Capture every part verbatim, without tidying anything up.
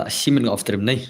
Shi minit nga off stream ne.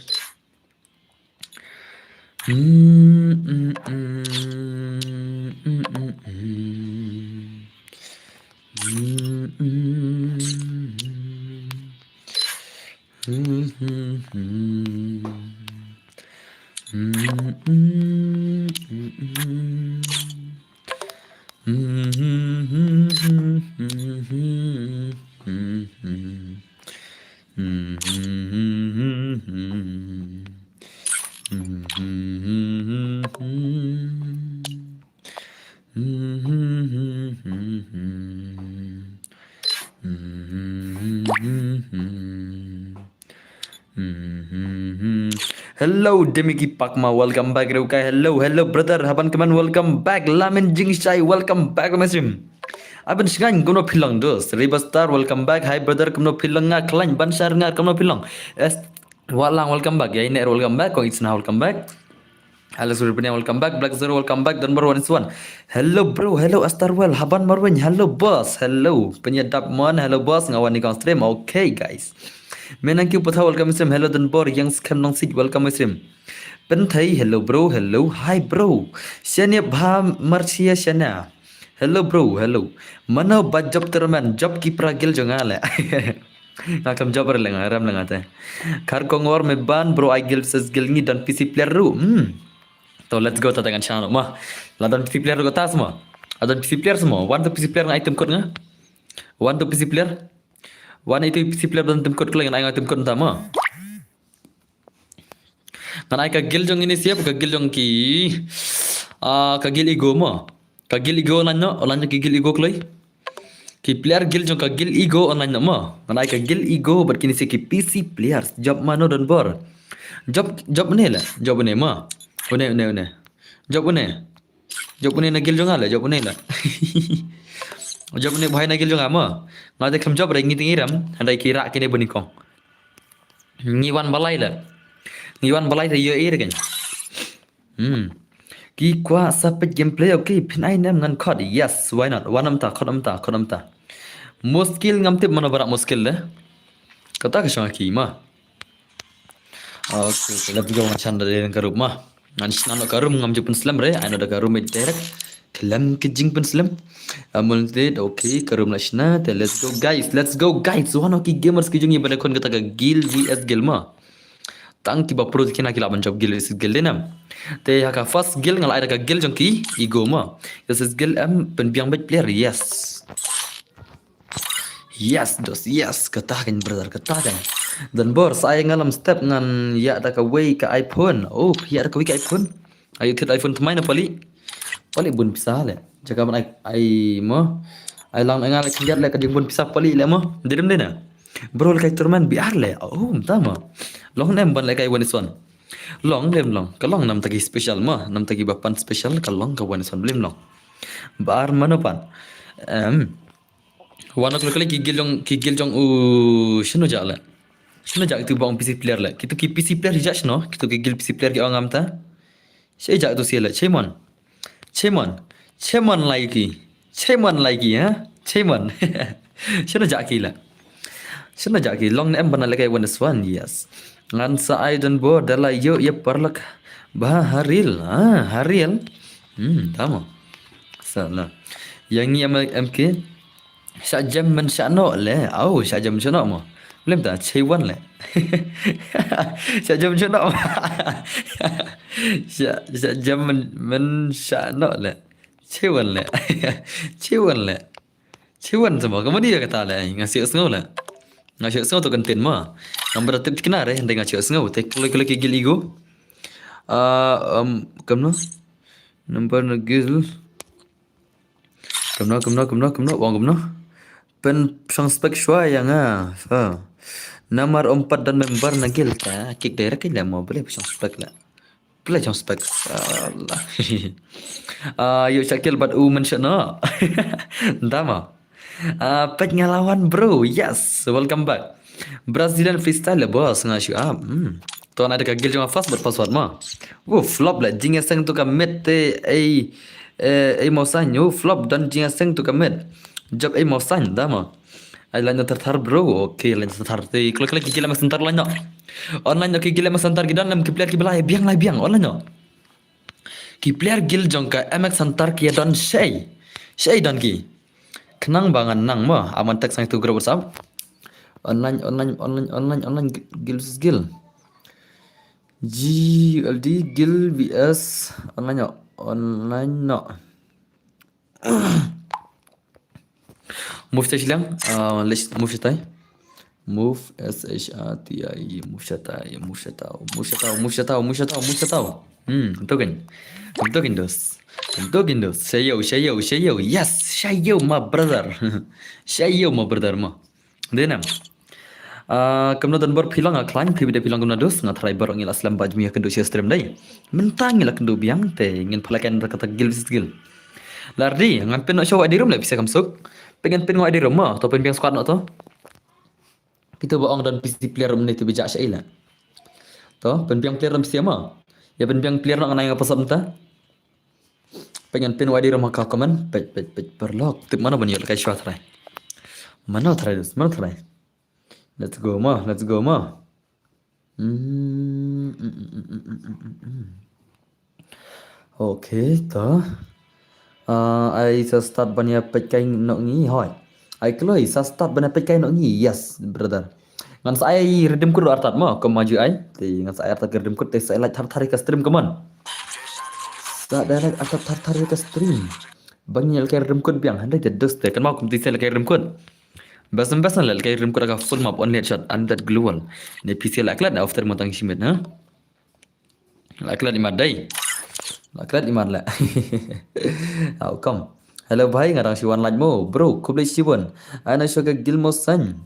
Hello, Demiki Pakma, welcome back, Reukai. Hello, hello, brother. Haban Keman, welcome back. Lamin Jingshai, welcome back, Mesrim. Aban Shngain, kumno phi long, dos. River Star, welcome back. Hi, brother, kumno phi long, nga Khlain, Ban Shar, nga kumno phi long. Es, Walang, welcome back. Yai Ner, welcome back. Kong Itsna, welcome back. Alex Rupanya, welcome back. Black Zero, welcome back. Dunbar one is one. Hello, bro. Hello, Astarwell. Haban Marwin. Hello, boss. Hello. Penyadap Mon. Hello, boss. Ngawan ni kong stream. Okay, guys. Menang kiu Patha, welcome stream. Hello, Dunbar. Yang Skhem Nong Sit, welcome stream. Penthei, hello, bro. Hello. Hi, bro. Shania Bha Marcia Shania. Hello, bro. Hello. Mano ba job terman. Job ki pra gil jong ale. Nga kam job re lenga, ram lenga te. Kar kongor me ban, bro, ai gil ses gil ngi don P C player ru. Hmm. To, let's go, ta tangan channel ma. La don P C player ru ta semua. La don P C player semua. Wan to P C player nga item code nga. Wan to P C player. Wan itu P C player don item code kele ngan ai nga item code ta ma. Ngan ai ka gil jong ini siap, ka gil jong ki. Ah, ka gil ego ma. Ka gil ego online no, online ki gil ego kloi. Ki player gil jong ka gil ego online no ma. Ngan ai ka gil ego, but kini si ki P C players. Job mano don bor. Job, job ne la, job ne ma. Une, une, une. Job une. Job une na gil jong ale, job une la. Job une bahai na gil jong ama. Nga de khlem job re ngi tingi ram, handai ki rak kine bani kong. Ngi wan balai la. Ngi wan balai te yo ir kan. Hmm. Ki kwah sa peit gameplay, okay, phin ai nem ngan khot. Yes, why not? Wan am ta, khot am ta, khot am ta. Muskil ngam tip mano barak muskil de. Kata ka shong ki ma. Okay, let's go ngan chan da ka room ma. Ngan snan ka room ngam ju pynslem re, ai no da ka room direct. Khlem ki jing pynslem. Amul tit, okay, ka room la shna, te let's go guys, let's go guys. One of ki gamers ki jong i ba da khon kata ka gil V S gil ma. Tang ki ba pro kina ki la ban job gil V S gil de nam. Te ha ka first gil ngal ai da ka gil jong ki ego ma. V S gil em pynbiang bad player, yes. Yes, dos, yes. Kata kan, brother, kata kan. Dan bor, sa ai ngalam step ngan ya da ka wei ka iPhone. Oh, ya da ka wei ka iPhone. Ayu tit iPhone tmai na pali. Pali bun pisa le. Jaka ban ai, ai mo. Ai lang ngal le ka jing bun pisa pali le mo. Dirim de na. Bro le kai turman biar le. Oh, mta mo. Long nem ban le kai one is one. Long dem long. Ka long nam taki special mo. Nam taki ba pan special ka long ka one is one blim long. Bar mano pan. Em. Wan ok le ki gil jong, ki gil jong u shino ja le. Shino ja kitu bang P C player le. Kitu ki P C player ja shino. Kitu ki gil P C player ki ong am ta. Shai ja tu si le. Chemon. Chemon. Chemon lai ki. Chemon lai ki ha. Chemon. Shino ja ki le. Shino ja ki long ne em bana le kai one is one. Yes. Ngan sa ai don bo da la yo ya parlak. Ba haril. Ha, haril. Hmm, tamo. Sa la. Yang ni em, em ke. Sha jem men sha no le. Au, sha jem sha no mo. Lem ta chei wan le. Sha jem sha no. Sha, sha jem men, men sha no le. Chei wan le. Chei wan le. Chei wan sama. Kamu dia kata le. Nga sio sngo le. Nga sio sngo tu kan tin mo. Nga berada tip kena re. Ndai nga sio sngo. Te kule kule ki gil ego. Ah, um, kamno. Number na gil. Kumno, kumno, kumno, kumno, wang kumno. Pen psang spek shwa ya nga. Ha. Namar umpat dan member na gil ka. Kick direct la mo boleh psang spek la. Boleh psang spek. Allah. Ah, yuk Syakil bat u mention no. Dama. Ah, pet ngalawan bro. Yes, welcome back. Brazilian freestyle le bos nga shu up. Hmm. To na da ka gil jong fast but password ma. Wo flop le jing seng tu ka mid te ai eh, ai mau san yo flop dan jing seng tu ka mid. Job ai mau san da ma. Ai line na thar thar bro. Okay, line na thar thar. Te klik klik ki kila mak center line no. Online no ki kila mak center ki don lem ki player ki belai biang lai biang online no. Ki player guild jong ka M X Center ki don shei. Shei don ki. Khnang ba ngan nang mo. Aman text sang tu group WhatsApp. Online online online online online guild versus guild. G U L D guild V S online no. Online no. Move shata shiliang. Uh, let's move shata. Move S H A T A E. Move shata. Move shata. Move shata. Move shata. Move shata. Move shata. Hmm, I'm talking. I'm talking those. I'm talking those. Shayo, shayo, shayo. Yes, shayo, my brother. Shayo, my brother, ma. Dei nam. Uh, kumno don bor phi long a khlain phi bide phi long kumno dus nga try bor ngi la slem ba jmi kynduh shi stream dei. Mynta ngi la kynduh biang te ngin phalak en kata guild versus guild. Lardi ngan pin no show I D room le pisa kam suk. Pengen pin ngo I D room ma to pin biang squad no to. Pito ba ong don P C player room ne to bijak sha ila. To pin biang player room sia ma. Ya pin biang player no ngan ai nga pasap mynta. Pengen pin wadi rumah ka comment pet pet pet perlok tip mana ban yol kai shwa try. Mana try dus mana try. Let's go ma, let's go ma. Hmm, mm, mm, mm, mm, mm, mm, mm. Okay, to. Uh, ai sa start ban ya pet kai nok ngi hoi. Ai kloi sa start ban ya pet kai nok ngi. Yes, brother. Ngan sa ai redeem code artat mo, kum maju ai. Te ngan sa ai artat redeem code te sa ai like thar thar ka stream kaman. Sa direct artat thar thar ka stream. Bang nyel ka redeem code biang, handai te dos te kan mau kum ti sel ka redeem code. Bas bas na lel ka redeem code ka full map only headshot and that global. Ne P C la klat after mo tang shimit ha. La klat imat dai. La klat imat la. How come? Hello bhai, nga dang shi wan lait mo. Bro, khublei shibun. Ai na shoka gil mo san.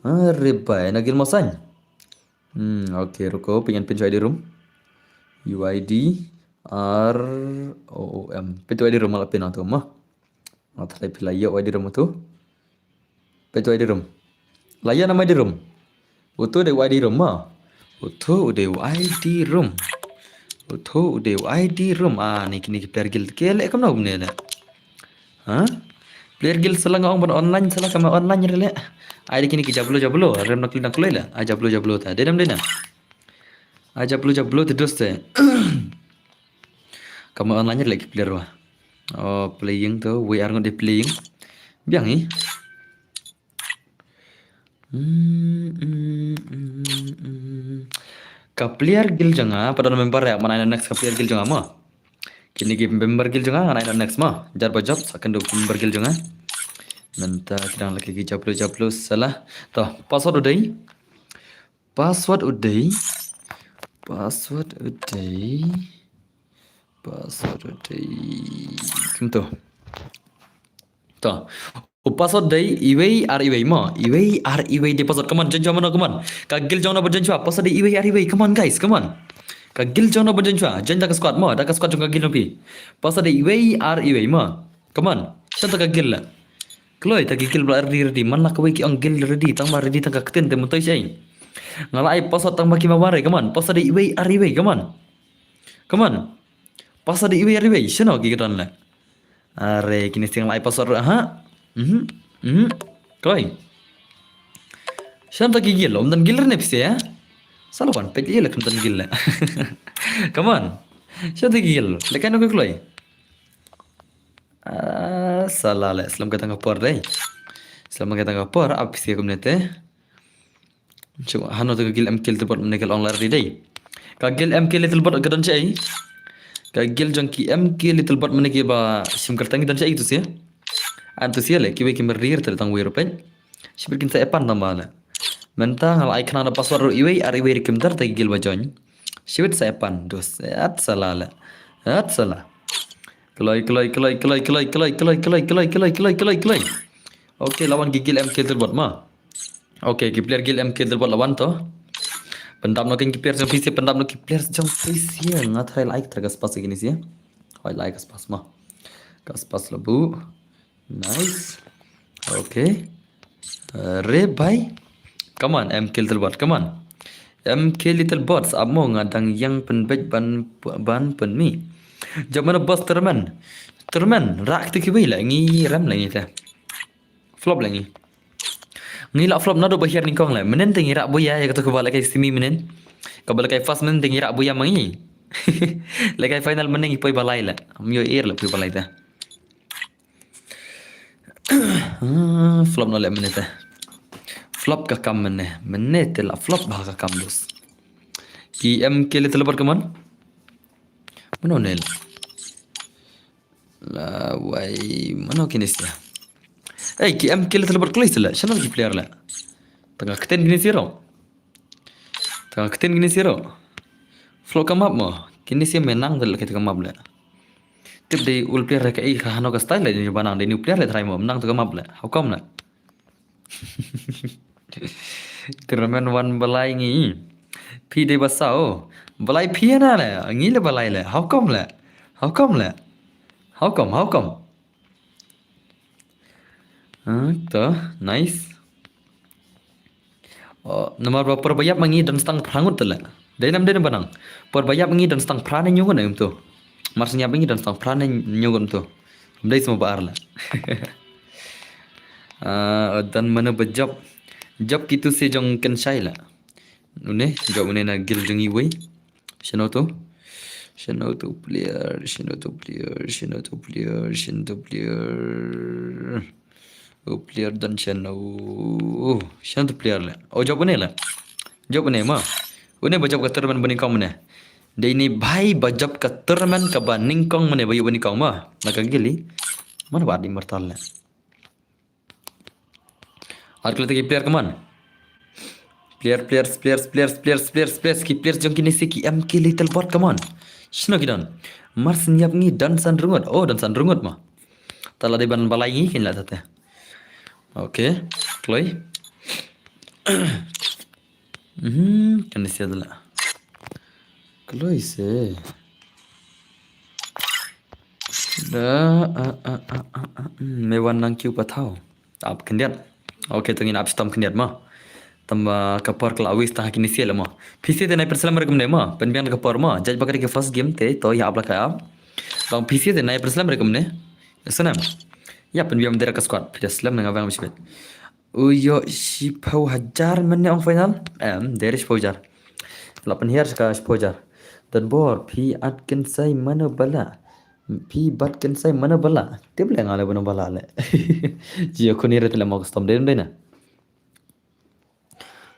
Are bhai, na gil mo san. Hmm, okay, ruko, pengen pin show I D room. U I D R O O M. Pin show I D room ala pin tu ma. Nga try pila yo I D room tu. Pin show I D room. Layan nama I D room. Utu de I D room ma. Utu de I D room. Utu de I D room. Ah, ni kini ki player guild ke le kam na umne le. Ha? Player guild sala nga ong ban online sala kama online re le. Ai de kini ki jablo jablo rem nak lidang kulai le. Ai jablo jablo ta. Denam denam. Ai jablo jablo te dos te. Kama online re le ki player wa. Oh, playing tu, we are not playing. Biang ni. Hmm, hmm, hmm, hmm. Ka player guild jong nga, pada member ya, mana next ka player guild jong nga ma. Kini ki member guild jong nga, ngan ai next ma. Jar ba job, sa kynduh member guild jong nga. Mynta kidang lagi ki jablo jablo sala. To, password u dei. Password u dei. Password u dei. Password u dei. Kumto. To. U password dei iwei ar iwei mo. Iwei ar iwei dei password. Come on, join shwa mano, come on. Ka guild jong no ba join shwa. Password dei iwei ar iwei. Come on guys, come on. Ka guild jong no ba join shwa. Join da ka squad mo. Da ka squad jong ka guild jong phi. Password dei iwei ar iwei mo. Come on. Shata ka guild la. Kloi ta ki guild ba ready ready. Man la kawei ki ong guild ready. Tang ba ready tang ka ktien te mutoi shai. Nga la ai password tang ba ki ma ware. Come on. Password dei iwei ar iwei. Come on. Come on. Password dei iwei ar iwei. Shano ki kdon la. Are kini sing lai password ha. Mhm. Mhm. Kloi. Shanta ki guild, um dan guild ne pise ya. Sala wan pet ila kan dan guild la. Come on. Shanta ki guild. Lekan ko kloi. Ah, sala le. Slam ka tang ka por dei. Slam ka tang ka por ap pise kumne te. Shu hano te ka guild M K Littlebot mane ka long lar di dei. Ka guild M K Littlebot ka don chai. Ka guild jong ki M K Littlebot mane ki ba sim kartang ki don chai tu sia. An tu sia le ki wei ki merir te tang wei rupen. Shibit kin sa epan tang ba le. Mynta nga la ai khana da password ru iwei ar iwei ri kim dar te ki guild ba join. Shibit sa epan dus. At sala le. At sala. Kloi kloi kloi kloi kloi kloi kloi kloi kloi kloi kloi kloi kloi kloi. Okay, lawan ki guild M K Littlebot ma. Okay, ki player guild M K Littlebot lawan to. Pyndap no kin ki player jong P C, pyndap no ki player jong P C. Nga try like ter ka spas kini sia. Hoi like ka spas ma. Ka spas labu. Nice. Okay. Uh, re bhai. Come on, M K Littlebot. Come on. M K Littlebot, amo nga dang yang pynbeit ban ban pynmi. Jom mana boss Terman. Terman, rak te kiwi la ngi ram la ngi te. Flop la ngi. Ngi la flop naduh ba hiar nyngkong leh. Mynnin te ngi rah buya ïa kato kaba lehkai semi mynnin. Kaba lehkai first mynnin te ngi rah buya ma ngi. Lehkai final mynnin ngi poi balai leh. Ym ïoh-i leh poi balai te. Ah, flop noh leh mynne te. Flop ka kam mynne. Mynne te la flop bha ka kam, dos. Ki M K Little Bird, come on. Mano ne leh? La wai, mano kine sia? Ei, ki M K Little Bird kloi seh leh. Shano ki player leh? Tang ka ktien kine sia ruh. Tang ka ktien kine sia ruh. Flop ka map mo. Kine sia mynta te leh kita ka map leh. Tip dei u player ka i ka hano ka style leh, dei ba nang dei u player leh trai mo. Mynta te ka map leh. How come leh? Tournament wan balai ngi. Phi dei ba saw. Balai phi na leh. Ngi leh balai leh. How come leh? How come leh? How come? How come? Ah, to, nice. Oh, namar ba por ba ïap ma ngi don stang phra ngut te leh. Dei nam dei nam ba nang. Por ba ïap ma ngi don stang phra ne hynñiew ngut ne um to. Mar shu ïap ma ngi don stang phra ne hynñiew ngut to. Ym dei sma ba ar leh. Ah, don mano ba jop. Jop kitu se jong ken shai leh. Une, jop une na guild jong iwei. Shano to? Shano to player, shano to player, shano to player, shano to player. U player don shano. Shano to player leh. Oh, jop une leh. Jop une mo. Une ba jop ka tournament ba nyngkong mynne. Dei ine bhai ba jop ka tournament kaba nyngkong mynne ba ïoh ba nyngkong mo. Na ka guild i. Mano ba ar immortal leh. Ar kine ki player, come on. Player, players, players, players, players, players, players, ki players jong kine sia ki M K Little Bird, come on. Shano ki don? Mar shu ïap ngi don san ngut. Oh, don san ngut mo. Te la dei ban balai ngi kin la tate. Okay, kloi. Mhm, kane sia te leh. Kloi seh. Da, ah, ah, ah, ah, ah, hmm, me wan nang kiew pathaw. Ap khyndiat. Okay, to ngin ap shitom khyndiat mo. Tang ba ka por ka la wis tang ha kine sia leh mo. Phi sia te nai pynslem re kumne mo. Pynbiang ka por mo. Judge ba ka dei ka first game te to ïa ap la ka ap. Tang phi sia te nai pynslem re kumne. Snem. Ïa pynbiang dei ka squad. Phi da slem na nga bang bishbet. U ïoh shiphew hajar mynne ong final. Em, dei re shiphew hajar. La pynhiar ka shiphew hajar. Don bor, phi at kynsai mano ba lah. Phi bat kynsai mano ba lah. Tip leh nga leh mano ba lah leh. Jia khun ïa re te leh mo custom dei dei na.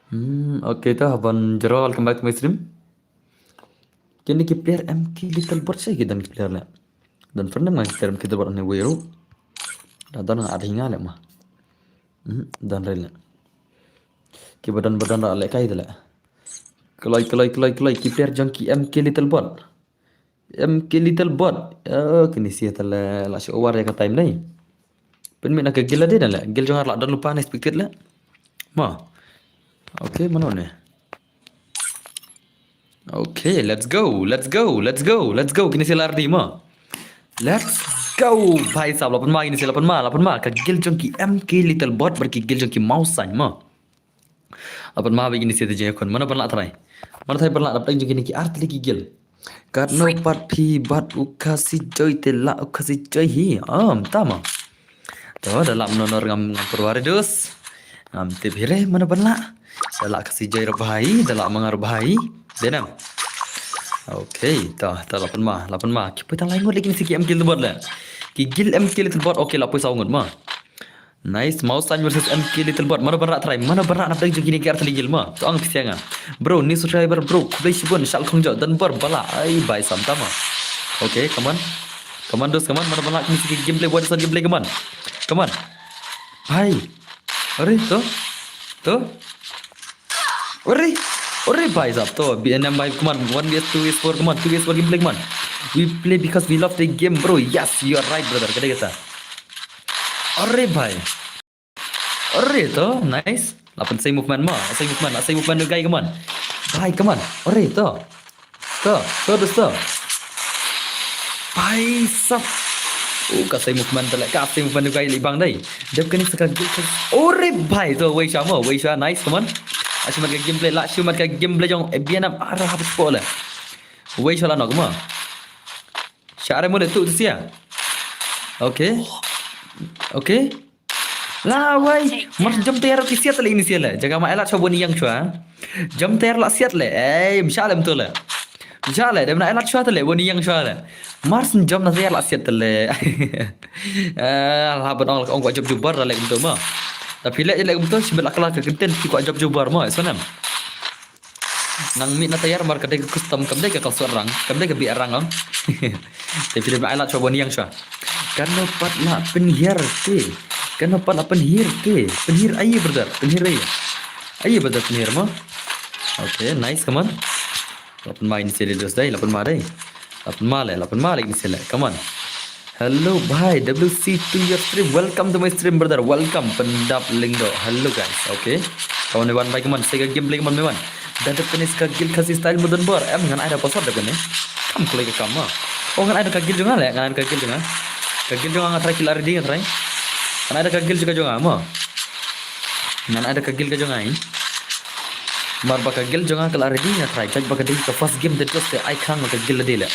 Hmm, okay, to, Haban Jero, welcome back to my stream. Kine ki player M K Little Bird, shai ki don ki player leh. Don friend ma ki player M K Little Bird ne wei ruh. Da don nga ar hi nga leh ma. Hmm, don re leh. Ki ba don ba don ra leh kai te leh. Kloi, kloi, kloi, kloi, ki player jong ki M K Little Bird. M K Little Bird. Oh, kine sia te leh la shu over ïa ka time dei. Pynmih na ka guild la dei na leh. Guild jong nga la don lypa ne expected leh. Ma. Okay, mano ne. Okay, let's go, let's go, let's go, let's go. Kine sia la ready mo. Let's go. Bhai sahab, la pynma kine sia, la pynma, la pynma. Ka guild jong ki M K Little Bird bad ki guild jong ki Mawsaiñ mo. La pynma bad kine sia te jingïakhun. Mano ban lah trai? Mano trai ban lah dap tang jong kine ki ar tylli ki guild? Katno pat phi bat u Khasi Joy te lah u Khasi Joy hi. Am tama. To da lah mano ngam, ngam pyrwa re dos. Ngam tip hi re mano ban lah. Da lah Khasi Joy re bhai, da lah ma nga re bhai. Dei nam. Okay, to, to la pynma, la pynma. Ki poi tang lai ngut lagi, kine sia ki M K Little Bird leh. Ki guild M K Little Bird, okay, la poi saw ngut mo. Nice, Mawsaiñ versus M K Little Bird. Mano ban lah trai, mano ban lah na dang jong kine ki ar tylli ki guild mo. To ang phi sia nga. Bro, new subscriber bro, khublei shibun, shal khong jok, don bor ba lah. Ai bhai sahab tama. Okay, come on. Come on dos, come on, mano ban lah kine sia ki gameplay, what is that gameplay, come on. Come on. Bhai. Are, to. To. Ore, ore bhai sahab, to B N M bhai, come on, one V S two V S four, come on, two V S four gameplay, come on. We play because we love the game, bro. Yes, you are right, brother. Ka dei kata. Ore bhai. Ore to, nice. La pynsei movement mo, la sei movement, la sei movement guy, come on. Bhai, come on. Ore to. To, to, dosto. Bhai sahab. Oh, ka sei movement te leh, ka sei movement ka leh bang dei. Dep kane sa ka guild. Ore bhai to, wei sha mo, wei sha, nice, come on. La shu mat ka gameplay, la shu mat ka gameplay jong B N M, ara hap spot leh. Wei sha la nok mo. Sha re mo le tu tu sia. Okay. Okay. La wai, mar jam tayar ki siat le ini siat le. Jaga ma elat shuwa bun yang shuwa. Jam tayar la siat le. Eh, msha le mtu le. Msha le, dem na elat shuwa le, bun yang shuwa le. Mar sin jam na tayar la siat le. Eh, la ban ong ong kwa jop jubar la le mtu ma. Tapi le le mtu sibel akla ka kenten ki kwa jop jubar ma, so nam. Nang mih na tayar mar ka dei ka custom, kam dei ka kalsuat rang, kam dei ka biah rang ong. Te phi dei ba ai lad shuwa bun ïang shuwa. Kano pat la pynhiar te. Kano pat la pynhiar te. Pynhiar ai brother, pynhiar ai. Ai brother pynhiar mo. Okay, nice, come on. La pynma ini sele dos dei, la pynma dei. La pynma le, la pynma le ini sele. Come on. Hello bhai, W C to your stream. Welcome to my stream brother. Welcome Pyndap Lyngdoh. Hello guys. Okay. Kawan me wan bhai kaman, sega game play kaman me wan. Da dep kane ka guild Khasi style mo don bor. Em ngan ai da password da kane. Kam kulai ka kam ma. Oh ngan ai da ka guild jong nga le, ngan ai da ka guild jong nga. Ka guild jong nga nga try kill already nga try. Ngan ai da ka guild jong nga ma. Ngan ai da ka guild ka jong nga. Mar ba ka guild jong nga ka la ready nga try. Judge ba ka dei ka first game de just ai khang ka guild de le.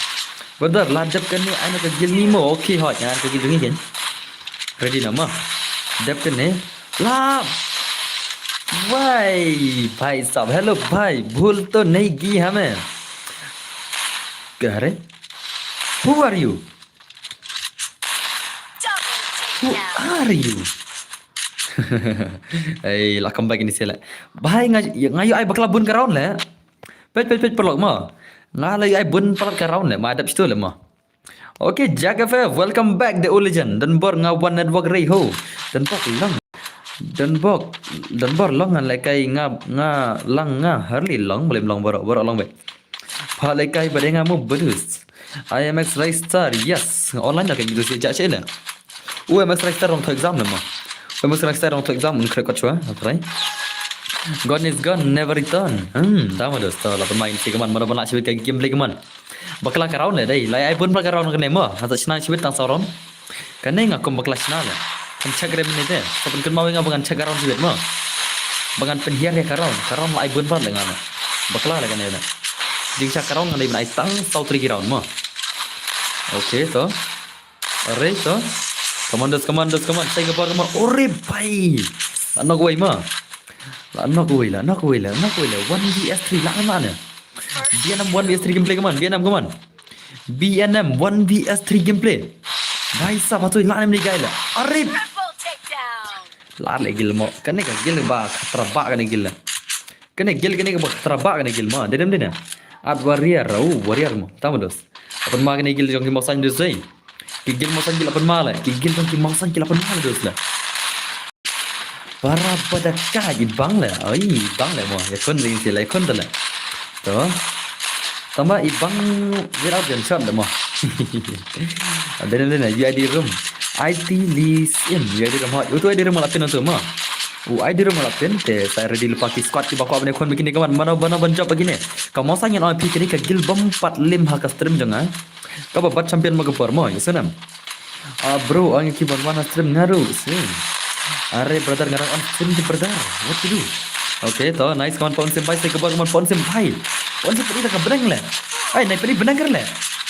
Brother, la dep kane ai na ka guild ni mo. Okay hot, ngan ai ka guild jong ngi ken. Ready na ma. Dep kane. La. Wai, bhai sab. Hello bhai, bhul to nahi ki hame. Kare? Who are you? Who are you? Hey, la come back ini sele. Bhai nga nga yu ai bakla bun ka round le. Pet pet pet pelok mo. Nga la yu ai bun pelok ka round le. Ma dep stu le mo. Okay, Jack F F, welcome back the old legend. Don bor nga wan network rei ho. Don bok long. Don bok, don bor long ngan le kai nga nga lang nga harli long, boleh long bor bor long be. Pha le kai ba dei nga mo bedus. I M X Ristar, yes. Online da ka gitu si jak sele. U M X Ristar rong to exam le mo. U M X Ristar rong to exam un krek kachwa. Atrai. Gone is gone, never return. Hmm, da mo dos to la pemain si kaman, mana bana sibit ka game play kaman. Bakla ka round le dei. Lai ai pun bakla ka round kane mo. Hata sina sibit tang sa round. Kane nga kum bakla shna le. Kan check re minute. Sa pun kynmaw nga ba ngan check around sibit mo. Ba ngan pynhiar ïa ka round. Ka round la ai bun pat le nga le. Bakla le kane le. Jing check around ngan le ai tang saw tri ki round mo. Okay to. Are to. Commandos, commandos, command. Sai ka bar command. Ore bhai. La knock away mo. La knock away la, knock away la, knock away la. One V S three la na ne. B N M one V S three gameplay kaman, B N M kaman. B N M one V S three gameplay. Bhai sab hatoi la nem ni gai la. Arip. Triple takedown. La le guild mo. Kane ka guild ba khatra ba kane guild la. Kane guild kane ba khatra ba kane guild mo. Dedem dene. At warrior, oh warrior mo. Tama dos. Apan ma kane guild jong ki mo sign dos dei. Ki guild mo sign ki la pan ma le. Ki guild jong ki mo sign ki la pan ma le dos la. Para pada ka i bang le. Oi, i bang le mo. Ya kon ring si le kon le. To. Tama i bang without gunshot le mo. Ada ni na U I D room. I T li sim U I D room. Utu I D room la pin tu mo. U I D room la pin te sa ready lepa ki squad ki bakwa bane kon bikin kaman. Mano mano ban job begini. Ka mo sa ngen on pi kini ka guild bom pat lim ha ka stream jong nga. Kaba bat champion ma ka por mo, ya sanam. Ah, bro, ang ki ban wan stream nga ruh, sing. Are brother, nga dang on stream di brother. What to do? Okay, to nice kaman pon sim bhai, sai ka bar kaman pon sim bhai. Pon sim padi ka benang le. Ai, nai padi benang kar le.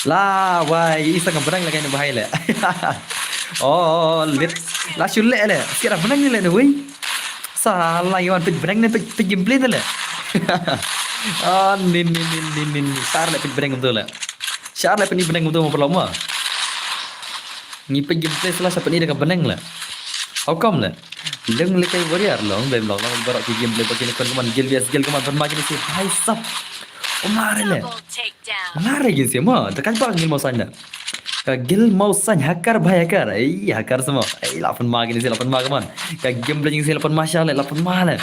La wai, isa ka benang le kai bhai le. Oh, lit. La shul le le. Kira benang le ne wai. Sa la yawan pit benang ne pit gameplay le. Ah, nin nin nin nin nin. Sar le pit benang tu le. Shar le pynï bneng tu ma pynlong ma. Ngi peit gameplay sla sa pynï da ka bneng le. How come le? Leng le kai warrior long, lem long long barok ki gameplay ba kine kon kaman guild V S guild kaman pynma kine si bhai sab. Omare le. Omare kine si ma, da kai ba ngil mo sign da. Ka guild mo sign hacker bhai hacker. Ei hacker sama. Ei la pynma kine si la pynma kaman. Ka gameplay kine si la pynma sha le la pynma le.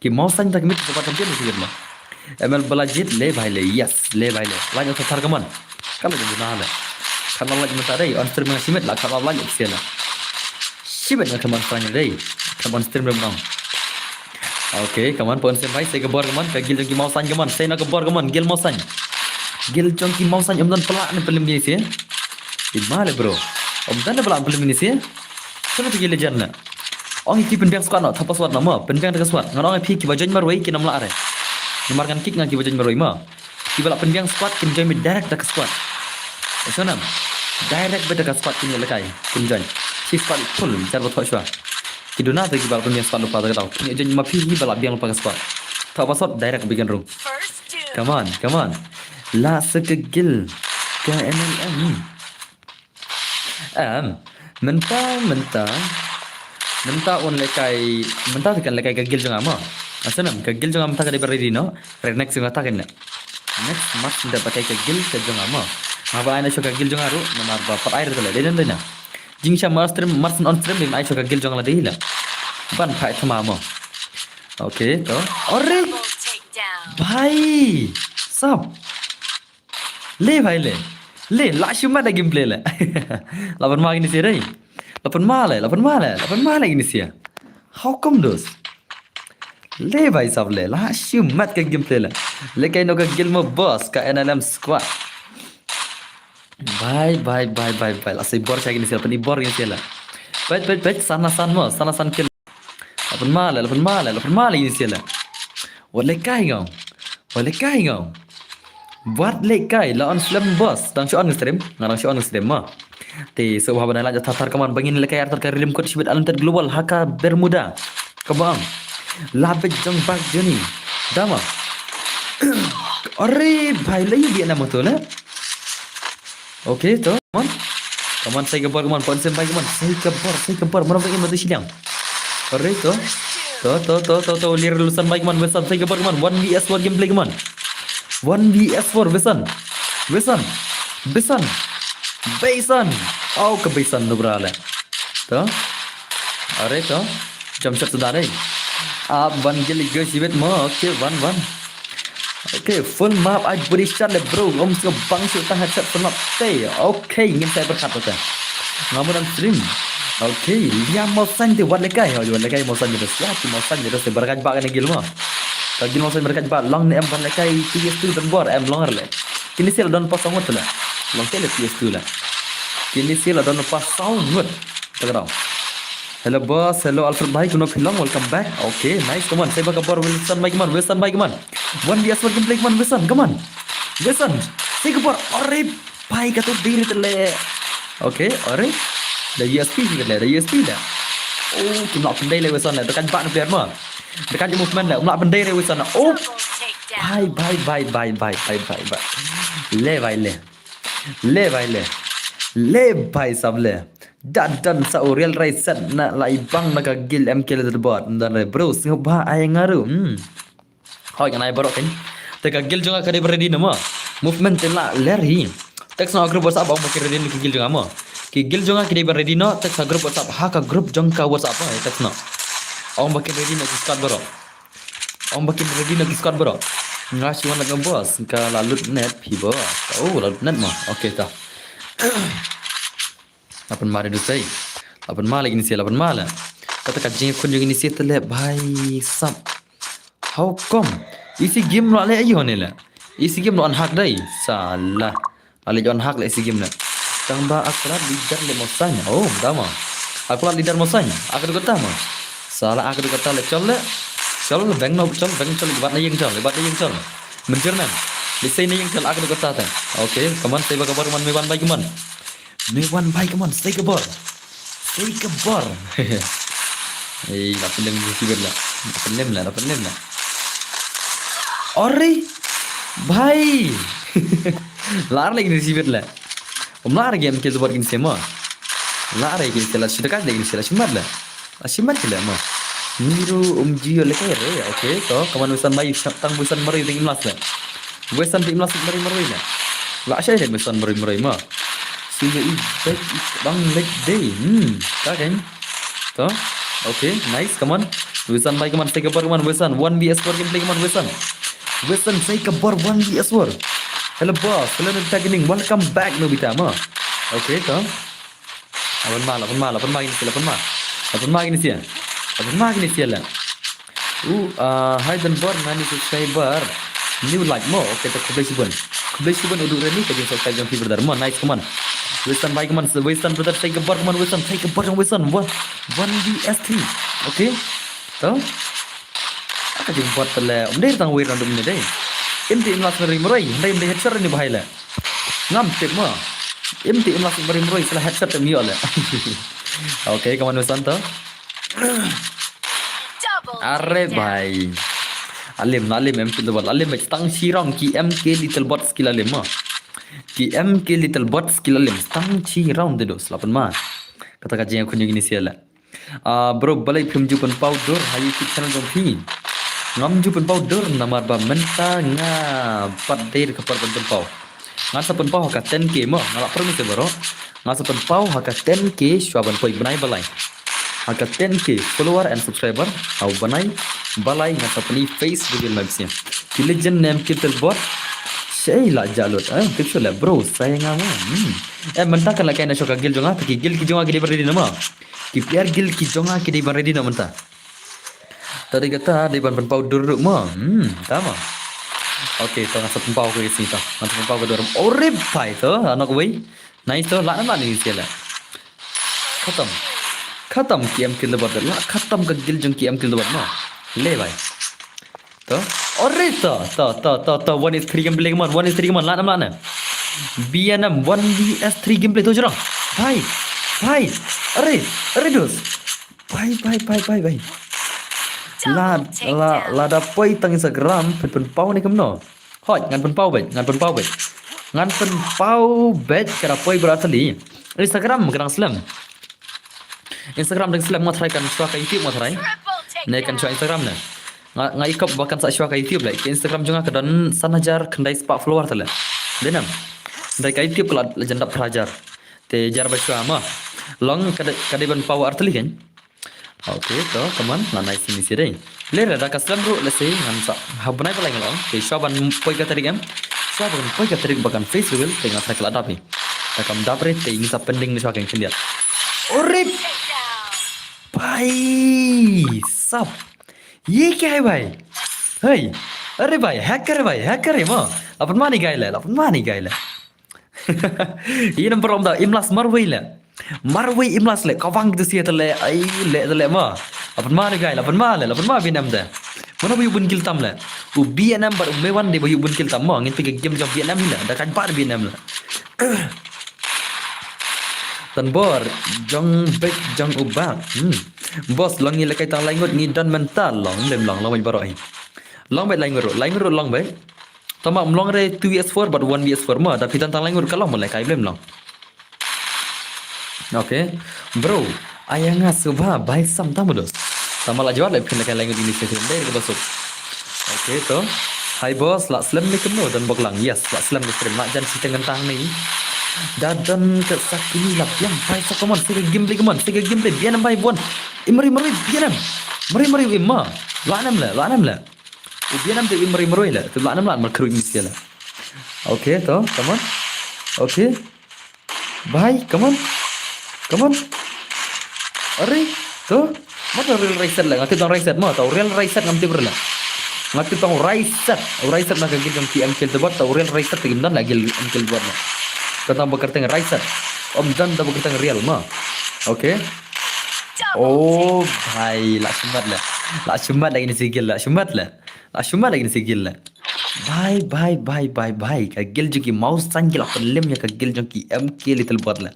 Ki mo sign ta kmit ka champion si ma. M L Balajit le bhai le, yes, le bhai le. Laj ot thar kaman. Kan laj buna le. Kan laj mynta dei, on stream nga shimit la, kan laj ot sian la. Shimit nga kaman sign dei. Kaman stream rem nong. Okay, kaman pon sem bhai, sai ka bor kaman, ka guild jong ki mo sign kaman, sai na ka bor kaman, guild mo sign. Guild jong ki mo sign, em don pala ne pelim ni si. Ima le bro. Em don pala pelim ni si. Sama tu guild legend na. Ong ki pynbiang squad no, thapa squad no mo, pynbiang ta ka squad. Ngan ong phi kiba join marwei ki nam la are. Namar ngan kick nga kiba join marwei mo. Kiba la pynbiang squad kin join beit direct da ka squad. Esa nam. Direct beit da ka squad kin ïa lehkai. Kin join. Shi squad full jar ba thoh shwa. Ki duna te ki ba la pynbiang spot lypa te ka daw. Pynïoh jong ma phi hi ba la biang lypa ka spot. Thaw ba sot direct beginner rung. First two. Come on, come on. La sa ka guild ka N L M. Em, mynta, mynta. Mynta un lehkai, mynta te kan lehkai ka guild jong nga mo. Asem, ka guild jong nga mynta ka dei ba ready noh. Re next jong nga ta kan leh. Next match mynta ba kai ka guild ka jong nga mo. Nga ba ai na shuh ka guild jong nga ruh, namar ba pat ai ruh te leh. Dei na, dei na. Jingshisha mar stream, mar shen on stream, dei ai shuh ka guild jong nga la dei leh. Ban phai thma mo. Okay, to. Ore. Double takedown. Bhai. Sap. Le bhai le. Le, la shimet da gameplay le. La pynma kine sha re. La pynma le, la pynma le, la pynma le kine sha. How come those? Le bhai sab le, la shimet ka gameplay le. Lehkai noh ka guild mo boss, ka N L M squad. Bhai, bhai, bhai, bhai, bhai. La sei bor sha kine sha, la pyn i bor kine sha le. Peit, peit, peit, san la san mo, san la san kill. La pynma le, la pynma le, la pynma le kine sha le. Wat lehkai ngau. Wat lehkai ngau. Wat lehkai, la on slem boss. Dang shu on stream. Nga dang shu on stream mo. Te sngewbha ban ai like thar thar, come on, ba ngin lehkai artat ka Rim Code Shibit Unlimited Global ha ka Bermuda. Ka bang. La bit jong bak joni. Dama. Are bhai, la ïa bi na mo to le. Okay, to, come on. Come on, sei ka bor, come on, pon sem bhai, come on. Sei ka bor, sei ka bor, mano ba ïa mo to shiliang. Are to. To, to, to, to, to, lir lusan bhai, come on, Wesan, sei ka bor, come on. One V S one gameplay, come on. One V S four, Wesan. Wesan. Wesan. Wesan. Au ka Wesan nu bra le. To. Are to. Jump shot sudah dei. Ap ban gil igo sibit mo. Okay, one one. Okay, full map ai buri shot le bro. Ngam suka bang shu tang headshot full map. Te. Okay, ngin sai berkat te. Ngamu dan stream. Okay, Liam Mosan te wat lehkai. Wat lehkai Mosan te. Ya, ki Mosan te berkat bak ne gil mo. Ka gil Mosan berkat bak long ne em ban lehkai T S two dan bor em long le. Kini sil don pasang ngut le. Long te le T S two le. Kini sil don pasang ngut. Hello boss, hello Alfred bhai, kumno phi long, welcome back. Okay, nice, come on, sei ba ka bor Wilson bhai, come on, Wilson bhai, come on. One V S one gameplay, come on, Wilson, come on. Wilson, sei ka bor, ore bhai, ka tu diri te le. Okay, ore. Da U S P ki le, da U S P da. Oh, kim lah pyndei le Wilson le, tekan bak na player mo. Tekan movement le, um lah pyndei le Wilson. Oh. Bhai, bhai, bhai. Le bhai le. Le bhai le. Le bhai sab le. Da dan sa u real rai set na la i bang na ka gil M K le bot. Dan re bro, sngewbha ai nga ruh. Hmm. Hoi, ngan ai baroh kan. Te ka gil jong nga ka dei ba ready na mo. Movement te la ler hi. Text na group WhatsApp ong ba ki ready na ki gil jong nga mo. Ki gil jong nga ki dei ba ready na, text na group WhatsApp, ha ka group jong ka WhatsApp mo, text na. Ong ba ki ready na ki squad baroh. Ong ba ki ready na ki squad baroh. Nga shu wan na ka boss, ka la lut net phi boss. Oh, la lut net mo. Okay ta. La pynma re du sei. La pynma le kini sia, la pynma le. Kata ka jingkhun jong kini sia te le bhai sab. How come? Isi game lo le ayo ne le. Isi game lo an hack dai. Salah. Ale jon hak le isi game le. Tang ba aklat leader le Mosan. Oh, dama. Aklat leader Mosan. Ak du kata ma. Salah ak du kata le chol le. Chol le beng no chol beng chol le bat na ïing chol le bat na ïing chol. Menjur nan. Le sei na ïing chol ak du kata ta. Okay, come on, sei ba ka bor man me wan bai come on. Me wan bai come on, sei ka bor. Sei ka bor. Ei, la pynlem ki sibet la. La pynlem la, la pynlem la. Ore. Bhai. Lar lagi ni sibet la. Um lar lagi em ke zubat gin sema. Lar lagi ni sela, sida kaj lagi ni sela, simat la. Asimat kila ma. Miru um jio le kai re. Okay, to kaman wisan mai tang wisan mari ting imlas le. Wisan ting imlas mari mari le. La asai le wisan mari mari ma. Sehingga i baik i bang lek dei. Hmm, ka kan. To. Okay, nice, kaman. Wisan mai kaman, take a bar kaman, wisan. One V S four gameplay kaman, wisan. Wisan, take a bar one V S four. Hello boss, hello Nobita Gaming, welcome back Nobita ma. Okay, to. Lapan ma, lapan ma, lapan ma gini sia, lapan ma. Lapan ma gini sia. Lapan ma gini sia la. Uh, uh, hi dan bor nani subscriber. New like mo. Okay, to khublei shibun. Khublei shibun udu rani ka jing subscribe jong phi brother. Mo, nice, come on. Wisan bai, come on. Wisan brother, take a bar, come on. Wisan, take a bar, wisan. One, one V S three. Okay. To. Aka jing bot le. Um dei tang wir nandum ni dei. Im ti im las meri meri. Dei im dei headshot ni bahai le. Ngam tip mo. Im ti im las meri meri sala headshot tem yo le. Okay, come on Wisan to. Are bhai. Alim, alim, M K Little Bot. Alim, tang shi round ki M K Little Bot skill alim ma. Ki M K Little Bot skill alim. Tang shi round de dos. Lapan ma. Kata ka jingkhun ïa kine sha la. Ah, bro, balei phim ju pynpaw dur ha YouTube channel jong phi? Ngam ju pynpaw dur namar ba mynta nga pat dei ka por ban pynpaw. Ngan sa pynpaw ha ka ten K mo, nga la promise baroh. Ngan sa pynpaw ha ka ten K shuwa ban poi bnai ba lai. Ha ka ten K follower and subscriber ha u bnai ba lai ngan sa pyni face reveal ma bisi. Ki legend name ki tel bot. Shei la jalut. Eh, tip shu le bro, sayang ama. Hmm. Eh, mynta kan la kai na shuwa ka guild jong nga, ki guild ki jong nga ki dei ban ready na ma. Ki player guild ki jong nga ki dei ban ready na mynta. Tadi kata dei ban pynpaw dur ruh mo. Hmm, tama. Okay, to ngan sa pynpaw ko isi to. Ngan sa pynpaw ko dur. Ore bhai to, anok wei. Nice to, la na ma ni isi la. Khatam. Khatam ki M K Little Bot. La khatam ka guild jong ki M K Little Bot mo. Le bhai. To. Ore to, to, to, to, to. One is three gameplay, come on. One is three, come on. La na ma na. B N M one V S three gameplay to jrong. Bhai. Bhai. Are, are dos. Bhai, bhai, bhai, bhai, bhai. La, la, la da poi tang Instagram, pyn, pynpaw ne kumno. Hoi, ngan pynpaw beit, ngan pynpaw beit. Ngan pynpaw beit ka da poi bra tali. Instagram ka dang slem. Instagram dang slem, nga try kan shuwa ka YouTube, nga try. Ne kan shuwa Instagram ne. Nga, nga ikop ba kan sa shuwa ka YouTube le. Ka Instagram jong nga ka don san hajar khyndai spah follower tale. Dei nam. Dei ka YouTube ka la, la jan dap phra hajar. Te jar ba shuwa ma. Long ka dei, ka dei ban paw artylli kan. Okay, to, come on, la nice ni si dei. Le da ka slem ruh le si ngan sa. Ha bnai ba lai ngan long. Te shuwa ban poi ka tarik em. Shuwa ban poi ka tarik ba kan face reveal te ngan sa ka la dap hi. Da kam dap re te ngan sa pending ni shuwa kan khyndiat. Ore bhai sap. Ye kya hai bhai? Hey, are bhai, hacker hai bhai, hacker hai mo. La pynmani guy le, la pynmani guy le. Ïa number rom da, imlas marwei le. Marwei imlas le, kawang tu sia tale, ai le tale ma. La pynma le guy, la pynma le, la pynma B N M de. Mano ba ïu bun kill tam le. U B N M bad u Mewan de ba ïu bun kill tam ma. Ngin pika game jong B N M le, da kan ba B N M le. Tan bor, jong bek, jong u bak. Hmm. Boss, long ngi le kai tang lai ngut ngi don mental long, lem long, long bek baroh ai. Long bek lai ngut, lai ngut long bek. Tama mlong re two V S four but one V S four ma, da phi don tang lai ngut ka long mo le kai blem long. Okay. Bro, aya nga suba bai sam tama dos. Tama la jawab le phin le kai lai ngut ini se dei ke basuk. Okay to. Hi boss, la slem ni kemno dan bok lang. Yes, la slem ni slem la jan si tengen tang ni. Da dan ke sakini la piang bai sa, come on, sega gameplay, come on, sega gameplay bian bai bon. Imri mri bian. Mri mri imma. La nem le, la nem le. U bian am te im mari maroi le, te la nam la mar kru im sia le. Okay to, come on. Okay. Bhai, come on. Come on. Are to. Mata real reset le, ngati tong reset mo, tau real reset ngam tip le. Ngati tong reset, reset na ka gil jong ki M K Little Bot, tau real reset te gim dan la gil M K Little Bot mo. Ka tang bakar teng reset. Om dan da bakar teng real mo. Okay. Oh, bhai, la shumat le. La shumat lagi ni sigil, la shumat le. La shumat lagi ni sigil le. Bhai, bhai, bhai, bhai, bhai. Ka gil jong ki mouse san gil apa lem ya ka gil jong ki M K Little Bot le.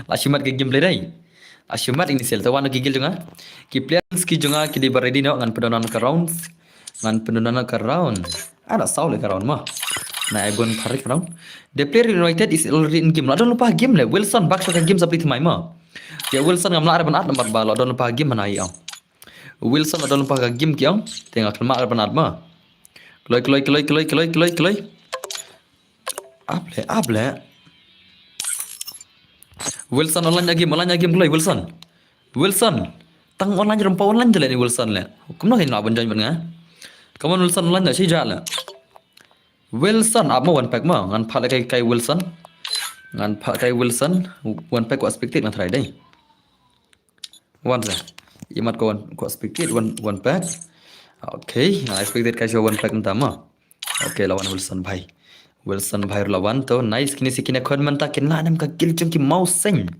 La shumat ka gameplay dai. La shumat lagi ni sil. Tawan ki gil jong nga. Ki players ki jong nga ki dei ba ready no ngan pyndonan ka rounds. Ngan pyndonan ka round. Ada saw le ka round ma. Na ai bon pharik round. The player invited is already in game. La don lupa game le. Wilson bak ka game sa play tmai ma. Ya Wilson ngam la re ban at namar ba la don lupa game na ai. Wilson la don lupa ka game ki ong. Te nga khlem ar ban at ma. Kloi, kloi, kloi. Ap le, ap le. Wilson online agi, online agi kloi Wilson. Wilson. Tang online rum pa online jale ni Wilson le. Kumno hin la ban join ban nga. Come on Wilson online da shi ja le. Wilson ap ma one pack ma ngan pha le kai kai Wilson. Ngan pha kai Wilson one pack ko expected na try dai. One sa. Imat ko one, ko expected one, one pack. Okay, nga expected kai shu one pack nta ma. Okay, lawan Wilson bhai. Wilson bhai lawan to nice kini si kini kon menta kin la nem ka gil jong ki mau seng.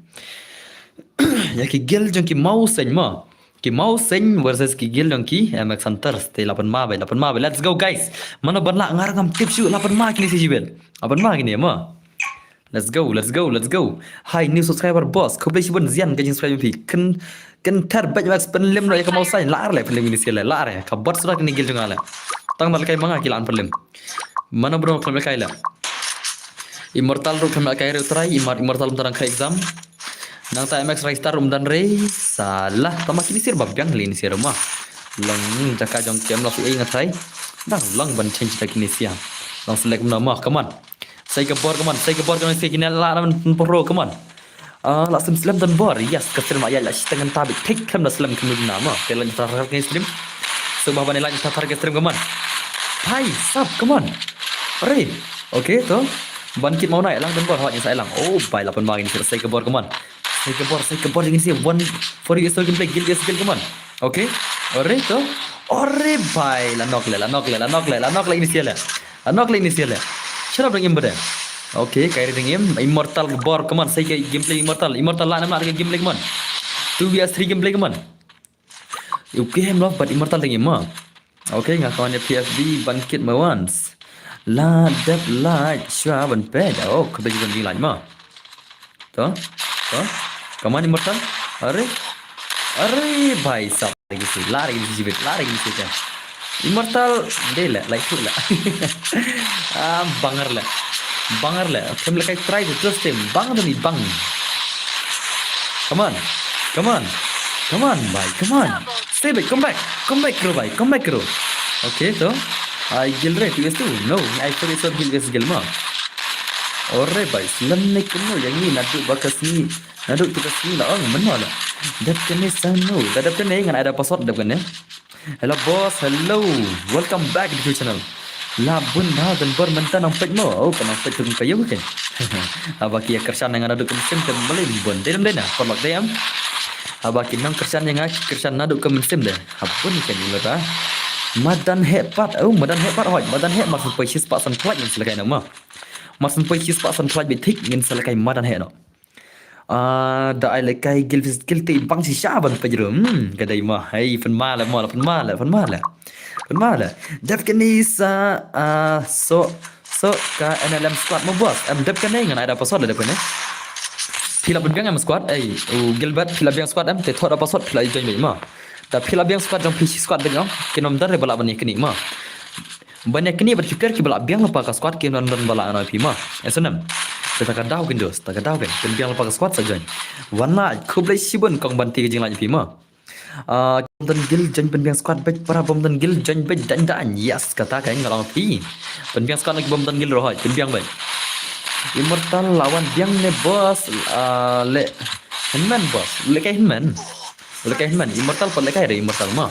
Ya ki gil jong ki mau seng ma. Ki mau seng versus ki gil jong ki M X Hunters. Te lapan ma bai, lapan ma bai. Let's go guys. Mana ban la ngar ngam tip shu lapan ma kini si jibel. Lapan ma kini ma. Let's go, let's go, let's go. Hi, new subscriber boss. Khublei shibun Zian ka jingsubscribe phi. Ken ken ter bad wax pynlem no ya ka mouse la re pynlem ini sila la re. Ka bot sudah kini gil jong ale. Tang dal kai manga kilan pynlem. Mana bro khlem kai la. Immortal ru khlem kai re try Immor- Immortal tang kai exam. Nang ta M X Raystar um dan re. Salah tama kini sir ba biang li ini sir ma. Long jaka jong kem la fi ei ngatai. Dang long ban change ta kini sia. Long select nama come on. Sai ka bor kaman, sai ka bor kaman, sai kine la na man poro kaman. Ah, la sim slem don bor. Yes, ka stream ya la shi tangan tabik. Thik khlem da slem khlem na ma. Te la ni tar ka stream. So ba ban la ni tar ka stream kaman. Hai, sap kaman. Re. Okay, to. Ban kit mau nai lang don bor hot ni sai lang. Oh, bai la pan ma ni sai ka bor kaman. Sai ka bor, sai ka bor ni sai one for you so gameplay gil gil kaman. Okay. Ore to. Ore bai la nok le, la nok le, la nok le, la nok le ini sia le. La nok le ini sia le. Shut up ding im bade. Okay, kai ding im Immortal bor kaman sai ka gameplay Immortal. Immortal la nam la ka gameplay kaman. Two vs three gameplay kaman. Okay, hem love but Immortal ding im ma. Okay, nga kawan ya P F B ban kit ma once. La dep like shwa ban ped. Oh, khublei ban di like ma. To? To? Kaman Immortal? Are? Are bhai sab lagi si, lari lagi si jibit, lari lagi si kan. Immortal dei le, like tu le. Ah, banger le. Banger le. Kem le kai try tu terus tem. Bang tu ni bang. Come on. Come on. Come on, bhai. Come on. Stay back. Come back. Come back, bro, bhai. Come back, bro. Okay, to. Ai gil re, tu tu. No, ai tu tu gil, gil, gil ma. Ore bhai, slem ne keno yang ni nadu bakas ni. Nadu tu kas ni la ong mano la. Dep kene sano. Da dep kene ngan ada password dep kene. Hello boss, hello. Welcome back to the channel. La bun ba dan bor menta nang pet mo. Oh, ka nang pet tu ka yo ke. Aba ki ya kershan ngan nadu kem sim te mele bun. Dei dei na, por lok dei am. Aba ki nang kershan yang aki kershan nadu kem sim de. Habun ke ni la. Madan he pat. Oh, madan he pat hoi. Madan he mar poi sis pa san plak yang selekai nama. Mar san poi sis pa san plak bitik ngin selekai madan he no. Ah, da ai lekai gil vis gil te bang si sha ban pajru. Hmm, ka dei ma. Hei, pynma le mo, pynma le, pynma le. Pynma le. Dep kene sa ah so so ka N L M squad mo boss. Em dep kene ngan ai da password le dep kene. Phi la pynbiang em squad. Ei, u Gilbert phi la biang squad em te thot da password phi la join beit ma. Da phi la biang squad jong phi squad beit no. Kin ym dar re ba la ban ïa kini ma. Ban ïa kini bad ki player kiba la biang lypa ka squad kim don don ba la anoi phi ma. Esnem. Te ta ka daw kin dos, ta ka daw kin. Pynbiang lypa ka squad sa join. Wan la khublei shibun kong ban ti ka jinglait phi ma. Ah, bom don gil join pynbiang squad bad para bom don gil join bad dan dan. Yes, kata ka ngalong phi. Pynbiang squad lagi bom don gil rohoi, pynbiang bad. Immortal lawan biang ne boss, ah, le. Hynmen boss, le kai hynmen. U lekai hynmen, Immortal pat lekai re Immortal ma.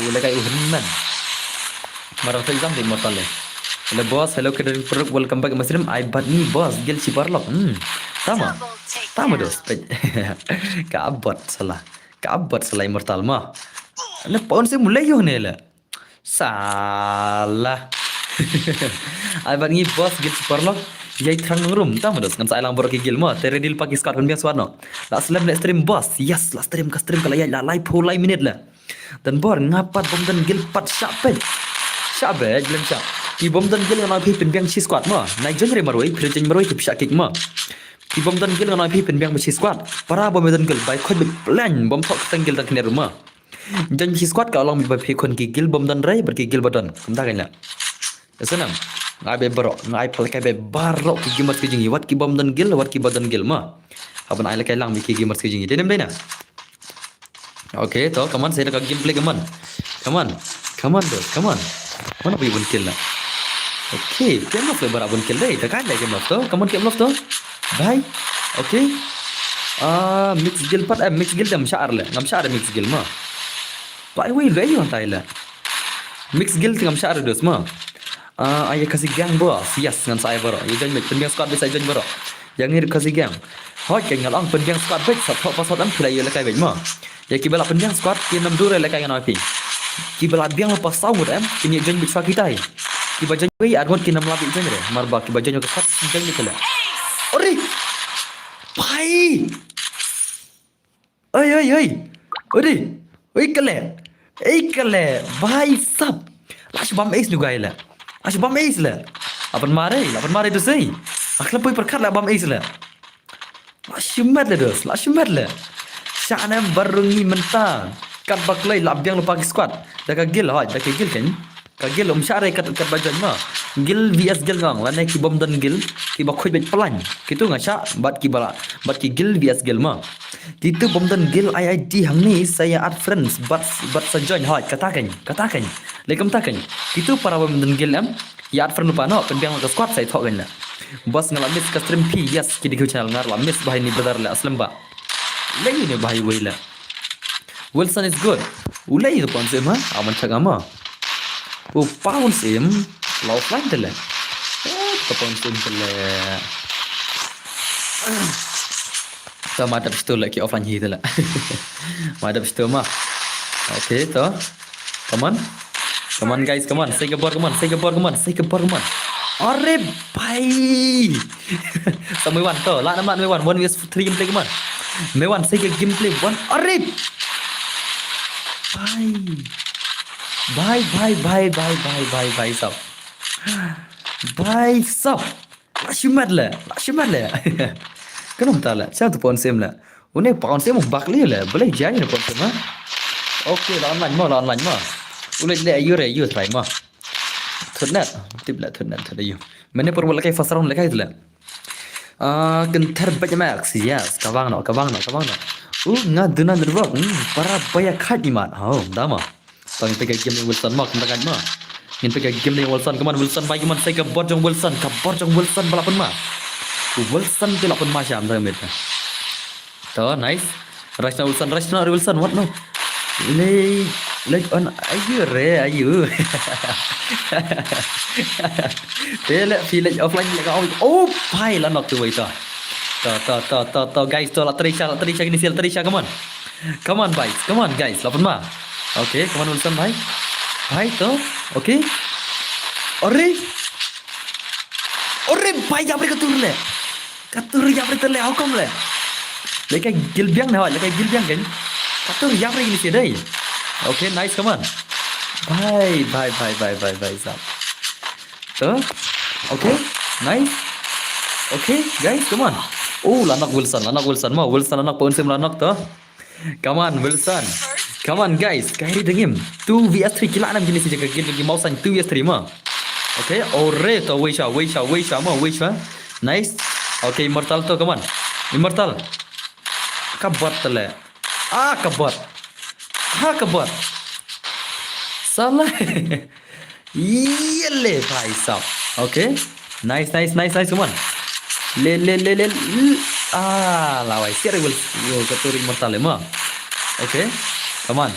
U lekai u hynmen. Marang sa exam de Immortal le. Hello boss, hello kedering peruk, welcome back masrim. Ai bat ni boss, gil si parlok. Hmm. Tama. Tama dos. Pet. Ka abot salah. Ka abot salah Immortal ma. Ne paun se mulai yo ne le. Salah. Ai bat ngi boss gil si parlok. Yai thrang nangrum tang ma dos ngan sa ai lang borok ki gil mo. Te ready lypa ki squad pynbiang squad no. La slem le stream boss. Yes, la stream ka stream ka la yai la lai phew lai minit le. Dan bor nga pat bom dan gil pat shah peit. Shah beit blem shah. Ki bom dan gil ngan ai phi pynbiang shi squad mo. Nai join re marwei, phi join marwei ki shah kick mo. Ki bom dan gil ngan ai phi pynbiang ba shi squad. Para bom dan gil bai khot bit plan bom thok tang gil dan kner mo. Jan ki squad ka long ba phi khun ki gil bom don rei bad ki gil ba don. Kumta kan la. Esnam. Ngai be bro, ngai pal kai be bro ki gamers ki jingi wat ki bom don gil wat ki ba don gil ma. Haban ai la kai lang ki gamers ki jingi. Denem dena. Okay, to come on, saya ka gameplay come on. Come on. Come on bro, come on. Mana bui bun kill la. Okay, game of le bara bun kill dei. Ta kai le game of to. Come on game of to. Bye. Okay. Ah, mix gil pat eh mix gil dam shar le. Ngam shar mix gil ma. Bai wei lei yon tai la. Mix gil tingam shah dos ma. Ah, ai Khasi gang bro. Yes ngan sai bro. Ye join mix pynbiang squad bisa join bro. Yang ni Khasi gang. Hoi kan ngal ang pynbiang squad bik sa thok pasot am pila ye lekai bik ma. Ye ki bela pynbiang squad ki nam dure lekai ngan api. Ki bela biang pa saw mut am kin ye join bik squad kitai. Ki ba join wei arngot ki nam labi join re. Marba ki ba join ka squad join bik le. Ori. Pai. Oi oi oi. Odi. Oi kale. Ei kale. Bhai sab. Lash bam ace nu gai la. Lash bam ace la. Apan mare, apan mare tu sei. Akhlem poi pyrkhat la bam ace le. La shimet le dos, la shimet le. Sha ne barungi mynta. Kat ba kloi la biang lypa ki squad. Da ka guild hoi, da ka guild kan. Ka guild um sha re kat kat ba join ma. Guild V S guild ngang, lane ki bom don guild, ki ba khuid bad plan. Kitu nga sha, bad ki bala, bad ki guild V S guild ma. Kitu bom don guild I I D hangne sa ïa add friends, bad, bad sa join hoi, kata kan, kata kan. Lekom ta kan. Kitu para bom don guild em. Ïa add friend lypa noh, pynbiang ka squad sa ïathoh kan la. Boss nga la miss ka stream phi, yes, ki dikhu channel nga la miss bahai ni brother la slem ba. Lei ni bahai wei la. Wilson is good. U lei tu pon sim ha, aman chak ama. U pon sim, la offline tele. Eh, tu pon sim tele. Ta ma dap stu la ki offline hi tele. Ma dap stu ma. Okay, to. Come on. Come on guys, come on. Say gabor, come on. Say gabor, come on. Say gabor, come on. Are bhai. Sa Mewan to. La nama Mewan. One versus three gameplay, come on. Mewan, say gameplay one. Are bhai. Bhai, bhai, bhai, bhai, bhai, bhai, bhai, sab. Bhai, sab. La shimet le, la shimet le. Kano mta le, cha tu pon sim le. Une pon sim bak le le, boleh jai ne pon sim ha. Okay, la online mo, la online mo. Ule le ayu re, ayu try mo. Thut net, tip le thut net, thut ayu. Mene por wala kai first round le kai le. Ah, kenter bad max, yes, kabang no, kabang no, kabang no. Uh, nga duna nervok, hmm, para baya khat imat. Oh, dama. Tang pega game Wilson ma, kenta kan ma. Ngin pega game Wilson, come on Wilson, bai, come on, say ka bor jong Wilson, ka bor jong Wilson bala pun ma. Wilson tu la pun ma sham tang mit. To, nice. Rush na Wilson, rush na Wilson, what no? Lei, lei on ayu re, ayu. Te le fi le offline le ka. Oh, bhai la nok tu wei to. To, to, to, to, to, guys, to la trisha, la trisha kini sil trisha, come on. Come on, guys. Come on, guys. Lapan ma. Okay, come on, Wilson, bhai. Bhai, to. Okay. Ore. Ore, bhai, jab re ka tur le. Ka tur jab re tur le, how come le? Leka gilbiang na, leka gilbiang kan. Ka tur jab re ini sedai. Okay, nice, come on. Bhai, bhai, bhai, bhai, bhai, bhai, sab. To. Okay, nice. Okay, guys, come on. Oh, la nok Wilson, la nok Wilson, ma Wilson la nok pun sim la nok to. Come on, Wilson. Come on, guys. Kairi dengim. Two V S three kila nam kini si jaga gil di mau san two V S three ma. Okay, ore to Weisha, Weisha, Weisha ma, Weisha. Nice. Okay, Immortal to, come on. Immortal. Ka bot tele. Ah, ka bot. Ha, ka bot. Salah. Ye le bhai sab. Okay. Nice, nice, nice, nice, come on. Le, le, le, le, le. Ah, lawai. Siar will, will ka turi Immortal ma. Okay. Come on.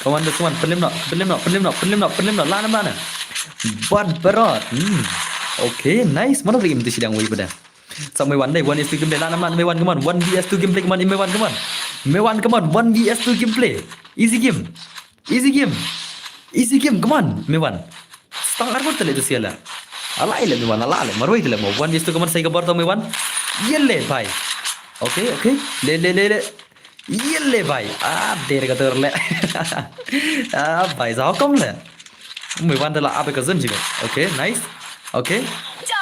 Come on, come on. Pelim no, pelim no, pelim no, pelim no, pelim no. Lana mana? Bad berot. Hmm. Okay, nice. Mana lagi mesti sidang wei pada. Sa Mewan dei, one is two gameplay. Lana mana Mewan, come on. One V S two gameplay, come on. Mewan, come on. Mewan, come on. One V S two gameplay. Easy game. Easy game. Easy game, come on, Mewan. Stang arbor tele tu siala. Ala ile Mewan, ala ile. Marwai tele mo. One is to, come on, sai ka bor to Mewan. Yele bhai. Okay, okay. Le, le, le, le. Yele bhai. Ah, der ka tur le. Ah, bhai, sa hukum le. Mewan tele abe ka zon jiga. Okay, nice. Okay.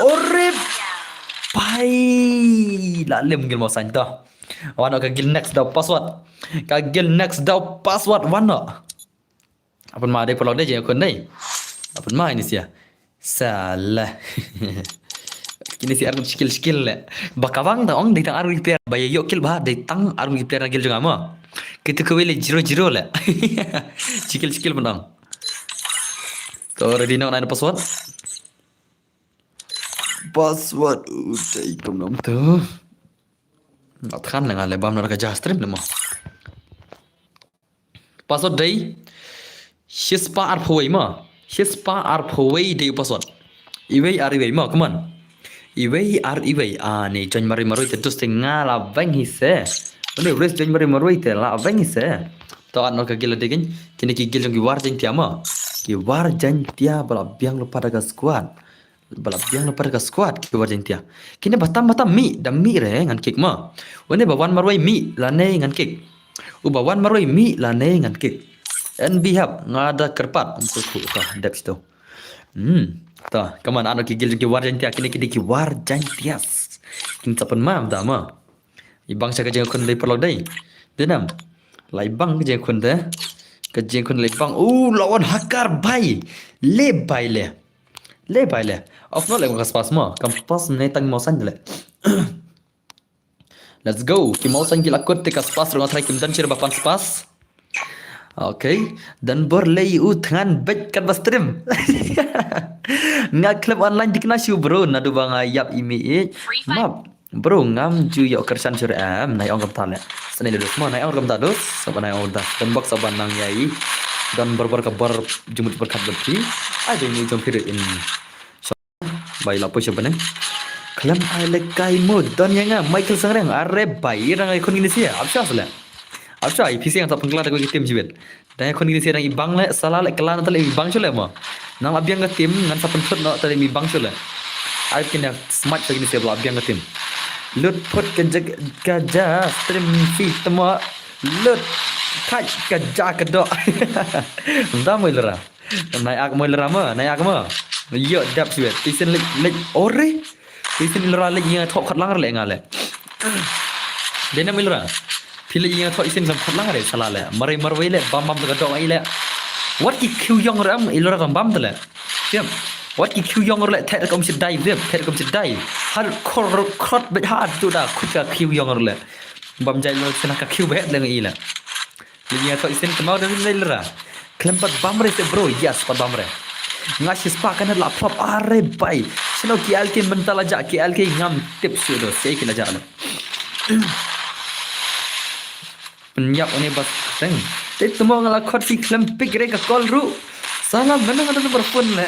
Ore bhai. La lem gil mo santo. Wan ka gil next da password. Ka gil next da password wan no. Apun ma dei pelok dei je kun dei. Apun ma ini sia. Salah. Kini si arun skill skill le. Bakawang da ong dei tang arun player. Ba yo kill ba dei tang arun player na gil jong ama. Kita kawele zero zero le. Skill skill pun ong. To ready no nine password. Password utai kum nom tu. Ngat khan lenga le bam na ka ja stream le mo. Password dei. Shispa arphawei ma. Shispa arphawei dei password. Iwei ar iwei ma, come on. Iwei ar iwei. Ah, ni join marwei marwei te dus te nga la veng hi se. Ni res join marwei marwei te la veng hi se. To an ka gila degin. Kini ki gil jong ki war jeng tia ma. Ki war jeng tia bala biang lupa daga squad. Bala biang na par ka squad ki war jeng tia. Kine batam batam mi da mi re ngan kick ma. Wane ba wan marwai mi lane ngan kick. U ba wan marwai mi lane ngan kick. N B hap nga da kerpat. Untuk ku ta dep situ. Hmm. Ta, kaman ano ki gil ki war jeng tia, kine ki di ki war jeng tia. Kin sa pynmap da ma. I bang sha ka jingkhun dei paralok dei. Dei nam. Lai bang ka jingkhun de. Ka jingkhun lai bang. U lawan hakar bai. Le bai le. Le bai le. Of no le ka spas ma. Kam pas ne tang mau san le. Let's go. Ki mau san ki la kut te ka spas ruh nga try kim don shir ba pan spas. Okay. Dan bor lei u thngan bek kat ba stream. Nga klep online dik na shu bro. Nadu ba nga yap imi i. Map. Bro ngam ju yok kershan shu em. Nai ong kam ta le. Sani le dus mo nai ong kam ta dus. Saba nai ong das. Dan bok saba nang yai. Dan bor bor ka bor jumut berkat berti. Ai dei ni jong phi in. Bai la poi sha bane. Khlem ai le kai mo don ya nga Michael Sangreng are bai rang ai khun gini sia. Apsha sele. Apsha i phi siang ta pengkla da ko ki tim jibet. Dang ai khun gini sia dang i bang le sala le klan ta le i bang shu le mo. Nang la biang ka tim ngan sa pynthut no ta le i bang shu le. Ai kin ya smart sha gini sia bla biang ka tim. Lut phut ka ja ka ja stream fi tamo. Lut. Kai ka ja ka do. Nda mo ilra. Nai ak mo ilra ma, nai ak ma. Yo dap siwet. Tisin lek lek ore. Tisin ilra lek ïa thok khat lang le nga le. Dena milra. Phi lek ïa thok isin sam khat lang re sala le. Mare marwei le bam bam ka dok ai le. Wat ki khiu yong ram ilra kam bam tele. Siam. Wat ki khiu yong le thek kom si dai zip, thek kom si dai. Har kor krot bet har tu da khut ka khiu yong le. Bam jai le sena ka khiu bet le ngi le. Ïa to isin kemau da lei lera. Klem pat bam re se bro, yes pat bam re. Nga shi spa kan la flop are bai. Sino ki L K mental aja ki L K ngam tip su do se ki la ja lo. Penyap ni bas teng. Te temo nga la khot si klem pik re ka call ru. Salah mana ada nomor phone le.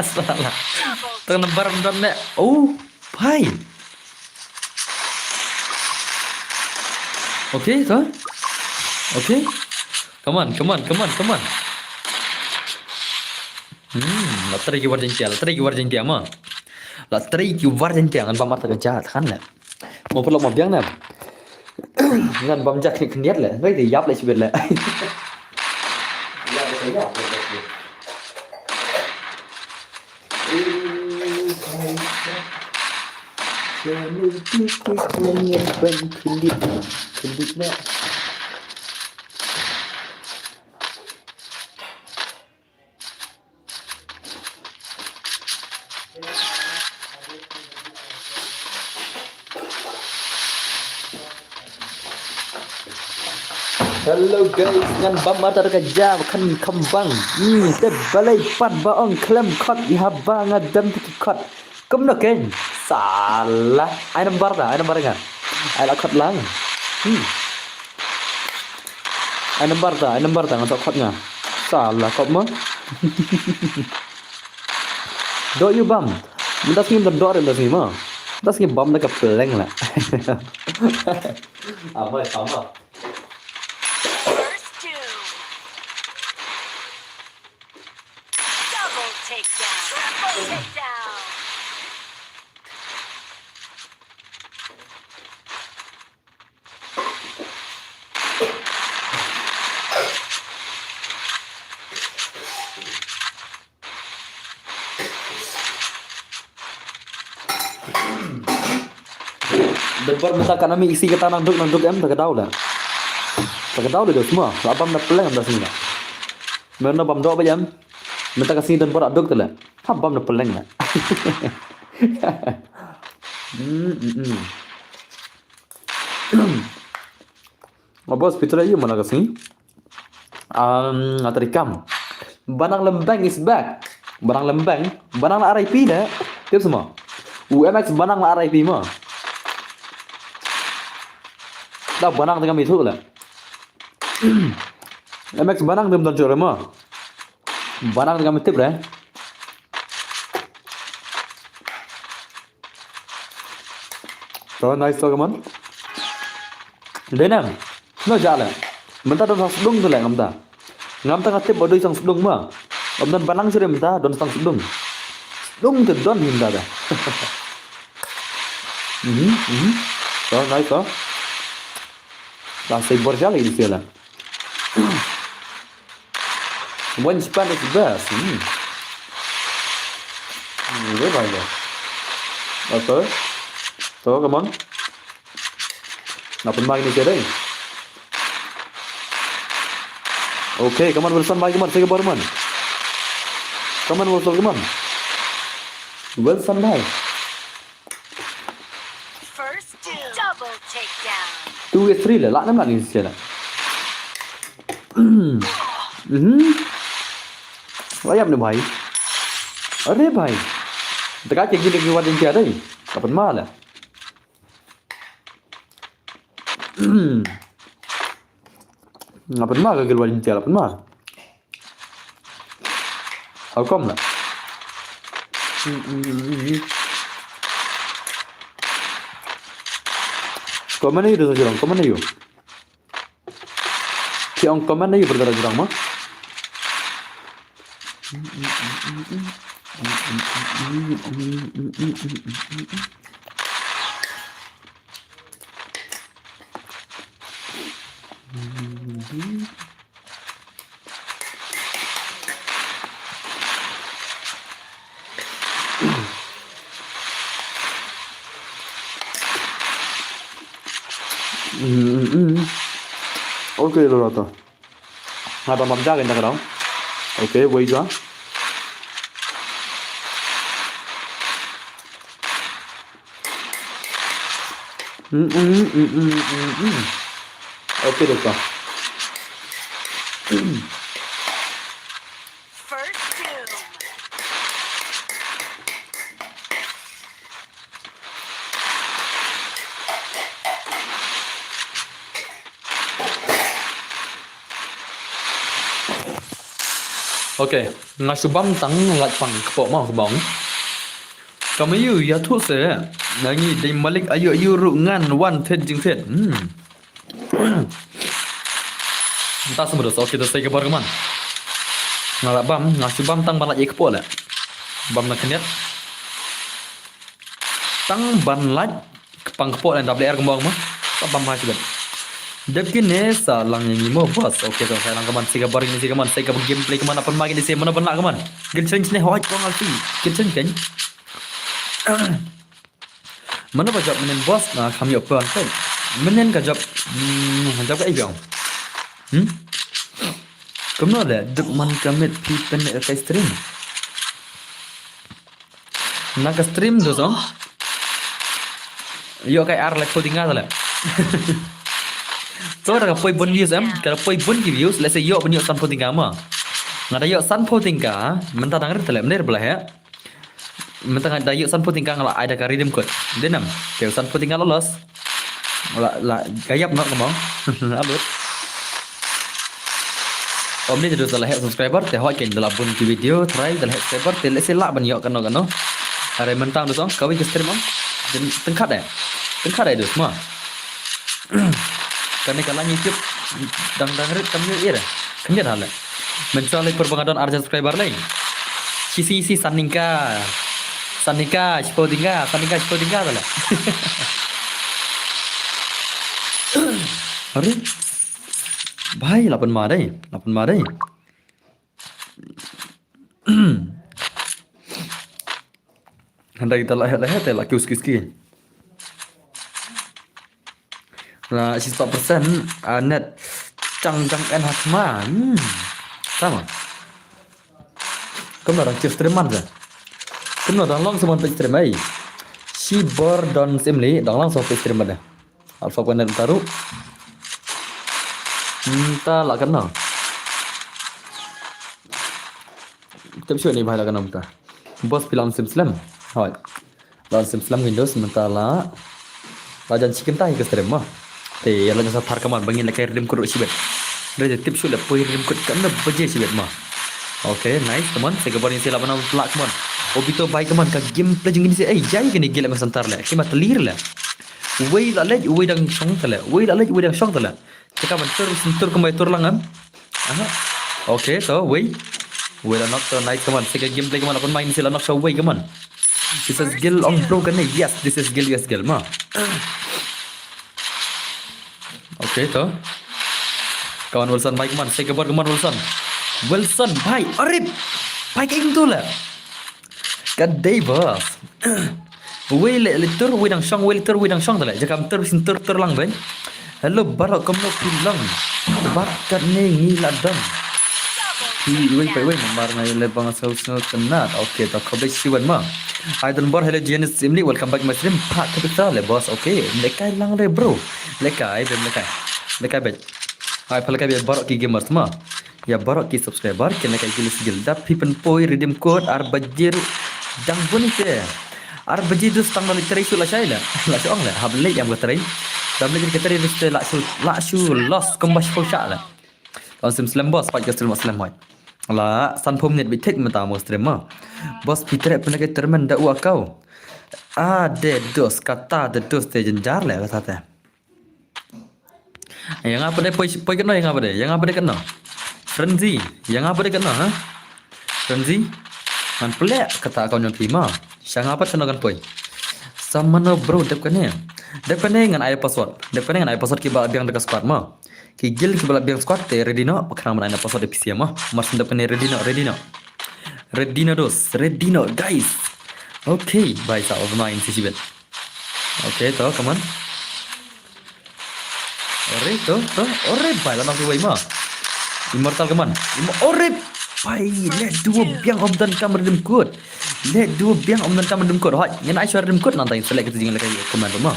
Salah. Tang nomor don le. Oh. Pai. Okay, to. Okay. Come on, come on, come on, come on. Hmm, la trei ki war jingtia, la trei ki war jingtia ma. La trei ki war jingtia ngan bam arta ka jat kan le. Mo perlu mo biang na. Ngan bam jak ni kendiat le. Ngai de yap le sibet le. Yap le yap le. Hello guys, ngan bam arta ka jab kan kembang. Hmm, te balei pat ba ong klem khot ïa ba nga dem te ki khot. Kumno ken? Salah. Ai number ta, ai number nga. Ai la khot lang. Hmm. Ai number ta, ai number ta nga to khot nga. Salah kop mo. Do you bam? Mynta sngi mynta do re mynta sngi mo. Mynta sngi bam da ka pleng la. Amai sama. First two. Double takedown. Triple takedown. Depor mynta ka nami isi kata nang duk nang duk em ta ka daw la. Ta ka daw la duk semua. La bam da peleng da sini. Meno bam dok ba jam. Mynta ka sini depor aduk tu la. Ha bam da peleng la. Hmm, hmm, hmm. Nga bos Peter ayu mana ka sngi. Um, nga tadi kam. Banang Lembang is back. Banang Lembang. Banang la R I P dah. Tip semua. U M X Banang la R I P mo. Dah Banang tengah mitu lah. M X Banang dem don chore mo. Banang tengah mitip dah. To nice to kaman. Denam. No jale. Mynta don sang sdung tu le ngamta. Ngamta ngatip ba doi sang sdung ma. Om don Banang sire mynta don sang sdung. Sdung tu don him da. Mhm, mhm. To nice to. Lah sei bor jale di sila. One span is best. Hmm. Hmm, gue bang gue. Okay. To, come on. Nga pynmai kine ki dei. Okay, come on, Wilson, bhai, come on, sa ïa ka bor, come on. Come on, Wilson, come on. Wilson, bhai. First down. Double takedown. Two vs three le, lah nam lah ni sila. Mhm. Layap ni bhai. Are bhai. Teka ke gini ki wat intia dei. Kapan ma le. Kapan ma ka gilwa intia, kapan ma. How come lah? Comment ayu tu saja, comment ayu. Ki ong comment ayu, brother, jurang ma. Okay, lo to. Nga ta mam ja kan ta ka dong. Okay, wei jua. Mm, mm, mm, mm, mm, mm. Okay, doktor. First doom. Okay, nga shu bam tang lait pang kpoh ma ka bong. Kam ayu ïathuh se, nga ngi dei malik ayu ayu ruh ngan wan thied jingthied. Hmm. Nta sumber dos, okay, da sei ka bor ka man. Nga la bam, nga shu bam tang ban lait ïa kpoh le. Bam na khyndiat. Tang ban lait, ka pang kpoh le dap le er ka mong ma. Ka bam ha sibet. Dep kine sa lang ïa ngi mo boss. Okay, to sa lang ka man, sei ka bor kine, sei ka man, sei ka gameplay ka man, apan ma kine, sei mano ban lah ka man. Gin chen kine hoi kong alfi. Gin chen ken. Mano ba jop mynnin boss, na kham ïoh pon pen. Mynnin ka jop, hmm, jop ka ei biang. Hmm? Kumno le, dep man ka miet phi pynleh ka stream. Na ka stream tu song. Ïoh kai ar lak phew tyngka tu le. To da ka poi bun views em, ka da poi bun ki views, lehse ïoh ban ïoh san phew tyngka ma. Nga da ïoh san phew tyngka, mynta dang rit tu le, mynta rit bla he. Mynta nga da ïoh san phew tyngka nga la ai da ka redeem code. Dei nam, te san phew tyngka la loss. La, la, ka ïap noh ka mong. Alut. Om ni te dus da la heh subscriber, te hoi ken da la bun ki video, try da la heh subscriber, te lehse lah ban ïoh kano kano. Are mynta dus ong, kawei ka stream ong. Tyngkhat eh. Tyngkhat eh dus ma. Kane ka line YouTube dang dang rit kam ïoh ïa. Kam ïoh hale. Mynta lei pur ba nga don ar hajar subscriber lei. Shi shi shi san tyngka. San tyngka, shiphew tyngka, san tyngka, shiphew tyngka hale. Are. Bhai, la pynma dei, la pynma dei. Hynda kita la heh la heh te la kiew ski ski. La shispah persen, ah, net chang chang en ha khma. Hmm. Sama. Kumno dang chief stream man sa. Kumno dang long sa man peit stream ai. Shi bor don sim li dang long sa peit stream man da. Alpha Planet taru. Mynta la kena. Tip shu ni bhai la kena mynta. Boss phi la sim slem. Hoi. La sim slem Windows mynta la. La jan chicken tai ka stream ma. Te ïa la jan sa thar ka man ba ngin la kai redeem code shibet. Re tip shu la poi redeem code ka na baje shibet ma. Okay, nice, come on. Sa ka bor ngin sa la bana la, come on. Obito bhai, come on, ka gameplay jong ngin sa, eh, jai kane gel ma santar le. Ki ma tlir le. Wei la lej, wei dang shong tale. Wei la lej, wei dang shong tale. Te ka ban tur, tur kumbai tur lang em. Aha. Okay, to, wei. Wei la knock to, nice, come on. Sa ka gameplay, come on, apan ma ngin sa la knock sa wei, come on. This is Gil ong bro kane. Yes, this is Gil, yes, Gil ma. Okay, to. Come on, Wilson, bhai, come on. Sa ka bor, come on, Wilson. Wilson, bhai, arit. Bhai, ka ing tu la. Ka dei boss. Wei le, le tur, wei dang shong, wei le tur, wei dang shong tale. Jakam tur, sin tur, tur lang ben. Hello, baroh kumno phi long. Bad katne ngi la dang. Phi wei pai wei namar ngai le bang sau sngau kynat. Okay, to khublei shibun ma. Ai don bor, hello Janice Imli, welcome back my stream. Pha khublei le boss, okay. Lekai lang re bro. Lekai, ben lekai. Lekai ben. Ai pha lekai ben baroh ki gamers ma. Ïa baroh ki subscriber, kine ki gil sigil. Da phi pynpoi redeem code ar baje dang bun te. Ar baje dus tang da leit trei shu la shai la. La shu ong la. Hap leit ïam ka trei. Da leit ka trei dus te la shu, la shu loss kumba shu shah la. Kon sim slem boss, pat ka stream slem hoi. La san pum net bitik mynta mo stream ma. Boss phi trei pynlek tournament da u akau. A de dus kata de dus te jynjar le kata te. Ïa nga pat de poi, poi katno ïa nga pat de, ïa nga pat de katno. Frenzy, ïa nga pat de katno ha. Frenzy. Ngan pynlek kata account jong phi ma. Sha nga pat katno kan poi. Sa mano bro dep kane. Dep kane ngan ai password. Dep kane ngan ai password kiba biang da ka squad ma. Ki gil kiba la biang squad te ready noh, khnang ban ai na password da P C ma. Mar syn dep kane ready noh, ready noh. Ready noh dos, ready noh guys. Okay, bye sa overnight si sibet. Okay, to, come on. Ore, to, to, ore, bai, la nang wei ma. Immortal, come on. Im-, ore, bai, le dua biang om don kam redeem code. Le dua biang om don kam redeem code. Hoi, ngan ai shuwa redeem code nang tai select kita jing lekai command ma.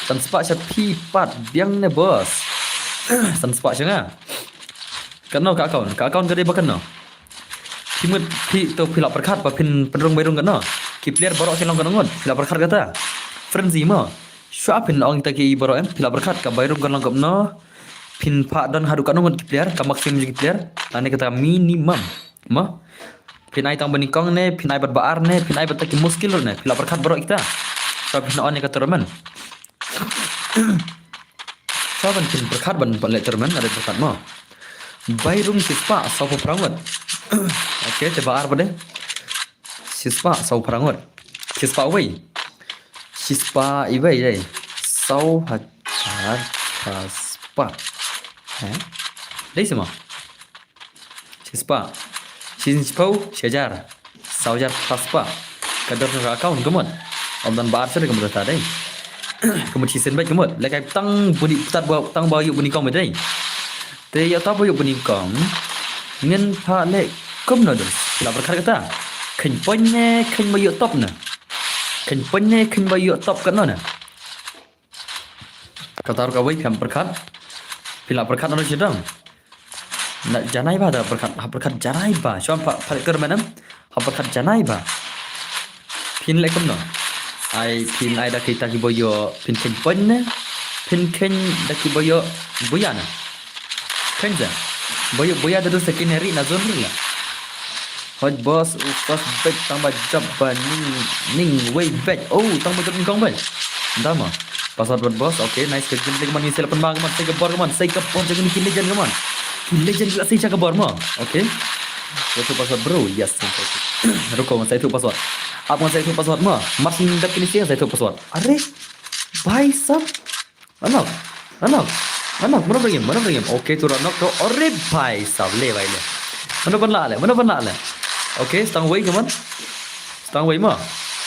San spah sha phi pat biang ne boss. San spah sha nga. Katno ka account, ka account ka dei ba katno. Phi mut phi to phi la pyrkhat ba phin pynrung bai rung katno. Ki player baroh ki long katno ngut, phi la pyrkhat kata. Frenzy ma. Shuwa phin ong ta ki baroh em, phi la pyrkhat ka bai rung kan long katno. Phin pha don haduh katno ngut ki player, ka maximum ki player. Lane kata minimum. Ma. Phin ai tang ba nyngkong ne, phin ai bad ba ar ne, phin ai bad ta ki muskil ne, phi la pyrkhat baroh kita. Shuwa phin on ïa ka tournament. Sa ban phin pyrkhat ban pynlek tournament, ada pyrkhat mo. Bai rung shispah saw phew phra ngut. Okay, te ba ar pat de. Shispah saw phew phra ngut. Shispah wei. Shispah iwei dei. Saw hajar phra spah. Eh? Dei shi mo. Shispah. Shi, shiphew, shi hajar. Saw hajar phra spah. Ka dor ka account ka mut. Ym don ba ar shuh ka mut ta dei. Ka mut shisien beit ka mut. Lehkai tang bun i, tang ba, tang ba ïoh bun i kong beit dei. Te ïoh tang ba ïoh bun i kong. Ngin pha leh kumno dus. Phi la pyrkhat kata. Kheiñ point ne, kheiñ ba ïoh top ne. Kheiñ point ne, kheiñ ba ïoh top katno ne. Kata ruh kawei phi hap pyrkhat. Phi la pyrkhat ano shi dang. Na janai ba da pyrkhat, hap pyrkhat janai ba. Shuwa pha, pha leh tournament em. Hap pyrkhat janai ba. Phin leh kumno. Ai phin ai da kita kiba ïoh phin kheiñ point ne. Phin kheiñ da kiba ïoh buya ne. Kheiñ ja. Ba ïoh buya da dus sa kine ri na zone ri la. Hoj boss, u first bet tang ba jop ba ning, ning wei bet. Oh, tang ba jop ning kong bet. Nda ma. Password bad boss. Okay, nice ka game. Ka man ngi sel pynbang ka man, sei ka bor ka man, sei ka bor jong ngi ki legend ka man. Ki legend ki la sei sha ka bor ma. Okay. Sa ïathuh password bro. Yes. Ruko ngan sa ïathuh password. Ap ngan sa ïathuh password ma. Mas ngi dap kini sing sa ïathuh password. Are. Bhai sab. Anok. Anok. Anok. Mano bring him? Mano bring him? Okay, tu anok tu. Are bhai sab le bhai le. Mano ban la le? Mano ban la le? Okay, stang wei ka man. Stang wei ma.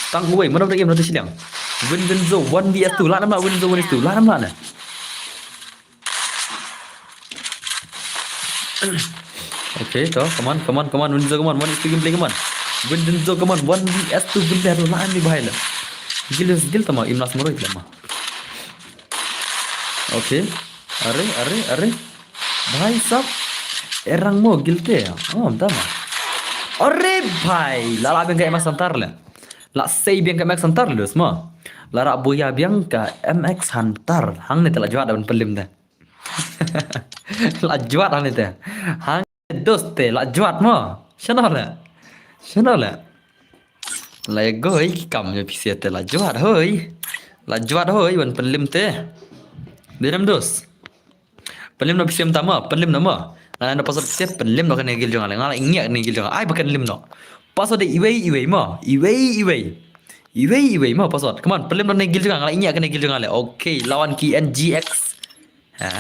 Stang wei. Mano bring him? Mano tu shiliang. Win Win Zo one V S two. La nam la Win Zo one V S two. La nam la ne. Okay, to, come on, come on, come on, Win Zo, come on, one is to gameplay, come on. Win Win Zo, come on, one V S two gameplay, la nam ni bhai le. Gil, gil tama, imlas moro le ma. Okay. Are, are, are. Bhai sab. Erang mo gilte. Oh, tama. Are bhai. La la biang ka M X Hunter le. La sei biang ka M X Hunter le dus mo. La ra buya biang ka M X Hunter. Hangne te la jwat da ban pynlim de. La jwat hangne te. Hangne dus te la jwat mo. Shano le. Shano le. La goi ki kam ïa phi sia te la jwat hoi. La jwat hoi ban pynlim te. Dei nam dus. Pynlim na phi sia mynta mo, pynlim na mo. Nga la na password phi sia pynlim na kane gil jong nga. Nga la ngiah kane gil jong nga. Ai ba kan lim no. Password dei iwei iwei mo. Iwei iwei. Iwei iwei mo password. Come on, pynlim na kane gil jong nga. Nga la ngiah kane gil jong nga le. Okay, lawan ki N G X. Ha?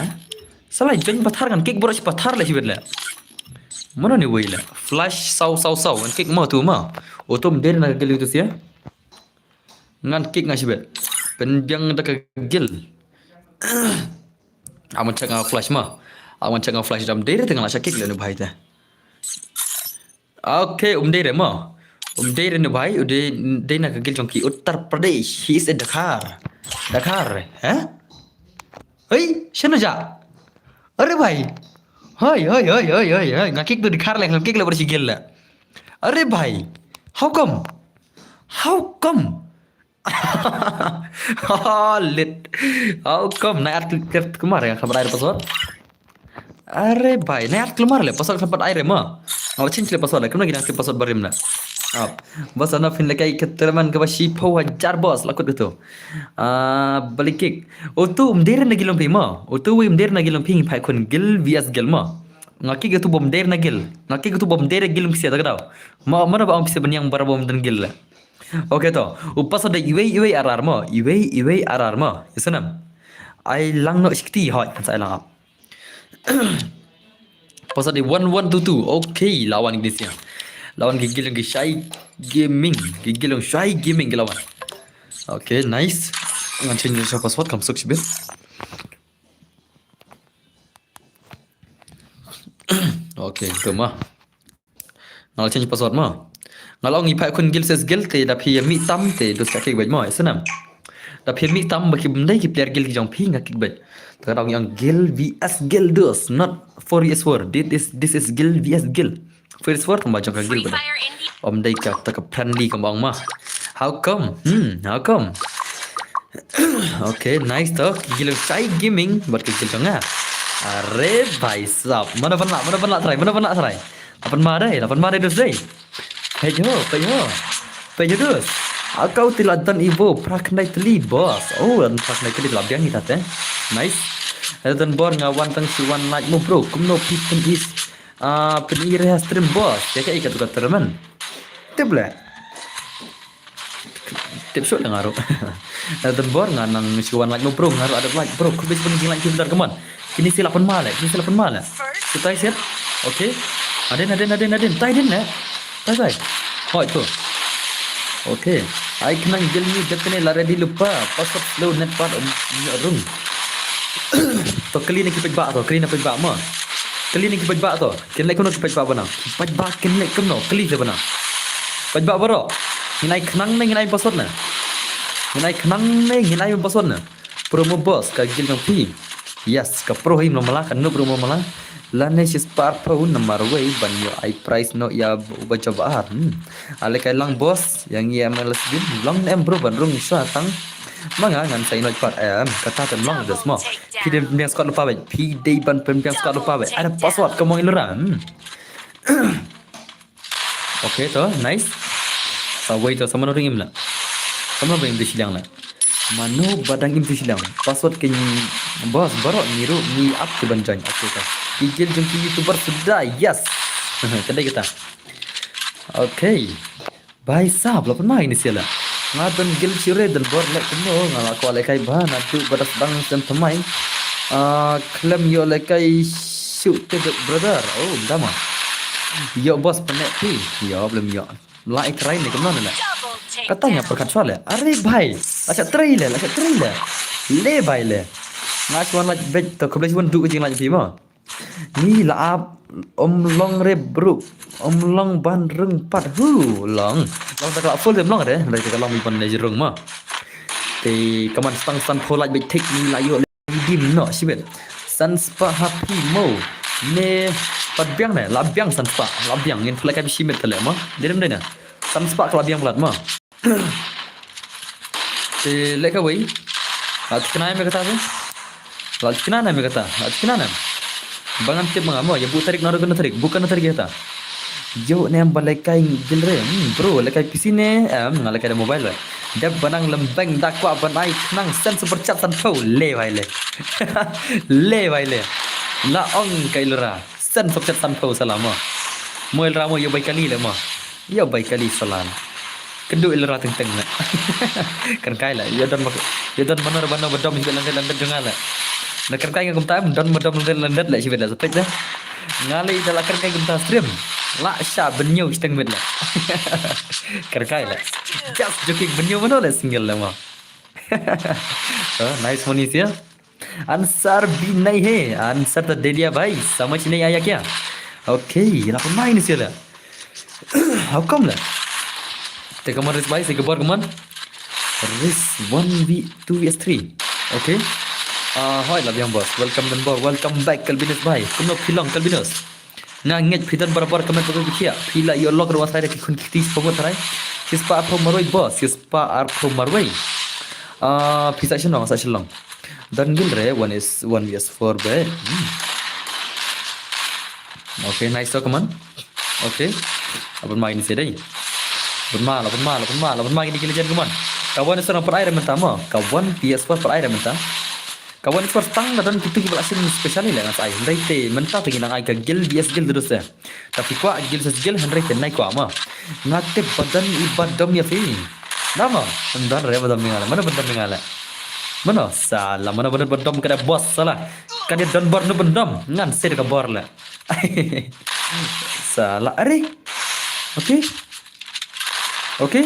Sa la join pathar ngan kick bro shi pathar le shi bet le. Mano ni wei le. Flash saw saw saw ngan kick mo tu mo. Utum der na gil tu sia. Ngan kick nga shibit. Pynbiang da ka guild. Aman check nga flash ma. Aman check nga flash dam dei re te nga la check kick le nu bhai te. Okay, um dei re ma. Um dei re nu bhai, u dei dei na ka guild jong ki Uttar Pradesh. He is a Dakar. Dakar, eh? Hei, shano ja? Are bhai. Hoi, hoi, hoi, hoi, hoi, hoi. Nga kick tu Dakar le, nga kick le bar shi guild le. Are bhai. How come? How come? Lit. How come? Na at kir kumar ya khabar air password. Are bhai, na at kumar le password khabar air ma. Aw change le password le. Kumna gidan kir password barim na. Ap. Bas ana phin lekai keterman ke bashi pau hajar bos lakut gitu. Ah, balik kick. Utu um dere na gilong pi ma. Utu um dere na gilong pi phai kun guild V S guild ma. Nga kick utu bom dere na guild. Nga kick utu bom dere guild kisia tak daw. Ma mana ba ang kisia banyang bara bom dan guild le. Okay to. U password da iwei iwei arar mo. Iwei iwei arar mo. Isanam. Ai lang no shikti hoi kan sa ai lang ap. Password da one one two two. Okay, lawan gini sia. Lawan gigil yang gishai gaming. Gigil yang shai gaming ki lawan. Okay, nice. Ngan change sa password kam suk sibit. Okay, tu ma. Ngal change password ma. Ngal ong ipai kun guild ses guild te da phi mih tam te dus ka kick bait ma. Isanam. Da phi mih tam ba ki bendai ki player guild ki jong phi nga kick bait. Ta da ong yang guild V S guild dus, not four V S four. This is, this is guild V S guild. Four V S four tang ba jong ka guild bait. Om dei ka ta ka friendly ka ong ma. How come? Hmm, how come? Okay, nice to. Gilong shai gaming bad ka gilong nga. Are bhai sab. Mana ban la, mana ban la try, mana ban la try. Lapan ma dei, lapan ma dei dus dei. Peit ho, peit ho. Peit ho dus. Akau ti la don ibo, prak nai teli boss. Oh, don prak nai teli la biang kita te. Nice. Ada don bor nga wan tang si wan like mo bro. Kumno phi pyn is. Ah, pyn i re stream boss. Ya ka i ka tu ka terman. Tip le. Tip shot le ngaru. Ada don bor nga nang si wan like mo bro, ngaru ada like bro. Kubis pun jing like phi bentar come on. Kini si lapan ma le, kini si lapan ma le. Kita siap. Okay. Adin, adin, adin, adin. Tai din le. Tai, tai. Hoi tu. Okay. Ai khnang gel ni dep kene la ready lupa. Password slow net pat um rung. To kali ni ki peit ba to, kali ni peit ba ma. Kali ni ki peit ba to. Kin lek kono ki peit ba bana. Ki peit ba kin lek kono kali te bana. Peit ba baro. Nginai khnang ne nginai password ne. Nginai khnang ne nginai password ne. Promo boss ka gil nang phi. Yes, ka pro hi mala ka nu promo mala. Lane shi spar pau namar wei ban yo ai price no ya ba jawab ar. Hmm. Ale kai lang boss yang ya malas bin long em bro ban rung sha tang. Manga ngan sai noi pat em kata tem long des mo. Phi dei ban pynbiang squad lupa bek. Phi dei ban pynbiang squad lupa bek. Ada password ka mong ilura. Hmm. Okay to, nice. Sa wei to, sa mano ring im la. Sa mano ring im di silang la. Mano badang im di silang. Password ke boss baroh ni ru ni up ke ban join. Okay to. Igil jong ki YouTuber suda, yes. Kedai kita. Okay. Bhai sahab, lapan ma ini sila. Nga don gil chire don bor lek keno nga la ko lekai ba na tu badas bang sem thamai. Ah, klem yo lekai shoot te brother. Oh, dama. Yo boss penek pi. Yo belum yo. Lai try ni kemana ni? Katanya perkat soal le. Are bhai. Lacak try le, lacak try le. Le bhai le. Nga chuan lach bej to khublei chuan du jing lach pi ma. Ni la ap om long re bro. Om long ban rung pat hu long. Long ta ka full dem long re. Lai ta ka long mi pan le rung ma. Te kaman stang san pho lach bej thik ni la yo le dim no shibet. San spa happy mo. Ne pat biang ne la biang san spa la biang ngin phlai ka bi shibet ka le ma. Direm de na. San spa ka la biang blat ma. Te leh kawei. La thikna me kata te. La thikna me kata. La thikna na. Ba ngan tip ma nga mo ya bu tarik na ru kena tarik. Bu kena tarik ya ta. Yo ne em ba lekai gil re. Hmm, bro lekai P C ne. Em nga lekai da mobile re. Dep banang lembeng da kwah ban ai khnang sen super chat san pho. Le bhai le. Le bhai le. La ong kai lura. Sen sop chat san pho sala mo. Mo ilra mo yo bai kali le mo. Yo bai kali sala. Kendu ilra teng teng le. Kan kai le. Yo don mak yo don manor bano badom hibat landet landet jong nga le. Na kan kai nga kumta em don badom landet landet le shibet le sepet le. Nga le ida la kan kai kumta stream. La sha bynñiew shiteng met la. Kyrkai la. Just joking, bynñiew mano la single la mo. Oh, nice money sia. Answer bi nai he. Answer ta Delia bhai. Samajh nahi aaya kya? Okay, la pun mai ni sia la. How come la? Te kaman risk bhai, se ke bor kaman. Risk one v two vs three. Okay. Ah, hoi la biang boss. Welcome dan bor. Welcome back Calvinus bhai. Kumno phi long Calvinus? Nga ngeit phi don barabor ka met ba phi khia. Phi la ïoh lok ruh wa trai da ki khun ki kti spah ngut trai. Shispah arphew marwei boss, shispah arphew marwei. Ah, phi sa shalong, sa shalong. Don gil re, one is, one v four be. Hmm. Okay, nice to kaman. Okay. Abon ma ini sedai. Abon ma, abon ma, abon ma, abon ma ini ki legend kaman. Ka one is four pat ai re mynta mo. Ka one P S four pat ai re mynta. Ka one is four tang da don kitu ki ba la sien special ni le ngan sa ai. Hynrei te mynta te ngi nang ai ka gil V S gil terus eh. Tapi kwah gil ses gil hynrei te nai kwah ma. Nga tip ba don i ba dom ïa phi. Nama? Don re ba dom ïa nga le. Mano ba dom ïa nga le? Mano? Sala, mano ba dom ka da boss sala. Ka da don bor no ba dom. Ngan se ka bor le. Sala, are. Okay. Okay.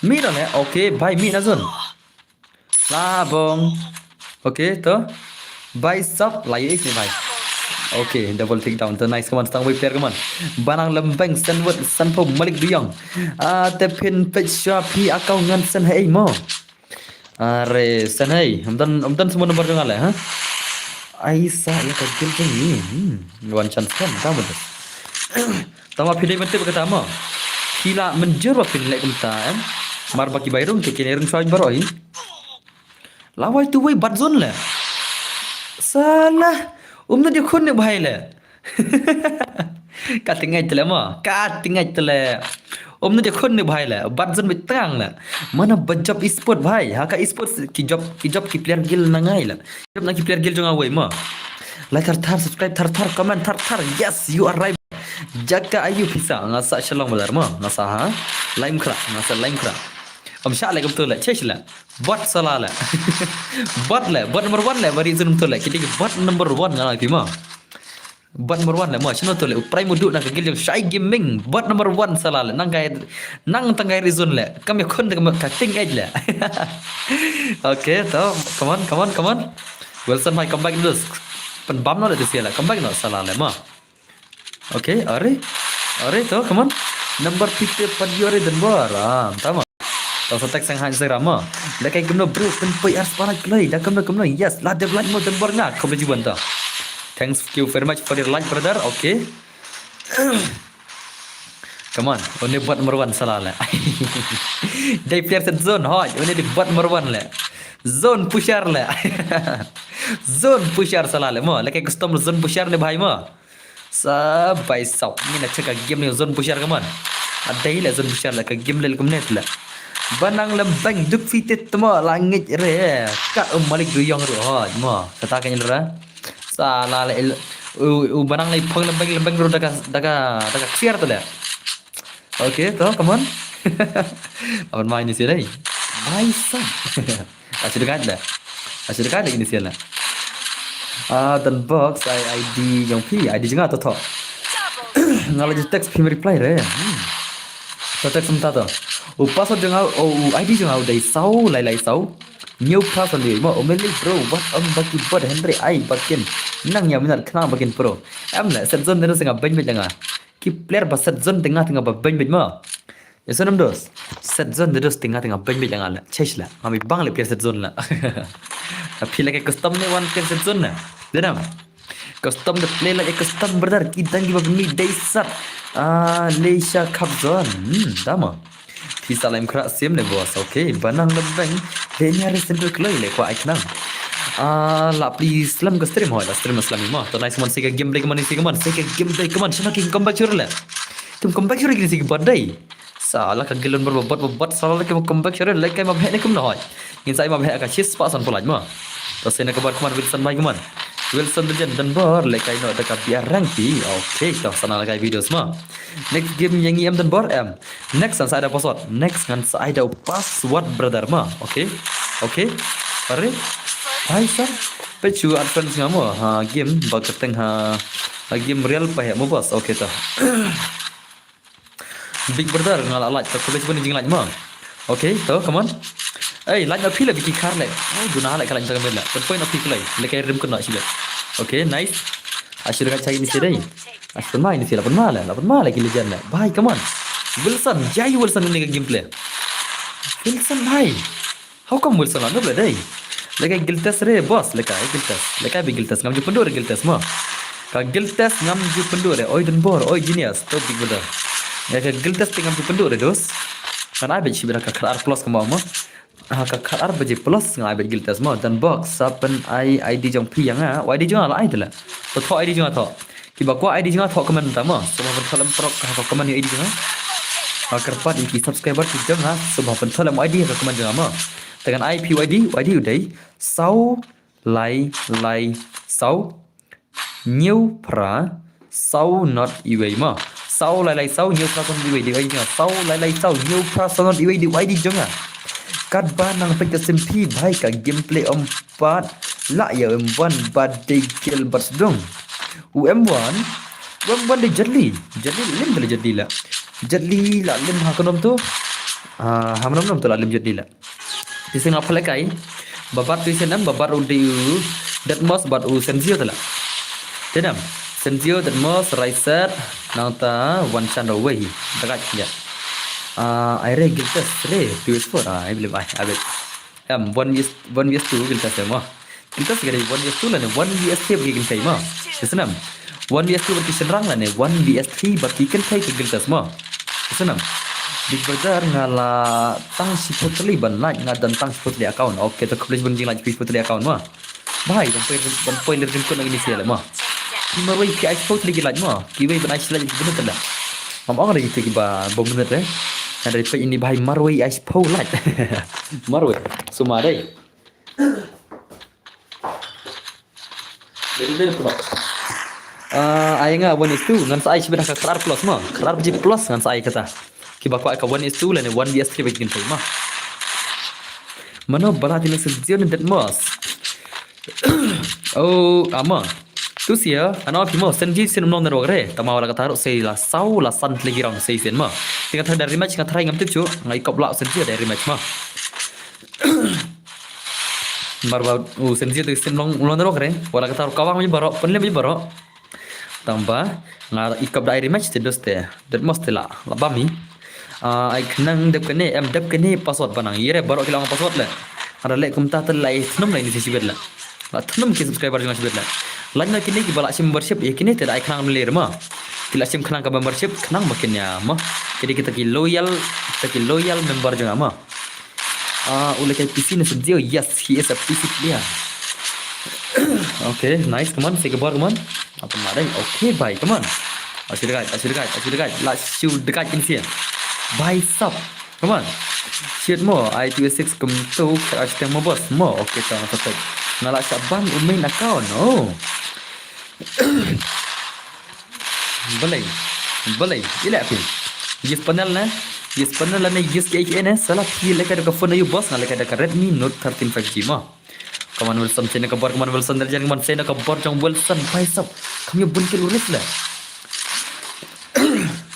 Mi don le. Okay, bye mi na zon. Labong. Okay, to. Bye sap, la ïa ni bye. Okay, double tick down. To nice kaman, stang wei player kaman. Banang Lembeng, Senwet, Sanpho, Malik Duyong. Ah, te phin pech sha phi account ngan sen hei mo. Are, sen hei. Am dan, am dan semua number jong ale, ha? Ai sa ïa ka gil jong ni. Hmm, one chance kan, ta mo. Tama phi dei ban tip kata mo. Phi la mynjur ba phin leh kumta em. Mar ba ki bai rung ke kine rung shwa baroh hi. La wai tu wai bat zone le. Sala. Um na dia khun ne bhai le. Ka tingai tele mo. Ka tingai tele. Um na dia khun ne bhai le. Bat zone bit tang le. Mana ba job e-sport bhai. Ha ka e-sport ki job ki job ki player gil na ngai le. Job na ki player gil jong awei mo. Like thar thar, subscribe thar thar, comment thar thar. Yes, you are right. Jaka ayu pisa, nga sa shalong balar mo, nga sa ha. Laim khra, nga sa laim khra. Om sha le kum tu le, chesh le. Bot sala le. Bot le, bot number one le, bari zun tu le. Kiti bot number one nga la pi mo. Bot number one le mo, shino tu le. Uprai mudu na ka gil jong Shy Gaming. Bot number one sala le. Nang kai, nang tang kai rizun le. Kam ya khun de kam ka ting edge le. Okay, to, come on, come on, come on. Wilson mai come back dus. Pen bam no le tu sia le. Come back no sala le mo. Okay, are. Are to, come on. Number fifty pat yore dan bor. Ah, tama. To sa text sang ha Instagram mo. Da kai kumno bro, pen poi ars parat kloi. Da kumno kumno. Yes, la dep like mo dan bor nga. Khop jiban to. Thanks you very much for your like brother. Okay. Come on, one bot number one sala le. Dei player set zone hoi, one di bot number one le. Zone pusher le. Zone pusher sala le mo. Leke custom zone pusher ne bhai mo. Sa bai sau. Ni na check a game ni zone pusher kaman. A dei le zone pusher le ka game le kumne le. Banang Lembeng duk fitit mo la ngit re. Ka um Malik Duyong ru hoi mo. Kata ka ni ra. Sala le u, u banang le phong lembeng lembeng ru daga daga daga clear tu le. Okay, to, come on. Aban mai ni sih dai. Mai sa. Asyik dekat dah. Asyik dekat lagi ni sih lah. Ah, dan box I, ID jong phi, ID jong nga to to. Nga la text phi reply re. Hmm. To text mynta to. U password jong nga, oh, u ID jong nga u dei saw lai lai saw. New password dei mo, u meli bro, wat am baki bad hynrei ai bakin. Nang ïa minat khnang bakin pro. Em le, set zone dei nga beng beng nga. Ki player ba set zone tengah tengah ba beng beng mo. Ya sonam dos. Set zone de dos tengah tengah beng beng nga le. Chesh la. Ngami bang le player set zone la. Tapi lagi custom ni one player set zone la. Denam. Custom de play lagi custom brother. Kita ki ba mi dei sat. Ah, Leisha Cup zone. Hmm, tama. Pisa laim khra sim le boss. Okay, banang lebeng. Denia re central kloi le kwa ai khnang. Ah, la please lam ka stream hoi, la stream slam mo. To nice man sika gameplay kaman sika man, sika gameplay kaman. Shana ki comeback sure le. Tum comeback sure kini sika badai. Sala ka gilon ber babat babat sala lagi mo comeback sure le kai ma bhek ne kum na hoi. Ngin sai ma bhek ka shis pa san pulai mo. To sena kabar kaman Wilson bai kaman. Wilson de jen dan bor le kai no da ka biar rang pi. Okay, to sana le kai videos mo. Next game yang em dan bor em. Next ngan sa ada password. Next ngan sa ada password brother ma. Okay. Okay. Are. Hai sir. Pechu advance nga mo. Ha game ba keteng ha. Ha game real pa he mo boss. Okay to. Big Brother nga la like, ka khublei shibun ïa ka jinglike mo. Okay, to, come on. Ei, like na phi la Vicky Khar le. Oh, duna la ka like ta ka mela. Pynpoi na phi klei. Le ka rim kno shibun. Okay, nice. Ashir ka chai ni sidai. Ashir mai ni sila pun mala, la pun mala ki legend le. Bhai, come on. Wilson, jai Wilson ne ka gameplay. Wilson bhai. How come Wilson la noob le dei? Le ka guild test re boss, le ka guild test. Le ka bi guild test, ngam ju pynduh re guild test mo. Ka guild test ngam ju pynduh re. Oi Dunbor, oi Genius, to Big Brother. Le ka guild test ngam ju pynduh re dos. Ngan ai beit shibit ha ka khatar plus kumba mo. Ha ka khatar baje plus ngan ai beit guild test mo. Dunbor, sa pyn ai ID jong phi ïa nga. Oi, ID jong nga la ai te le. To thoh ID jong nga thoh. Kiba kwah ID jong nga thoh comment mynta mo. Sngewbha pynthoh lem paralok ha ka comment ïa ID jong nga. Nga kyrpad ïa ki subscriber ki jong nga, sngewbha pynthoh lem ID ha ka comment jong nga mo. Te ngan ai phi u ID, u ID u dei saw lai lai saw hynñiew phra saw not iwei mo. Saw lai lai saw hynñiew phra saw not iwei dei u ID jong nga. Saw lai lai saw hynñiew phra saw not iwei dei u ID jong nga. Katba nang peit ka sim phi bhai, ka gameplay ym pat lah ïa u M one bad dei kill bad sdung. U M one, u M one dei Jet Li. Jet Li lim te la Jet Li la. Jet Li la lim ha ka nom tu. Ah, ha ka nom nom tu la lim Jet Li la. Te sien nga pynlehkai. Ba bat tu sien em, ba bat u dei u Deadmau5 bad u Senzio te la. Te em, Senzio, Deadmau5, Raiset, nangta Wan Chan Rawei. Dekat ïa. Ah, ai re guild test re, two is four. Ah, ai believe ai, ai believe. Em, one V S, one V S two guild test em ah. Guild test ka dei one V S two lane one V S three ba ki kynthei mo. Te sien em. One V S two bad ki shynrang lane one V S three bad ki kynthei ka guild test mo. Te sien em. Big Brother nga la tang shiphew tylli ban like, nga don tang shiphew tylli account. Okay, to khublei shibun jinglike shiphew tylli account mo. Bhai, ban poi, ban poi lir jingkut na kine shi le mo. Ki marwei ki ai shiphew tylli ki like mo. Kiwei ban ai shi like ki bun tylli. Ngam ong re kito kiba bym bun re. Nga dei peit ini bhai marwei ai shiphew like. Marwei. Suma dei. Dei, dei, dei, ah, ai nga one is two, ngan sa ai shibit ha ka khatar plus mo. Khatar baje plus ngan sa ai kata. Kiba kwah ka one is two lane one V S three ba ki kynthei mo. Mano ba la ti na Senzio ne Deadmau5. Oh, ama. Tu sia, ano phi mo, Senzio sien um long network re. Tama wala kata ruh sei la saw la san tylli ki round sei sien mo. Te nga tharai da rematch, nga tharai ngam tip shuh, nga i kop la Senzio da rematch mo. Mar ba u Senzio te sien long, long network re. Wala kata ruh kawang bad baroh, pynlem bad baroh. Tang ba nga i kop da ai rematch te dos te. Deadmau5 te la, la bam hi. Ah, ai khnang dep kane, em dep kane password ba nang. Ïa re baroh ki la ong password le. Nga da leh kumta te la ai thnum la ini shibit le. La thnum ki subscriber jong nga shibit le. Lait na kine kiba la shim membership, ïa kine te da ai khnang ler mo. Ki la shim khnang ka membership, khnang ba kin ïa mo. Ki dei kita ki loyal, kita ki loyal member jong nga mo. Ah, u lehkai P C ne Senzio? Yes, he is a P C player. Okay, nice, come on, say goodbye, come on. Apa nadai? Okay, bhai, come on. Ashi dekat, ashi dekat, ashi dekat. La shu dekat kin sia. Bhai sab. Come on. Shit mo, I two six kum tu, ashi teng mo boss mo. Okay, tang, tang, tang. Nga la sha ban u main account. Oh. Balei? Balei? Ila phi. Yes panel ne? Yes panel ne? Yes K H A ne? Sala phi lehkai da ka phone aïu boss, nga lehkai da ka Redmi Note thirteen five G mo. Come on Wilson, sien ka bor, come on Wilson, da jan, come on, sien ka bor jong Wilson, bhai sab. Kam ïa bun kill u Riz le.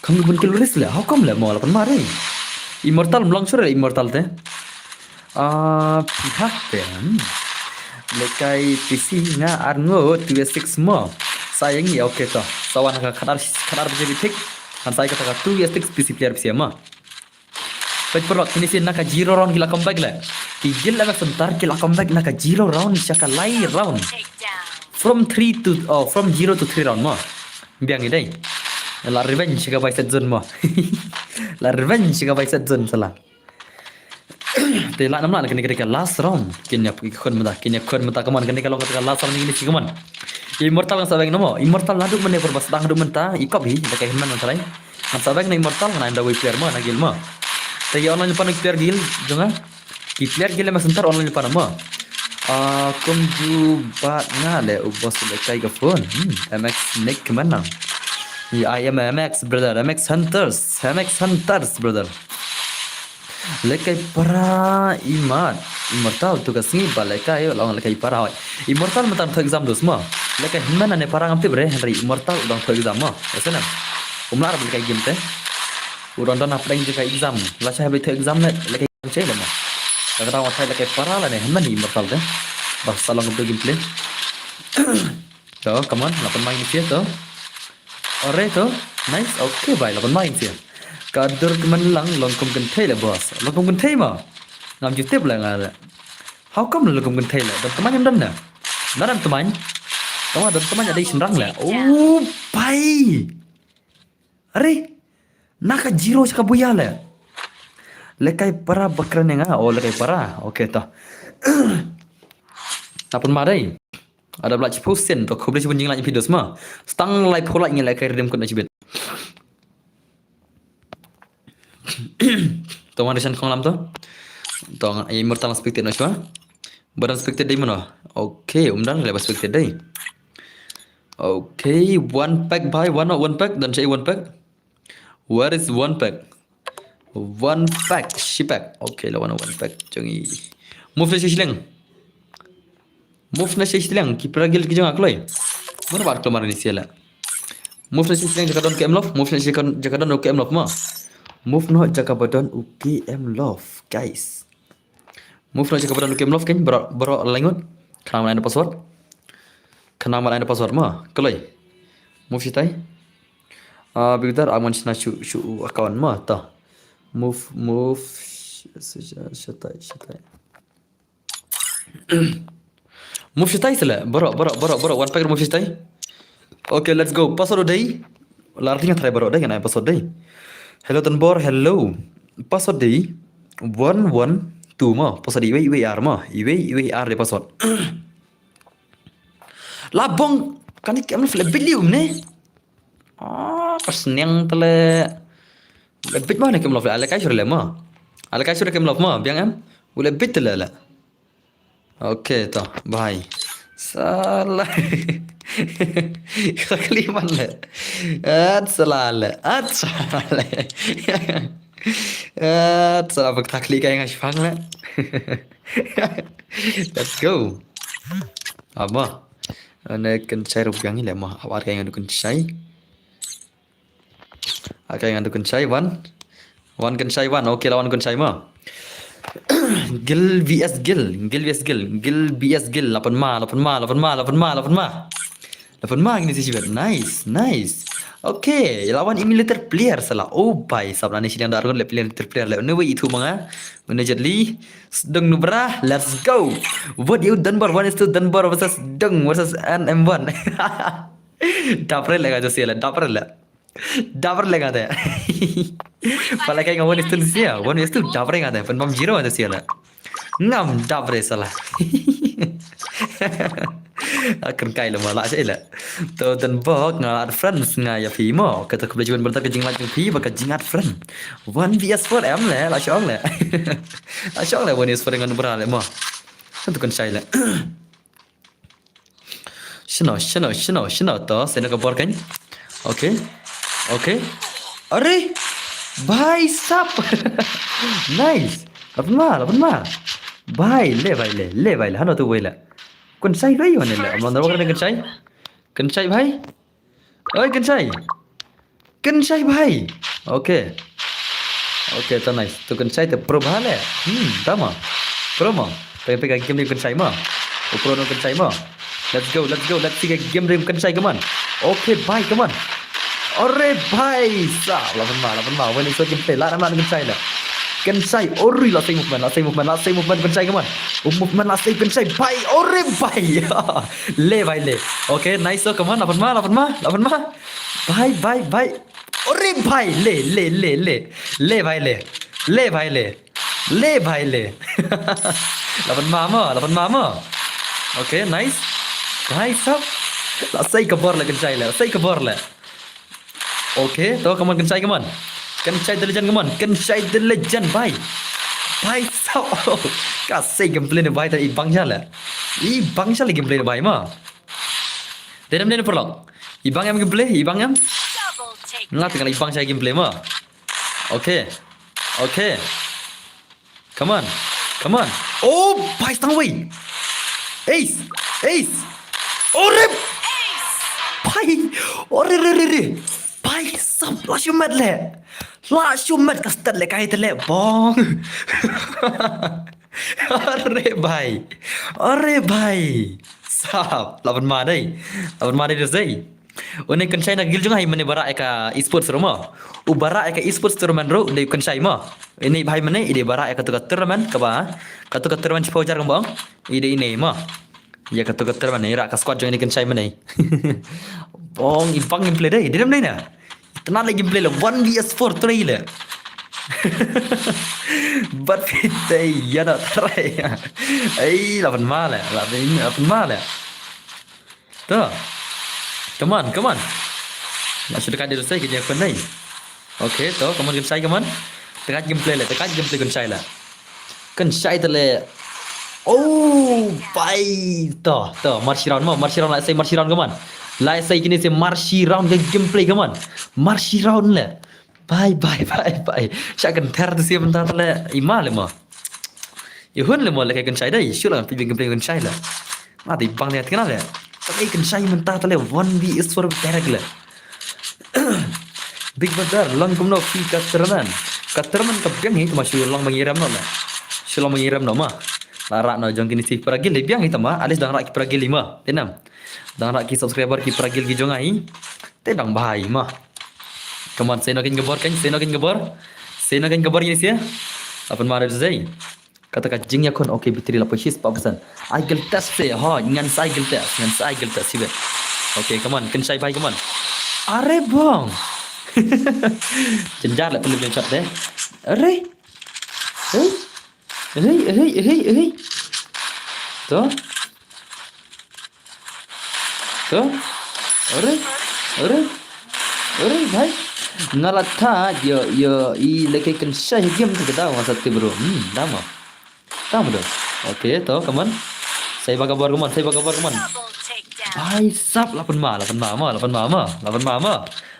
Kam ïa bun kill u Riz le. How come le mo la pan mari? Immortal mlong sure Immortal te. Ah, phi hak te. Hmm. Lehkai P C nga ar ngut two V six mo. Sa ïa ngi, okay to. Sa wan ka khatar, khatar baje bi thik. Kan sa ïa kata ka two V six P C player P C mo. Peit paralok, kine sien na ka zero round ki la comeback le. Ki guild la ka center ki la comeback na ka zero round sha ka lai round. From three to, oh, from zero to three round mo. Biang i dei. La revenge ka bai set zone mo. La revenge ka bai set zone sala. Te la nam la kane ka dei ka last round. Kin ïa ki khun mynta, kin ïa khun mynta, come on, kane ka long ka last round, kine ki, come on. Immortal ngan sa beng na mo. Immortal naduh mynne por ba sdang haduh mynta, i kop hi, da ka hin man ngan sa lai. Ngan sa beng na Immortal, ngan ai da wei player mo na guild mo. Te ïa online pan player guild jong nga. Ki player guild ma center online pan mo. Ah, kumjuh bad nga le u boss lehkai ka phone. Hmm, M X Nick mana. Yeah, I am M X brother, M X Hunters, M X Hunters brother. Lehkai para Imat, Immortal tu ka sngi ba lehkai, long lehkai para hoi. Immortal mynta thoh exam dos mo. Lehkai hynmen ne para ngam tip re, hynrei Immortal u dang thoh exam mo. Ese na. Um lah lehkai game te. U don don hapdeng jong ka exam. Lashai haba ïathuh exam ne, lehkai exam che leh mo. Ka kata wat lehkai para lane, hynmen i Immortal te. Ba sa long ka gameplay. To, come on, la pynmai ïa to. Alright to. Nice. Okay bhai, la pynmai ïa. Ka dur kmen lang long kum kynthei leh boss. Long kum kynthei mo. Ngam ju tip leh nga leh. How come long kum kynthei leh? Don tymmen em don na? Na don tymmen. Tymmen don tymmen ïa dei shynrang leh. Oh bhai. Are. Na ka zero sha ka buya leh. Lehkai para ba kren ïa nga. Oh lehkai para. Okay to. Napun ma dei. Ada bla chipu sen to khublei shibun jinglain ïa phi dos ma. Stang lai phu lai ngi lehkai rim kun na chibit. To wan risan khong lam to. To nga Immortal spectate no shwa. Ba don spectate dei mano. Okay, um don leh ba spectate dei. Okay, one pack bhai, one, one pack, don shai one pack. Where is one pack? One pack, shi pack. Okay, la wan one pack. Jong i. Move na shi shileng. Move na shi shileng. Ki pra guild ki jong nga kloi. Mano ba kloi mar ni sila. Move na shi shileng jaka don K M Love. Move na shi jaka don K M Love ma. Move no jaka ba don K M Love, guys. Move na jaka ba don K M Love keiñ, bro, bro, la ngut. Khnang ma ai password. Khnang ma ai password ma. Kloi. Move shitai. Ah, bigdar amon shna shu, shu account ma ta. Move, move. Sh-, sh-, sh-, shitai, shitai. Move shitai sila. Bro, bro, bro, bro. One pack move shitai. Okay, let's go. Password dei. Lar tinga try bro dei kan ai password dei. Hello Tanbor, hello. Password dei. One one two ma. Password dei iwei iwei ar ma. Iwei iwei ar dei password. Labong kani K M Love le bilium ne. Ah, pas niang tele. Le bit ma ne K M Love le. Ale kai sure le ma. Ale kai sure K M Love ma. Biang em. Ule bit tele le. Okay to, bye. Salah. Kali man le. At salah le. At salah le. At salah bak takli kai ngai shpang le. Let's go. Ama. Ane kan shai rup yang ile ma. Awar kai ngai kan shai. Okay, ngan dukun shai wan. Wan kan shai wan. Okay, lawan kan shai ma. Gil V S Gil, Gil V S Gil, Gil V S Gil, lapan ma, lapan ma, lapan ma, lapan ma, lapan ma. Lapan ma kini si jibat. Nice, nice. Okay, lawan emulator player salah. Oh, bhai, sab nani sidang darun le player player le. Anyway, itu manga. Mana jadli. Sedang nubra, let's go. What you Dunbar one is to Dunbar versus Dung versus N M one. Dapre le ka jasiala, dapre le. Dapper le nga te. Pala kai nga one is two sia. One is two dapper nga te. Pen bam zero nga te sia la. Ngam dapper salah. Akan kai le ma la sia la. To dan bok nga add friends nga ïa phi mo. Kata khublei shibun bynta ka jingla jong phi ba ka jing add friend. One V S four em le la shong le. La shong le one is four ngan bra le mo. Kan tu kan shai le. Shino, shino, shino, shino to, sino ka bor kan. Okay. Okay. Are! Bhai sab! Nice! Lapan ma, lapan ma. Bhai, le bhai le, le bhai le. Hano tu bhai le. Kan shai lo yo ne le. Amon ro kan shai. Kan shai bhai. Oi, kan shai. Kan shai bhai. Okay. Okay, ta nice. Tu kan shai te pro bha le. Hmm, tama. Pro ma. Pe pe ka game ni kan shai ma. O pro no kan shai ma. Let's go, let's go. Let's see ka game ni kan shai, come on. Okay, bhai, come on. Are bhai sa. Lapan ma, lapan ma. When is game play? La na kan shai la. Kan shai. Ori la same movement, la same movement, la same movement kan shai, come on. O movement la same kan shai. Bhai, ore bhai. Le bhai le. Okay, nice. So, come on, lapan ma, lapan ma, lapan ma. Bhai, bhai, bhai. Ore bhai, le, le, le, le. Le bhai le. Le bhai le. Le bhai le. Lapan ma mo, lapan ma mo. Okay, nice. Bhai sab. La sai ka bor le kan shai le, la sai ka bor le. Okay, to, come on, kan shai, come on. Kan shai the legend, come on. Kan shai the legend, bhai. Bhai sab. Ka sai gameplay ne bhai ta i bang sha le. I bang sha le gameplay ne bhai ma. Dedam den perlok. Ibang em gameplay, ibang em. Nga tengah ibang saya gameplay ma. Okay. Okay. Come on. Come on. Oh, bhai, stang wei. Ace. Ace. Ore. Bhai. Ore, re, re, re. Bhai, Sap, la shu met leh. La shu met ka stat leh kai te leh bong. Are bhai. Are bhai. Sap, la ban ma dei. La ban ma dei dei. Une Kynshai na guild jong nga hi mane ba rah ïa ka esports ruh mo. U ba rah ïa ka esports tournament ruh dei u Kynshai mo. Une bhai mane i dei ba rah ïa katu ka tournament kaba. Katu ka tournament shiphew hajar kaba ong. I dei ine mo. Ïa katu ka tournament i rah ka squad jong ine Kynshai mane. Bong i bang gameplay dei. Dei dam dei na. Tena leh gameplay leh one versus four trei leh. Bat phi te ïa na trei. Ei, la ban ma leh, la ban, la ban ma leh. To. Come on, come on. La shu dekat dia dosai ke dia kon dei. Okay, to, come on Kynshai, come on. Dekat gameplay leh, dekat gameplay Kynshai leh. Kynshai te leh. Oh, bhai. To, to, mar shi round mo, mar shi round, la sei mar shi round, come on. La sei kine sei mar shi round ka gameplay, come on. Mar shi round leh. Bhai, bhai, bhai, bhai. Sha kan ther te sei mynta te leh. I ma leh mo. I hun leh mo leh kai Kynshai dei. Shu la kan phi gameplay Kynshai leh. Ma dei bang dei te kane leh. Te kai Kynshai mynta te leh one versus four direct leh. Big Brother, long kumno phi ka tournament. Ka tournament ka biang hi, tama shu long ba ngi rem noh leh. Shu long ba ngi rem noh ma. La rah noh jong kine sei para guild hi biang hi tama, at least dang rah ki para guild hi ma. Te nam. Dang rah ki subscriber ki para guild ki jong nga hi. Te dang bha hi ma. Come on, sei noh kein ka bor kein, sei noh kein ka bor. Sei noh kein ka bor ïa kine sei. Apan ma re sei. Kata ka jingïakhun, okay, battery la poi shispah percent. Ai gel test te, ho, ngan sa ai gel test, ngan sa ai gel test, sibet. Okay, come on, Kynshai bhai, come on. Are bong. Jynjar la pynlip jong shot te. Are. Hey. Hey, hey, hey, hey. To. To. Are. Are. Are, bhai. Nga la tha, yo, yo, i leh kai Kynshai game te ka daw, nga sa tip bro. Hmm, dama. Dama do. Okay, to, come on. Sei ba ka bor, come on, sei ba ka bor, come on. Bhai sab, la pynma, la pynma ma, la pynma ma, la pynma ma,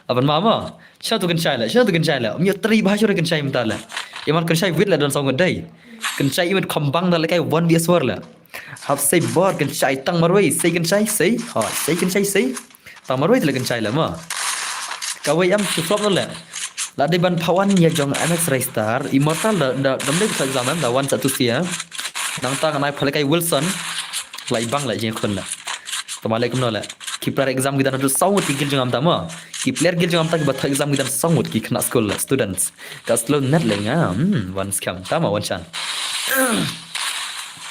la pynma ma. Sha tu Kynshai leh, sha tu Kynshai leh. Ym ïoh trei bha sha Kynshai mynta leh. Ïa man Kynshai wit leh don saw ngut dei. Kynshai i mit kham bang da leh kai one versus four leh. Hap sei bor Kynshai tang marwei, sei Kynshai, sei. Ha, sei Kynshai, sei. Tang marwei te leh Kynshai leh ma. Kawei em shu flop noh leh. La dei ban phawan ïa jong M X Raystar, Immortal da, da, dam dei ka exam em, da wan sa tu sia. Nangta ngan ai pha leh kai Wilson. Lai bang leh jingkhun leh. Tama leh kumno leh. Ki player exam ki don haduh saw ngut ki guild jong nga mynta ma. Ki player guild jong nga mynta kiba thoh exam ki don saw ngut ki khynnah skul leh, students. Ka slow net leh nga. Hmm, wan skhem. Tama wan shan.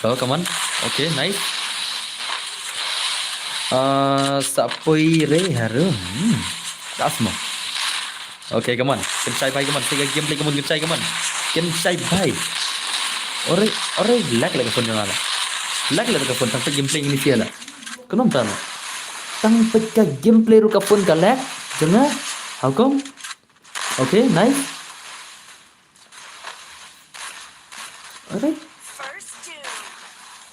Oh, come on. Okay, nice. Ah, sa poi re harum. Hmm. Das mo. Okay, come on. Kynshai bhai, come on. Sei ka gameplay, come on, Kynshai, come on. Kynshai bhai. Ore, ore, lag leh ka phone jong nga leh. Lag leh ka phone, tang peit gameplay ini sia leh. Kumno mynta leh. Tang peit ka gameplay ruh ka phone ka lag. Jong nga. How come? Okay, nice. Alright.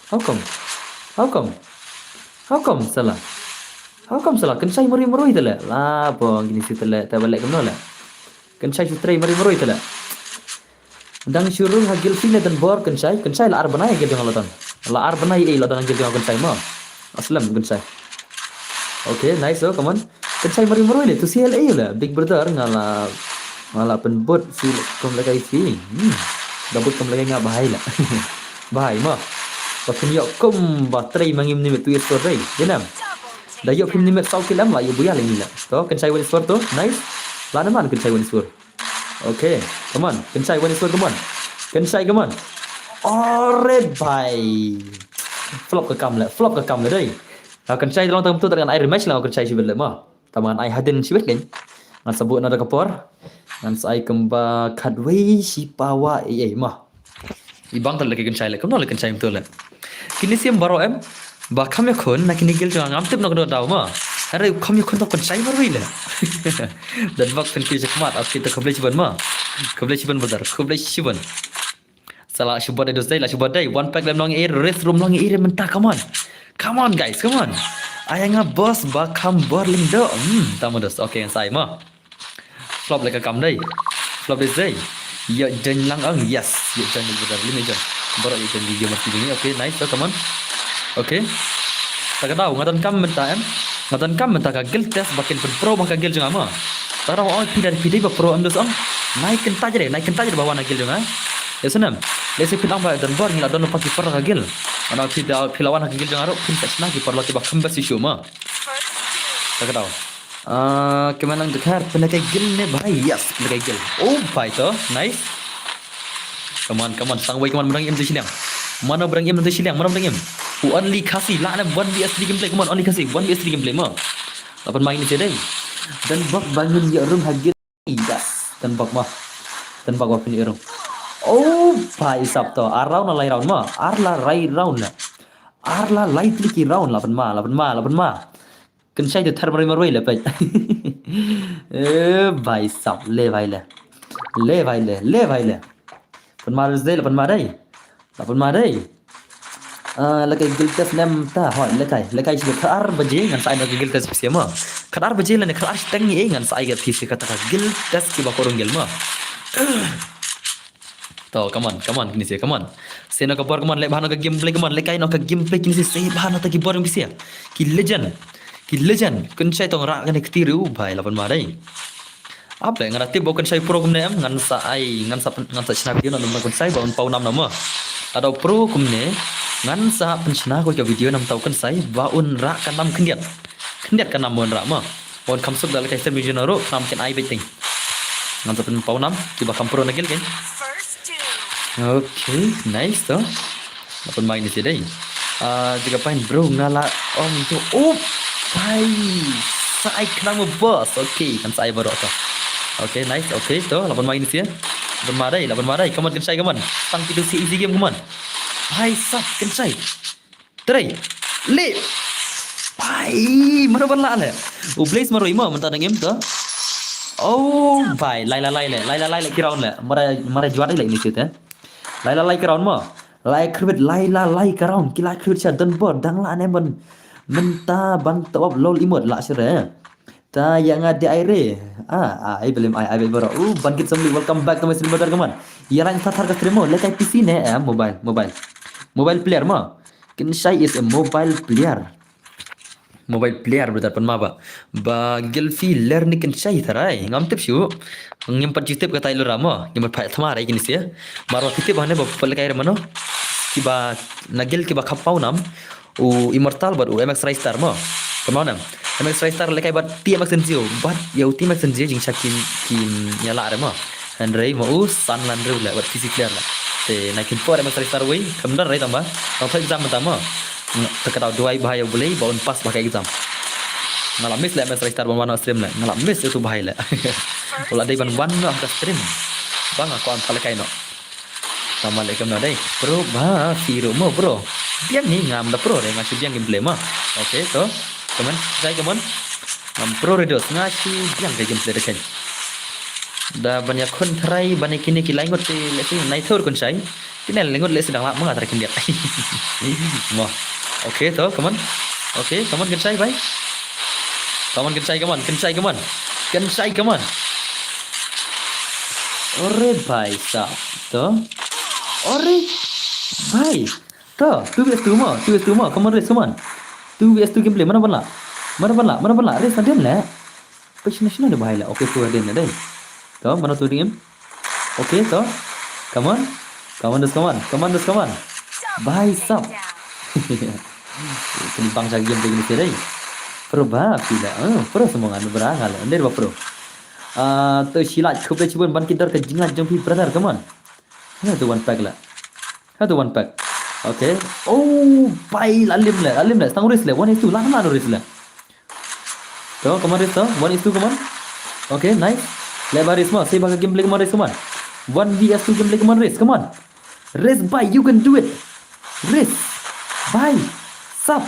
How come? How come? How come, sala? How come, sala? Kynshai marwei marwei te leh. La bong kine sei te leh, te ba leh kumno leh. Kynshai shu trei marwei marwei te leh. Dang shu rung ha guild phi ne don bor Kynshai, Kynshai la ar bnai ha guild jong nga la don. La ar bnai ei la don ha guild jong nga Kynshai ma. Aslem Kynshai. Okay, nice, oh, come on. Kynshai marwei marwei leh, tu C L A leh. Big Brother nga la, nga la pynbud phi leh, kum leh kai phi. Hmm. Da bud kum leh kai nga bhai leh. Bhai ma. Ba phin ïoh kum ba trei ma ngi mynne mynmiet tu ïa score dei. Ïa nam. Da ïoh phi mynne mynmiet saw kill em la ïoh buya leh ngi leh. To, Kynshai wan score to. Nice. La namar Kynshai wan score. Okay, come on. Kynshai wan score, come on. Kynshai, come on. Ore bhai. Flop ka kam leh, flop ka kam leh dei. Nga Kynshai long tang tu ngan ai rematch lang Kynshai shibit leh ma. Tang ngan ai hadien shibit kein. Ngan sa buh na da ka por. Ngan sa ai kumba khatwei shi pawa ei ei ma. I bang te leh ki Kynshai leh, kumno leh Kynshai mynta leh. Kine sim baroh em. Ba kham ïakhun na kine guild jong nga ngam tip noh ka daw ma. Hynrei kham ïakhun to Kynshai marwei leh. Dat bak phin ki shakmat, okay, to khublei shibun ma. Khublei shibun brother, khublei shibun. Sala shu bot dei dosai, la shu bot dei. One pack lem long air, rest room long air mynta, come on. Come on guys, come on. Ai nga boss ba kham bor lyngdoh. Hmm, tama dos. Okay, ngan sa ai ma. Flop leh ka kam dei. Flop dei sei. Ïoh join lang ang. Yes. Ïoh join leh brother. Lim ïoh join. Baroh ïoh join video mati ni. Okay, nice. So, come on. Okay. Ta ka daw nga donkam mynta em. Nga donkam mynta ka guild test ba kin pynpro ba ka guild jong nga ma. Tara wa oi phi da phi dei ba pro em dos ong. Nai kynta jere, nai kynta jere ba wan ha guild jong nga. Ya senem. Lehse phi dang ba don bor ngi la don pa ki por ha guild. Ana phi da phi la wan ha guild jong nga ro phi sa sna ki por lo ki ba kham ba si shu ma. Ta ka daw. Ah, kemana dkhar pynlehkai guild ne bhai? Yes, pynlehkai guild. Oh bhai to, nice. Come on, come on, sang wei, come on, mrang im tu shiliang. Mano mrang im tu shiliang, mano mrang im. Only Khasi, la na one v three gameplay, come on, only Khasi, one v three gameplay ma. Lapan main ni sedai. Dan bak bangun ya rung hagit. Yes, dan bak ma. Dan bak wa pin rung. Oh, bhai sab to, ar round la lai round ma, ar la rai round la. Ar la lai triki round, lapan ma, lapan ma, lapan ma. Kynshai te thar marwei marwei le peit. Eh, bhai sab, le bhai le. Le bhai le, le bhai le. Pyn ma dei, la pyn ma dei. La pyn ma dei. Ah, la kai guild test nem ta, hoi, la kai, la kai shi khatar baje ngan sa ai na kai guild test phi ma. Khatar baje la ne khatar shi teng ni eh ngan sa ai ka phi kata ka guild test ki ba korong guild ma. To, come on, come on, kini se, come on. Se no ka bor, come on, leh bha no ka gameplay, come on, leh kai no ka gameplay, kini se, se bha no ta ki bor kini se. Ki legend, ki legend, kynshai tong ra kani kti riu, bhai, lapan ma dei. Ap le, ngan tip ba kynshai pro kumne em, ngan sa ai, ngan sa, ngan sa shna video no, ngan kynshai ba un pau nam no ma. Ado pro kumne, ngan sa pynshna ko ka video nam tau kynshai, ba un ra ka nam khyndiat. Khyndiat ka nam ba un ra ma. Ba un kham suk da la kai sem video no ro, kham kin ai beit ting. Ngan sa pynpau nam, ki ba kham pro na guild kein. Okay, nice to. Lapan main ni si dei. Ah, jika pain bro nga la ong to. Oh, bhai. Sa ai khnang mo boss. Okay, kan sa ai baroh to. Okay, nice. Okay, to. Lapan main ni si. Lapan ma dei, lapan ma dei. Come on, kynshai, come on. Tang kitu si easy game, come on. Bhai sab, kynshai. Trai. Le. Bhai, mano ban la le. U Blaze marwei ma mynta dang im to. Oh, bhai, lai la lai le. Lai la lai le ki round le. Mara, mara jwat le ni site. Lai la lai ki round ma. Lai khrbit, lai la lai ki round. Ki lai khrbit sha don bor dang la ne ban. Mynta ban top up lol emote la shere. Ta ya nga di ai re. Ah, ah, ai belim ai, ai bel bro. Uh, ban kit somli, welcome back to my stream brother, come on. Ya lain thar thar ka stream mo, le kai P C ne, eh, mobile, mobile. Mobile player ma. Kynshai is a mobile player. Mobile player brother, pan ma ba. Ba Gylfi ler ni kynshai tharai. Ngam tip shu. Ngim pat ju tip ka tai lura ma. Ngim pat phai thma rai kini sia. Marwa ki tip hane ba pal kai re mano. Kiba na guild kiba khap pau nam. U Immortal bad u M X Raystar mo. Kynmaw ne em? M X Raystar le kai bad T M X N G O bad ya u T M X N G O jingshah kim, kim ïaleh re mo. Hynrei mo u san lan riew le bad P C player le. Te na kim por M X Raystar wei, kam don re tang ba. Tang exam mynta mo. Te ka dau duwai bha ïa U Blei ba un pass bha ka exam. Nga la miss le M X Raystar ban wan stream le. Nga la miss ïa utu bhai le. U la dei ban wan noh ha ka stream. Ba nga kwah wan pha le kai noh. Tama le kam na dei. Pro ba phi ruh mo bro. Biang ni ngam da pro dei nga shu biang gameplay ma. Okay to. Come on, try come on. Ngam pro re dos nga shu biang ka gameplay da kan. Da ban ïa khun try ban ïa kine ki lai ngut te le sing nai thur kun sai. Kine le ngut le sing dang lak ma nga try kin biang. Mo. Okay to, come on. Okay, come on, kynshai bhai. Come on, kynshai, come on, kynshai, come on. Kynshai, come on. Ore bhai sab. To. Ore bhai. To, two v two mo, two v two mo. Come on, race, come on. Two v two gameplay. Mana ban la? Mana ban la? Mana ban la? Race na den le. Pachna shna de bhai la. Okay, tu den le dei. To, mana tu ding. Okay, to. Come on. Come on, just come on. Come on, just come on. Bhai sab. Kini bang jagi yang begini sih dei. Pro ba phi la. Oh, pro semua nganu berang ngala. Ande ba pro. Ah, to shilak khublei shibun ban kidar ka jingat jong phi brother. Come on. Ha tu one pack la. Ha tu one pack. Okay. Oh, bhai la lim le. La lim le. Stang race le. One is two. La la race le. To, come on, race, to. One is two, come on. Okay, nice. Lebar race mo. Save ka gameplay, come on, race, come on. One v two gameplay, come on, race, come on. Race, bhai, you can do it. Race. Bhai. Sab.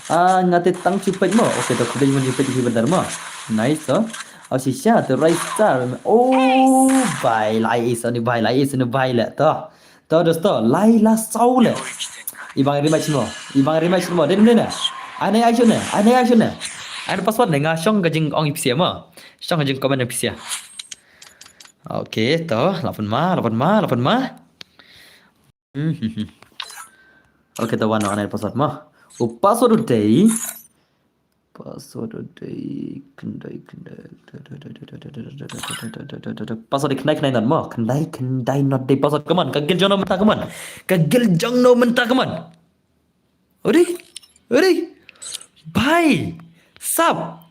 Ah, ngate tang chupet mo. Okay, to, kudai mo chupet hi bentar mo. Nice, to. Oh, shisha, to, race star. Oh, bhai, lai is, ni bhai, lai is, ni bhai le, to. To, dosto, lai la saw le. Ibang rematch mo. Ibang rematch mo. Dei, dei, dei. Ane action ne. Ane action ne. Ane password ne nga shong ka jing ong ipsia mo. Shong ka jing comment ipsia. Okay, to, lapan ma, lapan ma, lapan ma. Hmm, hmm, hmm. Okay, to, wan ane password mo. U password u dei. Password u dei khyndai khyndai. Password u dei khyndai khyndai not mo. Khyndai khyndai not dei password, come on. Ka guild jong no mynta, come on. Ka guild jong no mynta, come on. U dei, u dei. Bhai sap.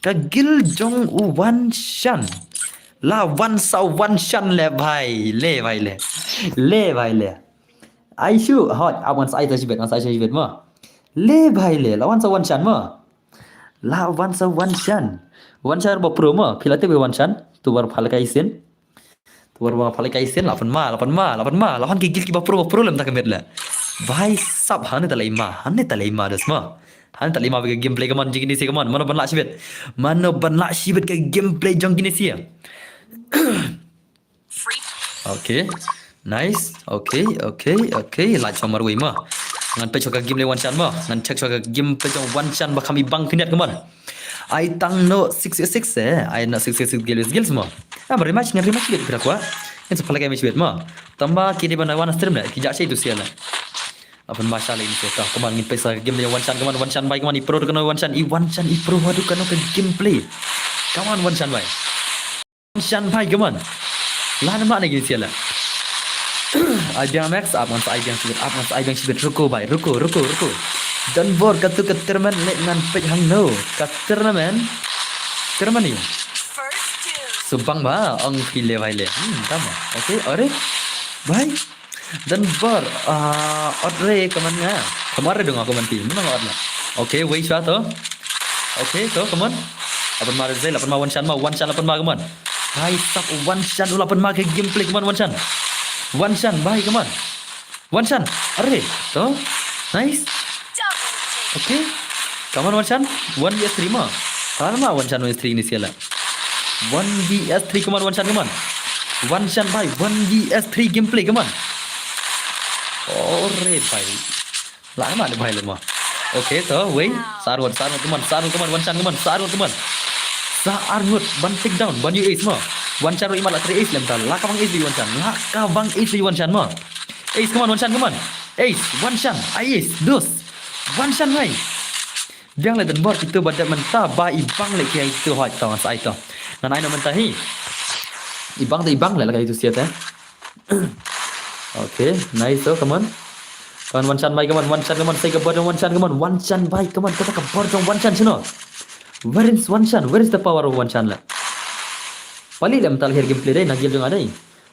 Ka guild jong u Wanshan. La wan sa Wanshan le bhai. Le bhai le. Le bhai le. Ai shu, hot, ap ngan sa ai ta shibit, ngan sa ai ta shibit mo. Le bhai le, la wan sa Wanshan mo. La wan sa Wanshan. Wanshan ba pro mo, phi la tip Wanshan. Tu bar pha lehkai sien. Tu bar pha lehkai sien, la pynma, la pynma, la pynma. La wan ki guild kiba pro, ba pro lem ta ka met le. Bhai sap, hane ta lei ma, hane ta lei ma dos mo. Hane ta lei ma ba ka gameplay, come on, jong kine sien, come on. Mano ban lah shibit. Mano ban lah shibit ka gameplay jong kine sien. Okay. Nice. Okay, okay, okay. Lah shuwa marwei mo. Ngan peit shuwa ka gameplay Wanshan mo. Ngan check shuwa ka gameplay jong Wanshan ba kham i bang khyndiat, come on. Ai tang no six six six eh. Ai no six six six guild, guild mo. Ah, ba rematch, ngan rematch bit phi la kwah. Ngan sa pha lehkai match bit mo. Tangba kine ba na wan stream le, ki jah shai tu sien le. La pynma sha le ini sien. Come on, ngin peit shuwa ka gameplay Wanshan, come on, Wanshan bhai, come on, i pro tu kano Wanshan, i Wanshan, i pro tu kano ka gameplay. Come on, Wanshan bhai. Wanshan bhai, come on. La namar ne kine sien le. Ai biang Max, ap ngan sa ai biang shibit, ap ngan sa ai biang shibit. Ruko bhai, ruko, ruko, ruko. Don Bor, katu ka tournament le ngan peit hangno. Ka tournament. Tournament ni. Subang ba, ong phi le bhai le. Hmm, tama. Okay, are. Bhai. Don Bor, ah, ot re, come on nga. Come on re dong, come on ti. Mano ot na. Okay, wei shuwa to. Okay, to, come on. La pynma re, la pynma Wanshan mo, Wanshan la pynma, come on. Bhai sap Wanshan, u la pynma ka gameplay, come on Wanshan. Wanshan, bhai, come on. Wanshan, are, to. Nice. Okay. Come on Wanshan. One V S three mo. Tama Wanshan one V S three ini sien le. One V S three, come on, Wanshan, come on. Wanshan bhai, one V S three gameplay, come on. Ore bhai. La ma de bhai le mo. Okay, to, wei. Sa arngut, sa arngut, come on, sa arngut, come on, Wanshan, come on, sa arngut, come on. Sa arngut, ban take down, ban ïoh ace mo. Wanshan ruh i mat la trei ace lem ta. La ka bang ace ïa Wanshan. La ka bang ace ïa Wanshan mo. Ace, come on, Wanshan, come on. Ace, Wanshan, ai ace, dos. Wanshan bhai. Biang le Don Bor, kito ba dep mynta ba i bang le ki ai to, hoi to, sa ai to. Ngan ai no mynta hi. I bang to, i bang le la ka itu siat eh. Okay, nice, oh, come on. Come on, Wanshan bhai, come on, Wanshan, come on, sei ka bor jong Wanshan, come on, Wanshan bhai, come on, kata ka bor jong Wanshan shano. Where is Wanshan? Where is the power of Wanshan le? Pali le mynta la hiar gameplay dei, na guild jong nga dei.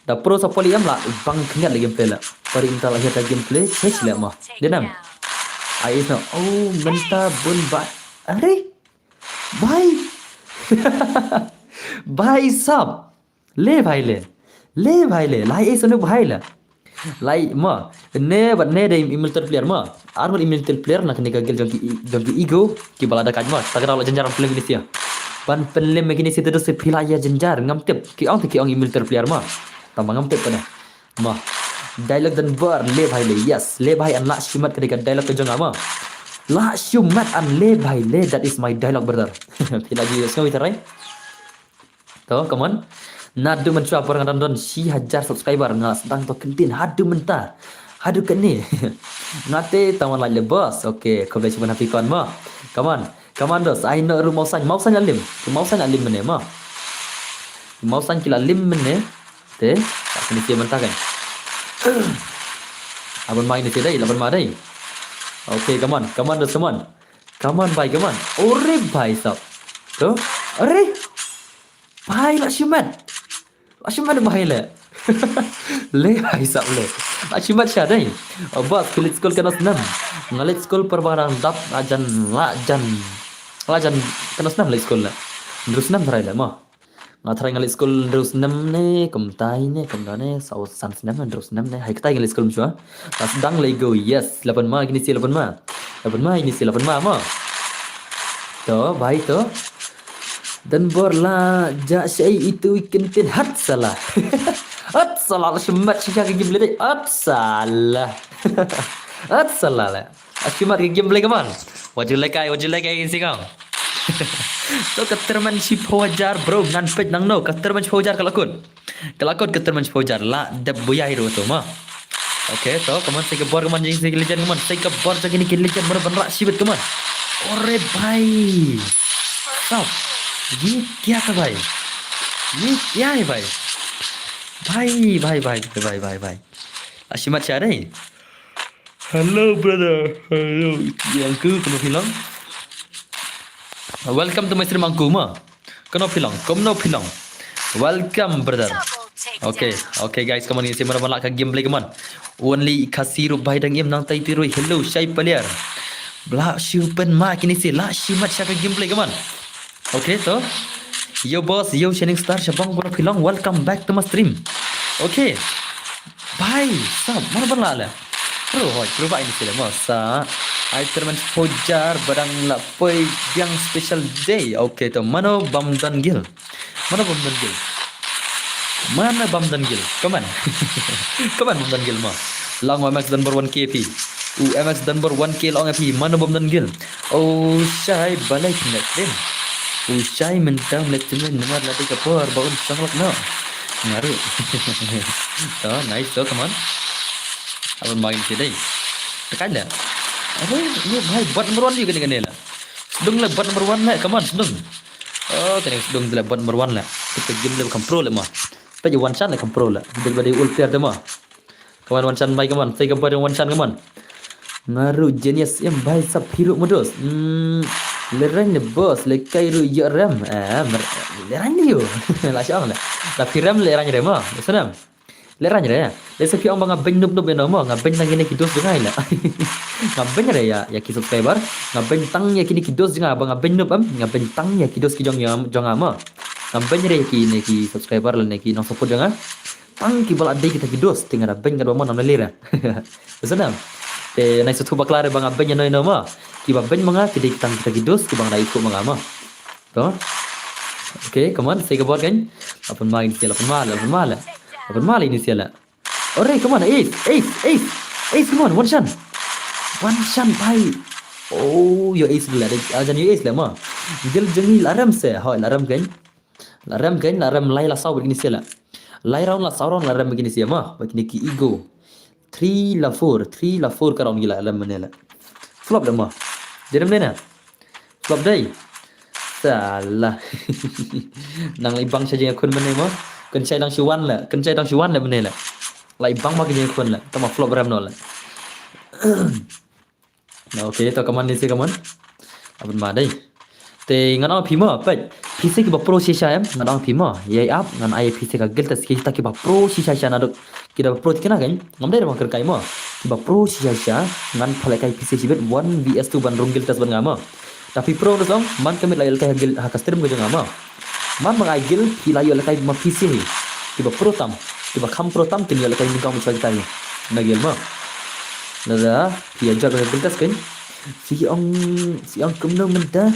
Da pro sa pali em la bang khyndiat le gameplay la. Pali mynta la hiar ka gameplay, kech le mo. Dei nam. Ai is no. Oh, mynta bun ba. Are? Bhai. Bhai sab. Le bhai le. Le bhai le. Lai is no bhai le. Lai mo. Ne bad ne dei i military player mo. Ar ngut i military player na kane ka guild jong ki, jong ki Ego. Ki ba la da kaj mo. Ta ka daw la jynjar ban pynlem kine sia. Ban pynlem kine sia te da se phi la ïa jynjar ngam tip. Ki ong te ki ong i military player mo. Tang ba ngam tip kane. Mo. Dialogue Don Bor, le bhai le, yes. Le bhai and la shimet ka dei ka dialogue ka jong nga mo. La shimet and le bhai le, that is my dialogue, brother. Phi la ju ïohsngew ïa ta, right? To, come on. Naduh mynshuwa por nga dang don shi hajar subscriber, nga la sdang to kyntien haduh mynta. Haduh kane. Nga te tang wan like le boss. Okay, khublei shibun ha phi kon mo. Come on. Come on dos, ai no ruh Mawsain, Mawsain la lim. Mawsain la lim mynne mo. Mawsain ki la lim mynne. Te, tak kini sia mynta kan. Laban mai ni sia dei, laban mai dei. Okay, come on, come on dos, come on. Come on bhai, come on. Ore bhai sab. To, ore. Bhai la shimet. La shimet bhai le. Le bhai sab le. La shimet sha dei. Oh, boss, phi leit skul katno snem? Nga leit skul por ba nga dang dap, la jan, la jan. La jan katno snem leit skul le? Hynriew snem tharai le mo. Nga tharai nga leit skul hynriew snem ne, kumtai ne, kumta ne, saw san snem, hynriew snem ne. Hai ktai nga leit skul mynshuwa. Nga sdang leit go, yes. Laban ma kini sia laban ma. Laban ma kini sia laban ma mo. To, bhai to. Don Bor la ja shai itu i kyntien hat sala. Hat sala la shimet shisha ka gim ledek. Hat sala. Hat sala la. Ashimat ka gameplay ka man. Wajib like ai, wajib like ai Instagram. To ka terman shiphew hajar bro, ngan peit nangno, ka terman shiphew hajar ka la kut. Ka la kut ka terman shiphew hajar, la dep buya hi ruh to ma. Okay, to ka man sei ka bor ka man jing sei ka legend ka man, sei ka bor jong kini ki legend, mano ban rah shibit ka man. अरे भाई, साहब, ये क्या था भाई? ये क्या है भाई? भाई, भाई, भाई, भाई, भाई, भाई, भाई। Ashi mat share. Hello, brother. Hello. Yang ku kena bilang. Welcome to my stream, angku ma. Kano phi long, kano phi long. Welcome, brother. Okay, okay, guys, come on, ngin sa mano ban lah ka gameplay, come on. Only Khasi ruh bai dang im nang tai ti ruh. Hello, Shai Paliar. Bla shu pen ma kini si lah shi mat sha ka gameplay, come on. Okay, to. Yo boss, yo Shining Star, shabang kano phi long. Welcome back to my stream. Okay. Bhai, sab, mano ban lah le? Bro, hoi, bro, ba ini sila mo sa. Ai termen pojar badang la poi biang special day. Okay, to mano bam don gil. Mano bam don gil. Mano bam don gil. Come on. Come on, bam don gil mo. Lang M X Dunbar one K P. U M X Dunbar one K long P. Mano bam don gil. Oh, Shai balai net din. U Shai mentang let temen namar lati kapor baun sanglak no. Ngaru. To, nice to, come on. Abang main sih deh. Tekan dah. Aduh, ini bhai bot number one juga ni kan lah. Sedung lah bot number one lah, come on, sedung. Oh, kena sedung lah bot number one lah. Kita game lah bukan pro lah mah. Kita je one shot lah bukan pro lah. Daripada ul player dah mah. Come on, one shot, bhai, come on. Saya gambar yang one shot, come on. Ngaru genius em bhai sab hiru modus. Hmm, lerang ne boss, lekai ru yo rem. Eh, mer- lerang ne yo. La shang le. La phi rem lerang re ma. Sanam. Lerang re. Le sa phi ong ba nga beng nup nup eno ma. Nga beng tang kine ki dos jong nga ila. Nga beng re ya, ya ki subscriber. Nga beng tang ya kine ki dos jong nga ba nga beng nup em. Nga beng tang ya ki dos ki jong ya jong nga ma. Nga beng re ki ne ki subscriber le ne ki nong support jong nga. Tang kiba la dei kita ki dos, te nga da beng ka dua mon nam lei re. Sanam. Te nai suthu bakla re ba nga beng ino ino ma. Kiba beng ma nga ki dei tang kita ki dos kiba nga da ikut ma nga ma. To. Okay, come on, say ka bot kan. Lapan ma ini siala, lapan ma, lapan ma la. Lapan ma la ini siala. Ore, come on, ace, ace, ace. Ace, come on, one shot. One shot, bhai. Oh, yo ace la, ajan yo ace la ma. Gil jengi la rem se, ho la rem kan. La rem kan, la rem lai la saw begini sia la. Lai round la saw round la rem begini sia ma, begini ki ego. Three la four, three la four ka round gila la menela. Flop dah ma. Jadi mana? Flop dai. Salah. Nang lai bang saja yang kun mana ma. Kun sai dang shuan la, kun sai dang shuan la menela. Lai bang ma kini kun la. Tama flop rem no la. Na, okay, to kaman ni si kaman. Aban ma dei. Te ngan ong phi ma, peit. Phi se kiba pro shisha em, ngan ong phi ma. Yei ap, ngan ai phi se ka guild test kita kiba pro shisha sha naduk. Kita pro tikna kan, ngam dei bang kerkai ma. Kiba pro shisha sha, ngan phalai kai phi se shibit one V S two ban rung guild test ban nga ma. Ta phi pro da song, man ka mit la ïa lehkai ha guild ha ka stream ka jong nga ma. Man ma ngai guild, phi la ïa lehkai ma phi se hi. Kiba pro tam, kiba kham pro tam, kin ïa lehkai ni kong chwa kita hi. Na guild ma. Na da, phi ïa jot ha guild test kan. Phi ong, phi ong kumno mynta,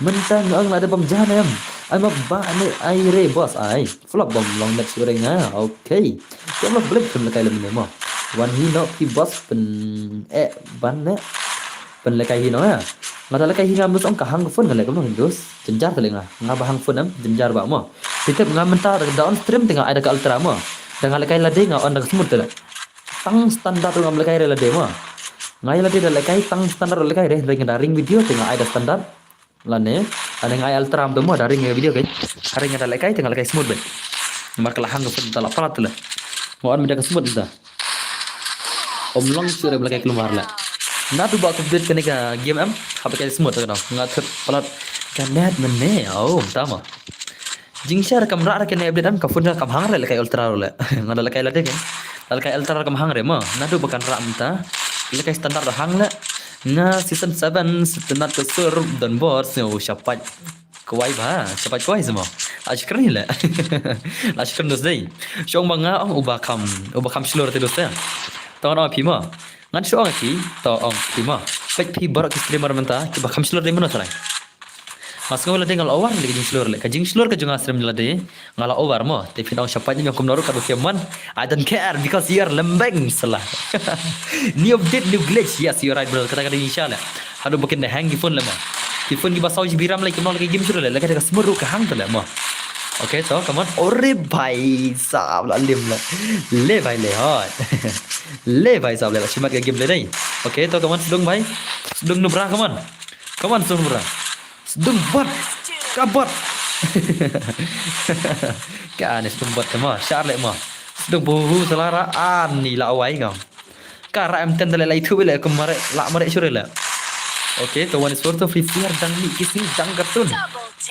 mynta nga ong la da bam jan em. Ai ma ba ne ai re boss ai. Flop bom long match ring ha. Okay. Te long blip pynlehkai lem ne mo. Wan hi no phi boss pyn eh ban ne. Pynlehkai hi no ha. Nga da lehkai hi nga mus ong ka hang phone nga leh kumno Windows. Jynjar te leh nga. Nga ba hang phone em jynjar ba mo. Phi tip nga mynta da on stream te nga ai da ka ultra mo. Da nga lehkai lade nga on da ka smooth te leh. Tang standard ngam lehkai re lade mo. Nga ïa lade da lehkai tang standard lehkai re ring da ring video te nga ai da standard. Lane, lane nga ai ultra am to mo da ring video kai. Ring da lehkai te nga lehkai smooth be. Namar ka la hang ka phone ta la palat le. Mo an mida ka smooth ta. Om long sure lehkai klumar le. Na tu ba ka update kane ka game em. Haba kai smooth ka dong. Nga thut palat ka net mene. Oh, tama. Jingshar kam ra kane update em ka phone kam hang re lehkai ultra le. Nga da lehkai lade kan. Da lehkai ultra kam hang re mo. Na tu ba kan ra mynta. Lehkai standard hang le. Nga season seven setenat ka sur don bor sñiaw shapat kwai ba, shapat kwai sñiaw. Ashkar ni le. Ashkar dos dei. Shong ba nga ong uba kham, uba kham shlur te dos te. Tong ong phi ma. Ngan shong phi, to ong phi ma. Pek phi barok ki streamer mynta, ki ba kham shlur dei mano sarai. Mas nga la dei nga la over le ka jingshlur le. Ka jingshlur ka jong nga stream la dei. Nga la over mo, te phin ong shapat ni kum naru ka du fiaman. I don't care because you are lembeng sala. New update, new glitch. Yes, you're right, brother. Kata kata insha Allah. Hadu bukin da hang ki phone le mo. Ki phone ki ba saw ji biram le ki nol ki game suru le. Le kata ka smur ru ka hang tu le mo. Okay, so come on. Ore bhai sab la lim le. Le bhai le hoi. Le bhai sab le la shimat ka game le dei. Okay, to come on, sedung bhai. Sedung nubra, come on. Come on, Sdung bra. Sdung bot. Ka bot. Ka ni Sdung bot ka ma. Shar leh ma. Sdung buhu selara ani la wai ngam. Ka ra em ten da leh lai thu leh ka mare la mare shure leh. Okay, to one is four to free fire dang ni kisi dang kartun.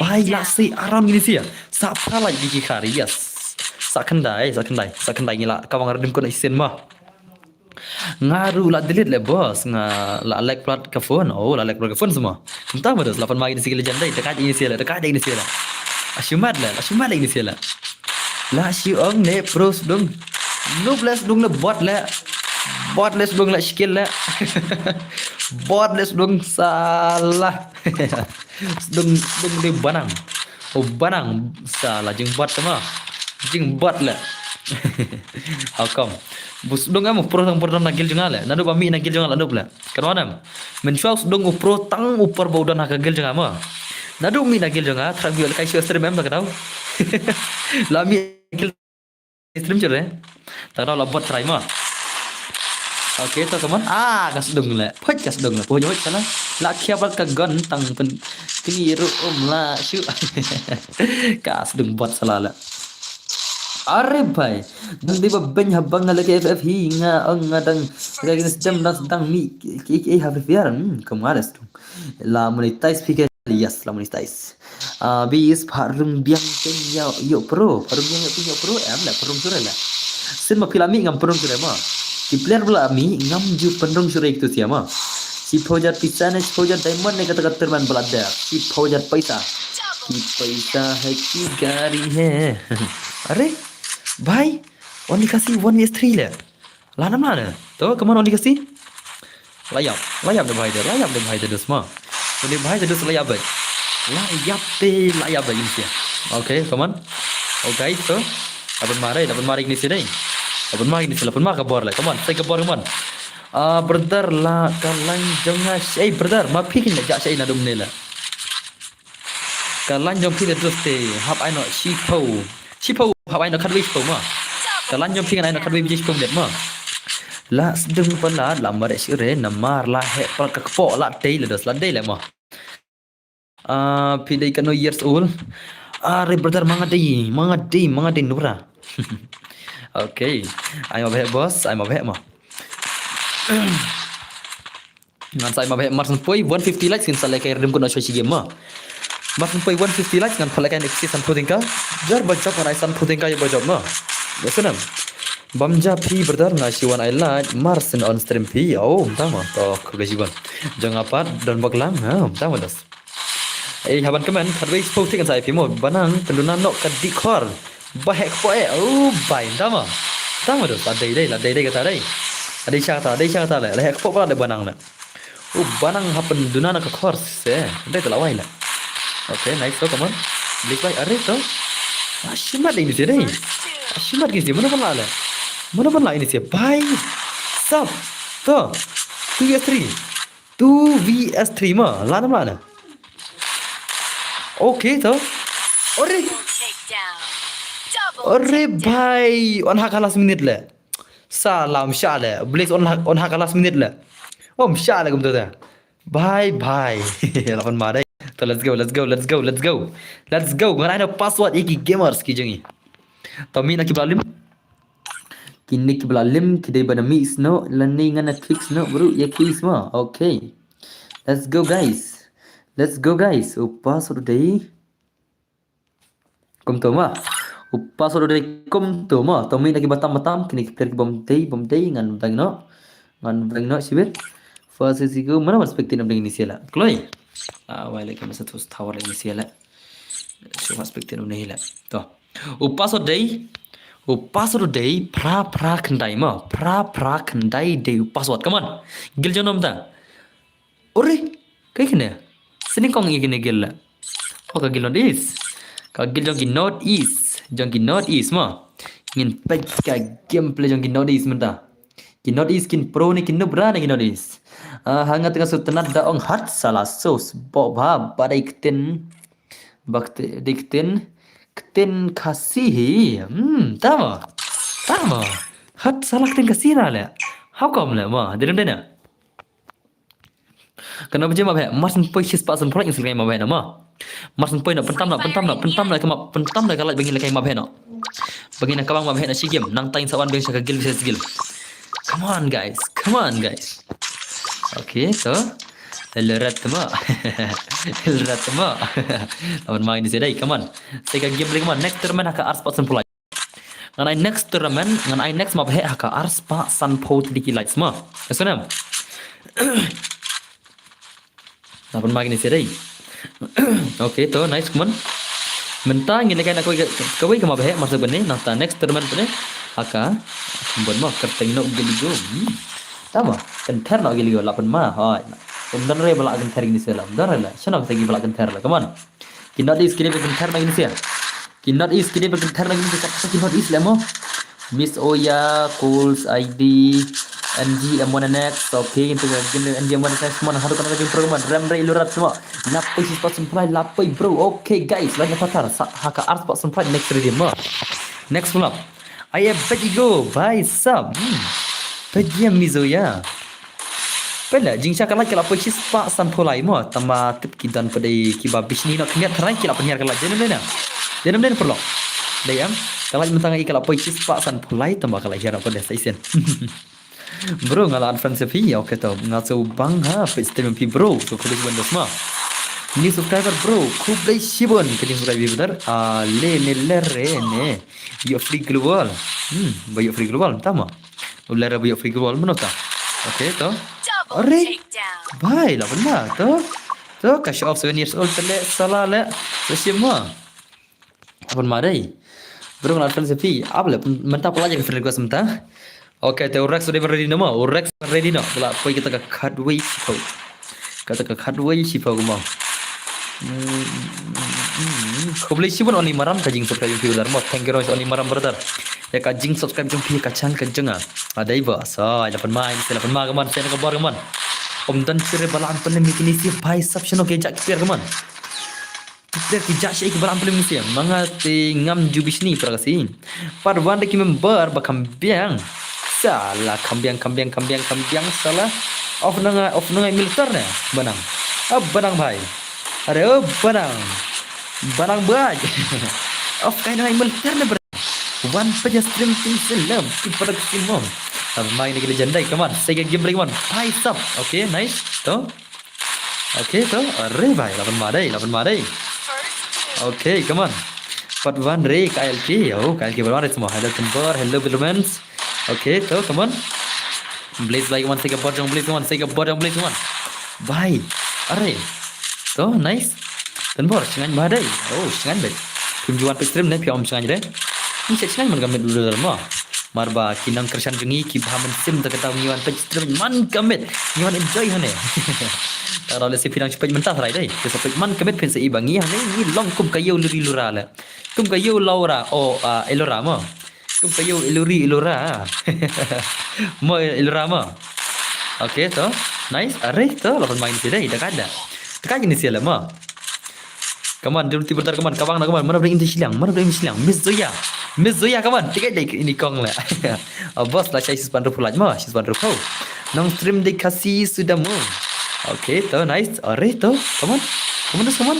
Bai la si aram gini sia. Sa phalai di ki khari, yes. Sa khandai, sa khandai, sa khandai ngi la ka wang redim ko na isin ma. Nga ruh la delete leh boss, nga la lek plat ka phone. Oh, la lek plat ka phone semua. Kumta ma dos, lapan magi ni sia ki legend dai, dekat ini sia leh, dekat ini sia leh. Ashumat leh, ashumat leh ini sia leh. La shi ong ne pro Sdung. Noob leh Sdung leh bot leh. Bot leh Sdung leh skill leh. Bot leh Sdung salah. Sdung, Sdung dei banang. Oh, banang salah jingbot ma. Jingbot leh. How come? Bu Sdung em u pro tang pro na guild jong nga leh. Naduh ba mih na guild jong nga la noob leh. Kan wan em. Mynshuwa u Sdung u pro tang u por ba u don ha ka guild jong nga ma. Naduh mih na guild jong nga, thrang mih leh kai shu stream em ta ka dau. La mih guild stream jure. Ta ka dau la bot try ma. Okay, to come on. Ah, ka Sdung leh. Phoj ka Sdung leh. Phoj, phoj salah. La khia bal ka gun tang pen kini ruh um la shu. Ka Sdung bot salah leh. Are bhai. Dang dei ba beng ha bang nga leh ka F F hi nga ong nga dang nga kini sedem dang sedang mi ki ki ha Free Fire. Hmm, kum nga leh Sdung. La monetize phi ke, yes, la monetize. Ah, bis pharung biang ken yo yo pro, pharung biang ken yo pro, em leh pharung sure leh. Sin ma phi la mih ngam pharung sure ma. Ki player ba la mih ngam ju pharung sure tu sia ma. Shiphew hajar pisa ne shiphew hajar diamond ne kata ka terman ba la dep. Shiphew hajar paisa. Ki paisa hai ki gari hai. Are bhai, only kasi one vs three leh. La nam la ne. To, come on, only kasi. La ïap, la ïap de bhai de, la ïap de bhai de dus ma. Only bhai de dus la ïap de. La ïap de, la ïap de ini sia. Okay, come on. Okay, so. Lapan mare, lapan mare ini sia dei. Lapan mare ini sia, lapan mare ka bor leh. Come on, sai ka bor, come on. Ah, brother la ka line jong nga shei, brother, ma phi kin ja shei na dum ne leh. Ka line jong phi de dus te, hap ai noh shiphew. Shiphew, hap ai noh khatwei shiphew ma. Ka line jong phi ngan ai noh khatwei biji shiphew minit ma. La Sdung palat, la mare shure, namar la heh palat ka kpoh, la dei leh dus, la dei leh ma. Ah, phi dei kano years old? Are brother, ma nga dei, ma nga dei, ma nga dei nura. Okay. Ai ma bheh boss, ai ma bheh ma. Ngan sa ai ma bheh mar san poi one fifty likes ngin sa leh kai redim ko na shoi shi game ma. Mar san poi one fifty likes ngan phaleh kai next season photing ka. Jar ba job ngan ai san photing ka ya ba job ma. Ya sanam. Bam ja phi brother nga shi wan ai like mar san on stream phi. Oh, tama. To, khublei shibun. Jong apat don baklang. Ha, tama das. Eh, haban kemen, khatwei shiphew tik ngan sa ai phi mo, banang, pynduna noh ka dih khor. Ba heh kpoh eh, oh, bai, tama. Tama dos, la dei dei, la dei dei kata dei. La dei sha kata, la dei sha kata leh, la heh kpoh ba la dei banang leh. Oh, banang hap pynduna noh ka khor se, dei te la wai leh. Okay, nice to, come on. Blik bai, are to. Ah, shimat dei ini se dei. Ah, shimat dei ini se, mana ban la leh. Mana ban la ini se, bai. Sap. To. Two vs three. Two vs three ma, la nam la na. Okay to. Ore. Ore bhai, on ha ka last minute leh. Salam sha leh. Blaze on ha, on ha ka last minute leh. Om sha leh kumta da. Bye bye. Lapan ma dei. To, let's go, let's go, let's go, let's go. Let's go. Ngan ai noh password ïa ki gamers ki jong ngi. To mih na ki ba la lim. Kine ki ba la lim ki dei ban mih snoh lane ngan fix snoh bro ïa ki sma. Okay. Let's go guys. Let's go guys. U password u dei kumto ma. U password u dei kumto ma. To mih na ki ba tam ba tam, kine ki player ki bym dei, bym dei, ngan bang noh. Ngan bang noh shibit. First is go, mana ban spectate na bang ini sila. Kloi. Ah, wai leh ka masa tu tower leh ini sila. Shu spectate na bang ini sila. To. U password dei. U password dei phra phra khyndai ma. Phra phra khyndai dei u password. Come on. Guild jong ngi mynta. Ore, kaei kane? Sini kong ïa kine guild leh. Oh, ka guild North East. Ka guild jong ki North East. Jong ki North East ma. Ngin peit ka gameplay jong ki North East mynta. Ki North East kin pro ne kin noob ra ne ki North East. Ah, ha nga tang shu tynnad da ong hat sala sus. Bo bha ba dei ktien. Ba kti-, dei ktien. Ktien Khasi hi. Hmm, tama. Tama. Hat sala ktien Khasi ra leh. How come leh ma? Dei lem dei na. Kano ba jia map heh, mar syn poi shispah sanphew like ngin syn kai map heh noh mo. Mar syn poi noh, pyntam noh, pyntam noh, pyntam noh ka map, pyntam noh ka like ba ngin lehkai map heh noh. Ba ngin nang kawang map heh noh shi game, nangta ngin sa wan biang sha ka guild versus guild. Come on guys, come on guys. Okay, so. Hello rat mo. Hello rat mo. Laban ma ngin ïa dei, come on. Sa ka game leh, come on. Next tournament ha ka arspah sanphew like. Ngan ai next tournament, ngan ai next map heh ha ka arspah sanphew tylli ki likes mo. Ka snem. Laban ma ngin ïa dei. Okay, to nice, come on. Mynta ngin lehkai na kawei ka, kawei ka map heh, mar syn poi ne, nangta next tournament poi ne. Ha ka, bun mo, kyrteng noh gili go. Hmm. Tama, kynthar noh gili go, laban ma, hoi. Ym don re ba la kynthar ngin ïa la, ym don re la. Shano kata ki ba la kynthar la, come on. Ki North East ki dei ban kynthar na ngin ïa. Ki North East ki dei ban kynthar na ngin ïa, kata ki North East leh mo. Miss Oya, Cools, I D, N G M one N X, okay, ngin tengok game N G M one N X, mon haduh kana ka jingpro mon, rem rei lurat semua. Nap poi shispah sanphew lai, la poi bro, okay guys, la ïa patar, sa, ha ka arspah sanphew lai, next ready mo. Next pull up. Ai ïa bet i go, bhai sab. Hmm. Bet ïa Miss Oya. Pynleh, jingshah ka like ka la poi shispah sanphew lai mo, tangba tip ki don pat dei kiba bishni noh khyndiat tharai ki la pynhiar ka like. Dei ne em dei ne? Dei ne em dei ne paralok? Dei em? Ka like mynta nga i ka la poi shispah sanphew lai tangba ka la hiar noh pat dei sa shisien. Bro, nga la unfriend sa phi, okay to. Nga shu bang ha, peit stream phi bro. So, khublei shibun bro mo. New subscriber bro, khublei shibun. Ka jing subscribe brother. Ah, le ne le re ne. Ïoh free global. Hmm, ba ïoh free global, mynta mo. U leh ra ba ïoh free global mynno ta. Okay to. Are. Bhai, la pynma to. To ka show off seven years old te leh sala leh. Sa shim mo. La pynma dei. Bro, nga la friend sa phi. Ap leh mynta pala ïa ka friend request mynta. Okay, te u Rex ready noh mo. U Rex ready noh. Te la poi kata ka khatwei shiphew. Kata ka khatwei shiphew mo. Hmm, khublei shibun Oni Maram ka jing subscribe jong phi brother mo. Thank you very much Oni Maram brother. Ïa ka jing subscribe jong phi ïa ka channel ka jong nga. Adei ba sa la pynma, sa la pynma ka mon, sa ka bor ka mon. Ym don shuh re ba la pynlem ïa kine shi bhai sab shano ki jah ki player ka mon. Ki player ki jah shi ki ba la pynlem ïa kine shi. Ma nga te ngam ju bishni para ka shi. Pat wan da ki member ba kham biang. Sala kham biang, kham biang, kham biang, kham biang sala. Off na nga, off na nga militer ne. Banang. Ab banang bhai. Are, oh, banang. Banang bhai. Off kai na nga militer ne bro. Wan pynja stream ting selam. Ki para ki mom. Ab mai ni ki legend dai, come on. Sa ka game break, come on. Bhai sab. Okay, nice. To. Okay, to. Are bhai, la pynma dei, la pynma dei. Okay, come on. Pat wan re ka I L K. Oh, ka I L K pat wan re semua. Hello Timber, hello Bilmans. Okay, to, come on. Blaze bhai, come on, sa ka bot jong Blaze, come on, sa ka bot jong Blaze, come on. Bhai. Are. To, nice. Timber, shngain bha dei. Oh, shngain bha. Phim ju wan peit stream ne, phi ym shngain re. Ngi shet shngain man ka mid brother mo. Mar ba ki nongkyrshan jong ngi ki bha mynsiem, te kata ngi wan peit stream man ka mid, ngi wan enjoy hangne. Tang lehse phi nang shu peit mynta tharai dei. Te sa peit man ka mid phin sa i ba ngi hangne ngi long kum ka ïew luri lura leh. Kum ka ïew Laura, oh, ah, Elora mo. Kum ka ïew Eluri Elora. Mo Elora mo. Okay, to. Nice. Are, to, la pynma ngin sa dei. Da ka da. Da ka ngin sa leh mo. Come on, dum ti brother, come on, ka bang na, come on, mana bring in shiliang, mana bring in shiliang, Miss Zoya, Miss Zoya, come on, tiket dei ini kong leh. Oh, boss la shai shispah hynriewphew laj mo, shispah hynriewphew. Nong stream dei Khasi suda mo. Okay, to, nice, are to, come on, come on, come on.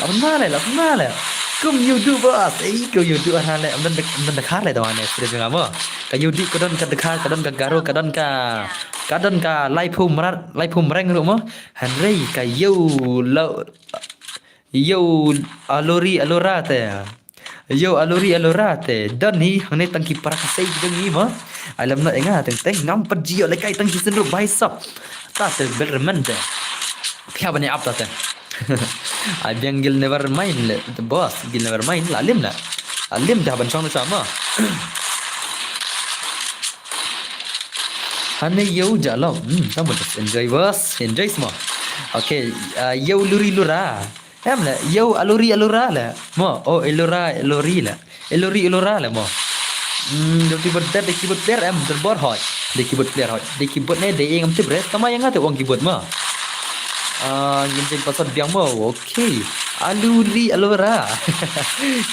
La pynma leh, la pynma leh. Kum ïoh duh boss, ei, kum ïoh duh ha leh, ym don, ym don dkhar leh to ha ne, stream nga mo. Ka ïoh duh, ka don ka dkhar, ka don ka Garo, ka don ka, ka don ka laiphew mrad, laiphew mreng ruh mo. Hynrei ka ïew la Ïew Aluri Alura te. Ïew Aluri Alura te. Don hi hangne tang ki para ka sei ki jong ngi mo. Ai lam no enga teng teng ngam pat jio le kai tang ki sen ruh bai sap. Ta te bel remen te. Pia bane ap ta te. Ai biang gil never mind le. The boss gil never mind la lim la. Alim dah ban chong sama. Hane ïew jalok. Hmm, tamu just enjoy boss. Enjoy semua. Okay, uh, ïew luri lura. Em le, ïew aluri alura le. Mo, oh, elura, eluri le. Eluri, elura le mo. Hmm, dei keyboard player, dei keyboard player em, dei bor hoi. Dei keyboard player hoi. Dei keyboard ne, dei ngam tip re. Tama ïa nga te ong keyboard mo. Ah, ngim tip password biang mo. Okay. Aluri, alura.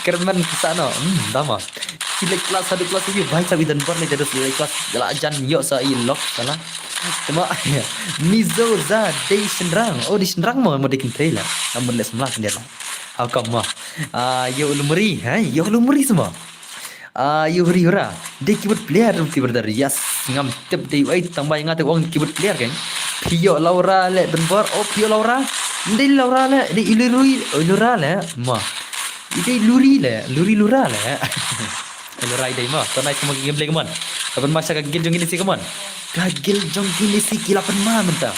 Kerman kisano. Hmm, tama. Ki late class, haduh class ïa u, bhai sab i don bor ne, jadu late class, la jan ïoh sa i lock, sala. Tama Mizo za dei shynrang. Oh, dei shynrang mo, mo dei kynthei la. Namar leh samla khyndiat la. How come mo? Ah, yo lumri, ha? Yo lumri sma. Ah, yo huri hura. Dei keyboard player rum ti brother. Yes, ngam tip dei ai tang bai nga te ong keyboard player kan. Phi yo Laura le Dunbar. Oh, phi yo Laura. Dei Laura le, dei Iluri, Ilura le. Ma. Dei Luri le, Luri Lura le. Hello, rai dei mo. To nai kumba ka gameplay kumon. Kaban ma sha ka guild jong ngi ne si kumon. Ka guild jong ngi ne si ki la pan ma mynta.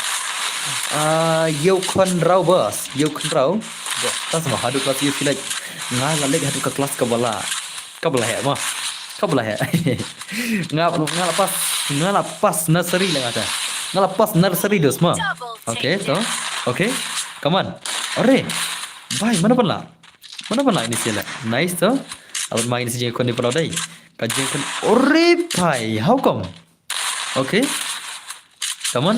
Ah, yo khon rau boss. Yo khon rau. Boss, tas ma haduh class yo filai. Nga la lek haduh ka class ka bala. Ka bala he mo. Ka bala he. Nga nga la pas, nga la pas nursery la nga ta. Nga la pas nursery dos mo. Okay, to. Okay. Come on. Ore. Bhai, mana pala? Mana pala ini sila? Nice to. Abat ma ini si jingkon ni pala dai. Ka jingkon. Ore bhai, how come? Okay. Come on.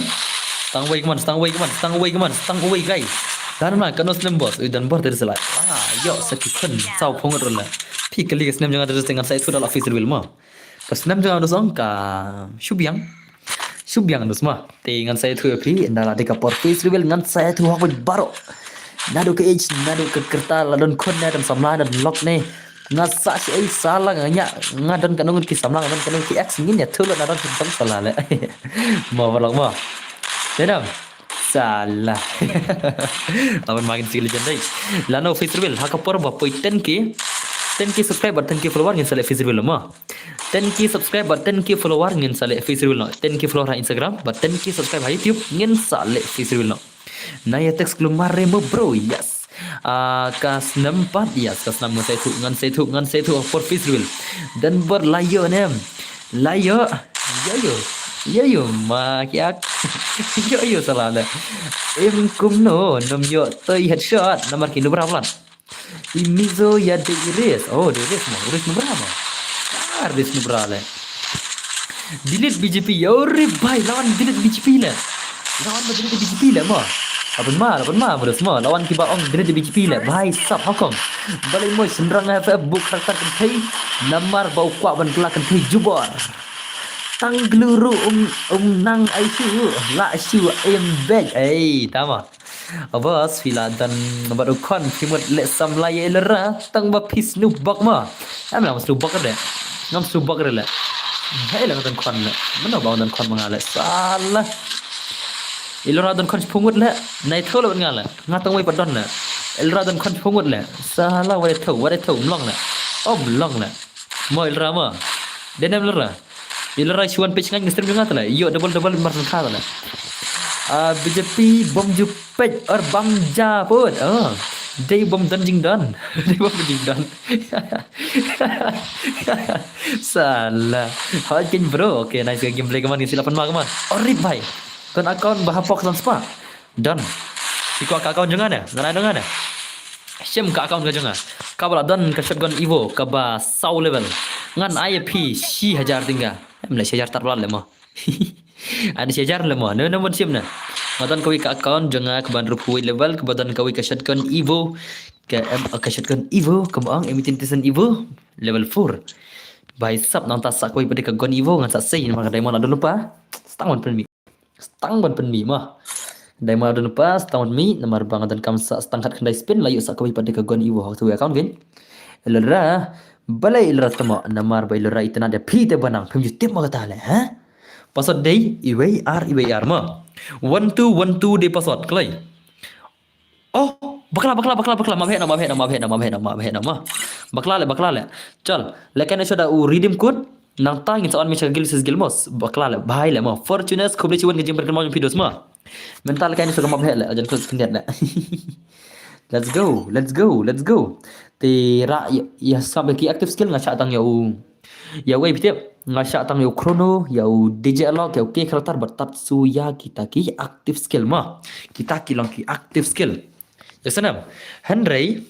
Stang away, come on, stang away, come on, stang away, come on, stang away, guys. Dan ma, kano snem boss? Ui, dan bor dari selai. Ah, yo, sa ki khun, sau phung rula. Phi kali ka snem jong ada seng ngan sai tu dalam office reveal mo. Ka snem jong ada song ka shubiang. Shubiang dus ma. Te ngan sai tu phi, ynda la dei ka por office reveal ngan sai tu hok bit baro. Nadu ka age, nadu ka kerta, la don khun ne, don samla, don lok ne. Nga sa shi ai sala nga nya, nga don ka nungun ki samla, nga don ka nungun ki ex ngin ya thulot na don ki samla le. Mo balok mo. Denam. Sala. Awan makin sila jendai. Lano face reveal, ha ka por ba poi ten K. Ten K subscriber, ten K follower ngin sa leh face reveal mo. Ten K subscriber, ten K follower ngin sa leh face reveal no. Ten K follower ha Instagram, ba ten K subscriber ha YouTube ngin sa leh face reveal no. Naya text klumare mo bro, yes. Ah, ka snem pat, yes, ka snem ngan sai thu, ngan sai thu, ngan sai thu for face reveal. Dan ber layo nem. Layo, yo yo, yo yo, ma kiak. Yo yo sala le. Em kumno, nom yo toi headshot, namar ki nubra plan. Imizo ya de iris. Oh, de iris mo, iris nubra mo. Ah, iris nubra le. Delete B J P, yo ri bai, lawan delete B J P le. Lawan ba delete B J P le mo. Apan ma, apan ma, mo des mo. Lawan ki ba ong delete B J P le. Bai sap hakong. Balai mo sendrang F F buk karakter kentei. Namar ba u kwah ban kelak kentei jubor. Tang gluru um, um nang ai shu, la shu em bek. Ei, tama. Abas phi la dan bad u khon phi mut leh samla ïa i lera tang ba phi snu bok ma. Em la snu bok de. Ngam snu bok de le. Hei la dan khon le. Mano ba dan khon ma nga le. Sala. I lera dan khon phungut le. Nai tho le nga le. Nga tang wei pa don le. I lera dan khon phungut le. Sala wei tho, wei tho mlong le. Om long le. Mo i lera ma. Denem lera. Ila rai shuan page ngan stream jong nga tala. Yo double double mar tala. Ah, B J P bom ju page or bam ja put. Oh. Dei bom don jing don. Dei bom don jing don. Sala. Hot king bro. Okay, nice gameplay kaman, sila pan ma kaman. Orit bhai. Don account ba hapok don spa. Don. Iko ka account jong nga ne. Ngan ai dong nga ne. Shim ka account ka jong nga. Ka ba la don ka shotgun Evo ka ba saw level. Ngan ai phi shi hajar tengah. Em le shi hajar tar bla le mo. Ada shi hajar le mo. Ne ne mon shim ne. Nga don kawei ka account jong nga ka ban rup wei level ka ba don kawei ka shotgun Evo. Ka em ka shotgun Evo ka ba ong M eighteen Evo level four. Bai sap nang ta sa kawei pade ka gun Evo ngan sa sei namar ka diamond ada lupa. Stang wan pynmih. Stang ban pynmih ma. Dai ma don pa stang ban mih namar ba nga don kam sa stang khat khyndai spin la ïoh sa kawei pat de ka gun Evo ha kawei account gin. Ilra balei ilra tama namar ba ilra itna de phi te banang phim ju tip ma kata le ha. Password dei iwei ar iwei ar ma. One two one two dei password klai. Oh, bakla bakla bakla bakla ma bhena ma bhena ma bhena ma bhena ma bhena ma. Bakla le bakla le. Chal, le kan shoda u redeem code. Nangta ngin sa on mi cha gil sis gil mos. Bakla le bhai le mo. Fortuners khublei chiwan ngin jingpyrkhat mo phi dos ma. Mental kan shoda ma bhek le ajan close khyndiat le. Let's go, let's go, let's go. Te ra ya sab ki active skill nga cha tang ya u. Ya wei phi tip nga shah tang ïa u Chrono, ïa u D J Alok, ïa u K Khaltar bad Tatsuya kita ki active skill ma. Kita ki long ki active skill. Ïa snem. Hynrei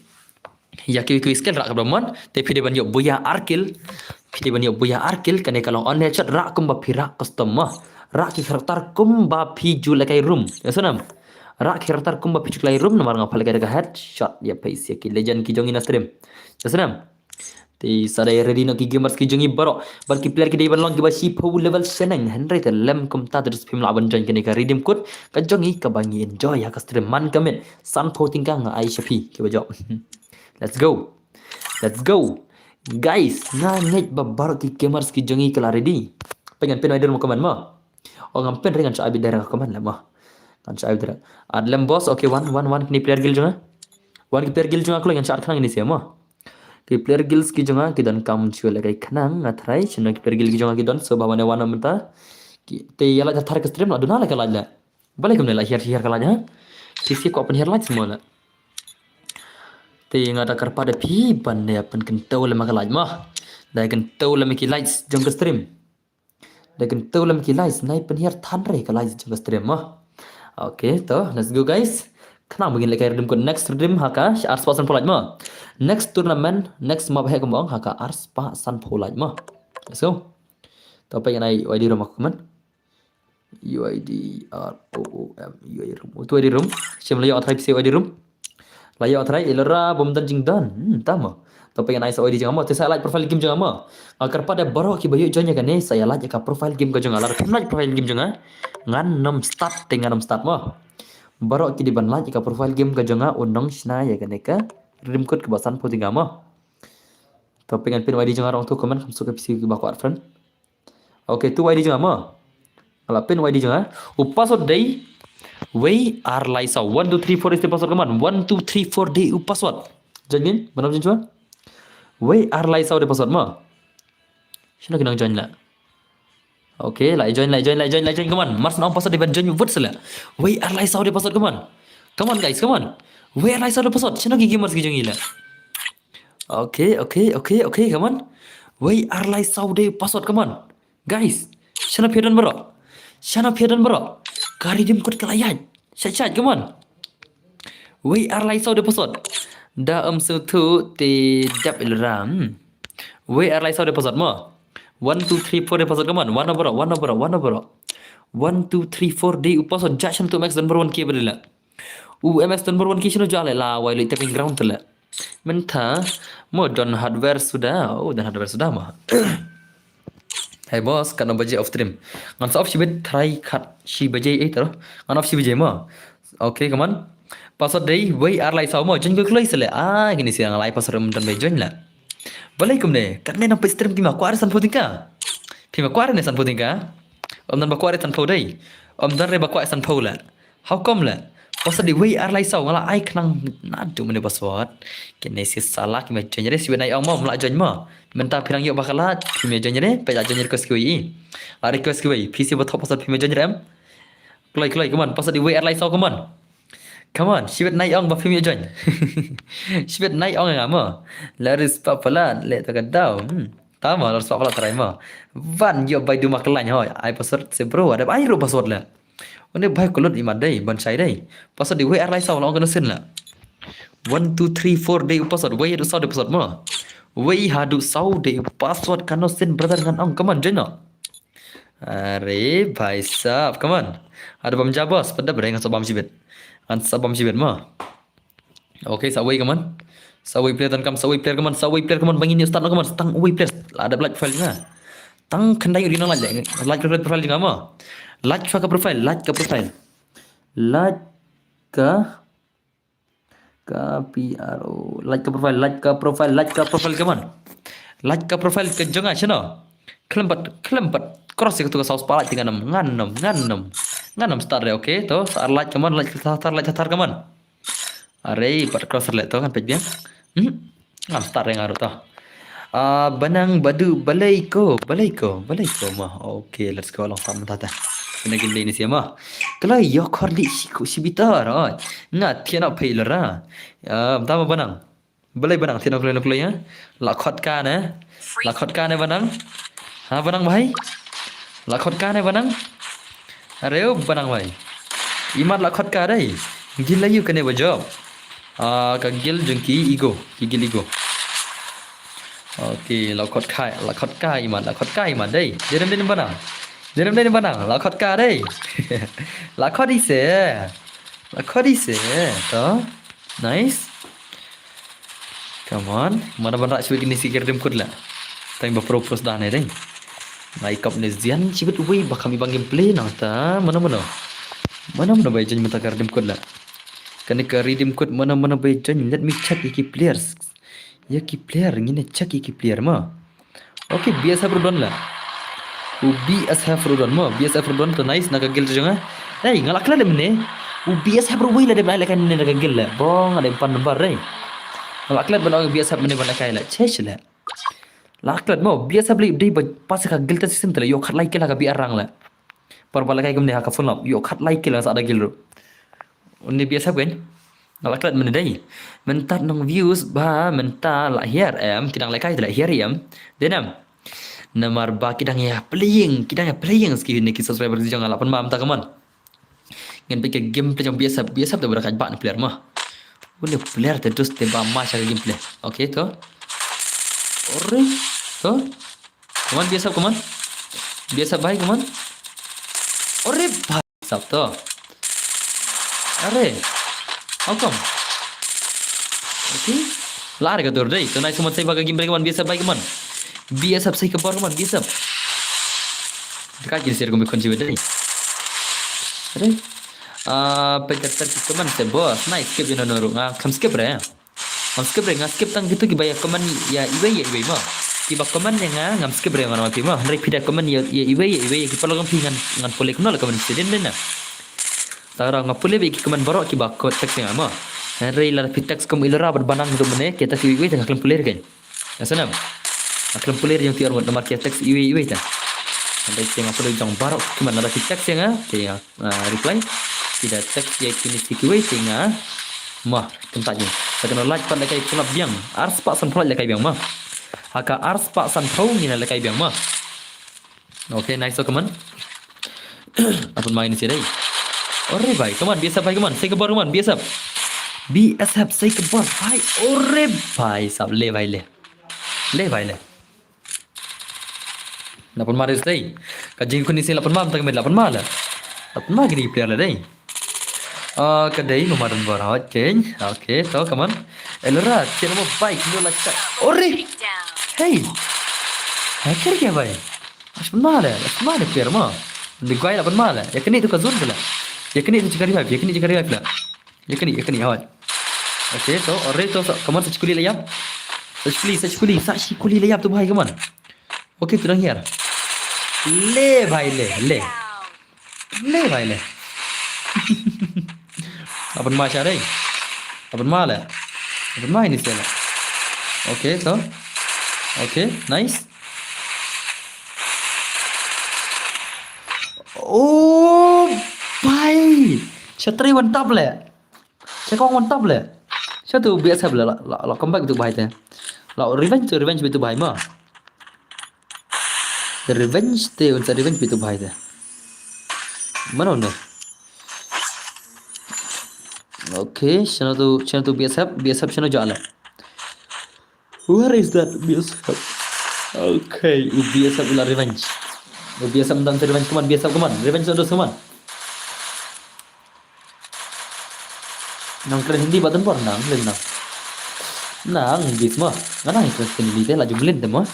ïa ki ki skill rah ka ba mon, te phi dei ban ïoh buya ar kill. Phi dei ban ïoh buya ar kill kane ka long on headshot rah kumba phi rah custom ma. Rah ki khaltar kumba phi ju lehkai room. Ïa snem. Rah ki khaltar kumba phi ju lehkai room namar nga pha lehkai da ka headshot ïa phi ïa ki legend ki jong ina stream. Ïa snem. Te sa dei ready noh ki gamers ki jong ngi baroh. Bad ki player ki dei ban long kiba shiphew level shaneng. Hynrei te lem kumta te phim lah ban join kane ka redeem code ka jong ngi kaba ngi enjoy ha ka stream man ka miet. Sanphew tyngka nga ai sha phi kiba jop. Let's go. Let's go. Guys, nga ngeit ba baroh ki gamers ki jong ngi ka la ready. Peit ngan pin wai dei ruh mo, comment mo. O, ngam pin re, ngan shah ai beit direct ha comment lem mo. Ngan shah ai beit direct. At lem boss, okay, wan, wan, wan kine player guild jong nga. Wan ki player guild jong nga kloi, ngan shah at khnang ini sia mo. Ki player guild ki jong nga ki don kam shu leh kai khnang, nga tharai shano ki player guild ki jong nga ki don, so ba wan wan mynta. Ki te ïa lait thar ka stream la duna la ka lait la. Balei kumne la hiar hiar ka lait ha? Te sia kwah pynhiar lait mo la. Te nga da kyrpad ïa phi ban ïa pynkyntiew lem ka lait mo. Da kyntiew lem ki lait jong ka stream. Da kyntiew lem ki lait, nai pynhiar than re ka lait jong ka stream mo. Okay, to, let's go guys. Khnang ba ngin leh ka redeem code next redeem ha ka ar spah sanphew lait mo. Next tournament, next map heh kumba ong ha ka ar spah sanphew lait mo. Let's go. To peit ngan ai U I D room mo, comment. U I D R O O M, U I D room. U I D room. Shim la ïoh try phi U I D room. La ïoh try, i lora bym don jingdon. Hmm, tamo. To peit ngan ai sa U I D jong nga mo, te sa lait profile game jong nga mo. Nga kyrpad ïa baroh kiba ïoh join ïa kane, sa ïa lait ïa ka profile game ka jong nga. Lada phim lait profile game jong nga, ngan nym start, te ngan nym start mo. Baroh ki dei ban lait ïa ka profile game ka jong nga, u nongshna ïa kane ka redeem code kaba sanphew tyngka mo. To peit ngan pin U I D jong nga rong tu comment, kam suk ka phi kiba kwah friend. Okay, tu U I D jong nga mo. Nga la pin U I D jong nga. U password dei wei ar lai saw. One two three four is the password, come on. One two three four dei u password. Join in, ba nang join shuwa. Wei ar lai saw dei password mo. Shano ki nang join la? Okay, la join, la join, la join, la join, come on. Mar shu ong password dei ban join wut seh la. Wei ar lai saw dei password, come on. Come on guys, come on. Wei ar lai saw dei password. Shano ki gamers ki jong ngi la? Okay, okay, okay, okay, come on. Wei ar lai saw dei password, come on. Guys, shano phi don baroh? Shano phi don baroh? Ka redeem code ka la ïaid. Shait shait, come on. Wei ar lai saw dei password. Da ym sngewthuh te dep i lora. Hmm. Wei ar lai saw dei password mo. One two three four dei password, come on. Wan noh baroh, wan noh baroh, wan noh baroh. One two three four dei u password, jah shano tu M X don baroh wan ki ba dei la. U M X don baroh wan ki shano jah la, la wai leit tapping ground te la. Mynta mo don hardware suda, oh don hardware suda mo. Hey boss, katno baje off stream? Ngan sa off shibit, try kat shi baje, eh, taro. Ngan off shi baje mo. Okay, come on. Password dei wei ar lai saw mo, join ko kloi seh la. Ah, kine sia nga la ai password ym don ba join la. Balei kumne, katne nang peit stream phi ma kwah re sanphew tyngka. Phi ma kwah re ne sanphew tyngka. Ym don ba kwah re sanphew dei. Ym don re ba kwah sanphew la. How come la? Password dei wei ar lai saw, nga la ai khnang naduh mynne password. Kine sia sala ki ma join re, shibit nai ong mo, ym lah join mo. Mynta phi nang ïoh ba ka lait, phi ma join re, peit la join request kiwei i. La request kiwei, phi sia ba thoh password phi ma join re em. Kloi, kloi, come on, password dei wei ar lai saw, come on. Come on, shibit nai ong ba phim ïoh join. Shibit nai ong nga mo. La ris pa palat, leh ta ka daw. Hmm. Tamo, la ris pa palat trai mo. Wan ïoh bai du ma ka lain hoi. Ai password se bro, ada ai ruh password la. Une bai kulut i mat dei, ban shai dei. Password dei wei ar lai saw la ong kano sien la. One two three four dei u password, wei haduh saw dei password mo. Wei haduh saw dei u password kano sien brother ngan ong, come on, join noh. Are bhai sahab, come on. Ada bam ja boss, pada bre ngan sa bam shibit. Ngan sa bam shibit mo. Okay, sa wei, come on. Sa wei player donkam, sa wei player, come on, sa wei player, come on, ba ngin ïoh start noh, come on, tang wei player. La dep lait profile jong nga. Tang khyndai ri nang lait, lait profile, profile jong nga mo. Lait shuwa ka profile, lait ka profile. Lait ka Ka P R O. Lait ka profile, lait ka profile, lait ka profile, come on. Lait ka profile ka jong nga shano. Khlem pat, khlem pat cross ïa katu ka saw spah lait te ngan nym, ngan nym, ngan nym. Ngan nym start re, okay. To, sa lait, come on, lait ka thar, lait ka thar, come on. Are pat cross re to, ngan peit biang. Hmm? Ngam start re nga ruh to. Ah, Banang Badu, balei ko, balei ko, balei ko mo. Okay, let's go, long start mynta te. Kane kine ni sia mo. Kloi ïoh khot lih shi ku shi bita, right. Nga thied noh phi lora. Ah, mynta mo Banang. Balei Banang thied noh kloi noh kloi, ha? La khot ka ne? La khot ka ne Banang? Ha Banang bhai? La khot ka ne Banang? Areu Banang bhai. Imat la khot ka dei. Gil la ïu kane ba jop. Ah, ka gil jong ki Ego, ki gil Ego. Okay, la khot ka, la khot ka imat, la khot ka imat dei. Jerem dei Banang. Jerem dei Banang, la khot ka dei. La khot i se. La khot i se. To. Nice. Come on. Mano ban rah shibit kine shi ki redeem code la. Tang ba pro pro sdang ne dei. Nai kap ne zian shibit uwei ba kam i bang gameplay nangta. Mano mano. Mano mano ba i join mynta ka redeem code la. Kane ka redeem code mano mano ba i join. Let me check ïa ki players. Ïa ki player ngin ïa check ïa ki player ma. Okay, B S F ruh don la. U B S F ruh don mo, B S F ruh don to nice na ka guild jong nga. Hey, nga la klet mynne. U B S F ruh wei la dep ai la ka ne na ka guild la. Bong ada empat number dei. Nga la klet ban ong B S F mynne ban la kai la. Chesh la. La klet mo, B S F lei dei ba pas ka guild ta season te la ïoh khatlai kill ha ka B R rank la. Par ba la kai kumne ha ka phone lap. Ïoh khatlai kill sa da guild ruh. Une B S F kan. Nga la klet mynne dei. Mynta nong views ba mynta la hiar em, ki dang la kai la hiar em. Dei nam. Namar ba ki dang ïa playing, ki dang ïa playing ski ne ki subscriber ki jong nga la pan ma mynta kaman. Ngan peit ka gameplay jong B S F, B S F te ba da ka ba ne player ma. Une player te dus te ba ma sha ka gameplay. Okay to. Ore to. Come on, B S F, come on. B S F bhai, come on. Ore bhai sab to. Are. How come? Okay. Lar ka dur dei. To nice, come on, save ka gameplay, come on, B S F bhai, come on. B S F save ka bor, come on, B S F. Dekat je share kami kunci dei. Are. Ah, pekatar ki, come on, se boss. Nice, skip ino noru. Nga kam skip re. Ngam skip re, nga skip tang kito kiba ïa comment ïa iwei ïa iwei mo. Kiba comment ïa nga ngam skip re, mar ma phi mo. Hynrei phi da comment ïa, ïa iwei ïa iwei, ïa ki paralok jong phi ngan, ngan pule kumno la comment, student dei na. Tang ra nga pule beit ki comment baroh kiba ko text ïa nga mo. Hynrei lada phi text kum Ilora bad Banang tu mynne, ki text iwei iwei te nga khlem pule re kein. Ïa snem. Nga khlem pule re jong phi arngut namar ki text iwei iwei te. Hynrei te nga pule jong baroh ki comment, lada phi text ïa nga, te nga ah, reply. Ki da text ïa kine shi kiwei te nga. Mo, kynta jing. Sa kano like pat lehkai pynlap biang. Arspah sanphew lehkai biang mo. Ha ka arspah sanphew ngin lehkai biang mo. Okay, nice, so, come on. Apun main shi dei. Ore bhai, come on, B S F bhai, come on. Save ka bor, come on, B S F. B S F, save ka bor bhai. Ore bhai sab, le bhai le. Le bhai le. La pynmar dei. Ka jingkuni sien la pynmar, tang met la pynmar la. La pynmar kini player la dei. Ah, ka dei mo madan bor hot kein. Okay, to, come on. Elora, kira mo bike, no la chat. Ore! Hey! Hey, kira kya bhai? La pynmar la, la pynmar player mo. Di guy la pynmar la. Ïa kini tu ka zone la. Ïa kini tu jaka revive, ïa kini jaka revive la. Ïa kani, ïa kani, hoi. Okay, to, alright, to, sa, come on, sa shi kuli la ïap. Sa shi kuli, sa shi kuli, sa shi kuli la ïap tu bhai, come on. Okay, tu dang hiar. Le bhai le, le. Le bhai le. Apun ma sha dei. Apun ma le. Apun ma ini sela. Okay, to. Okay, nice. Oh, bhai. Shatri one tap le. Sha kong one tap le. Sha tu B S F le la, la, la comeback tu bhai te. La revenge tu revenge tu bhai ma. Revenge te un sa revenge tu bhai te. Mano ne. Okay, shano tu, shano tu B S F, B S F shano jale. Where is that B S F? Okay, u B S F la revenge. U B S F dan revenge, come on, B S F, come on. Revenge dos, come on. Nang kren Hindi ba don bor nang, len nang. Nang English mo. Nga nang kren Hindi te la jumlin te mo.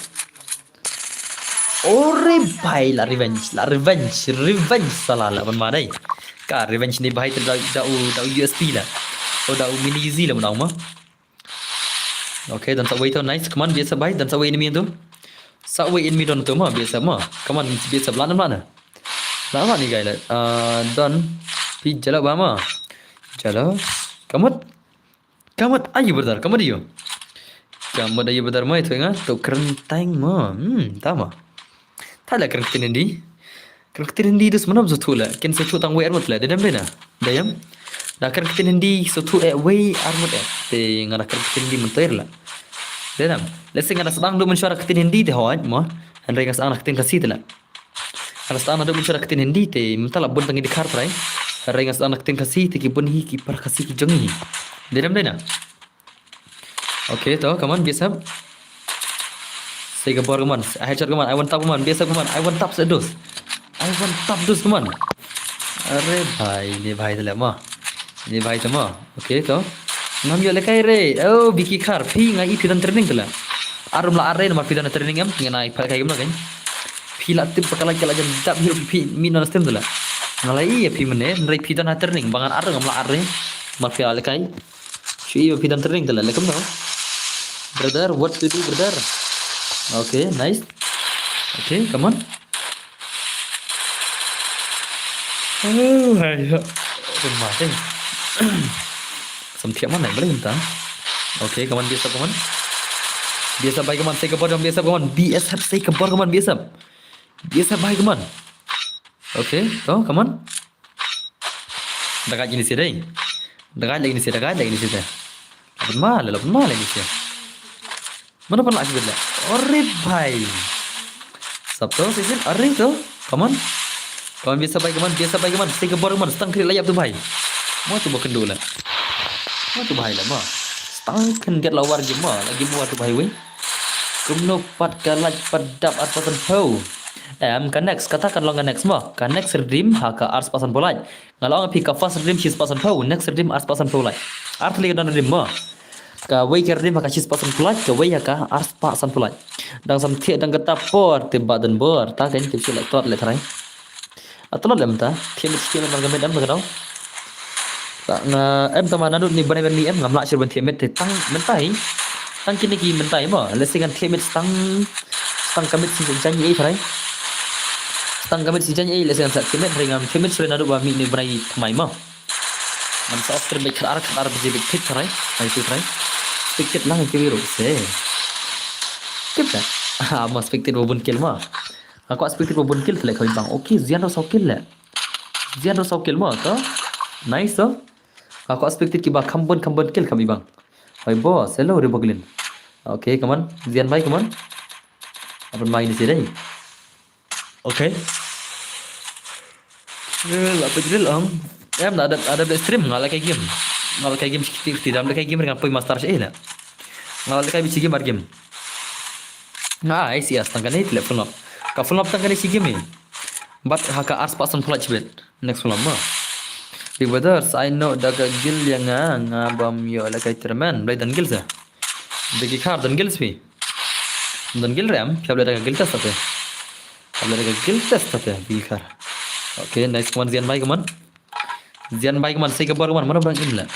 Ore bhai la revenge, la revenge, revenge sala la ban ma dei. Ka revenge ni bhai te da, da u, da u U S P la. O da u mini U Z la mo nang mo. Okay, don sa wei to, nice. Come on, B S F bhai, don sa wei enemy tu. Sa wei enemy don tu mo, B S F mo. Come on, B S F lan lan. Lan lan ni guy la. Ah, don. Pi jalo ba mo. Jalo. Kamut. Kamut ayu brother, kamut ayu. Kamut ayu brother mo itu nga. Tu kren tang mo. Hmm, tama. Tala kren ktien Hindi. Kren ktien Hindi dus mynno sngewthuh la. Kin sngewthuh tang wei arngut la. Dei dem dei na. Dei em. Da kren ktien Hindi sngewthuh eh wei arngut eh. Te nga da kren ktien Hindi mynta la. Dei dem. Lehse nga da sdang du mynshuwa da ktien Hindi te hooid mo. Hynrei nga sdang da ktien Khasi te la. Nga da sdang da du mynshuwa da ktien Hindi te mynta la bun tang i dkhar trai. Hynrei nga sdang da ktien Khasi te ki bun hi ki para Khasi ki jong ngi. Dei dem dei na. Okay, to, come on, B S F. Save ka bor, come on. I headshot, come on. I one tap, come on. B S F, come on. I one tap, sa dos. I one tap, dos, come on. Are bhai, ni bhai te le mo. Ni bhai te mo. Okay, to. Ngam ïoh lehkai re. Oh, Vicky Khar, phi nga i phi don training te la. Ar um lah ar re namar phi don training em, ngan ai phi lehkai kumno kein. Phi la tip ba ka light ka la jan dap hi ruh phi mih noh na stream te la. Nga la i ïa phi mynne, hynrei phi don ha training, ba ngan ar ngam lah ar re. Namar phi la lehkai. Shu i ba phi don training te la, leh kumno. Brother, what to do, brother? Okay, nice. Okay, come on. Oh, hai, ha. Kumba te. Sam thiah man, hai, balei mynta. Okay, come on, B S F, come on. B S F, bhai, come on, sei ka bor, come on, B S F, come on. B S F, sei ka bor, come on, B S F. B S F, bhai, come on. Okay, to, come on. Dagat ini sih dei. Dagat lagi ini sih, dagat lagi ini sih dei. Lapan mal, lapan mal lagi ini sih. Mano pynlah shibit leh. Ore bhai. Sap to, shisien, ore to. Come on. Come on, B S F bhai, come on, B S F bhai, come on. Sei ka bor, come on. Stang kri layap tu bhai. Mo tu ba kynduh leh. Mo tu bhai leh mo. Stang khyndiat la war game mo. Lagi mo tu bhai wei. Kumno pat ka light pat dap ar spah sanphew. Em, ka next, kata kan long ka next mo. Ka next redeem ha ka ar spah sanphew light. Nga la ong phi ka first redeem shi spah sanphew, next redeem ar spah sanphew light. Ar tylli ka don redeem mo. Kawei ka redeem ha ka shi spah sanphew light, kawei ha ka ar spah sanphew light. Dang sam thiah dang kata por, te ba don bor, ta kein tip shu leh tlot leh tharai. A tlot leh mynta, thiah miet thiah miet ban ka miet em ka dang. Ta nga em tama naduh ni bnai ban mih em ngam lah shuh ban thiah miet te tang mynta hi. Tang kine ki mynta hi mo, lehse ngan thiah miet tang tang ka miet shi jan ei tharai. Tang ka miet shi jan ei lehse ngan sa thiah miet tharai ngam thiah miet shuh naduh ba mih ni bnai thymmai mo. Ngan sa off stream bad khatar khatar baje bad pit tharai. Ai tu tharai. Spectate lang ki ruh se. Tip da. Ah, mo spectate ba bun kill mo. Nga kwah spectate ba bun kill te leh kawei bang. Okay, Zian ruh saw kill leh. Zian ruh saw kill mo to. Nice to. Nga kwah spectate kiba kham bun kham bun kill kham i bang. Hoi boss, hello Riboglin. Okay, come on. Zian bhai, come on. Apan mai ni sih dei. Okay. Eh, la pejril ang. Em, na ada ada beli stream nga lehkai game. Nga lehkai game sikit sikit dam lehkai game dengan poi master sih na. Nga lehkai bisi game ar game. Nga ai si as tang kane te leh full up. Ka full up tang kane si game ni. But ha ka ar spah sanphew light shibit. Next full up mo. Big brother, sa ai noh da ka guild ïa nga, nga bym ïoh lehkai tournament. Balei don guild sa. Big Khar don guild phi. Don guild re em, phi hap leh da ka guild test te. Hap leh da ka guild test te, Big Khar. Okay, nice, come on, Zian bhai, come on. Zian bhai, come on, sei ka bor, come on, mano ba dang im leh.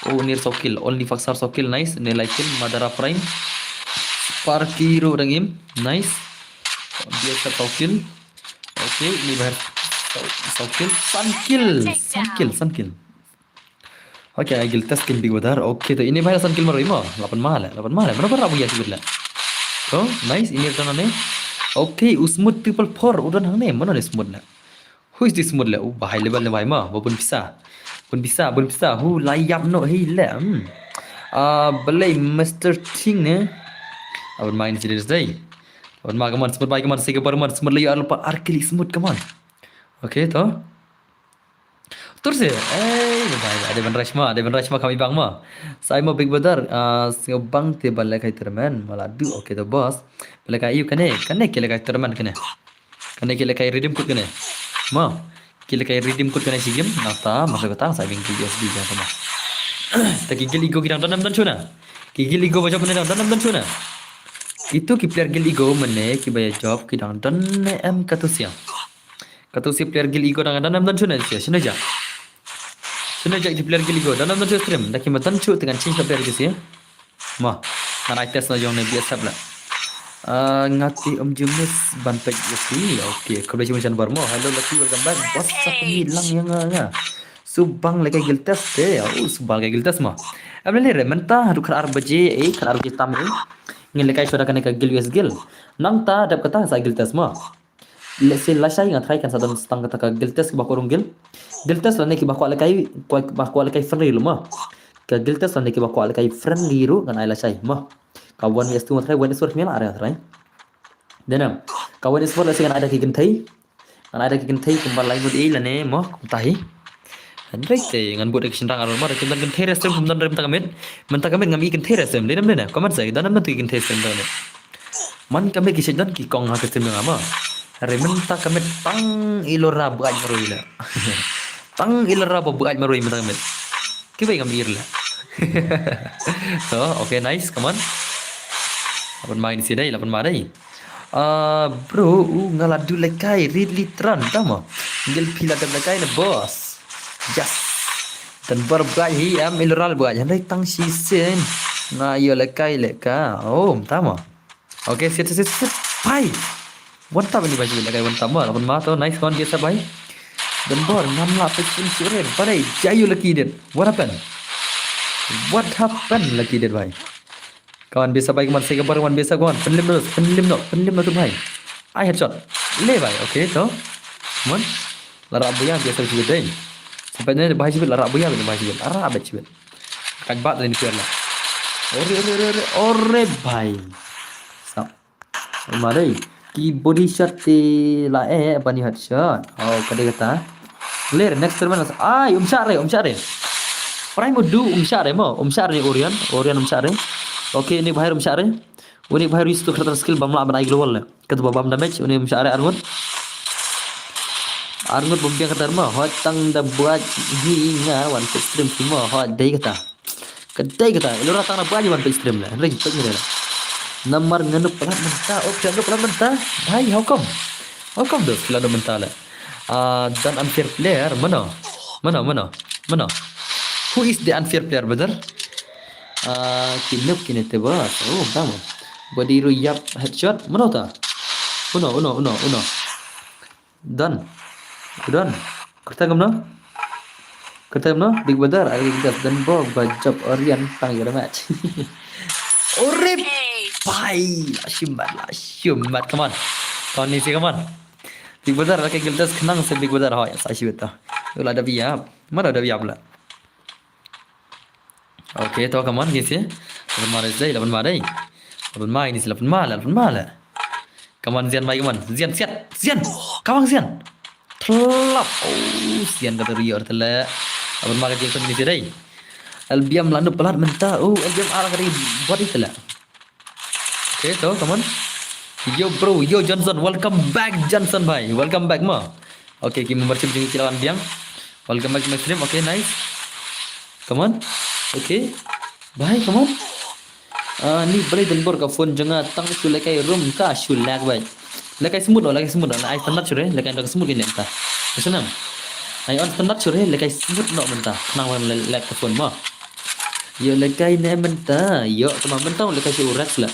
Oh, Nir saw kill, Only Faksar saw kill, nice, ne lai kill, Madara Prime. Sparky ruh dang im, nice. B S F saw kill. Okay, ini bahar saw, saw kill, san kill, san kill, san kill. Okay, ai guild test kein Big Brother. Okay, to ini bahar san kill marwei mo. Lapan mal, lapan mal. Mano ba rap ïa shibit leh. To, nice, ini return ne. Okay, u Smooth triple four, u don hangne, mano ne Smooth ne. Who is this Smooth leh? U ba high level ne bhai mo, ba bun pisa. Bun pisa, bun pisa. Hu la ïap noh hi leh. Hmm. Ah, balei Mister Ting ne. Aban mai ni serious dei. Aban ma, come on, Smooth bhai, come on, sei ka bor, come on, Smooth leh ïa arpa ar kill Smooth, come on. Okay, to. Tur se, eh, bhai, ada ban rush ma, ada ban rush ma kami bang ma. Sai ma Big Brother, ah, sngewbang te ban lehkai tournament, ma la du, okay to boss. Lehkai ïa kane, kane ki lehkai tournament kane. Kane ki lehkai redeem code kane. Ma, ki lehkai redeem code kane shi game, nangta, masa kata, sai bing ki U S B jang ma. Ta ki guild ego ki dang don nam don shuh na. Ki guild ego ba jop ne dang don nam don shuh na. Itu ki player guild ego mane ki ba ïa jop ki dang don ne em katu siang. Katu si player guild ego dang don nam don shuh na sia. Shino ja. Shino ja ki player guild ego don nam don shuh stream. Da ki ma don shuh te ngan change ka player ki sia. Ma, ngan ai test na jong ne B S F la. Ah, nga te um ju miss ban pek ïa phi. Okay, khublei shibun shan bar mo. Hello Lucky, welcome back. What's up ni lang ïa nga nga. Subang lehkai guild test te. Oh, subang lehkai guild test ma. Em leh re mynta haduh khatar baje, eh, khatar baje tam eh. Ngin lehkai shuwa da kane ka guild U S guild. Nangta dep kata sa guild test ma. Let's say lashai nga try kan sa don stang kata ka guild test kiba kwah rung guild. Guild test lane kiba kwah lehkai, kiba kwah lehkai friendly ruh ma. Ka guild test lane kiba kwah lehkai friendly ruh ngan ai lashai ma. Ka one versus two nga try, one versus four kmie la are nga try. Dei nam. Ka one versus four let's say ngan ai da ki kynthei. Ngan ai da ki kynthei kumba lai mut ei lane mo kumta hi. Hynrei te ngan bud da ki shynrang aror ma da kim don kynthei re stream kum don re mynta ka miet. Mynta ka miet ngam i kynthei re stream. Dei nam dei na. Comment sa don nam don ki kynthei stream mynta ka miet. Man ka miet ki shait don ki kong ha ka stream jong nga ma. Hynrei mynta ka miet tang i Lora buaid marwei la. Tang i Lora ba buaid marwei mynta ka miet. Kiba ngam ir la. So, okay, nice, come on. Lapan mai ni si dei, lapan mai dei. Ah, bro, u nga la du lekai, rit litran, tama. Ngil pila dam lekai ne, boss. Yes. Dan bar buat hi, am ilural buat. Yang dei tang si sen. Nga yo lekai leka. Oh, tama. Okay, sit, sit, sit, sit. Bhai. One tap ni bhai, lekai one tap ma. Lapan ma to, nice one, biasa bhai. Dan bar, ngam la pesin sure. Bhai, jayu laki din. What happened? What happened laki din bhai? Kawan biasa bhai, kawan sega bar, kawan biasa kawan. Penlim no, penlim no, penlim no tu bhai. Ai headshot. Le bhai, okay to. Mon. Lara buya biasa sibit dei. Sampai ne bhai sibit lara buya bhai sibit. Lara bet sibit. Kaj bat ni pier la. Ore ore ore ore ore bhai. Sap. Mari. Ki body shot ti la eh bani headshot. Oh, kadei kata. Clear, next tournament. Ai, um share, um share. Prai mo du um share mo. Um share Orion, Orion um share. Okay, ni bahir um share. Uni bahir is to creator skill bam la ban ai global le. Kata ba bam damage, uni um share arngut. Arngut bom biang kata ma, hot tang da buat hi nga wan stream mo, hot dei kata. Kadei kata, ilora tang na bani wan page stream le. Ring page ni le. Namar nganu pelat mynta, oh, pelat mynta. Bhai, how come? How come do pelat mynta le? Ah, dan unfair player, mano? Mano, mano? Mano? Who is the unfair player, brother? Ah, kinuk kine te bas. Oh, tama. Body ru yap headshot, mano ta? Uno, uno, uno, uno. Done. Done. Kata kamno? Kata kamno? Big Brother, I will just dan bo ba job Orion tang your match. Ore bhai, la shim mat, la shim mat. Come on. Come on, easy, come on. Big Brother, okay, gildas khnang se Big Brother, hoi, sa shi beta. Ula da biya. Mana da biya pula. Okay, to, come on, ngin si. Lapan ma dei, lapan ma dei. Lapan ma, ini si lapan ma, lapan ma la. Come on, Zian, mai, come on. Zian, siat, Zian. Kawang, Zian. Thlap. Oh, Zian kata rio tela. Lapan ma ka jingson ini si dei. L B M lanu pelat mynta. Oh, L B M ala kata body tela. Okay, to, come on. Yo, bro, yo, Johnson, welcome back, Johnson, bhai. Welcome back, ma. Okay, ki membership jong ki lawan biang. Welcome back to my stream. Okay, nice. Come on. Okay. Bhai, come on. Ah, ni balei dan bor ka phone jong nga tang shu lekai rum ka shu lag bhai. Lekai smooth lo, lekai smooth lo. Ai standard shu re, lekai ka smooth ini ta. Senam. Ai on standard shu re, lekai smooth lo mynta. Nang wan le-, lag ka phone mo. Yo lekai ne mynta. Yo, tama mynta lekai shu rex la.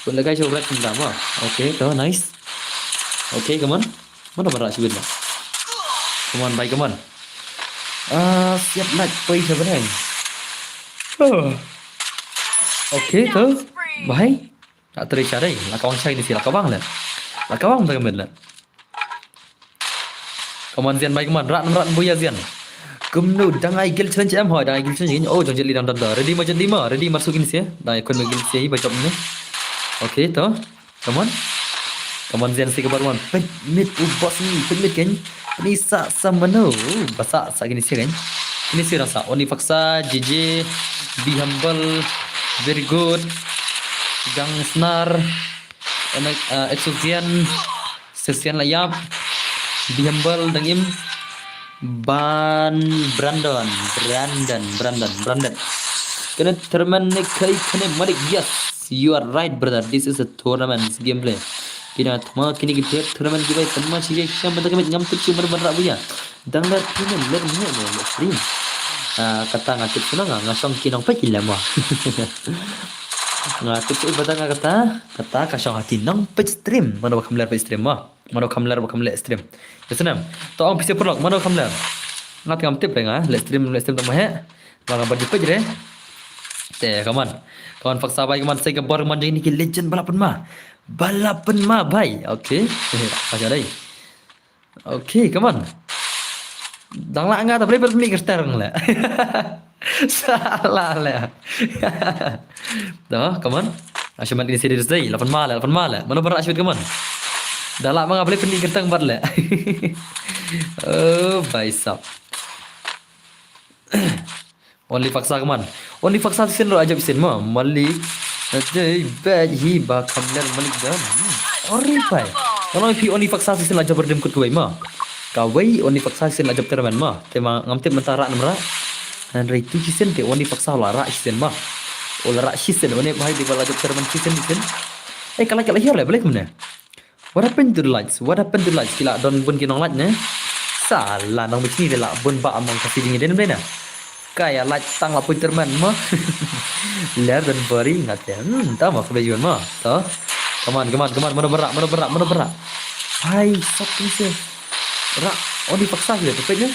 Pun lekai shu rex mynta mo. Okay, to, nice. Okay, come on. Mana bara sibit na. Come on, bhai, come on. Ah, siap nak poi siapa ni? Oh. Okay, to. Bhai. Tak terus cari. La kawang cari ni si la kawang le. La kawang tak kemit le. Come on, Zian, bhai, come on. Rat, rat, buya, Zian. Kumno, dang ai guild challenge em hoi, dang ai guild challenge. Oh, jong Jet Li dang dang dang. Ready ma Jet Li ma, ready masuk ini si. Dang ai kun guild si, bhai, jop ni. Okay, to. Come on. Come on, Zian, si kabar wan. Pit mid, u boss ni, pit mid kan. Ini sa, sa mano. Basa, sa kini si kan. Ini si rasa. Oni paksa, J J, Be Humble, very good. Gang Snar, Enek, uh, Exozian, Sesian Layap, Be Humble, Dangim, Ban, Brandon, Brandon, Brandon, Brandon. Kena tournament ni kai kena malik, yes, you are right, brother. This is a tournament gameplay. Kina thma kini ki tournament ki bai thma shi ya sham benda kami ngam tu cuma benda buya. Dang lat payment lat ni ni lat stream. Ah, kata nga tip sana nga nga shong ki nong pek ila mo. Nga tip tu benda nga kata kata ka shong ki nong pek stream. Mana bakam lat pek stream mo. Mana bakam lat bakam lat stream. Ya senam. To ang pisi perlok mana bakam lat. Nga tengam tip re nga lat stream lat stream tak mahe. Nga bad pek re. Te kaman. Kaman faksa bai kaman sai ka bor man jeng ni ki legend balapan ma. Balapan ma bai. Okay. Apa jadi? Okay, come on. Dang la nga ta beli permi kertang le. Salah le. Dah, come on. Ashaman ini serius dai. Lapan male, lapan male. Mana berat shit, come on. Dah la nga beli permi kertang bat le. Oh, baisap. Only faksa kaman. Only faksa sin ro ajab sin ma. Malik. Ajay bad hi ba kamler malik dan. Ori pai. Kalau pi only faksa sin ajab berdim kut kuai ma. Kawai only faksa sin ajab termen ma. Tema ngam tip mentara namra. Hynrei tu shisien te u Andy Faksa u la rah shisien ma. U la rah shisien, u ne bhai dei ba la jop tyrmen shisien shisien. Eh, ka light ka la hiar leh balei kumne? What happened to the lights? What happened to the lights? Ki la don bun ki nong light ne? Sala nong bishni de la bun ba among ka sijing iden balei na? Ka ïa light tang la poi tyrmen ma. Ler don bari nga te. Hmm, ta ma ka bejun ma. Ta. Come on, come on, come on. Mano berak, mano berak, mano berak. Hai, sat tu se. Rah, u Andy Faksa sih tu pek ne.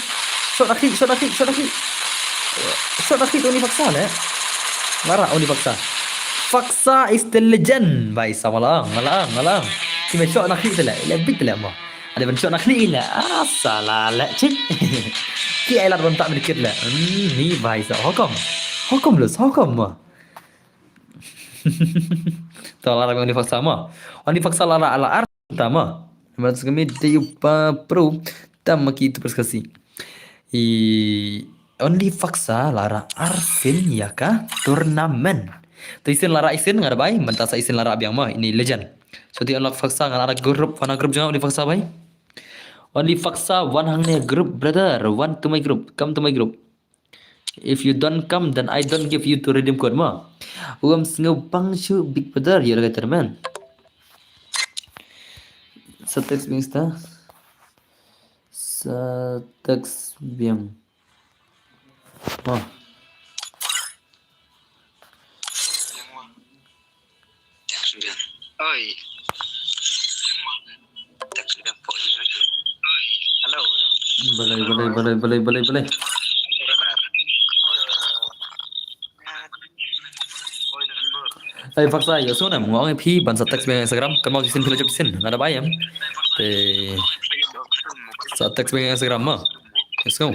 Shot lagi, shot lagi, shot lagi. Shot lagi tu u Andy Faksa leh. Nga rah u Andy Faksa. Faksa is the legend. Bai sa malang, malang, malang. Ki me shot lagi tu leh, lebih tu leh mo. Ada ben shot lagi leh. Ah, salah leh cik. Ki ai lat ben tak medikit leh. Hmm, ni bai sa. Hokom. Hokom lus, hokom mo. Ta la rah u Andy Faksa mo. U Andy Faksa la rah la ar. Tama. Mas kami dei u pa pro. Tama ki tu perskasi. I u Andy Faksa la rah ar sien ïa ka tournament. Tu isin la rah isin nga da bai, mynta sa isin la rah biang ma, ini legend. So ti u Andy Faksa nga la rah group, wan ha group jong nga u Andy Faksa bai. U Andy Faksa wan hangne group brother, wan to my group, come to my group. If you don't come, then I don't give you to redeem code ma. U em sngew bang shu Big Brother ïa la ka tournament. Sa text biang sta. Sa text biang. Ma. Oi. Hello, hello. Balai, balai, balai, balai, balai, balai. Ai, Faksa, ïa sngewbha, nga ong ïa phi, ban sa text biang Instagram, kan mo ki sin phi la jop sin, nga da bai em. Te, sa text biang Instagram ma. Ïa sngew.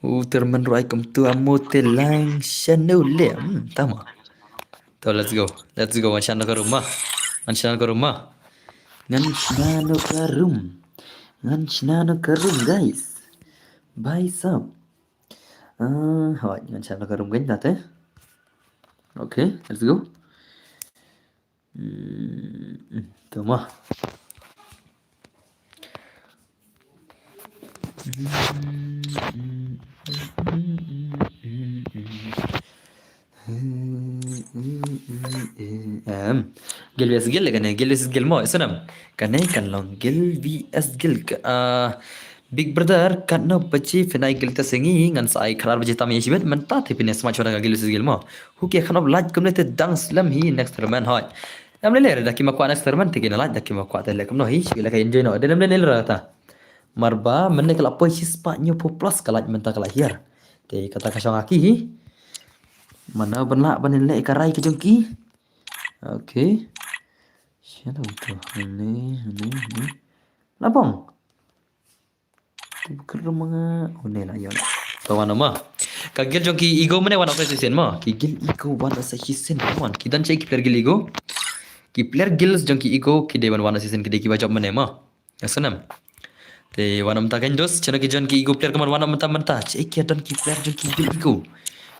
U tyrmen ruh ai kumtu amo te lang shano le. Hmm, tama. To, let's go. Let's go. Ngan shna noh ka room ma. Ngan shna noh ka room ma. Ngan shna noh ka room. Ngan shna noh ka room, guys. Bye, sap. Ah, hoi, ngan shna noh ka room kan tate. Okay, let's go. Hmm, to ma. Em, Gil V S Gil kane, Gil V S Gil mo, isnam. Kane kan long Gil V S Gil ka, ah, Big Brother, katno baje phin ai Gil ta sengi, ngan sa ai khatar baje tam ïa shibit, mynta te phin ïa smash wada ka Gil V S Gil mo. Hu ki khanop lait kumne te dang slem hi next tournament hoi. Em lele da ki ma kwah next tournament te ki na lait da ki ma kwah te le kumno hi, shi le ka enjoy no. De lem lele ra ta. Marba, mynne ka la poi shispah hynñiewphew plus ka lait mynta ka la hiar. Te kata ka shong ha ki hi. Mano ban lah ban leh ka rai ka jong ki. Okay. Shadow tu. Ni, ni, ni. Labong. Tu ker ma nga. Oh, ni lah, ïa. Ka wan ma. Ka Gil jong ki Ego mynne wan sa shisien ma. Ki Gil Ego wan sa shisien ma. Ki don shaei ki player Gil Ego. Ki player Gil jong ki Ego ki dei wan sa shisien ki dei ki ba jop mynne ma. Ïa snam. Te wan mynta kan dos, shano ki jon ki Ego player ka mon wan mynta mynta. Shaei ki don ki player jong ki Gil Ego.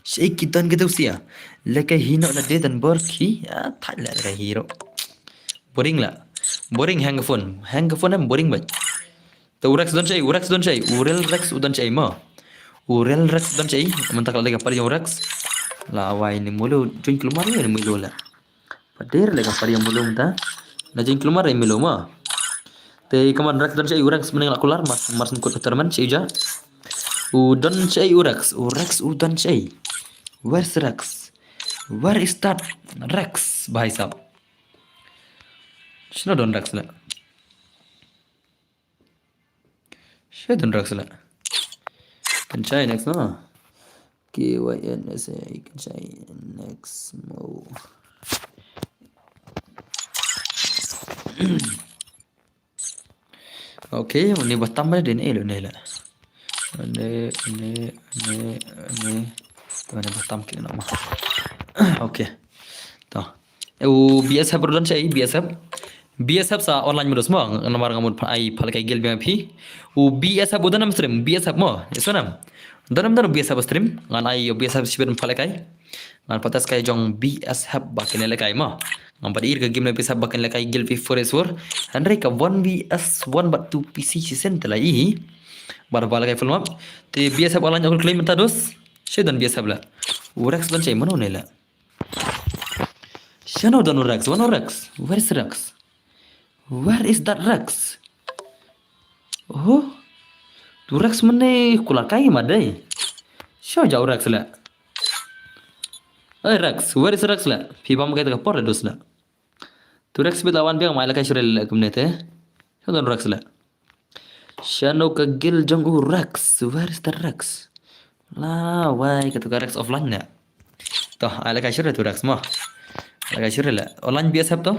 Shaei ki don ki tu sia. Lehkai hi noh lade don bor ki. Ïa, thait lehkai hi ruh. Boring la. Boring, hang ka phone. Hang ka phone em boring bha. Te u Rex don shaei, u Rex don shaei, u Real Rex u don shaei ma. U Real Rex don shaei, mynta ka la dei ka party jong u Rex. La wai ni mulu, join klumar ni mulu la. Pader le ka party jong mulu mynta. La join klumar ni mulu ma. Te kaman Rex don shaei, u Rex mynne la kular, mar, mar sngewkut ka tournament shaei ja. U don shaei u Rex, u Rex u don shaei. Where's Rex? Where is that Rex? Bhai sahab. Shano don Rex la? Shaei don Rex la. Kan shai next no. K Y N S A kan shai next mo. Okay, une ba tam ba dei ne lo ne la. Une, une, une, une. To une ba tam ki na ma. Okay. To. U B S F ruh don shaei, B S F. B S F sa online modus mo, namar nga mut ai pha lehkai Gil biang phi. U B S F u don em stream, B S F mo, isnam. Don em don B S F stream, ngan ai u B S F shibit pha lehkai. Ngan pat test kai jong B S F ba kin lehkai mo. Ngan pat ïa ka game na B S F ba kin lehkai Gil V four S four. Hynrei ka one V S one bad two P C shisien te la i. Bar ba la kai full map. Te B S F online ong kloi mynta dos. Shi don B S F la. U Rex don shi mano ne la. Shano don u Rex? Wan u Rex. Where is Rex? Where is that Rex? Oh. Tu Rex mane kula kai ma dei. Sho ja u Rex la. Hey Rex, where is Rex la? Phi bam kai ta ka por dos la. Tu Rex bit la wan biang mai la kai shirel kumne te. Sho don Rex la. Shano ka guild jong u Rex? Where is the Rex? La wai ka tu ka Rex offline ne. To, ai la kai shirel tu Rex mo. Ai la kai shirel la. Online B S F to.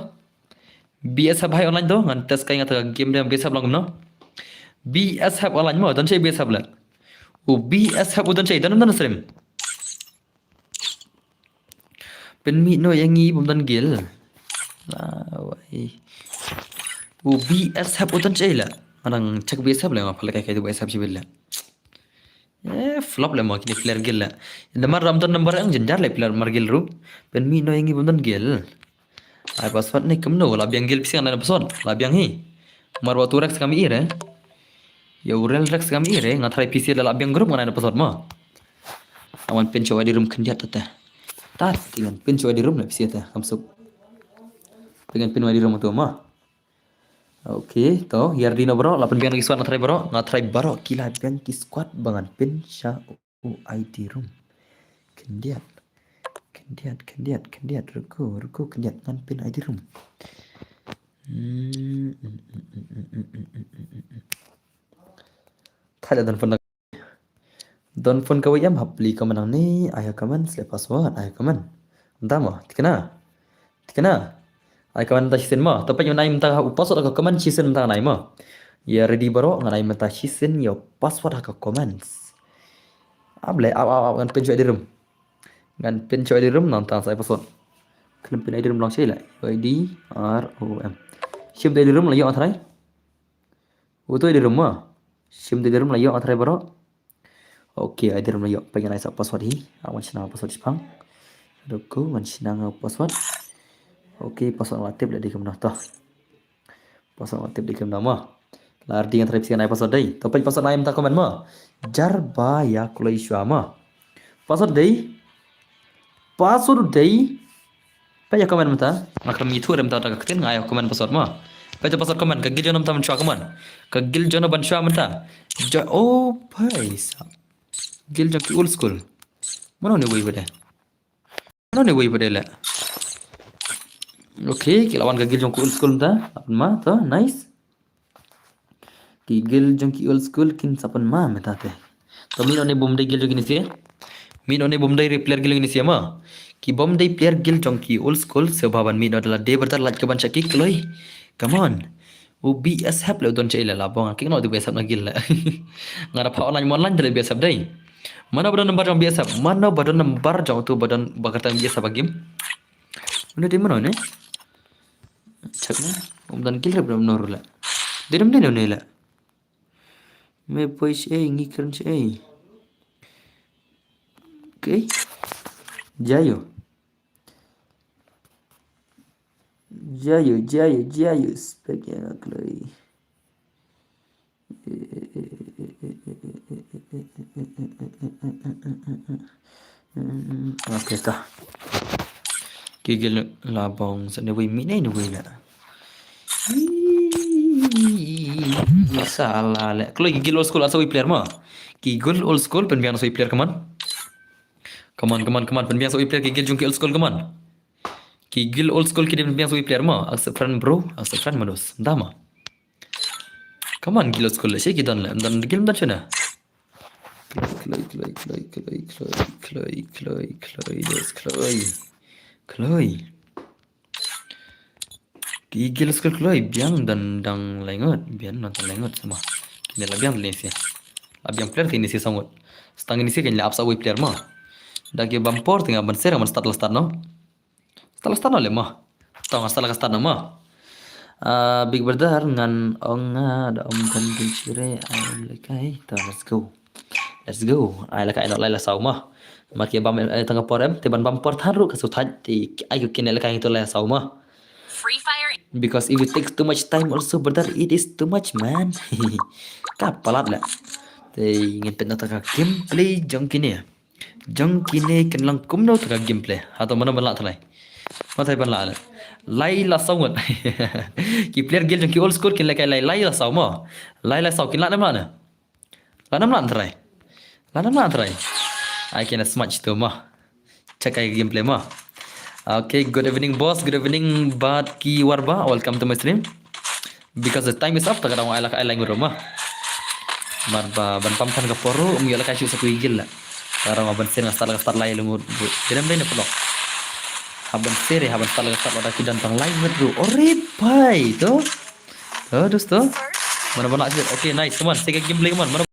B S F hai online to ngan test kai nga ta game de B S F long no. B S F online mo, don shi B S F la. U B S F u don shi, don don stream. Pynmih noh ïa ngi bym don guild. La wai. U B S F u don shi la. Nga dang check B S F la, nga pha la kai kai tu B S F shi la. Eh, flop le mo kine player guild la. Namar ram don number ang jynjar le player mar guild ruh. Pynmih noh ïa ngi bym don guild. Ai password ne kumno la biang guild pisa ngan ai password. La biang hi. Mar wa tu Rex kam ire. Ya u Rex kam ire. Nga try pisa la biang group ngan ai password mo. Awan pin sha wadi room khyndiat tata. Tat tingan pin sha wadi room la pisa ta kam suk. Tingan pin wadi room tu mo. Okay, to, ïa ready noh bro, la pynbiang lagi squad nga try bro, nga try bro, ki la biang ki squad ba ngan pin sha u I D room. Khyndiat, khyndiat, khyndiat, khyndiat, ruku, ruku, khyndiat ngan pin I D room. Hmm, hmm, hmm. Thai la don phone. Don phone kawei em hap plie comment nangne, ai ha comment sle password, ai ha comment. Mynta mo, thikna. Thikna. Ai comment mynta shisien mo. To peit ngan ai mynta u password ha comment shisien mynta ngan ai mo. Ïa ready baroh ngan ai mynta shisien ïa u password ha comments. Ap le, ap, ap, ap, ngan pin sha I D room. Ngan pin sha I D room nangta sa ai password. Khlem pin I D room long shi le. I D R O M. Shim da I D room la ïoh nga try. Uto I D room mo. Shim da I D room la ïoh nga try baroh. Okay, I D room la ïoh. Peit ngan ai sa password hi. Awan shna password shipang. Ruku ngan shna nga password. Okay, password la tip la dei kumno to. Password la tip dei kumno mo. La ready ngan try pisa ngan ai password dei. To peit password nai mynta comment mo. Jar ba ïa kloi shuwa mo. Password dei. Password dei. Peit ïa comment mynta. Nga khlem ithuh re mynta da ka ktien nga ïa comment password mo. Peit ïa password comment ka guild jong no mynta ban shuwa comment. Ka guild jong no ban shuwa mynta. Ja, oh peit sa. Guild jong ki old school. Mano ne wei bade. Mano ne wei bade le. Okay, ki la wan ka guild jong ki old school mynta. Apun ma to, nice. Ki guild jong ki old school kin sa pynma mynta te. To mih noh ne bym dei guild jong ki ne sha. Mih noh ne bym dei re player guild jong ki ne sha ma. Ki bym dei player guild jong ki old school sha ba ban mih noh da lade brother lait ka ban sha ki kloi. Come on. U B S F le u don sha ila la bong. Ki noh u B S F na guild le. Nga da pha online mo online da le B S F dei. Mano ba don number jong B S F. Mano ba don number jong tu ba don ba kata B S F ba game. Mano dei mano ne. Check na. Um don guild rep dam nor la. Dei dam dei ne la. Me poi shi ei ngi kren shi ei. Okay. Jayo. Jayo, jayo, jayo. Spek ya kloi. Okay ta. Ki guild la bong sa ne wei mih ne wei la. Sa la le. Kloi ki guild old school ar sa wei player ma. Ki guild old school pynbiang sa wei player kaman. Kaman, kaman, kaman pynbiang sa wei player ki guild jong ki old school kaman. Ki guild old school ki dei pynbiang sa wei player ma. Accept friend bro, accept friend manus. Dama. Kaman guild old school le shi ki don le. Don guild don shuna. Kloi, kloi, kloi, yes, kloi. Kloi. Ki guild school kloi biang don dang laingot, biang don dang laingot sama. Kine la biang le si. La biang player kine si sangot. Stang kine si kine la ap sa wei player ma. Da ki bam por tinga ban ser ban start la start no. Start la start no le ma. Tong start la start no ma. Ah, Big Brother ngan ong nga da ong kan bin shire ai le kai. To, let's go. Let's go. Ai la kai no lai la saw ma. Ma ki bam eh tang por em te ban bam por than ru ka su thaj ti ai ko kine la kai to lai saw ma. Free Fire. Because if it takes too much time also brother it is too much man. Ka palat la. Te ngin peit na kata ka gameplay jong kine. Jong kine kin long kumno kata ka gameplay. Hato mano ban lah trai. Mano trai ban lah le. Lai la saw ngut. Ki player guild jong ki old school kin lehkai lai lai la saw mo. Lai la saw kin lah ne mano. Lah ne mano trai. Lah ne mano trai. Ai kine smart tu mo. Check ai gameplay mo. Okay, good evening boss, good evening Bat ki Warba, welcome to my stream. Because the time is up, ta ka daw ai la ka ai lai ngut ruh mo. Mar ba ban pam than ka por ruh, um ïoh la ka shu sa ki guild la. Ta ka daw ban sien nga start la ka start lai la ngut ruh. Dei ne em dei ne paralok. Haba ban sien, haba ban start la ka start la da ki don tang lai ngut ruh. Ore bhai, to. To, dos to. Mano ban lah sien. Okay, nice, come on, sien ka gameplay, come on. Mano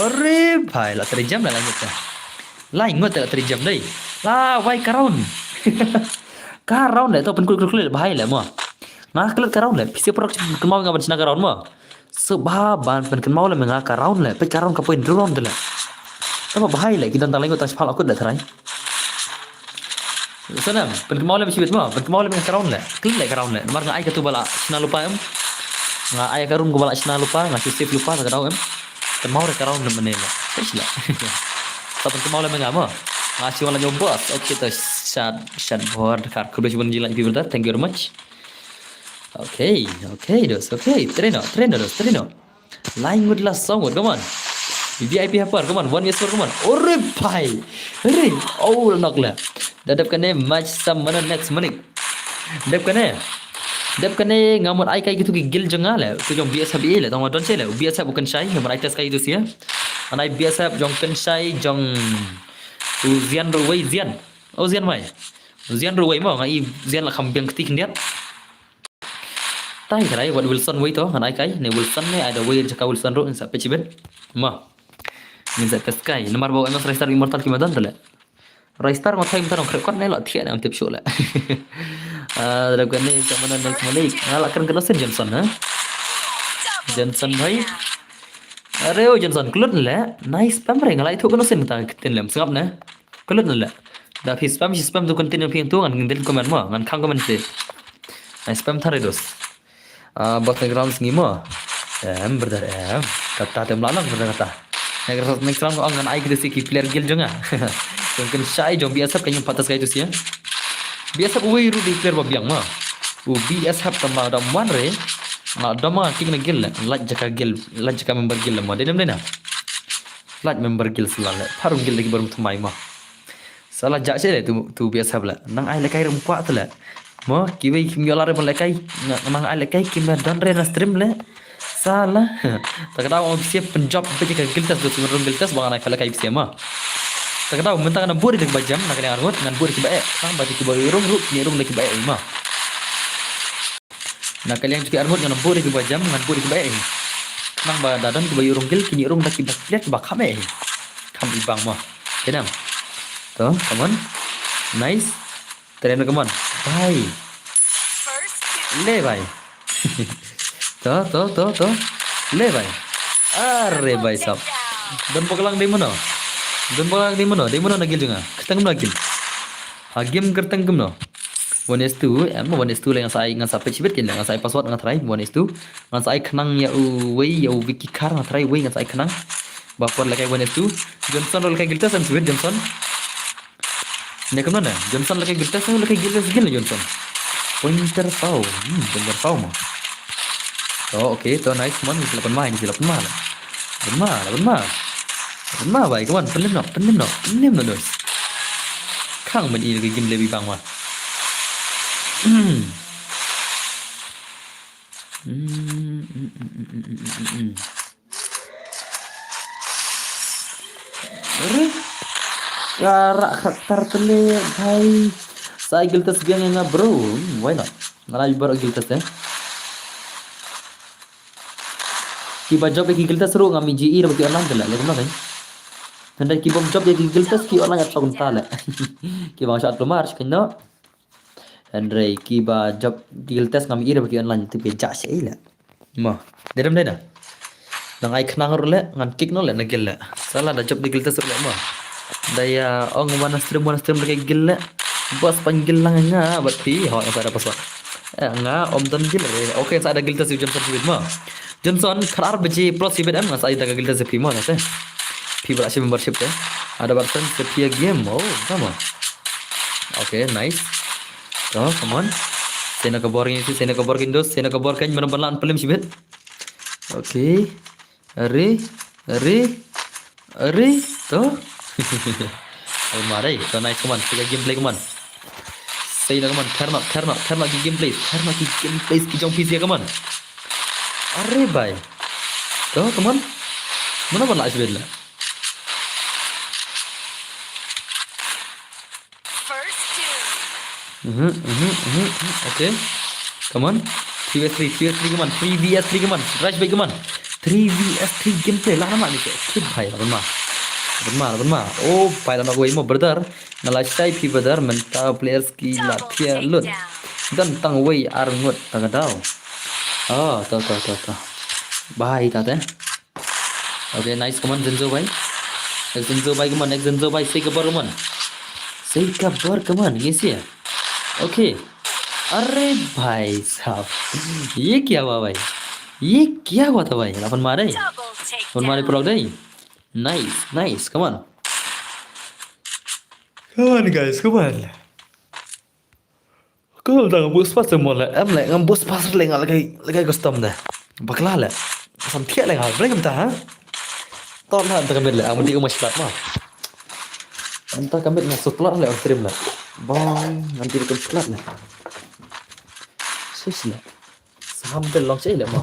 Ore bhai, la trijam la lai ngut te. Lai ngut te la trijam dei. La wai ka round. Ka round le to pynkut kut kut bhai le mo. Nga klet ka round le. Phi sngewbha ban pynkynmaw nga ban shna ka round mo. Sngewbha ban pynkynmaw le me nga ka round le. Peit ka round ka point round le. Tangba bhai le ki don tang lai ngut tang shiphew la kut le trai. Snem, pynkynmaw lem shibit mo, pynkynmaw lem ka round le. Klet le ka round le. Namar nga ai katu ba la shna lypa em. Nga ai ka round kaba la shna lypa, nga shu save lypa sa ka daw em. Kynmaw re ka round le mynne le. Peit le. Sa pynkynmaw lem nga mo. Nga shu wan la ñiew boss. Okay to shad shad bor kar. Khublei shibun jingïaleh ïa phi brother. Thank you very much. Okay, okay dos. Okay, treno, treno dos, treno. Lai ngut la saw ngut, come on. V I P hapar, come on, one vs four, come on. Ore bhai. Ore, oh la nok la. Da dep kane match sa mano next minute. Dep kane. Dep kane nga mut ai kai kitu ki guild jong nga le. Tu jong B S F le, tang wa don che le. B S F u Kynshai, nga mut ai test kai kitu sia. Ngan ai B S F jong Kynshai jong u Zian ruh wei Zian. Oh Zian mai. Zian ruh wei mo, nga i Zian la kham biang kti khyndiat. Tai ka dei wat Wilson wei to, ngan ai kai ne Wilson ne, ai da wei jaka Wilson ruh, ngin sa peit shibit. Mo. Ngin sa test kai. Namar ba M S Raystar Immortal ki ma don te le. Raystar ngot hai mynta nong khrek kot ne lo thiah ne am tip shuh le. Ah, da kane ka mana next malik. Nga la kren kano sien Johnson ha. Johnson bhai. Are o Johnson klut le. Nice pam re nga la ithuh kano sien mynta ktien lem sngap ne. Klut ne le. Da phi spam shi spam tu continue phi tu ngan ngin comment mo, ngan khang comment te. Ai spam thare dos. Ah, bot ne ground sngi mo. Em brother em. Kata tem la lang brother kata. Next round, next round ko ngan ai kita si ki player guild jong nga. Jong Kynshai jong B S F kan yung patas kai tu si ya. B S F wei ruh di player ba biang mo. U B S F tamba da man re. Nga da ma king na guild le. Laj jaka guild, laj jaka member guild le mo. Dei nem dei na. Laj member guild sila le. Pharum guild lagi baru thamai mo. Sala jak seh le tu, tu B S F le. Nang ai lekai rum kwah tu le. Mo, kiwei kim yola re mo lekai. Nang ai lekai kim don re na stream le. Sala. Ta ka daw ong siap penjop pe ka guild test tu, rung guild test bang nang ai lekai siap mo. Ta ka daw mynta ngan buri dek bajam, nang kaliang arngut, ngan buri kiba eh. Nang bati kiba rung rung, ni rung dek kiba eh mo. Na kaliang jong ki arngut ngan buri kiba jam, ngan buri kiba eh. Nang ba da don kiba ïoh rung guild, kine rung da kiba klet kiba kham eh. Kham i bang mo. Kenam. To, come on. Nice. Tren, come on. Bhai. Le bhai. To, to, to, to. Le bhai. Are bhai sab. Don boklang dei mano. Don boklang dei mano. Dei mano na guild jong nga. Kyrteng kumno guild. Ha game kyrteng kumno. One S two, em, one S two le ngan sa ai, ngan sa peit shibit kin le, ngan sa ai password ngan try, one S two. Ngan sa ai khnang ïa u wei, ïa u Vicky Car ngan try wei ngan sa ai khnang. Ba por lekai one S two. Johnson ruh lekai guild test em shibit Johnson. Ne kumno ne? Johnson lekai guild test, lekai guild test guild Johnson. Pointer pau. Hmm, pointer pau mo. Oh, okay, to nice man, ni sila pynmai, ni sila pynmai. Pynmai, pynmai. Pynmai bai, come on, pynlem noh, pynlem noh, pynlem noh dos. Khang ban i lagi game le bibang ma. Hmm. Hmm, hmm, hmm. Are? Ya rak khaktar tele bhai. Sa ai guild test biang ïa nga bro. Hmm, why not? Nga la bar guild test eh. Kiba jop ïa ki guild test ruh ngam i ji i ruh ba ki online te leh, leh kumno te. Hynrei ki bym jop ïa ki guild test ki online ap sha kumta leh. Kiba nga sha at lumar shkynno. Hynrei kiba jop ki guild test ngam i ruh ba ki online te phi jah sha i leh. Mo, dei dam dei na. Nang ai khnang ruh leh, ngan kick noh leh na guild leh. Sala da jop da guild test ruh leh mo. Da ïa ong wan na stream, wan na stream da ka guild leh. Boss pan guild lang nga bad phi, ho, sa da password. Eh, nga ym don guild re. Okay, sa da guild test u Johnson Smith mo. Johnson, khatar baje plus ibet em, nga sa ïa ka guild te phi mo, na te. Phi ba la shi membership te. Ada barsan se phi game. Oh, sama. Okay, nice. To, come on. Sena ka bor ngi, sena ka bor ngi dos, sena ka bor kan, mana balan pelim shibit. Okay. Are, are, are, to. Almare, to nice, come on. Kita gameplay, come on. Sena, come on, turn up, turn up, turn up ki gameplay, turn up ki gameplay ki jong P C, come on. Are bhai. To, come on. Mana balan shibit la. First doom. Mhm, mhm, mhm, mhm. Okay. Come on. Three v three, three v three, come on. Three v three, come on. Rush back, come on. Three v three gameplay. Lah nama ni. Kit bhai, laban ma. Laban ma, laban ma. Oh, bhai, laban wei mo, brother. Nga la shai phi, brother. Mynta players ki la thia lut. Don tang wei ar ngut tang daw. Oh, to, to, to, to. Bhai, ta te. Okay, nice, come on, Zenzo bhai. Next Zenzo bhai, come on, next Zenzo bhai, sei ka bor, come on. Sei ka bor, come on, yes, yeah. Okay. Are bhai sahab. Ye kya hua bhai? Ye kya hua tha bhai? Laban mare. Laban mare prok dai. Nice, nice, come on. Come on, guys, come on. Ko dang boost pass mo le, em le, ngam boost pass le nga lagi, lagi custom de. Bakla le. Sam thiah le nga, boleh kumta, ha? Ton ha, anta kamit le, ang mesti umas plat ma. Anta kamit nga sutlat le, on stream le. Bang, nanti dia sutlat le. Sis le. Saham bel long sei le ma.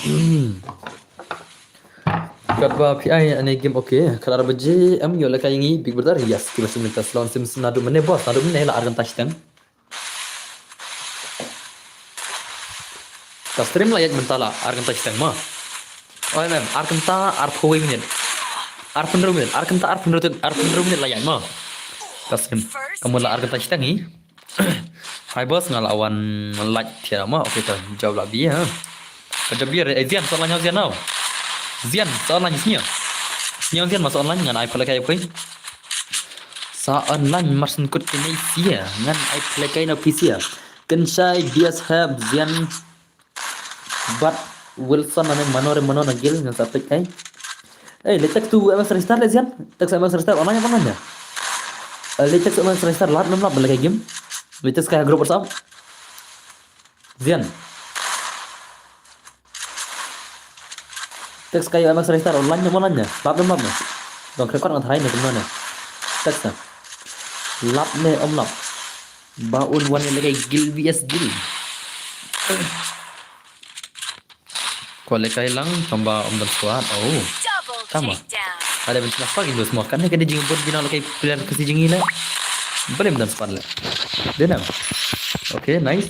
Hmm. Katba P I ani game okay. Khatar baje em ïoh lehkai ngi Big Brother. Yes, ki ba shu mynta slon sim sim naduh mynne boss, naduh mynne la ar kynta shiteng. Ta stream la ïaid mynta la ar kynta shiteng ma. Oi mem, ar kynta arphew wei minit. Arphew hynriew minit, ar kynta arphew hynriew, arphew hynriew minit la ïaid ma. Ta stream. Ka mut la ar kynta shiteng hi. Hi boss, nga la wan like thiah ma. Okay, ta jawab la bi ha. Ka jawab bi re, eh, Zian, sa online Zian now. Zian, sa online sñiaw. Sñiaw Zian ma sa online, ngan ai phi lehkai, okay. Sa online mar syn kut kine sia, ngan ai phi lehkai na phi sia. Kynshai bias hep Zian. Bad Wilson ane mano re mano na guild ngan sa peit kai. Eh, le text to M X register le Zian. Text M X register online apa online ya? Eh, le text M X register lad nam lad bela kai game. Le text kai group WhatsApp. Zian. Text kai M X register online nam online ya? Lad nam lad nam. Dong record ngan tharai ne kumno ne. Text na. Lad ne om lad. Ba un wan lehkai guild V S guild. Ko lehkai lang tang ba ym don squad. Oh. Tama. Ada ben squad ki dos mo. Kan ne ka dei jingbun ki nang lehkai player ka si jingila. Balei ym don squad le. Dei nang. Okay, nice.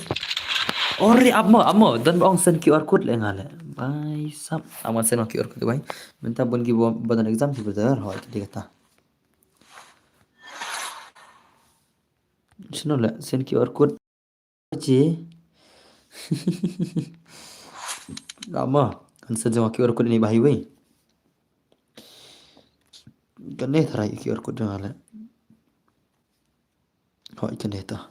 Ori ap mo, ap mo. Don ba ong send Q R code le nga le. Bhai sahab. Ap mo send Q R code bhai. Mynta bun ki ba don exam ki brother. Hoi ki dei kata. Shano la send Q R code? Che. Lama kan send jong Q R code ini ba highway. Kane tharai Q R code jong la. Hoi kane ta.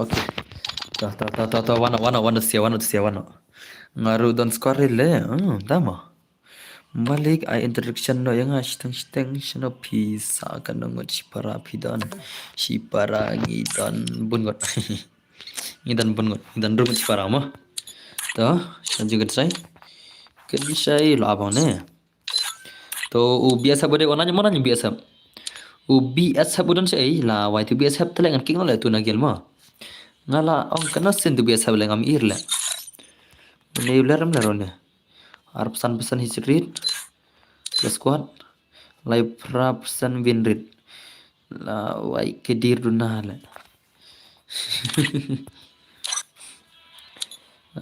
Okay. Ta, ta, ta, ta, ta, wano, wano, wano, sia, wano, sia, wano. Nga ruh don squad re le. Hmm, tama. Malik, ai introduction noh ïa nga shiteng shiteng, shano phi sah, katno ngut, shipara phi don. Shipara ngi don bun ngut. Ngi don bun ngut, ngi don bun ngut shipara mo. To, shano jingkynshai. Kynshai la abang ne. To u B S F u dei online mo online B S F. U B S F u don shaei la wai tu B S F te le ngan kick noh le tu na guild mo. Nga la ong katno sien tu B S F le ngam ïohi le. Ne u ler em ler ne. Arphew san percent hit rate. Le squad. Laiphew percent win rate. La wai kedir duna le.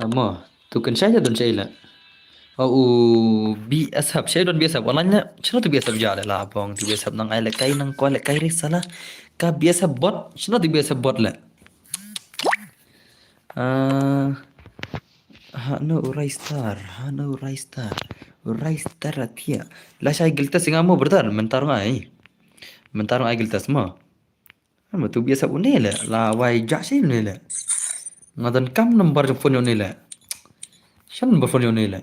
Amo, tu kynshai te don shaei la. O u B S F, shaei don B S F online la. Shano tu B S F ja la la bong tu B S F nang ai lehkai nang ko lehkai re sala. Ka B S F bot, shano tu B S F bot la. Ah, ha no u Rai Star, ha no u Rai Star. Rai Star Atia. La shai guild test nga mo brother, mynta ruh nga ai. Mynta ruh nga ai guild test mo. Ama tu biasa une le, la wai jak shi une le. Nga don kam number jong phone une le. Shan number phone une le.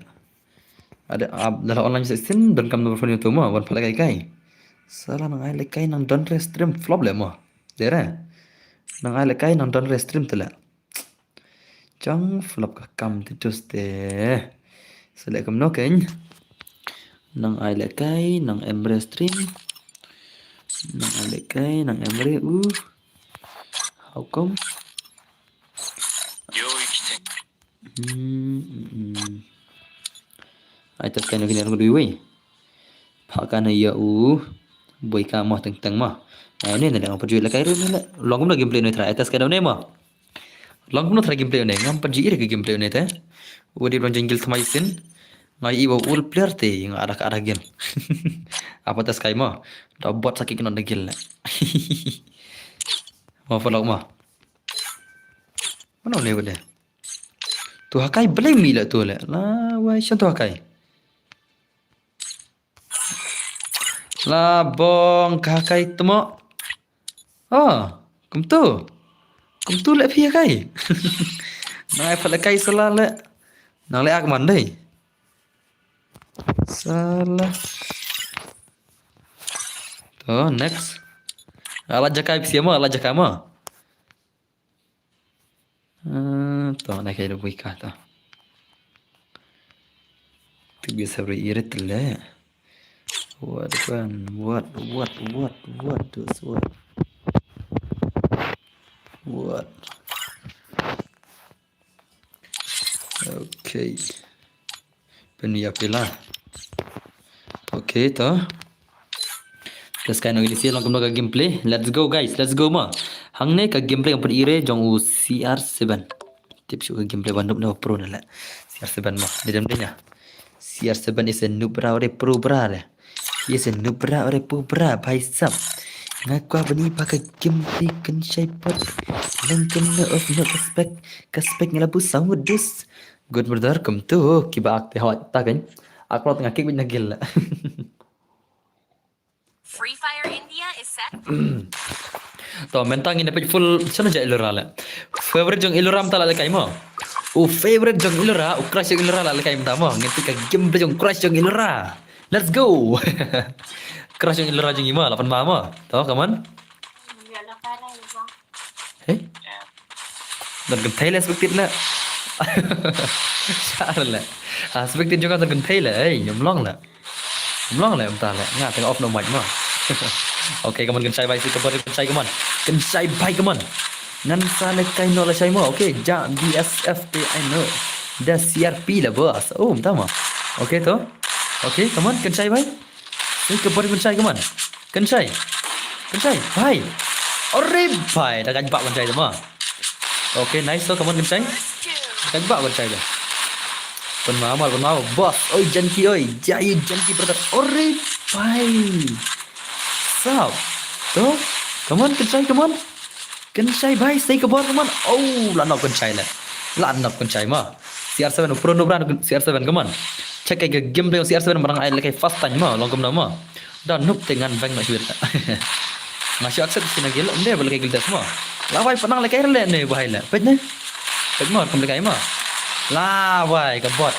Ada ab dalam online session don kam number phone tu mo, wan pala kai kai. Sala nang ai le kai nang don re stream flop le mo. Dera. Nang ai le kai nang don re stream tu le. Chang flop ka kam ti tus te. Select kumno kein. Nang ai le kai, nang emre stream. Nang ai le kai, nang emre u. How come? Hmm, hmm, hmm. Ai tas kai no kini aku dui wei. Phaka na ya u. Boi ka mo teng teng mo. Ai ne ne le ngam pajui le kai ru ne le. Long kumno gameplay ne try. Ai tas kai no ne mo. Long kumno try gameplay ne. Ngam pajui ire ka gameplay ne te. Wadi long jengil tmai sin. Ngai i wa ul player te nga ada ka ada game. Apa tas kai mo. Da bot sakit kena degil le. Mo follow mo. Mana ne wade. Tu hakai blame mi le tu le. La wai shan tu hakai. La bong ka hakai temo. Oh, kumtu. Kumtu le phi hakai. Nang ai pha le kai sala le. Nang le ak man dei. Sala. To next. Ala jakai phi mo, ala jakai mo. Ah, to na kai da buika to. Tu biasa beri irit le. What one? What what what what does what? What? Okay. Pynïap ila. Okay to. Let's kain ngi si long kumno ka gameplay. Let's go guys, let's go ma. Hangne ka gameplay ka pynire jong u C R seven. Tip shu ka gameplay ba noob ne ba pro ne le. C R seven ma. Dei dem dei nya. C R seven is a noob bra, ore pro bra le. Yes, a noob bra, ore pro bra, bhai sab. Nga kwah bani ba ka gameplay kan shai pat. Lang kan no of no respect. Respect ngala bu samu dus. Good brother, kumtu kiba ak te hot ta kan. Ak lot nga kick bit na gil. Free Fire India is set. To mynta ngin da peit full sana ja Illaoi le. Favorite jong Illaoi mynta la lehkai mo. U favorite jong Illaoi, u crush jong Illaoi la lehkai mynta mo. Ngin peit ka gameplay jong crush jong Illaoi. Let's go. Crush jong Illaoi jong i mo, la pan ma mo. To, come on. Hey. Don kynthei le, expected le. Shar le. Ah, expected jong ka don kynthei le. Hey, ym long le. Ym long le, mynta le. Nga teng off no mic mo. Okay, come on, kynshai bhai, si ka bor kynshai, come on. Kynshai bhai, come on. Ngan sa lehkai no lashai mo. Okay, ja B S F te ai no. Da C R P le boss. Oh, mynta mo. Okay to. Okay, come on, kynshai bhai. Ui, ka bor kynshai, come on. Kynshai. Kynshai, bhai. Ore bhai, da kynbah kynshai da ma. Okay, nice to, come on kynshai. Kynbah kynshai da. Pynma, mal pynma, boss. Oi, Janki, oi. Jai Janki, brother. Ore bhai. Sap. To, come on kynshai, come on. Kynshai bhai, sei ka bor, come on. Oh, la knock kynshai le. La knock kynshai ma. C R seven, pro noob bra, C R seven, come on. Check ka gameplay C R seven, barang ai lehkai first time ma, long kumno ma. Da noob te ngan bang na shwit. Nga shu accept sina gil, ym dei ba lehkai gil test ma. La wai panang lehkai le ne bhai le. Peit ne. Peit ma, kum lehkai ma. La wai ka bot.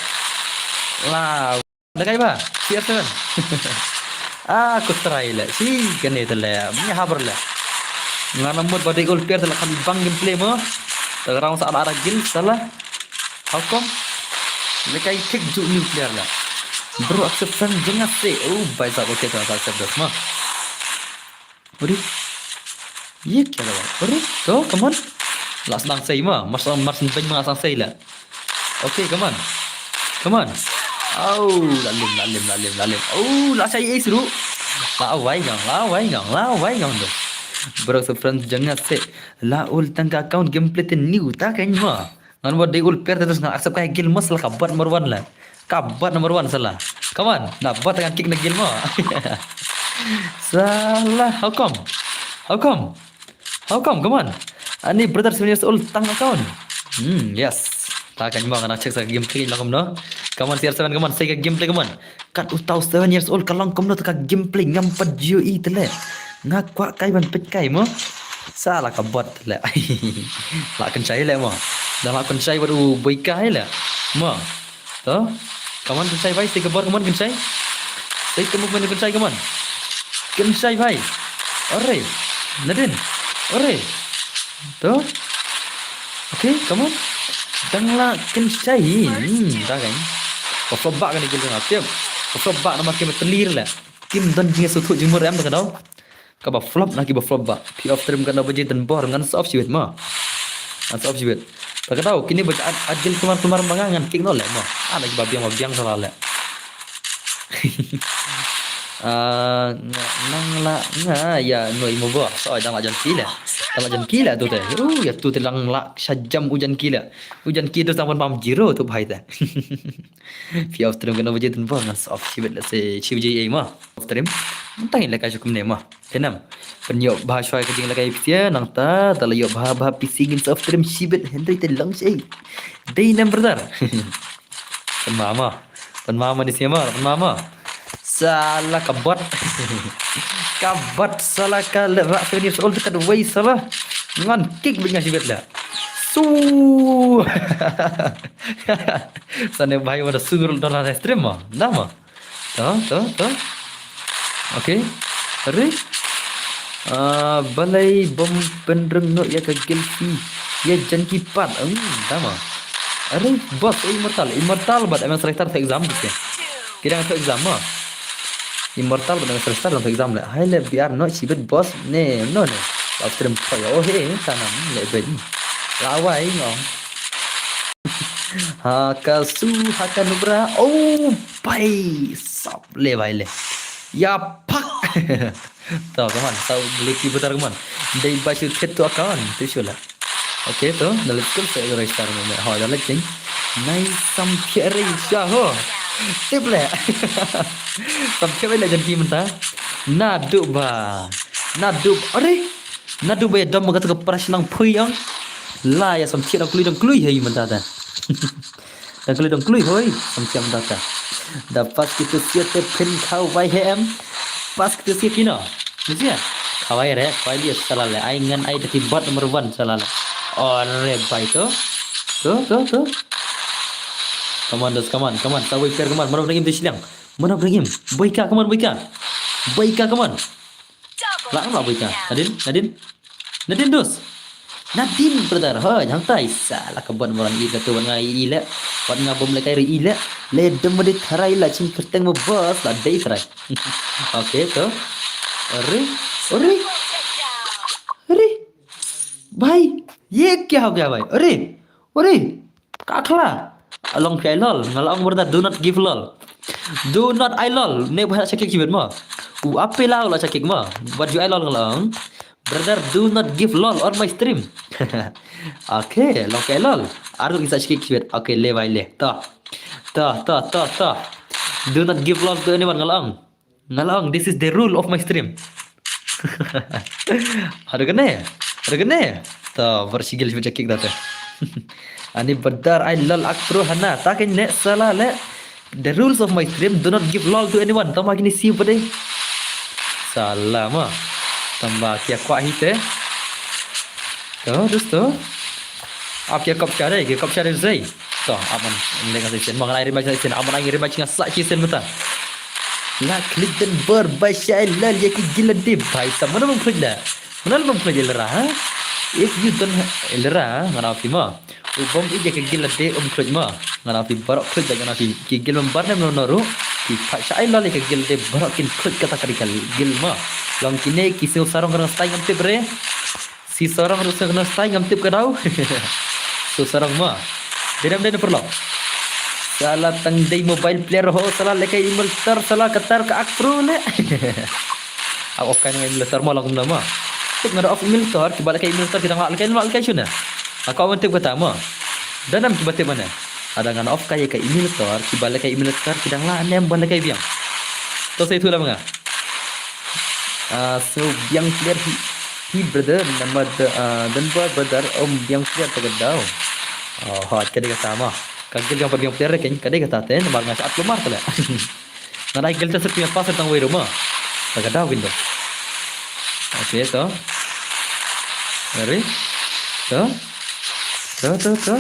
La Lehkai ba, C R seven. Ah, ku try le. Si kane te le. Mya habar le. Nga na mut ba dei ul player te la kan bang gameplay mo. Te round sa ala ara gil sala. How come? Lehkai kick ju new player le. Bro, accept friend jong nga se. Oh, bhai sahab, okay, to accept das mo. Uri. Ye kya la. Uri. To, come on. La sdang sei ma. Mar sdang, mar sdang ma sdang sei la. Okay, come on. Come on. Au, la lim, la lim, la lim, la lim. Au, la shai ace ruh. La wai ngam, la wai ngam, la wai ngam do. Bro, so friend jong nga se. La ul tang ka account gameplay te new ta kan ma. Ngan ba dei ul player te terus ngan accept ka gil mo sala ka bot number one la. Ka bot number one sala. Come on. Na bot ngan kick na gil mo. Sala. How come? How come? How come? Come on. Ani brother seven years old tang account. Hmm, yes. Ta kan mo ngan check sa gameplay la kumno. Come on, C R seven, come on, sa ïa ka gameplay, come on. Kat uta u seven years old ka long kumno te ka gameplay, ngam pat ju ïohi te leh. Nga kwah kai ban peit kai mo. Sala ka bot te leh. La kynshai leh mo. Dang la kynshai bad u boy kai leh. Mo. To. Come on, kynshai bhai, sa ïa ka bot, come on, kynshai. Sa ïa ka movement, kynshai, come on. Kynshai bhai. Ore. Nadin. Ore. To. Okay, come on. Dang la kynshai. Hmm, da kan. Ba flop ba kan, kill dang la tip. Ba flop ba namar kim tlir leh. Kim don jingïasngewthuh jingmut em, ta ka daw. Kaba flop na kiba flop ba. Phi off stream katno baje, don bor, ngan sa off shibit mo. Ngan sa off shibit. Ta ka daw kine ba at, at gel kulmar kulmar ma nga, ngan kick noh leh mo. Ana kiba biang ba biang sala leh. Ah, nga, nang la nga ïa noi mo bor. So dang la jan ki leh. Dang la jan ki leh tu te. Uh, ïa tu te dang la sha jam u jan ki leh. U jan ki tu sang ban pam zero tu bhai te. Phi off stream katno baje, don bor, ngan sa off shibit leh, sa shi baje ei mo. Off stream. Mynta ngin lehkai sha kumne mo. Te nam. Pynïoh bha shuwa ka jinglehkai phi, nangta da la ïoh bha bha phi, ngin sa off stream shibit, hynrei te long shi. Dei nam brother. Pynma mo. Pynma mo ni sima, pynma mo. Sala ka bot. Ka bot sala ka leh rak seven years old ka dawai sala. Ngan kick bit nga shibit leh. Su. Sane bhai, wada sur don la stream mo. Nama? To, to, to. Okay. Are. Ah, balei bym pynrung noh ïa ka guild fee ïa jan ki pat. Hmm, dama. Are, boss, eh, Immortal. Immortal bad M S Rehtar to exam, bisi. Ki dang to exam mo. Immortal bad M S Rehtar dang to exam leh. Hai leh B R noh shibit boss. Ne, no, ne. Live stream poi. Oh, he, tanam leh bad. Lawai ngong. Ha ka su, ha ka nubra. Oh, bai. Sap leh bai leh. Ya pak. To, come on. Sa beli ki putar, come on. Dei ba shu khet tu account. Tu shu lah. Okay, to. Dah let's go. Saya register mo. Ho, dah let's sing. Nai sam khet re sha ho. Tip leh. Sam khet leh jan ki mynta. Naduh ba. Naduh. Are. Naduh ba ïa dom ka, ka press nang pui ang. La ïa sam khet dang klui dang klui hei mynta ta. Dang klui dang klui hoi, sam khet mynta ta. Da pas kita sia te phin khaw bai hem. Pas kita sia kino. Ni sia. Khaw bai re, khaw bai dia sala leh. Ai ngan ai da ki bot number one sala leh. Ore bai to. To, to, to. Come on, dos, come on, come on. Sa wei per, come on. Mano bring him to shiliang. Mano bring him. Boy ka, come on, boy ka. Boy ka, come on. Lah, lah, boy ka. Nadin, Nadin. Nadin, dos. Nadin, brother. Ha, nyang tai. Sala ka bot moran i ka tu, wan nga i leh. Wan nga bom leh kai ri i leh. Le dem de tharai la ching kerteng mo boss, la dei tharai. Okay, to. Ore, ore. Ore. Bhai, ye kya ho gaya bhai? Ore. Ore. Ka khla. Along phi ai lol. Nga la ong brother, do not give lol. Do not ai lol. Ne bhai la shakik shibit mo. U ape la u la shakik mo. Wat ju ai lol nga la ong. Brother, do not give lol on my stream. Okay, long kai lol. Aru isa shakik shibit. Okay, le bhai le. To. To, to, to, to. Do not give lol to anyone nga la ong. Nga la ong, this is the rule of my stream. Aru kane. Aru kane. To, bar shigil shibit shakik da te. Ani badar ai lol ak pro hana. Ta kane sala le. The rules of my stream, do not give lol to anyone. Tama kini siu pade. Sala ma. Tamba kia kwa hite. To, dus to. Ap kia kop share, kia kop share zei. To, aman leng sa sien. Mangalai rimba sa sien. Aman ang rimba chinga sa sien betul. La klik dan ber ba shai lal ya ki gila dip. Bhai sa mana bang klik la. Mana bang klik lera ha. If you don't ha-, lera ha, ngana fi ma. U bom ïa ka guild de um khlud ma. Ngana fi baroh khlud da ngana fi ki guild member ne mano ru. Ki pha sha ai lol ïa ka guild de baroh kin khlud kata ka dei ka guild ma. Long kine ki siew sarong ka dang stai ngam tip re. Si sarong ru siew ka dang stai ngam tip ka dau. Siew sarong ma. Dedam de ne perlo. Sala tang dei mobile player ho, sala lekai emulator, sala katar ka ak pro ne. Au off kai emulator ma long kumno ma. Tip nga da off emulator, kiba lekai emulator ki dang la lekai, la lekai shuna. Aku awan tip kata ma. Danam kiba tip mana. Ada ngan off kai ka emulator, kiba lekai emulator ki dang la nem ban lekai biang. To sa itu la ma nga. Ah, so biang clear hi, hi brother, nama de, ah, dan ba brother, om biang clear ta ka dau. Oh, hot ka dei kata ma. Ka guild jong pat biang player re kein, ka dei kata te, namar nga sha at kulmar te leh. Nga dei guild te sir phi pass tang wei ruh mo. Ta ka daw guild. Okay, to. Ready? To. To, to, to.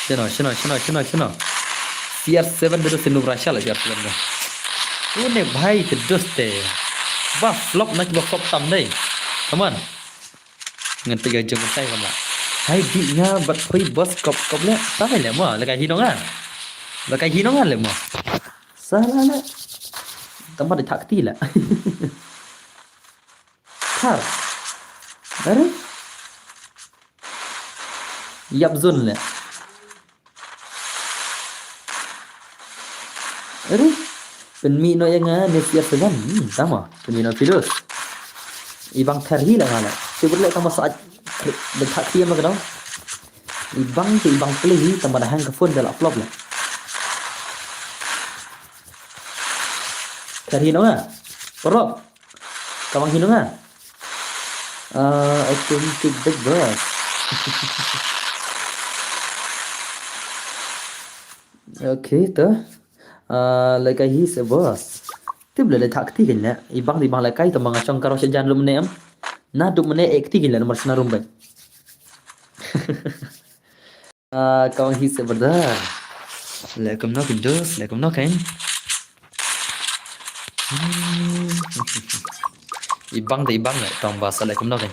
Shino, shino, shino, shino, shino. C R seven bedo sinu berasal C R seven ka. Une bhai te dos te. Ba flop na ki ba flop tam dei. Come on. Ngan peit ka jong ka tai ka ma. Hai di nga bat poi boss kop kop le. Tang le mo, le ka hi nong a. Le ka hi nong a le mo. Sala le. Tang ba de thak ti le. Thar. Are? Yap zone le. Are? Pynmih noh ïa nga ne C R seven. Hmm, tama. Pynmih noh phi dos. I bang ther hi la nga la. Te byrle tama sa. Dei thak tiam la ka dong. I bang te i bang play hi tama da hang ka phone da la flop la. Ther hi noh nga. Paralok. Ka bang hi noh nga. Ah, okay, kick back boss. Okay, to. Ah, le ka hi se boss. Tip le le thak ti kein le. I bang i bang le kai to ma nga chong karo sha jan lum ne em. Na dup mane ek ti kein le namar sna rum bai. Ah, ka bang hi se brother. Le kumno kein dos, le kumno kein. Hmm. I bang de i bang le tong ba sa le kumno kein.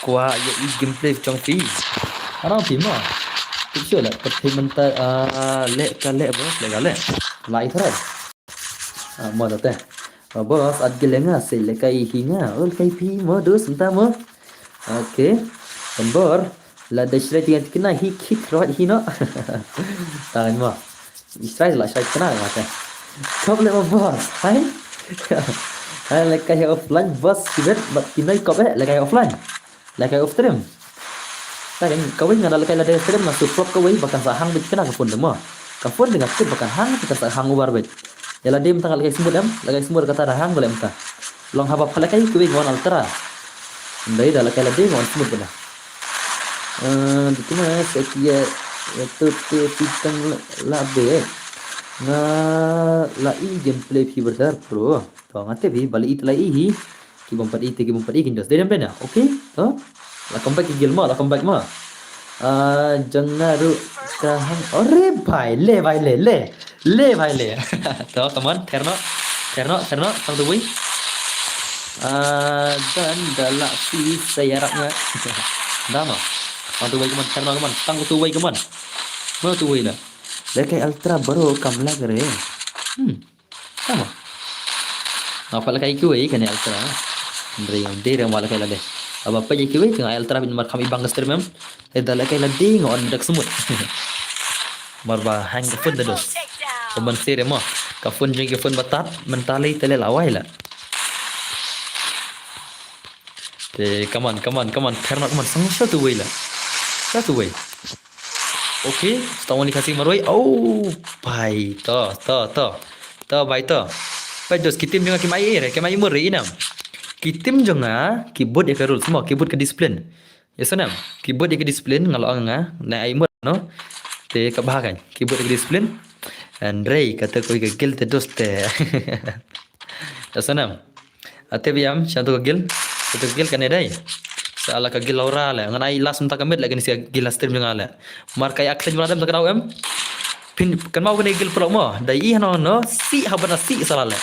Kwah ïa i gameplay jong phi. Arang phi mo. Tip shu le, pat phi mynta, ah, le ka le boss, le ka le. Lai thrai. Ah, mo da te. Ah, boss, at gele nga, se le kai hi nga. Ol kai phi mo, dos, mynta mo. Okay. Tambor. La da shrai tingan tikna hi kick right hi no. Tangan mo. Shrai la shrai tikna nga te. Kop le mo boss. Hai. Hai le kai offline boss. Kibet, bat kinai kop eh, le kai offline. Lehkai off stream. Lehkai kawei nga da lehkai lade stream nga shu flop kawei ba kan sa hang beit kane ka phone de mo. Ka phone de nga tip ba kan hang beit, kan sa hang ubar beit. Ïa lade mynta nga lehkai smooth em, lehkai smooth kata da hang ba leh mynta. Long haba pha lehkai kawei nga wan ultra. Ndai da lehkai lade nga wan smooth bana. Eh, di kine sa ki ïa, ïa tu te fitang la be. Nga la i gameplay fi brother pro. To nga tip hi ba la i te la i hi. Ki bym pat i te ki bym pat i kin dos. Dei dem dei na. Okay. To. La come back ki gil ma, la come back ma. Ah, jong nga ruh ka hang. Ore bhai, le bhai le, le. Le bhai le. To, come on, ther noh. Ther noh, ther noh, tang tu wei. Ah, dan da la pi sa ïarap nga. Da ma. Tang tu wei, come on, ther noh, come on. Tang tu wei, come on. Ma tu wei na. Lehkai ultra baroh kam lag re. Hmm. Tama. Nga pha lehkai kiwei kane ultra. Hynrei ngam dei re nga lehkai lade. Haba pha kiwei te nga ultra beit namar kham i bang ka stream em. Te da lehkai lade nga on dak smooth. Mar ba hang ka phone da dos. Ka ban sere mo. Ka phone jong ka phone ba tat, mynta lei te lei la wai la. Te, come on, come on, come on. Ther noh, come on. Sang sha tu wei la. Sha tu wei. Okay, stong ni kasih marwei. Oh, bhai, to, to, to. To, bhai, to. Bhai, dos ki team jong nga ki mai eh, ki mai mur eh, inam. Ki team jong nga ki bud ïa ka rules mo, ki bud ka discipline. Ïa sonam, ki bud ïa ka discipline, nga la ong nga, na ai mur, no? Te ka bha kan, ki bud ïa ka discipline. Hynrei kata kawei ka guild te dos te. Ïa sonam. Ate biam, sha tu ka guild. Sha tu ka guild kane dei. Sa la ka guild Laura le. Ngan ai last mynta ka mid le kane sa guild la stream jong nga le. Mar ka ïa khlem bla dem ta ka daw em. Phin kan mau kane guild pro mo. Dei i hano no. Si ha bana si sa la le.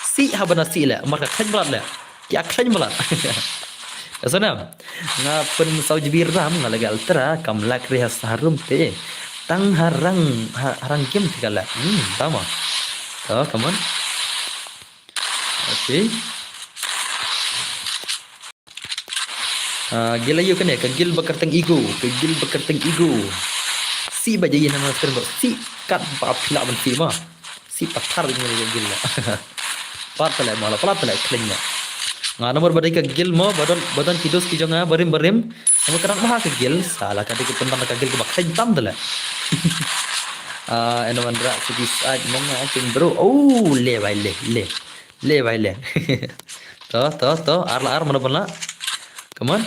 Si ha bana si le. Mar ka khlem bla le. Ki ïa khlem bla. Ïa sonam. Nga pyn saw jibir ram nga lagi ultra kam lak re ha sa harum te. Tang harang ha-, harang game te ka la. Hmm, tama. To, come on. Okay. Ah, guild aïu kane, ka guild ba kyrteng Ego, ka guild ba kyrteng Ego. Si ba jaï na master ba, si kat ba phi lah ban si ma. Si pathar ïa ka guild la. Plat tale ma la, plat tale khlem la. Nga namar ba dei ka guild mo, ba don, ba don ki dos ki jong nga, barim, barim. Namar ka dang ba ha ka guild, sa la ka dei ka pynban ka guild ba khlem tam tale. Ah, eno man rak sigi side mo nga, king bro. Oh, le bai le, le. Le bai le. To, to, to. Ar la ar, mana bala. Come on.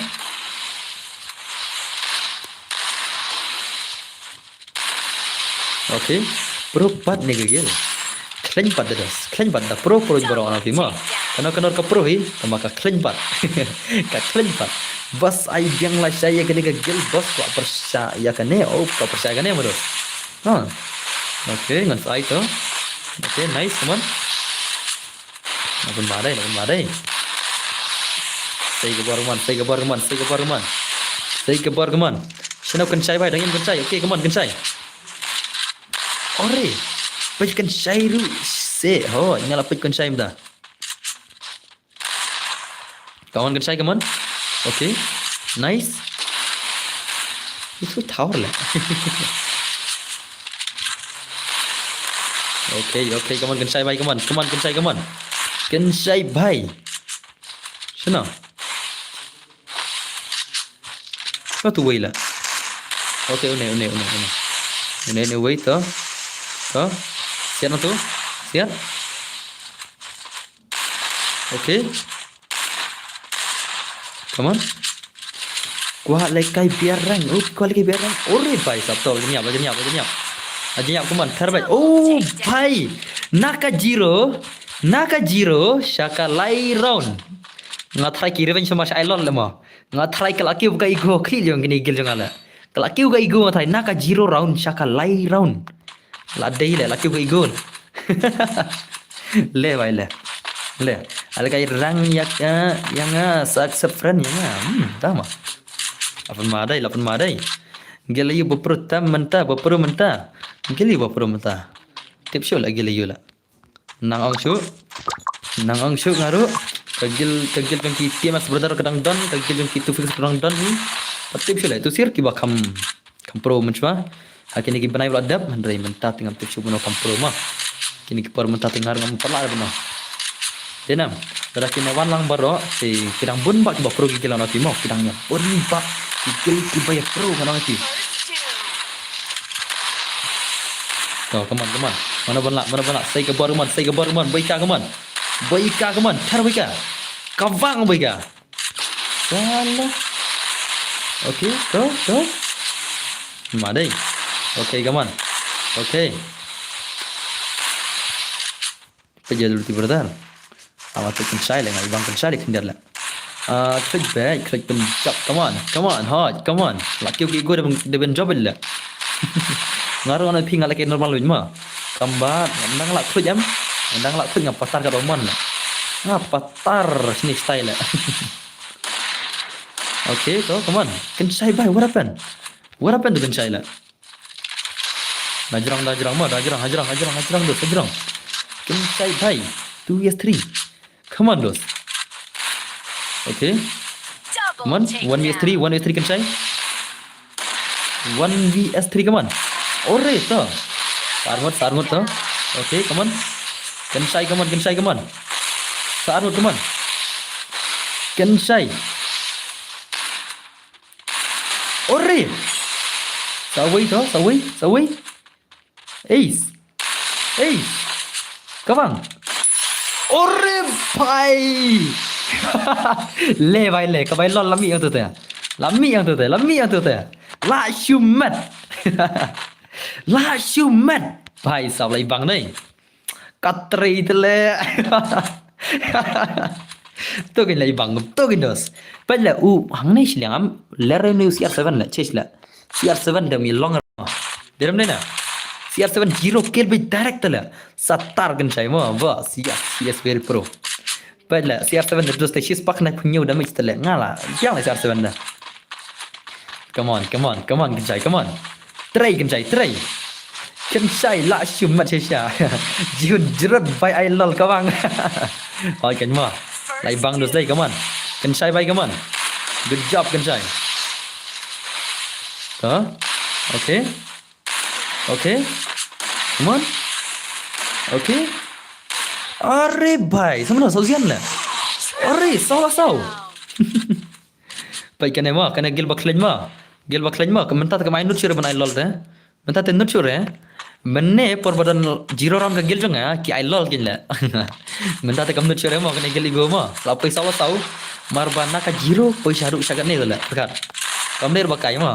Okay. Pro pat ne ka guild. Khlaiñ pat da dos. Khlaiñ pat da pro pro baroh na phi mo. Kano kano ka pro hi. Tangba ka khlaiñ pat. Ka khlaiñ pat. Bas ai biang lashai ïa kane ka guild bas, kwah pyrshah ïa kane. Oh, kwah pyrshah ïa kane mo dos. Ha. Okay, ngan sa ai to. Okay, nice, come on. Ngan pynmah dei, ngan pynmah dei. Sei ka bor ka mon, sei ka bor ka mon, sei ka bor ka mon. Sei ka bor ka mon. Shano kynshai bhai, dang ïa kynshai. Okay, ka mon kynshai. Ore. Peit kynshai ruh. Se, ho, nga la peit kynshai mynta. Ka mon kynshai ka mon. Okay. Nice. Itu tower la. Okay, okay, ka mon kynshai bhai, ka mon. Ka mon kynshai, ka mon. Kynshai bhai. Shano? Ka tu wei la. Okay, une, une, une, une. Une, une wei to. To. Siat na tu. Siat. Okay. Ka mon. Kwah lehkai biar rank. Oh, kwah lehkai biar rank. Ore bhai, sap to. Jniap, jniap, jniap. Jniap, ka mon. Thar bhai. Oh, bhai. Na ka zero. Na ka zero. Sha ka lai round. Nga try ki revenge ma sha ai lol le mo. Nga try ka la kiew ka ego khlieh jong kine guild jong nga le. Ka la kiew ka ego nga try na ka zero round sha ka lai round. La dei le, la kiew ka ego. Le bhai le. Le. Ala ka rang ïa ka, ïa nga sa accept friend ïa nga. Hmm, tama. La pynmah dei, la pynmah dei. Guild aïu ba pro tam mynta, ba pro mynta. Guild aïu ba pro mynta. Tip shuh la guild aïu la. Nang ong shuh. Nang ong shuh nga ruh. Ka guild, ka guild jong ki T M S brother ka dang don, ka guild jong ki Two Fix ka dang don hi. Pat tip shuh leh, tu sir kiba kham, kham pro mynshwa. Ha kine ki bnai ba la dep, hynrei mynta te ngam tip shuh mano kham pro ma. Kine ki por mynta te nga ruh ngam pat lah da mano. Te nam, lada kine wan lang baroh, te ki dang bun bah kiba pro ki guild na te mo, ki dang ïa bun bah ki guild kiba ïa pro ka na te. To, come on, come on. Mano ban lah, mano ban lah. Sei ka bor ka mon, sei ka bor ka mon. Boi ka ka mon. Boi ka ka mon. Thar boi ka. Ka wang boi ka. Salah. Okay, to, to. Ma dei. Okay, come on. Okay. Peit ïa dulu ti brother. Ama tu kynshai leh, nga i bang kynshai leh khyndiat leh. Ah, klik back, klik pynjop. Come on, come on, hot, come on. La kiew ki ego da ben, da ben jop leh. Nga ruh nga phi nga la ki normal win ma. Kam ba, nga dang la klik em. Nga dang la klik nga patar ka doman leh. Nga patar sini style leh. Okay, to, come on. Kynshai bhai, what happened? What happened to kynshai leh? Da jrong, da jrong, ma, da jrong, ha jrong, ha jrong, ha jrong, ha jrong, dos, ha jrong. Kynshai bhai, two V S three. Come on, dos. Okay. Come on, one V S three, one V S three kynshai. One V S three, come on. Ore, to. Sa ar ngut, sa ar ngut to. Okay, come on. Kynshai, come on, kynshai, come on. Sa ar ngut, come on. Kynshai. Ore! Sa wei to, sa wei, sa wei. Ace. Ace. Ka bang. Ore bhai. Le bhai le, ka bhai lol la mih ïa uto te. La mih ïa uto te, la mih ïa uto te. La shu met. La shu met. Bhai sab la i bang dei. Ka trei te leh. To kin leh i bang, to kin dos. Peit leh u hangne shiliang am, leh re ne u C R seven leh, chase leh. C R seven da mi long. Direm ne na. C R seven zero kill beit direct te leh. Sa tar kynshai mo, ba, C R, C R very pro. Peit leh, C R seven da dos te shispah khyndai phew hynñiew damage te leh. Nga la, biang leh C R seven da. Come on, come on, come on, kynshai, come on. Trei, kynshai, trei. Kynshai, la shu mat shisha. Jun jrut bai ai lol ka bang. Oi, kan ma. Lai bang dus dei, come on. Kynshai bai, come on. Good job, kynshai. Huh? Okay. Okay. Come on. Okay. Are bai, sama dah, sau sian lah. Are, sau lah, sau. Peit kane mo, kane guild ba khlaiñ mo. Guild ba khlaiñ mo, ka mynta te kam ai nud shuh re ban ai lol te. Mynta te nud shuh re. Mynne por ba don zero round ka guild jong nga, ki ai lol kin leh. Mynta te kam nud shuh re mo, kane guild igo mo. La poi saw la saw. Mar ba na ka zero, poi sha ruh sha kane te leh. Pyrkhat. Kam dei ba kai mo.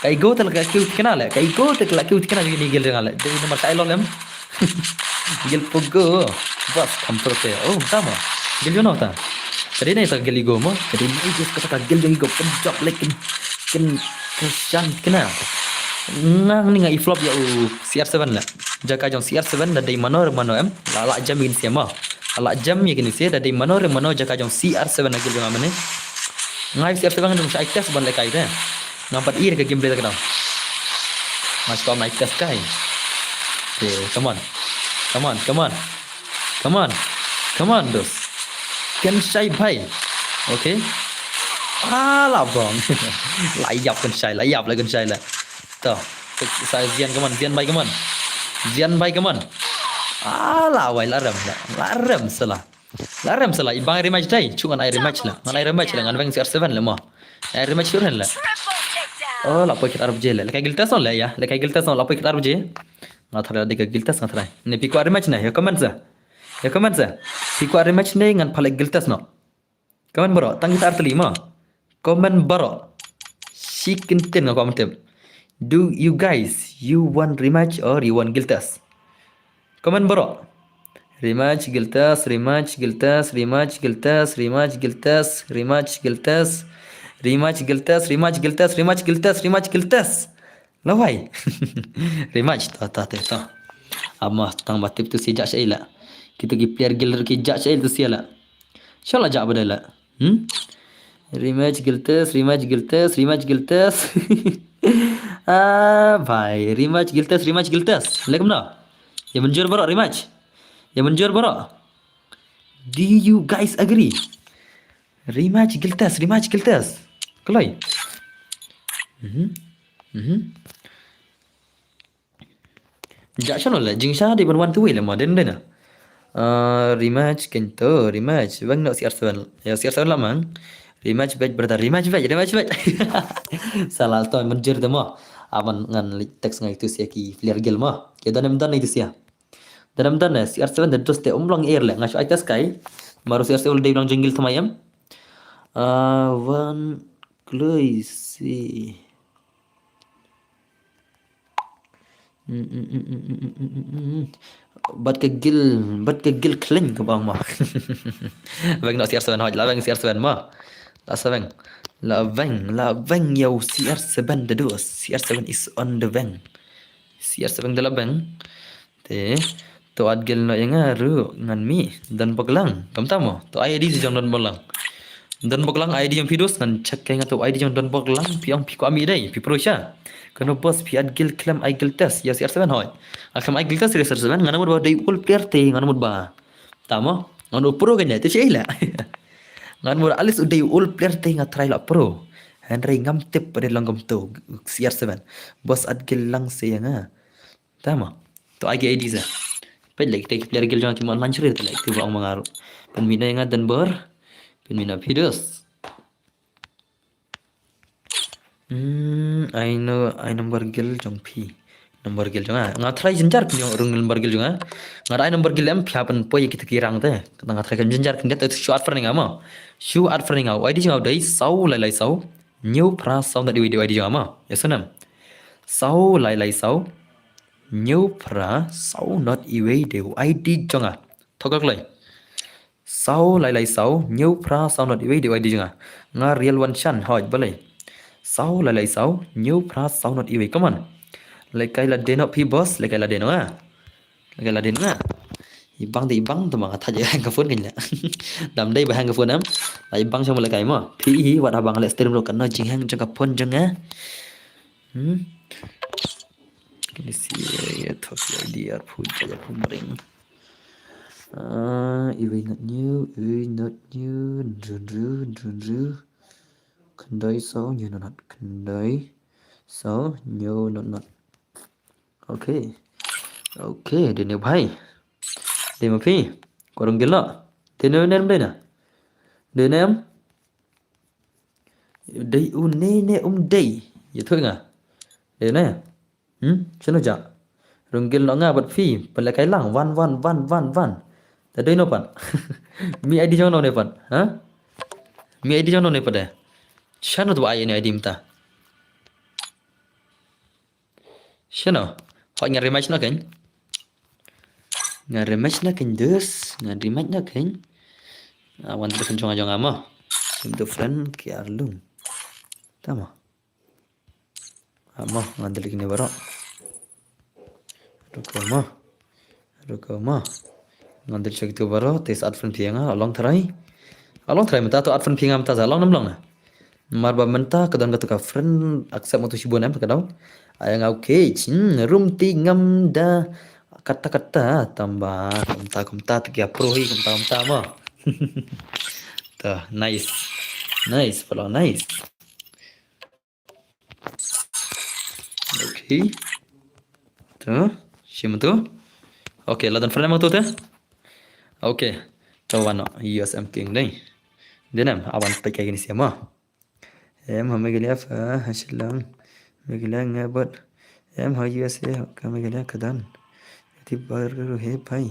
Ka ego te la ka kiew tikna le, ka ego te la kiew tikna jong kine ki guild jong nga le. Dei namar ka ilol em. Guild Pogo. Bas kam pro te. Oh, tama. Guild jong no ta. Ka dei ne ta guild ego mo. Ka dei ne ego kata ka guild jong ego pynjop le kin, kin, kin shan tikna. Nga hangne nga i flop ïa u C R seven le. Jaka jong C R seven da dei mano re mano em. La la jam ïa kine sha mo. La la jam ïa kine sha da dei mano re mano jaka jong C R seven na guild jong nga mane. Nga ïa C R seven nga dang shah ai test ban lehkai te. Ngam pat i re ka gameplay ta ka dang. Nga shu kwah ban ai test kai. Okay, come on. Come on, come on. Come on. Come on, dos. Ken shai bhai. Okay. Ah, la bong. La ïap ken shai, la ïap la ken shai la. To. Sa zian, come on, zian bhai, come on. Zian bhai, come on. Ah, la wai, la rem la. La rem sala. La rem sala, i bang rematch dei. Chu ngan ai rematch la. Ngan ai rematch la, ngan weng C R seven la mo. Ai rematch shuren la. Oh, la poi kit arab je la. Lehkai guild test no la ïa. Lehkai guild test no, la poi kit arab je. Nga tharai dei ka guild test nga tharai. Ne phi kwah rematch ne, ïa comment sa. Ïa comment sa. Phi kwah rematch ne ngan pynlehkai guild test no. Comment baroh, tang kita artylli mo. Comment baroh. Shi kyntien nga kwah ban tip. Do you guys, you want rematch or you want guild test? Comment baroh. Rematch, guild test, rematch, guild test, rematch, guild test, rematch, guild test, rematch, guild test, rematch, guild test, rematch, guild test, rematch, guild test, rematch, guild test. Lawai. Rematch, ta, ta, ta, ta. Ama, tang ba tip tu si jak syaila. Kita ki player guild ki jak syaila tu si la. Shala jak badala. Hmm? Rematch guild test, rematch guild test, rematch guild test. Ah, bhai. Rematch guild test, rematch guild test. Lekum na. Ïa mynjur baroh rematch. Ïa mynjur baroh. Do you guys agree? Rematch guild test, rematch guild test. Kloi. Mhm. Mhm. Jak shalor la, jingshisha dei ban wan tu wei la ma, den den. Ah, rematch kento, rematch. Weng no C R seven. Ïa C R seven la mang. Rematch beit brother, rematch beit, rematch beit. Sala to mynjur de mo. Aban ngan text ngai tu sia ki player guild mo. Ki don em don itu sia. Don em don ne, C R seven de dos te um long air le. Nga shu ai test kai. Maru C R seven dei long jungle thamayam. Ah, wan kloi si. Bad ka guild, bad ka guild khlaiñ ka bang ma. Weng no C R seven hoj, la weng C R seven ma. La sa weng. La weng, la weng ïa u C R seven de dos. C R seven is on the weng. C R seven de la weng. Te, to add guild no ïa nga ruh ngan mih, Don Boklang. Kam tamo, to I D jong Don Boklang. Don Boklang I D jong phi dos, ngan check ïa nga to I D jong Don Boklang, phi ong phi kwah mih dei, phi pro sha. Kano boss phi add guild khlem ai guild test, ïa C R seven hoi. A khlem ai guild test, C R seven, ngan mut ba dei ul player te, ngan mut ba. Tamo, ngan ul pro kan ïa, te sha ila. Ngan mut alis u dei ul player te nga try la pro. Hynrei ngam tip ba dei long kumto, C R seven. Boss add guild lang se ïa nga. Tama. To ai ki I D sa. Peit lek te ki player guild jong ki mon lan chri te lek te ba ong ma nga ruh. Pynmih na nga Don Bor. Pynmih na phi dos. Hmm, ai no, ai number guild jong phi. Number guild jong nga. Nga try jynjar phi rung number guild jong nga. Nga da ai number guild em phi hap pynpoi kita ki rang te. Kata nga try kan jynjar kan te shu add friend nga ma. Shu add friend nga. I D jong nga dei saw lai lai saw. Hynñiew phra saw not iwei dei I D jong nga ma. Ïa snem. Saw lai lai saw. Hynñiew phra saw not iwei dei I D jong nga. Thok ka kloi. Saw lai lai saw, hynñiew phra saw not iwei dei I D jong nga. Nga real wan shan hoj balei. Saw lai lai saw, hynñiew phra saw not iwei. Come on. Lehkai la dei noh phi boss, lehkai la dei noh nga. Lehkai la dei noh nga. I bang dei i bang to ma nga thaj hang ka phone kan la. Dam dei ba hang ka phone am. La i bang shang lehkai mo. Phi hi wat ha bang leh stream ruh kan no jinghang jong ka phone jong nga. Hmm. Kini si ya thok ya di ar phu ya phu ring. Ah, iwei not hynñiew, iwei not hynñiew, hynriew hynriew, hynriew hynriew. Khyndai saw hynñiew not not, khyndai saw hynñiew not not. Okay. Okay, dei ne bhai. Dei ma phi. Ko rung gilo. Dei ne nem dei na. Dei nem. Dei u ne ne um dei. Ïa thoi nga. Dei ne. Hmm? Shano ja. Rung gil no nga bad phi. Pale kai lang. Wan, wan, wan, wan, wan. Da dei no pan. Mi I D jong no ne pan. Ha? Mi I D jong no ne pan de. Shano tu ai ne I D mta. Shano? Hoi, nga rematch na kein. Nga rematch na kein dus. Nga rematch na kein. Ah, wan tu kan jong jong ama. Sim tu friend ki arlung. Tama. Ama, ngan delete kine baroh. Ruko ma. Ruko ma. Ngan delete sha kitu baroh, te sa add friend phi ïa nga, long tharai. Long tharai mynta to add friend phi ïa nga mynta sa long nam long na. Namar ba mynta ka don katu ka friend accept ma tu shibun em ka don. Ai nga okay, chin rum ti ngam da kata kata tamba kumta kumta te ki approve hi kumta kumta ma. To, nice. Nice, follow, nice. Okay. To, shim tu. Okay, la don friend ma tu te. Okay. To wan no, U S M King dei. Dei nam, awan peit ka kine sia ma. Em ha Meghalaya pha ha Shillong. Meghalaya nga bot. Em ha U S A ka Meghalaya ka don. Ti bar ru he pai.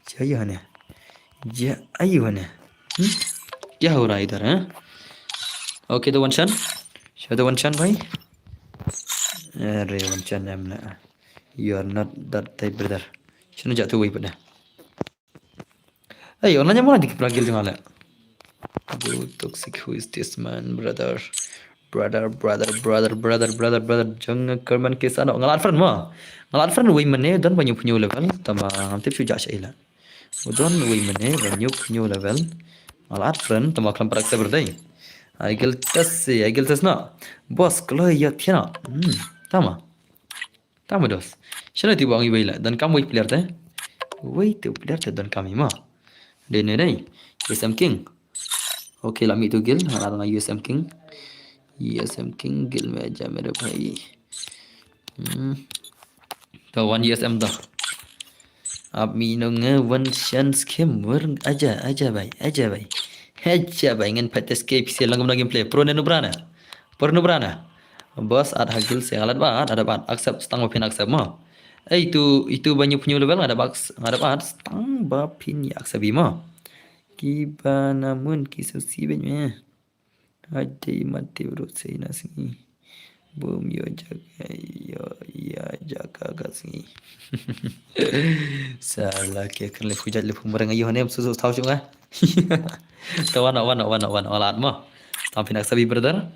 Jia ayu hane. Jia ayu hane. Hmm? Kya ho raha idhar, ha? Okay, the one chan. Show the one chan, bhai. Are one chan em na. You are not that type, brother. Shano ja tu wei pada. Hey, ona nya mona dik pragil jong ale. Go toxic, who is this man, brother? Brother, brother, brother, brother, brother, brother. Jong kerman kisa no. Ngalat friend ma. Ngalat friend wei mane don ba nyuk new level. Tama ngam tip shu ja sha ila. Don wei mane ba nyuk new level. Ngalat friend tama klam parak sabar dai. Aigil tes si, aigil tes na. Boss, klo ya tiana. Hmm, tama. Tama dos. Shano ti bang iwei la. Don kam wei player te. Wei tu player te don kam ima. Dei ne dei. U S M King. Okay, la mi tu gil. Ala nga U S M King. U S M King gil me aja mere bhai. Hmm. To one U S M to. Ap mi no nge one chance kim wer aja aja bhai aja bhai. Aja bhai ngan pat escape se lang gam na gameplay. Pro ne nubrana. Pro nubrana. Boss at hagil se ngalat ba at ada ba at accept stang ba phin accept mo. Eh itu itu banyu penyu level ada ba ada ba at stang ba phin ya accept mo. Ki ba namun ki susi ben me. Ade mati bro sei na sngi. Bum yo jaga yo ya jaga ka sngi. Sala ke kan le pujat le pumreng ayo ne susu tau chunga. Tawana wana wana wana wana at mo. Tam phin accept brother.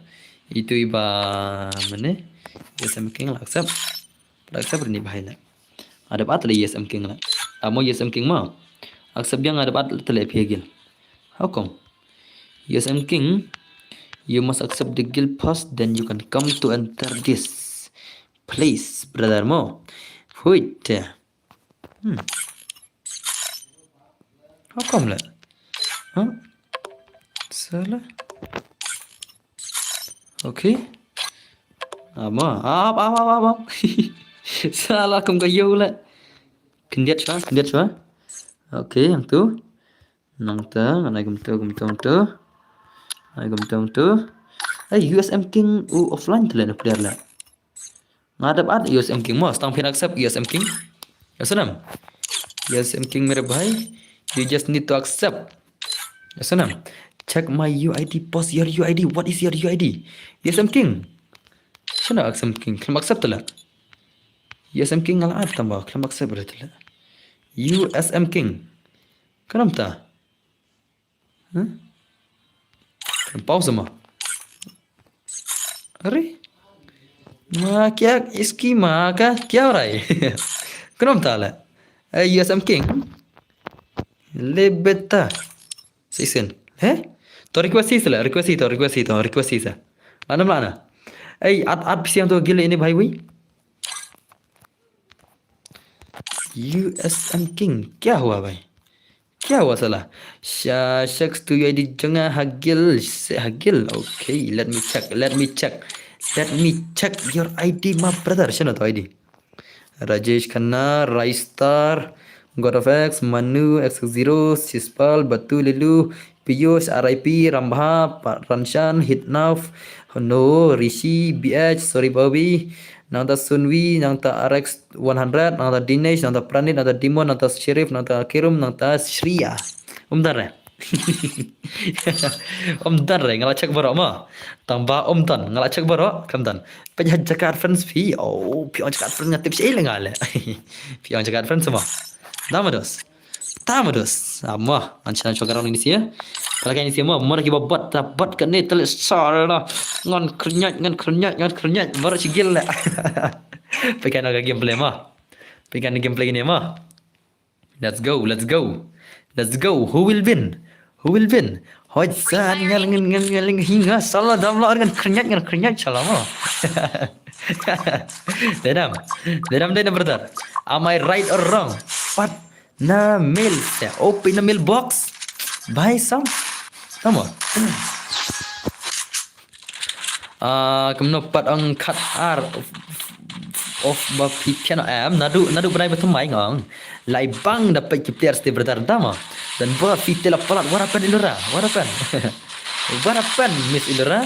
Itu iba mane. U S M King la accept. Pada accept ni bahai la. Ada ba tele U S M King la. Amo U S M King mo. Accept yang ada ba tele pegil. How come? U S M King, you must accept the guild pass, then you can come to enter this place, brother mo. Wait. Hmm. How come la? Huh? Sala. Okay. Ama, ap ap ap ap. Sala kum ka yo la. Kendiat shwa, kendiat shwa. Okay, yang tu. Nangta ngan ai kumta kumta kumta. Ai kumta kumta. Ai U S M King u offline tele na player la. Nga dap at U S M King mo stang phin accept U S M King. Ya sanam. U S M King mere bhai. You just need to accept. Ya sanam. Check my U I D, post your U I D. What is your U I D? U S M King. Shana U S M King. Khlem accept tele. U S M King ngala at tamba khlem accept tele. U S M King. Kanam ta. Huh? Pause ma. Are? Ma kya iski ma ka kya ho raha hai? Kunam tala. Hey, U S M King. Le beta. Sisen. He? To request hi sala, request hi to, request hi to, request hi sa. Lana mana? Hey, at at siang to gile ini bhai wi. U S M King, क्या हुआ भाई? क्या हुआ साला? Sha shaks tu U I D jong nga hagil, se hagil. Okay, let me check, let me check. Let me check your I D, my brother. Shano to I D? Rajesh Khanna, Raistar, God of X, Manu, X Zero, Sispal, Batu Lelu, Piyush, R I P, Rambha, Pa- Ranshan, Hitnav, No, Rishi, B H, sorry Bobby, nangta Sunwi, nangta R X one hundred, nangta Dinesh, nangta Pranit, nangta Dimon, nangta Sheriff, nangta Kirum, nangta Shriya. Umdar ne? Ym don re, nga la check baroh mo. Tang ba ym don, nga la check baroh, kam don. Peit ha jaka add friends phi, oh, phi ong jaka add friends nga tip shi le nga le. Phi ong jaka add friends mo. Dama dos. Tama dos. Ama, an chana chwa garang ni sia. Pala kai ni sia mo, mo ki ba bot, ta bot kane tele sala. Ngan krenyat, ngan krenyat, ngan krenyat. Baroh shi gil le. Peit kan ka gameplay mo. Peit kan gameplay ni mo. Let's go, let's go. Let's go. Who will win? Who will win? Hoi san ngal ngal ngal ngal hinga sala dam la ngan krenyat ngan krenyat sala mo. Dedam. Dedam dedam brother. Am I right or wrong? Pat na mail se. Open na mailbox. Buy some. Tama. Ah, kumno pat ong khat ar of ba phi thian em nadu nadu bnai ba thymmai ngong. Lai bang da peit ki players te brother dama. Dan ba phi te la palat, what happened Ilura? What happened? What happened Miss Ilura?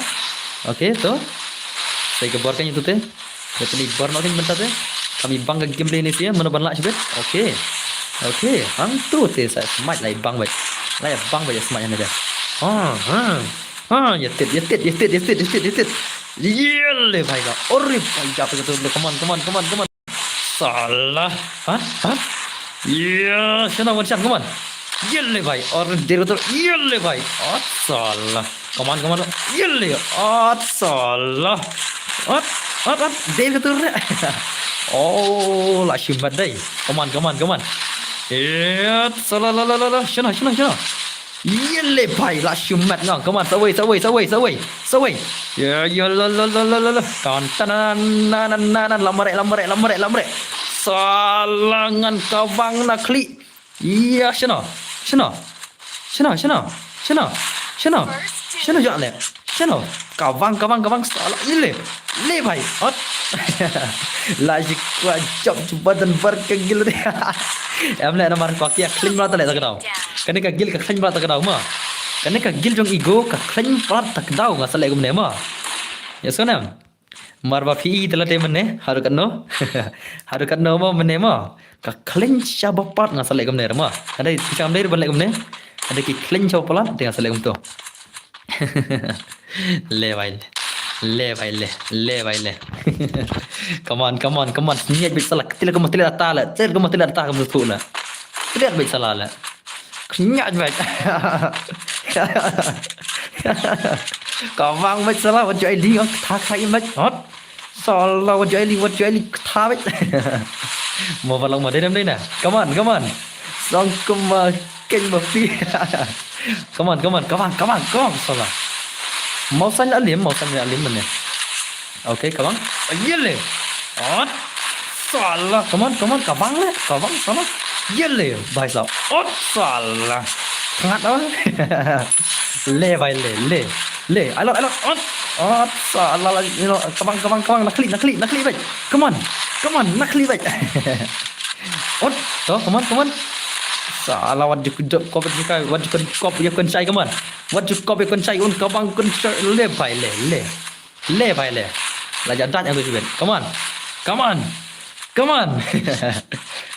Okay to. Sai ka bor kan itu te. Ya tani bor no kan benta te. Kami bang ka game ni sia, mano ban lah shibit. Okay. Okay, hang tu te sa smite lai bang bai. Lai bang bai smite ni dia. Ha ha. Ha, ya tit, ya tit, ya tit, ya tit, ya tit, ya tit. Ye le bhai ka. Ore bhai ka, tu, come on, come on, come on, come on. Sala. Ha? Ha? Ya, shana wan shan, come on. Ye le bhai. Ore der tu. Ye le bhai. Oh, sala. Come on, come on. Ye le. Oh, sala. At, at, at. Der tu re. Oh, la shimbat dai. Come on, come on, come on. Ya, sala la la la la. Shana, shana, shana. Ye le bhai la shumat ngong. Come on, sawei, sawei, sawei, sawei. Sawei. Ya, ya la la la la la la. Tan tan na na na na, lamrek, lamrek, lamrek, lamrek. Sala ngan kawang na klik. Ya, shano? Shano? Shano, shano? Shano? Shano? Shano jak le? Shano? Kawang, kawang, kawang, sala, le, le bhai, hot. La shi kwah jop chupa dan bar ka gil de. Em le namar kwah kia khlem bra ta le ta kdaw. Kane ka gil ka khlem bra ta kdaw ma. Kane ka gil jong ego ka khlem bra ta kdaw nga sa le kumne ma. Ya so nem. Mar ba phi i tela te mene, haru katno. Haru katno ma mene ma. Ka khlem sha ba pat nga sa le kumne ma. Ada ti kam dei ban le kumne. Ada ki khlem sha ba pat te nga sa le kumto. Le bhai le. Le bhai le. Le bhai le. Come on, come on, come on. Sniat bit sala. Tila kumto tila ta la. Tila kumto tila ta kumto la. Tila bit sala la. Knyat bit. Kawang bit sala. Wat jai li ang. Tha khai bit. Hot. Sala wat jai li, wat jai li. Tha bit. Mo balong mo dei dem dei na. Come on, come on. Song kuma keng ma pi. Come on, come on, kawang, kawang, kawang, sala. Mau san alim, mau san alim mene. Okay, kawang. Yele. Ot. Sala, come on, come on, kawang le, kawang, sala. Yele, bhai sala. Ot, sala. Thangat apa? Le, bhai, le, le. Le, alot, alot. Ot. Ot, sala, you know, kawang, kawang, kawang, nakli, nakli, nakli, bhai. Come on. Come on, nakli, bhai. Ot, to, come on, come on. Sala, wat ju kop, wat ju kop, wat ju kop, ya kun chai, come on. Wat ju kop, ya kun chai, un kawang, kun chai, le, bhai, le, le. Le, bhai, le. La ja dang yang tu sibet. Come on. Come on. Come on.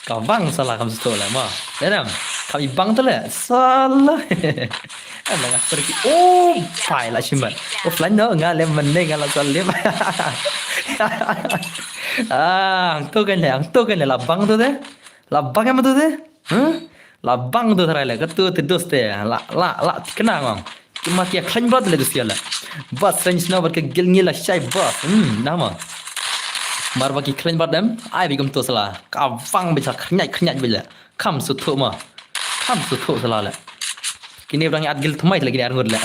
Kawang sala kam sto la ma. Dedam. Kam i bang tu le. Sala. Ana nga pergi. Oh, bhai la shimat. Oh, plan no nga lem mene nga la salim. Ah, ang tu kan le, ang tu kan le la bang tu de. La bang em tu de. Huh? La bang tu tharai le, katu te dos te. La, la, la, kena ngong. Kima kia khlaiñ bad le dus kia le. Bas range na bad ka gil ngi la shai bas. Hmm, nama. Mar ba ki khlaiñ bad dem. Ai bi kum tu sala. Kawang bi sa khñai khñai bi le. Kam su thu ma. Kam su thu sala le. Kini dang at gil tmai le kini arngut le.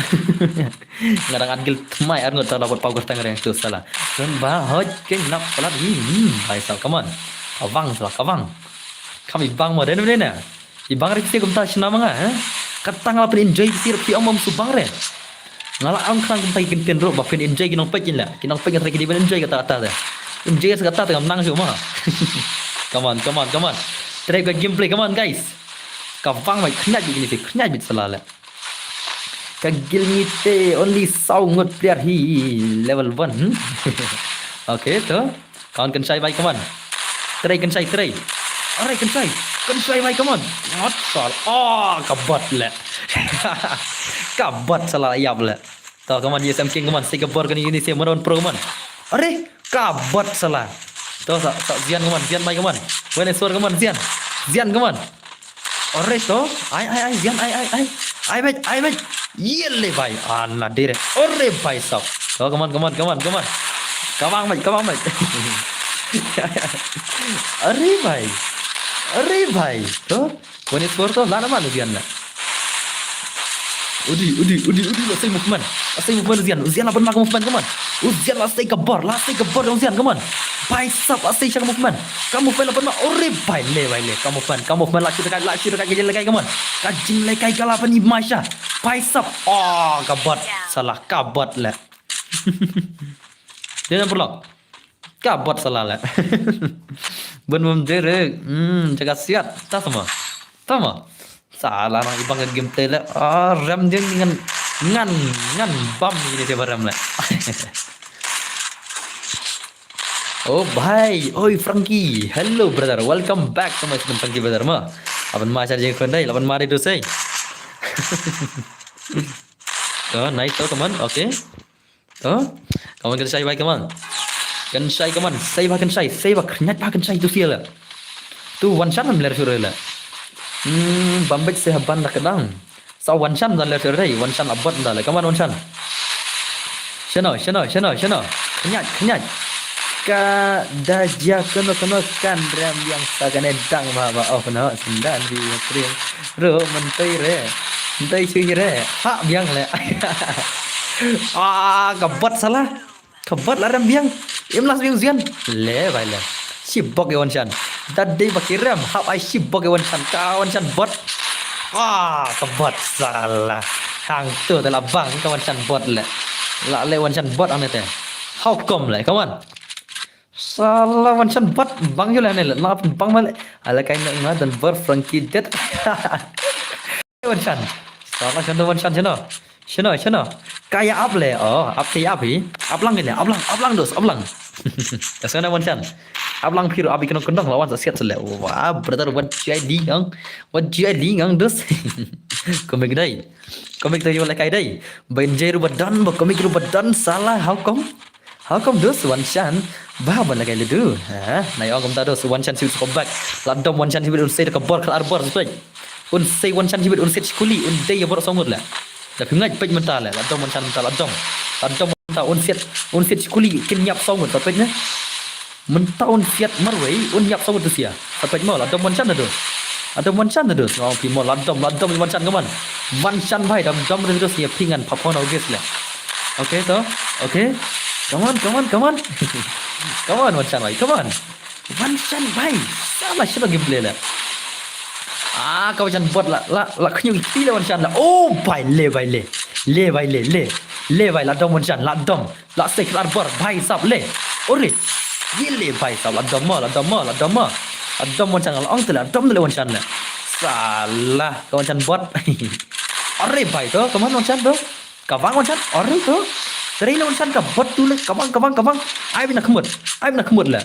Nga dang at gil tmai arngut ta la bad pau kertang reng tu sala. Don ba hoj ke nap palat hi. Hmm, bhai sala, come on. Kawang sala, kawang. Kam i bang ma den den na. I bang rek te kumta shna ma nga, ha? Kata nga la pyn enjoy ki sir phi ong bam su bang re. Nga la ong khrang kumta ki kynten ruh ba pyn enjoy ki nongpeit kin la. Ki nongpeit nga trai ki dei ban enjoy kata kata te. Enjoy sa kata te ngam nang shu ma. Come on, come on, come on. Try ka gameplay, come on guys. Kawang bhai khñai bit ni khñai bit sala le. Ka gil ngi te only saw ngut player hi level one. Hmm? Okay to. Kawan kynshai bhai kawan. Try kynshai try. Are, kynshai. Kynshai bhai, come on. Ngot sal. Oh, ka bot le. Ka bot sala ïap le. To, come on, yes, I'm king, come on. Sei ka bor kane, kane, sei Maroon Pro, come on. Are, ka bot sala. To, sa, sa, Zian, come on, Zian bhai, come on. Wene Sor, come on, Zian. Zian, come on. Are, to. Ai, ai, ai, Zian, ai, ai, ai. Ai, bhai, ai, bhai. Ye le bhai. Ana dire. Are bhai sab. To, come on, come on, come on, come on. Kabang bhai, kabang bhai. Are bhai. Are bhai. To. Wene Sor to, la na man Zian na. Udi, udi, udi, udi, la sei movement. La sei movement Zian. Zian la ban ma ka movement, come on. U Zian la sei ka bor, la sei ka bor, u Zian, come on. Bhai sab la sei sha ka movement. Ka movement la ban ma, ore bhai, le bhai le. Ka movement, ka movement la shu kai, la shu kai, ka jinglekai, come on. Ka jinglekai ka la ban i ma sha. Bhai sab. Oh, ka bot. Sala, ka bot le. Dia nampak lok. Ka bot sala le. Bun bun jere. Hmm, jaga siat. Ta sama. Ta ma. Sala nang ibang ka gameplay le. Ah, rem jeng ngan, ngan, ngan bam ni dia rem le. Oh bhai, oi Frankie. Hello brother, welcome back to my stream Frankie brother ma. Aban ma charging phone dai, aban ma dai tu sei. Oh, nice to, come on. Okay. To. Come on, kynshai bhai, come on. Kynshai, come on. Sei bha kynshai, sei bha kynshai, bha kynshai tu sia le. Tu Wanshan nam ler sure le. Hmm, bambek se haban da kedang. Sa Wanshan da ler sure dai, Wanshan abot da le. Come on, Wanshan. Shano, shano, shano, shano. Kynshai, kynshai. Ka da jia kano kano kan rem yang sa kane dang ma ba oh no, sendan bi krim. Ro mentoi re. Mentoi shui re. Ha biang le. Ah, ka bot sala. Ka bot la rem biang. Im las biang Zian. Le bhai le. Shibok ïa Wanshan. Da dei ba ki rem. Hap ai shibok ïa Wanshan. Ka Wanshan bot. Ah, ka bot sala. Hang tu te la bang ka Wanshan bot le. La le Wanshan bot ane te. How come le? Come on. Sala Wanshan bot bang ïa le ane le. La bang ma le. Ala kai na nga dan ber Frankie det. Wanshan. Sala Wanshan tu Wanshan shano. Shano, shano. Kaya ap le. Oh, ap te ap hi. Ap lang kene. Ap lang, ap lang dos, ap lang. Ya sana Wanshan. Ap lang phiru ap ikno kendong lawan sa siat sele. Wah, brother, what G I D ngang. What G I D ngang dos. Komik dai. Komik dai wala kai dai. Bain jai rubadan, ba komik rubadan sala how come? How come dos Wanshan? Ba ban la kai le du. Ha, nai ong kumta dos Wanshan sibit ko back. La dom Wanshan sibit un sei ka bor kal ar bor sibit. Un sei Wanshan sibit un sei chikuli un dei ya bor songut le. Da phi ngait pej mynta le, la dom Wanshan mynta la dom. La dom mynta un siat, un siat chikuli kin ñiap songut sa pej ne. Mynta un siat marwei un ñiap songut tu sia. Sa pej mo la dom Wanshan da dos. La dom Wanshan da dos. Ngong phi mo la dom, la dom Wanshan kaman. Wanshan bhai dom dom da dos nia phi ngan phap hon au ges le. Okay to. Okay. Come on, come on, come on. Come on Wanshan bhai, come on. Wanshan bhai. Sama shaba gameplay le. Ah, ka Wanshan bot la la la khñiu ti le Wanshan la. Oh bhai le bhai le. Le bhai le le. Le bhai la dom Wanshan la dom. La sek la bar bhai sab le. Ore. Ye le bhai sab la dom la dom la dom. La dom Wanshan la ong te la dom le Wanshan le. Sala ka Wanshan bot. Ore bhai to, come on Wanshan to. Ka bang Wanshan, ore to. Trei le Wanshan ka bot tu le, ka bang, ka bang, ka bang. Ai bina khmut, ai bina khmut le.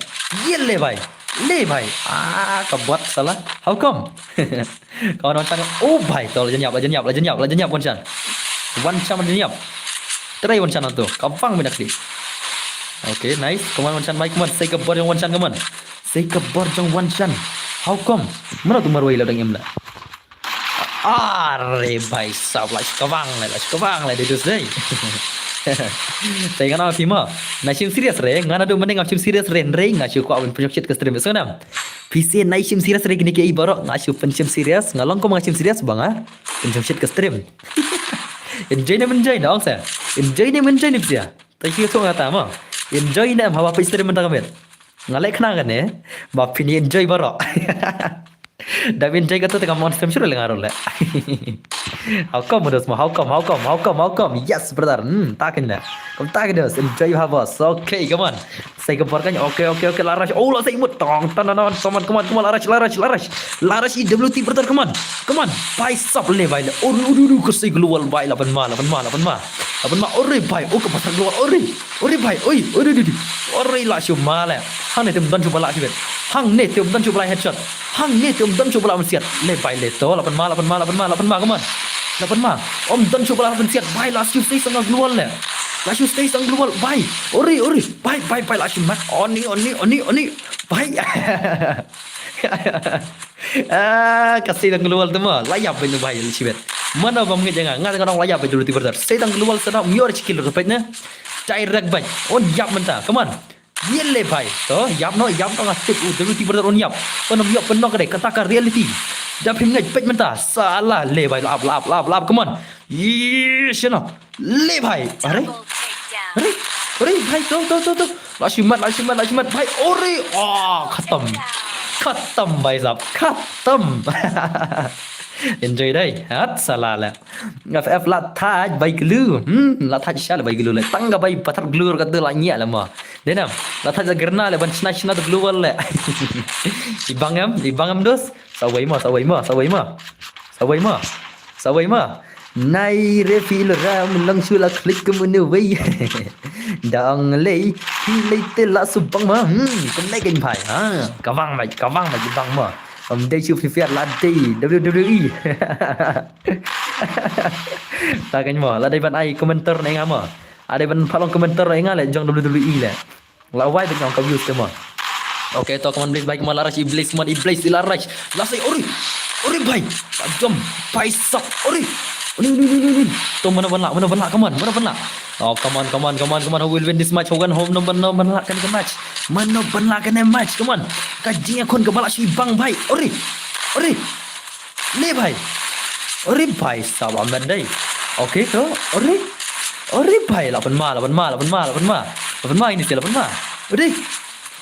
Ye le bhai, le bhai. Ah, ka bot sala. How come? Ka Wanshan, oh bhai, to la jan yap, la jan yap, la jan yap, la jan yap Wanshan. Wanshan la jan yap. Trei Wanshan to, ka bang bina khli. Okay, nice. Come on Wanshan bhai, come on. Sei ka bor jong Wanshan, come on. Sei ka bor jong Wanshan. How come? Mana tu marwei la dang im la. Are bhai sab la shkawang le, la shkawang le, dei dus dei. Te ngana phi mo. Na shim serious re, ngana du mending ngam shim serious re, re nga shu kwah ban pynshong shit ka stream. So nam. Phi se na shim serious re kini ki ei baroh, nga shu pynshim serious, nga long kum nga shim serious ba nga pynshong shit ka stream. Enjoy ne enjoy na ong sa. Enjoy ne enjoy ne phi se. Ta ki thong kata mo. Enjoy ne em haba phi stream mynta ka met. Nga leh khnang kane ba phin enjoy baroh. Da phin enjoy kato te kam on stream shuh leh nga ruh leh. How come dos mo? How come? How come? How come? How come? Yes brother. Hmm, ta kane. Kum ta kane dos. Enjoy ha boss. Okay, come on. Sei ka bor kan. Okay, okay, okay. La rush. Oh, la sei mut. Tong, tong, tong, tong. Come on, come on, come on. La rush, la rush, la rush. La rush E W T brother, come on. Come on. Bhai sab le bhai le. Oru, oru, oru, ka sei global bhai. Laban ma, laban ma, laban ma. Laban ma. Ore bhai. Oh, ka pasar global. Ore. Ore bhai, oi, oi, oi, oi. Ore la shu ma le. Hangne tem don shu ba la shu bet. Hangne te um don shuh ba la headshot. Hangne te um don shuh ba la pynsiat. Le bhai le to, la pynma, la pynma, la pynma, la pynma, come on. La pynma. Um don shuh ba la pynsiat. Bhai la shu stay sa nga gloo wall le. La shu stay sa nga gloo wall. Bhai. Ori, ori. Bhai, bhai, bhai la shu mat. Oni, oni, oni, oni. Bhai. Ah, ka stay sa nga gloo wall te mo. La ïap bad nu bhai la shibet. Mano bam ngi janga. Nga tengah nong la ïap bad dulu tiba dar. Stay sa nga gloo wall sa na. Mior chikil ro pet ne. Direct bhai. Un ïap mynta. Come on. Ïa le bhai. To, ïap noh, ïap noh nga tip u, W T brother un ïap. Pynnom ïap pynnom ka dei, kata ka reality. Da phim ngeit peit mynta. Salah le bhai, lap, lap, lap, lap, come on. Yes, you know. Le bhai. Are? Are? Are bhai, to, to, to, to. La shimat, la shimat, la shimat bhai. Ore. Oh, khatam. Khatam bhai sahab. Khatam. Enjoy dai. Hat salah le. F F la thaj bai glue. Hmm, la thaj sha le bai glue le. Tang ka bai pathar glue ka tu la nyiak le mo. Dei nam. La thaj la gerna le ban shna shna tu glue wall le. Ibang em, ibang em dos. Sawai mo, sawai mo, sawai mo. Sawai mo. Sawai mo. Nai refi lo ram lang shu la klik ke menu wei. Dang lei, ki lei te la subang mo. Hmm, kemlei ken bhai. Ha, kawang mai, kawang mai ibang mo. Om dei shu fifiat la dei W W E. Ta kan mo, la dei ban ai komentar ne nga mo. Ada ban phalong komentar ne nga le jong W W E le. La wai ban jong ka views te mo. Okay, to kaman Blaze bhai, kaman la rush Iblis, kaman Iblis la rush. La sai ori. Ori bhai. Jom bhai sahab ori. Ori, ori, ori, ori. To mana ban la, mana ban la, kaman, mana ban la. Oh, come on, come on, come on, come on. Who will win this match? Hogan home number no ban la kan ka match. Mano ban la kan match, come on. Ka jingïakhun kaba la shibang bhai. Ori. Ori. Le bhai. Ori bhai sahab amat dai. Okay to. Ori. Ori bhai la pynma, la pynma, la pynma, la pynma. La pynma ini sih la pynma. Ori.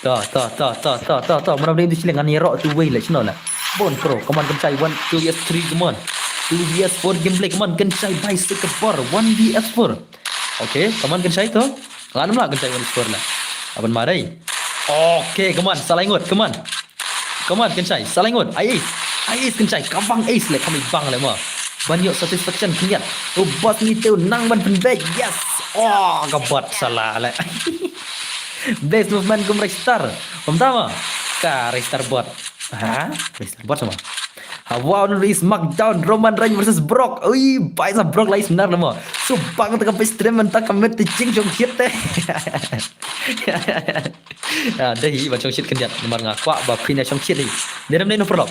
To, to, to, to, to, to, to. Mana beli di sini ngan ïaroh tu wei le sino le. Bon pro, come on kan shai one, two V S three, come on. Two V S four gameplay, come on kan shai bhai se kebor, one V S four. Okay, come on kan shai to. Lan ma kan shai one score la. Aban marai. Okay, come on, salah ingut, come on. Come on kan shai, salah ingut. Ai ace. Ai ace kan shai, kawang ace le, kami bang le mo. Ban ïoh satisfaction khyndiat. U boss ngi te u nang ban pynbeit. Yes. Oh, ka bot salah le. Best movement kum Ristar. Pom tama. Ka Ristar bot. Ha? Ristar bot sama. Ha, wow, nuri SmackDown, Roman Reigns versus Brock. Ui, bhai sahab Brock lai snar lama. So bang ta ka best stream ta ka met te jing jong shit te. Ah, dei hi ba shong shit khyndiat namar nga kwah ba phin ïa shong shit hi. Dei nam dei no paralok.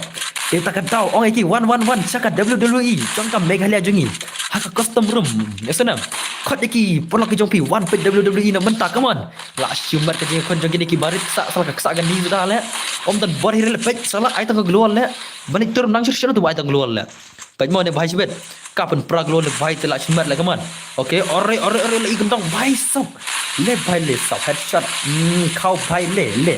Te ta ka daw ong ïa ki one one one sha ka W W E jong ka Meghalaya jong ngi. Ha ka custom room. Ïa sngewbha. Khot ïa ki paralok ki jong phi wan peit W W E na mynta, come on. La shu mat ka jingkhot jong kine ki barit sa, sa la ka ksa ka ni suda le. Om tan bor hi le peit sa la ai tang ka gloo le. Ban i tur nang shir shir tu ai tang gloo le. Peit mo ne bhai shibit. Ka pynpra gloo le bhai te la shimet le, come on. Okay, ore, ore, ore, le i kyndong bhai sahab. Le bhai le sahab, headshot. Hmm, khaw bhai le, le.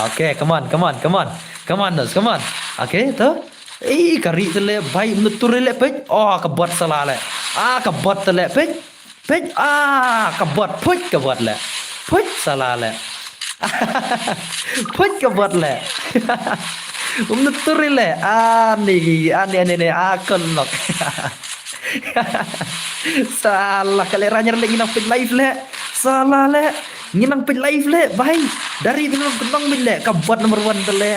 Okay, come on, come on, come on. Come on, dos, come on. Okay, to. Ei, ka ri te le bhai, mnutur le peit. Oh, ka bot salah le. Ah, ka bot te le peit. Peit, ah, ka bot, peit ka bot le. Peit salah le. Peit ka bot le. Um na turi le. Ani, ani, ani, ani, ah, kon nok. Salah ka le ranyar le ngi nang peit live le. Salah le. Ngi nang peit live le. Bhai. Dari dulu kenong mit le. Ka bot number one te le.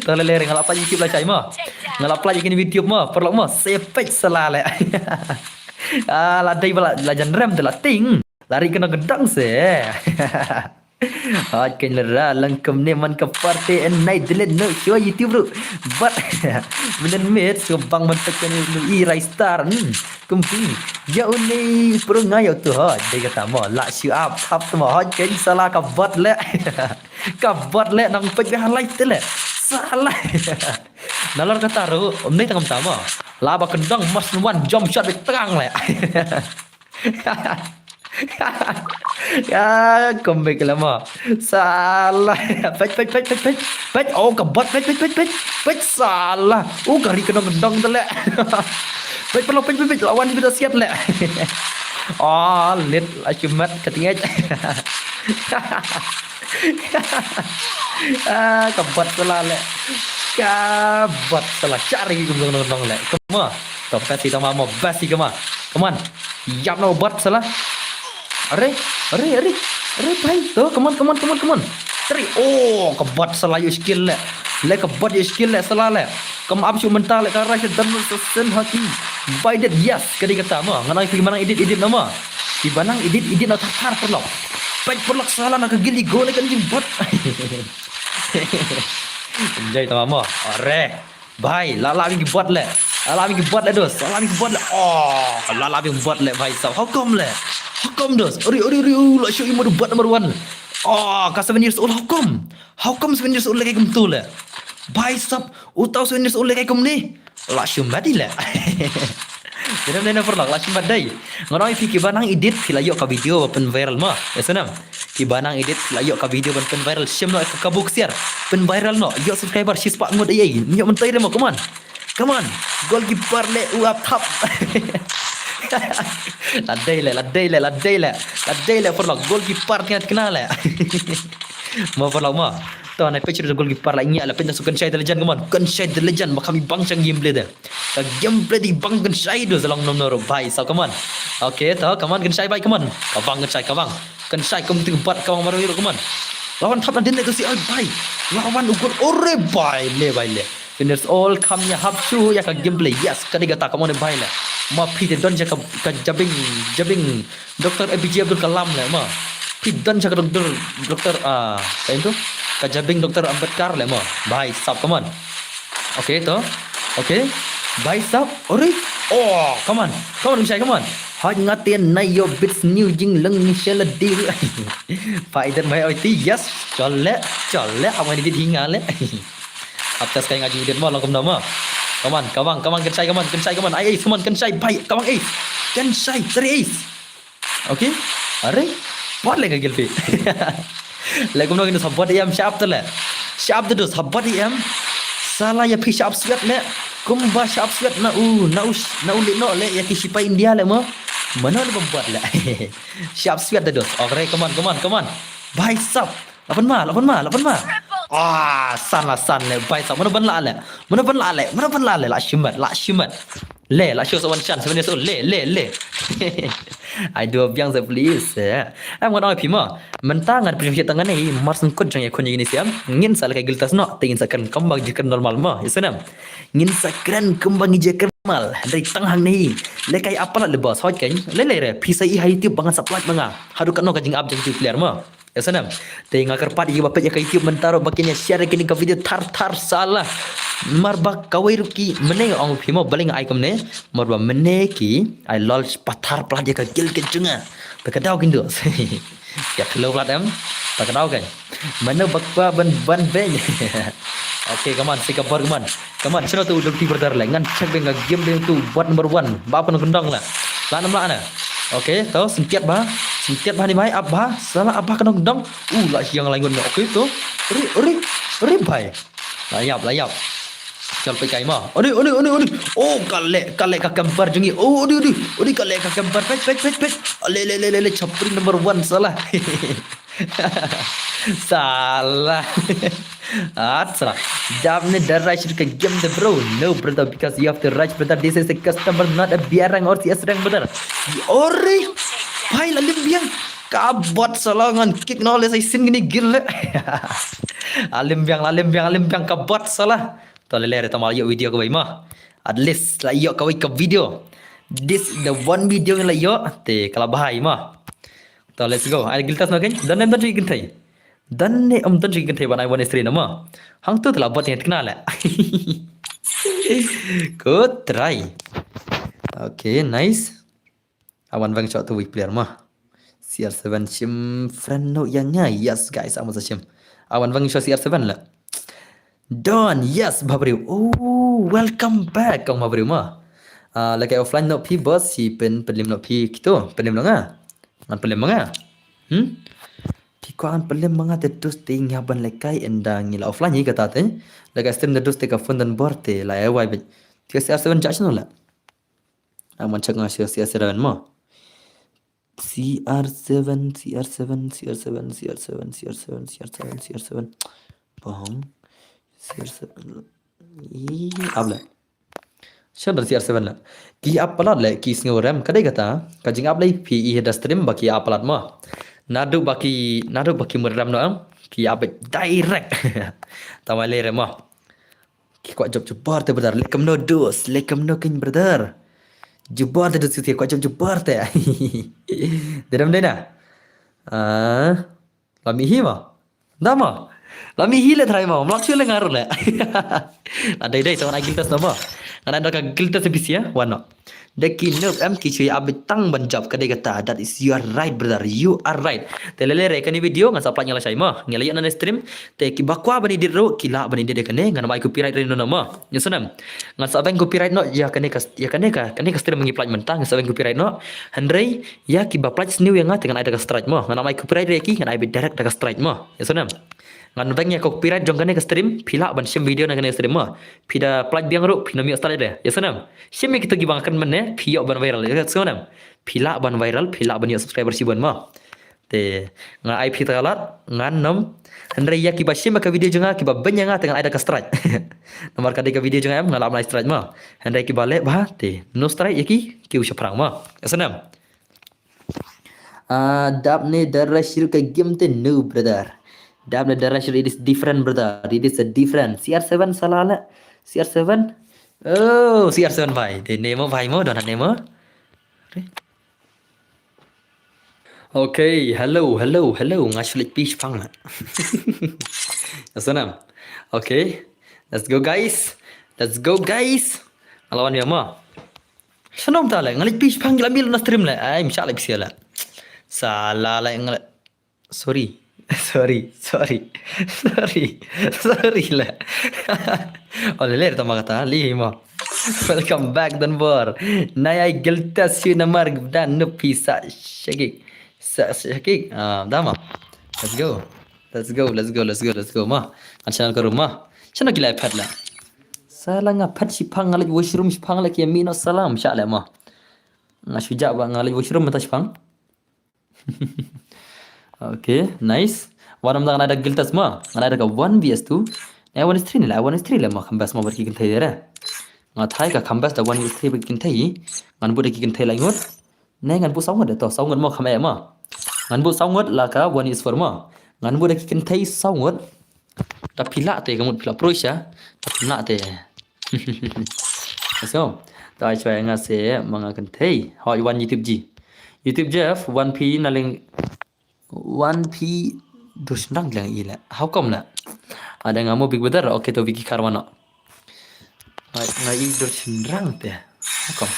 To le le nga la pla YouTube la chai mo. Nga la pla kini YouTube mo. Paralok mo. Se peit salah le. Ah, la dei ba la, la jan rem te la ting. Lari kena gedang se. Hot ken lera langkem ne man ka party and night delete no show YouTube bro. But menen met so bang man tekan lu i Ristar. Hmm. Kumpi. Ya uni pro ngayo tu hot. Dei kata mo. La show up tap tu mo. Hot ken salah ka bot le. Ka bot le nang peit ha live te le. Salah. Nalor kata ru. Om nei tangam tama. La ba kendang mas wan jump shot bit terang le. Ya, comeback lama. Salah. Peit, peit, peit, peit, peit. Peit, oh, ka bot, peit, peit, peit, peit. Peit, salah. Oh, kari kena gendong tu le. Peit, perlu, peit, peit, peit. Lawan kita siat le. Oh, lit, acumat, ketingit. Ah, ka bot salah le. Ka bot salah. Cari gendong, gendong le. Kema. To, best ita mama, best ita ma. Come on. Yap no bot salah. Are, are, are. Are, bhai. To, come on, come on, come on, come on. Tri, oh, ka bot sala ïoh skill le. Le ka bot ïoh skill le sala le. Kam ap shu mynta le ka rai sha dan sa sen hati. Bai ded, yes, ka dei kata mo. Ngan ai phi ba nang edit, edit na mo. Phi ba nang edit, edit na thar thar paralok. Peit paralok sala na ka guild i go le kan jingbot. Enjoy tama mo. Are. Bhai, la la bing bot le. La la bing bot le dos. La la bing bot le. Oh, la la bing bot le bhai sab. How come le? How come dos? Ori ori ori, uh, la shu imo bot number one. Oh, ka seven years old, how come? How come seven years old le kai kumtu le? Bhai sab, utau seven years old le kai kumne. La shu mati le. Jangan nena paralok, la shu mat dei. Ngan ong ïa phi kiba nang edit phi la ïoh ka video ba pyn viral mo. Ïa sngewbha. Kiba nang edit phi la ïoh ka video ban pyn viral, shim noh ka buk share. Pyn viral noh, ïoh subscriber shispah ngut ei ei. Ïoh mynta re mo, come on. Come on. Goalkeeper le u ap thap. La dei le, la dei le, la dei le. La dei le paralok, goalkeeper tnga tnga le. Mo paralok mo. To na peit shu goalkeeper la ngi la peit na su Kynshai the legend, come on. Kynshai the legend, ba kham i bang shang gameplay de. Ka gameplay di bang Kynshai dos, long nom noro bhai sab, come on. Okay, to, come on Kynshai bhai, come on. Ka bang Kynshai, ka bang. Kynshai kum tu bat, ka bang baru, come on. Lawan thap na din le tu si ai bhai. Lawan u gol, ore bhai le, bhai le. Seven years old kham ïahap shuh ïa ka gameplay. Yes, ka dei kata, come on bhai le. Ma phi te don ïa ka, ka jabieng, jabieng Doktor A P J Abdul Kalam le mo. Phi don ïa ka doktor, doktor, ah, ka itu? Ka jabieng Doktor Ambedkar le mo. Bhai sab, come on. Okay, to. Okay. Bhai sab. Ori. Oh, come on. Come on, Kynshai, come on. Haj ngate na yo bit sniu jing leng ni shela dir. Paidan mai oi ti, yes. Chole, chole, amai ni bit hinga le. Aptas kai ngaji bit mo, long kumno mo. Come on, come on, come on, Kynshai, come on, Kynshai, come on. Ai, ai, come on, Kynshai, bhai, come on, ai. Kynshai, three ace. Okay. Are? Bot le ka guild phi. Le kumno kino sa bot em, sharp te le. Sharp te dos, sa bot em. Sala ïa phi sharp sweat le. Kumba sharp sweat na u, na u, na u le no le ïa ki sipai India le mo. Mano le bot le. Sharp sweat te dos. Okay, come on, come on, come on. Bhai sab. Lapan ma, lapan ma, lapan ma. Ah, san la san le, bhai sab. Mano ban la le. Mano ban la le. Mano ban la le. La shimat, la shimat. Le, la shu sa wan chance, seven years old. Le, le, le. Ai dua biang sa please. Eh. Em ngan ong ïa phi mo. Mynta ngan pynshong shi tang ngan ei, mar sngkut jong ïa khun ïa kine siam. Ngin sa lehkai guild tas noh, te ngin sa kren kumba ngi kren normal mo. Ïa snem. Ngin sa kren kumba ngi kren normal. Dei tang hangne. Lehkai ap palat le boss, hot kan. Le le re, phi sa i ha YouTube ba ngan sa pynlait ma nga. Haduh katno ka jingap jong ki player mo. Ïa snem. Te nga kyrpad ïa kiba peit ïa ka YouTube mynta ruh ba kin ïa share ïa kane ka video thar thar sala. Mar ba kawei ruh ki mynne nga ong phi mo balei nga ai kumne. Mar ba mynne ki ai lol pathar palat ïa ka guild ka jong nga. Te ka daw kin duh. Ïa ka low palat em. Te ka daw kan. Mano ba kwah ban ban beiñ. Okay, come on, si ka bor, come on. Come on, shano tu Dulti brother le. Ngan check beiñ ka game beiñ tu bot number one. Ba pynkyndong la. La nam la na. Okay, to sentiat ba. Sentiat ba ni bai, ap ba. Sala ap ba kyndong kyndong. Uh, la hiang la ngun. Okay, to. Ri, ri, ri bai. La ïap, la ïap. Chal peit kai ma. Odi, odi, odi, odi. Oh, ka leh, ka leh ka camper jong ngi. Oh, odi, odi. Odi ka leh ka camper. Peit, peit, peit, peit. Le, le, le, le, le. Chapri number one sala. Sala. Acha. Jab ne da rush ka game de bro. No brother, because you have to rush brother. This is a customer, not a B R rank or C S rank brother. Ori. Bhai la lim biang. Ka bot sala ngan kick no le sai sin gini gil le. Alim biang, alim biang, alim biang ka bot sala. To le le re tamal yo video ka bai ma. At least la yo ka bai ka video. This is the one video la yo. Te kala bahai ma. To let's go. Ai guild tas no kan. Dan dan dan kan thai. Dan ne am dan kan thai ban ai one is three nama. Hang tu telah bot yang kena le. Ko try. Okay, nice. Awan vang shot tu weak player ma. C R seven shim friend no yang ngai. Yes guys, awan sa shim. Awan vang shot C R seven le. Don, yes, Bhabriew. Oh, welcome back, kong Bhabriew ma. Ah, lehkai offline no phi boss, si pyn pynlem no phi kito, pynlem no nga. Ngan pynlem ma nga. Hmm? Phi kwah ngan pynlem ma nga te dus te ngi hap ban lehkai ynda ngi la offline hi kata te. Lehkai stream te dus te ka phone don bor te la ai wai bit. Te C R seven judge no la. Aman check nga C R seven mo. C R seven, C R seven, C R seven, C R seven, C R seven, C R seven, C R seven, C R seven. Bong. C R seven. Ih, aplat. Shon dan C R seven la. Ki ap palat le, ki sngew rem, ka dei kata, ka jingap le, phi i da stream ba ki ap palat mo. Naduh ba ki, naduh ba ki mut rem no, em. Ki ïa beit direct. Tang ba lei re mo. Ki kwah jop jubor te brother. Lei kumno dos, lei kumno king brother. Jubor te dos, ki kwah jop jubor te. Dei dam dei na. Ah, la mih hi mo. Da mo. La mih hi le trai mo. Mlak shu le ngaru le. La dei dei, sa ngan ai guilt test na mo. Ngan ai da ka guilt test bisi ïa. Wan no. Da ki noob em ki shu ïa beit tang ban jop, ka dei kata. That is, you are right brother. You are right. Te lei lei re kane video ngan sa pynlait nga lashai mo. Ngi la ïoh na ne stream. Te kiba kwah ban edit ruh ki lah ban edit ïa kane, ngan ym ai copyright re no no mo. Ïa sngewbha. Ngan sa beng copyright noh ïa kane ka, ïa kane ka, kane ka stream ngi pynlait mynta, ngan sa beng copyright noh. Hynrei ïa kiba pynlait sniew ïa nga te ngan ai da ka strike mo. Ngan ym ai copyright re ïa ki, ngan ai beit direct da ka strike mo. Ïa sngewbha. Ngan beng ïa ka copyright jong kane ka stream, phi lah ban shim video na kane ka stream mo. Phi da pynlait biang ruh, phin ym ïoh strike re. Ïa sngewbha. Shim ïa kito kiba nga kren mynne, phi ïoh ban viral. Ïa sngewbha. Phi lah ban viral, phi lah ban ïoh subscriber shibun mo. Te nga ai phi ta ka lad, ngan ym. Hynrei ïa kiba shim ka video jong nga, kiba beng ïa nga te ngan ai da ka strike. Namar ka dei ka video jong nga em, nga lah ban ai strike mo. Hynrei kiba leh bha te no strike ïa ki, ki u shaphrang mo. Ïa sngewbha. Ah, dap ne da Rashil ka game te no brother. Dap ne da Rashil, it is different brother. It is a different. C R seven salah le. C R seven. Oh, C R seven bhai. Te ne mo bhai mo, don ne mo. Okay, hello, hello, hello. Nga shu leit phi shipang la. Ïa sngewbha. Okay. Let's go guys. Let's go guys. Nga la wan ïa mo. Sngewbha ta le, nga leit phi shipang, ki la mih na stream le. Ai, msha le phi la. Salah le nga le. Sorry. Sorry, sorry. Sorry. Sorry le. Oh, le le ta ma kata, li mo. Welcome back Donbor. Nai ai guilt test shu namar da noob phi sa shakik. Sa shakik. Ah, da mo. Let's go. Let's go, let's go, let's go, let's go mo. Kan channel ka room mo. Channel ki la phet le. Salah nga phet shipang, nga leit washroom shipang le, ki mih noh salah, msha le mo. Nga shu jah ba nga leit washroom mynta shipang. Okay, nice. Wan mynta ngan ai da guilt test mo. Ngan ai da ka one V S two. Eh, one is three ni la, one is three le mo, kham best mo bad ki kynthei re. Nga tharai ka kham best da one is three bad ki kynthei. Ngan bud da ki kynthei lai ngut. Ne ngan bud saw ngut de to, saw ngut mo kham eh mo. Ngan bud saw ngut la ka one is four mo. Ngan bud da ki kynthei saw ngut. Ta phi lah te ka mut phi lah pro sha. Ta phi lah te. So, ta ai shwa nga se ma nga kynthei. Hoi wan YouTube ji. YouTube Jeff, wan phi na leng, wan phi dus nang leng i le. How come la? Ada nga mo Big Brother, okay to Vicky Carwano. Nga, nga i dur shynrang te. How come?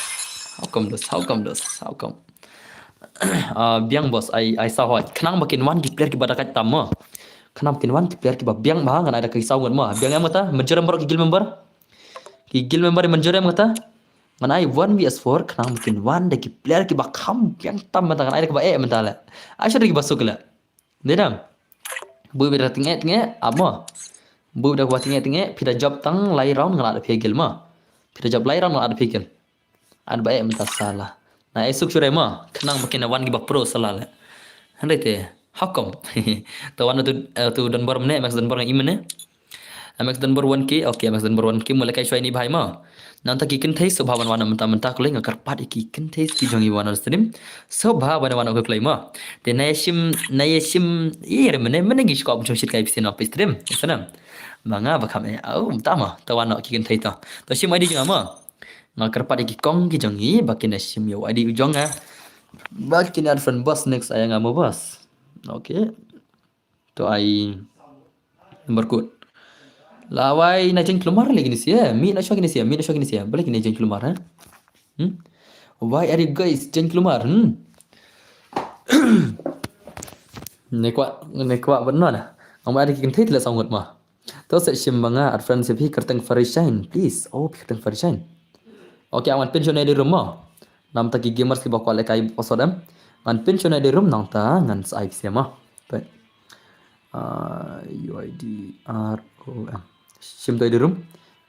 How come dos? How come dos? How come? Ah, biang boss, ai, ai saw hoi. Khnang ba kin wan ki player kiba da kat tam mo. Khnang ba kin wan ki player kiba biang ba ngan ai da ki saw ngut mo. Biang em kata, mynjur em baroh ki guild member. Ki guild member mynjur em kata. Ngan ai one V S four, khnang ba kin wan da ki player kiba kham biang tam mynta, ngan ai da kiba eh mynta le. Ai shada kiba suk le. Dei dam. Bui bida tengeh tengeh, ap mo. Bui bida kaba tengeh tengeh, phi da jop tang lai round nga la da phi guild mo. Phi da jop lai round nga la da phi guild. Ad ba eh mynta salah. Na eh suk shurai mo, khnang ba kin wan kiba pro salah le. Hynrei te, how come? To wan tu, eh, tu Donbor mne, Max Donbor nga i mne. Max Donbor one K, okay, Max Donbor one K, mula kai shwai ni bhai mo. Nangta ki kynthei sngewbha ban wan mynta mynta, kulai nga kyrpad ïa ki kynthei ki jong i wan stream. Sngewbha ban wan, okay, kulai mo. Te na ïa shim, na ïa shim, i re mene, mene ngi shkop jong shit kai phi na stream. Sana. Ma nga ba kham eh, au, mynta mo, ta wan ki kynthei to. To shim I D jong nga mo. Nga kyrpad ïa ki kong ki jong i, ba kin ïa shim ïa u I D u jong nga. Ba kin add friend boss, next ai nga mo boss. Okay. To ai number code. La wai na jeng klumar lagi ni sia. Mi na shwa kini sia. Mi na shwa kini sia. Balik kini jeng klumar, ha? Hmm? Why are you guys jeng klumar? Hmm? Ne kwah, ne kwah ban nona. Ngam ada ki kynthei tila saw ngut mo. To sa shim ba nga add friend ïa phi, kyrteng Farishine, please. Oh, phi kyrteng Farishine. Okay, ngan pin shwa na i di room mo. Namta ki gamers kiba kwah lehkai password em. Ngan pin shwa na i di room nangta ngan sa ai phi sia mo. Peit. Ah, U I D R O M. Shim to i di room.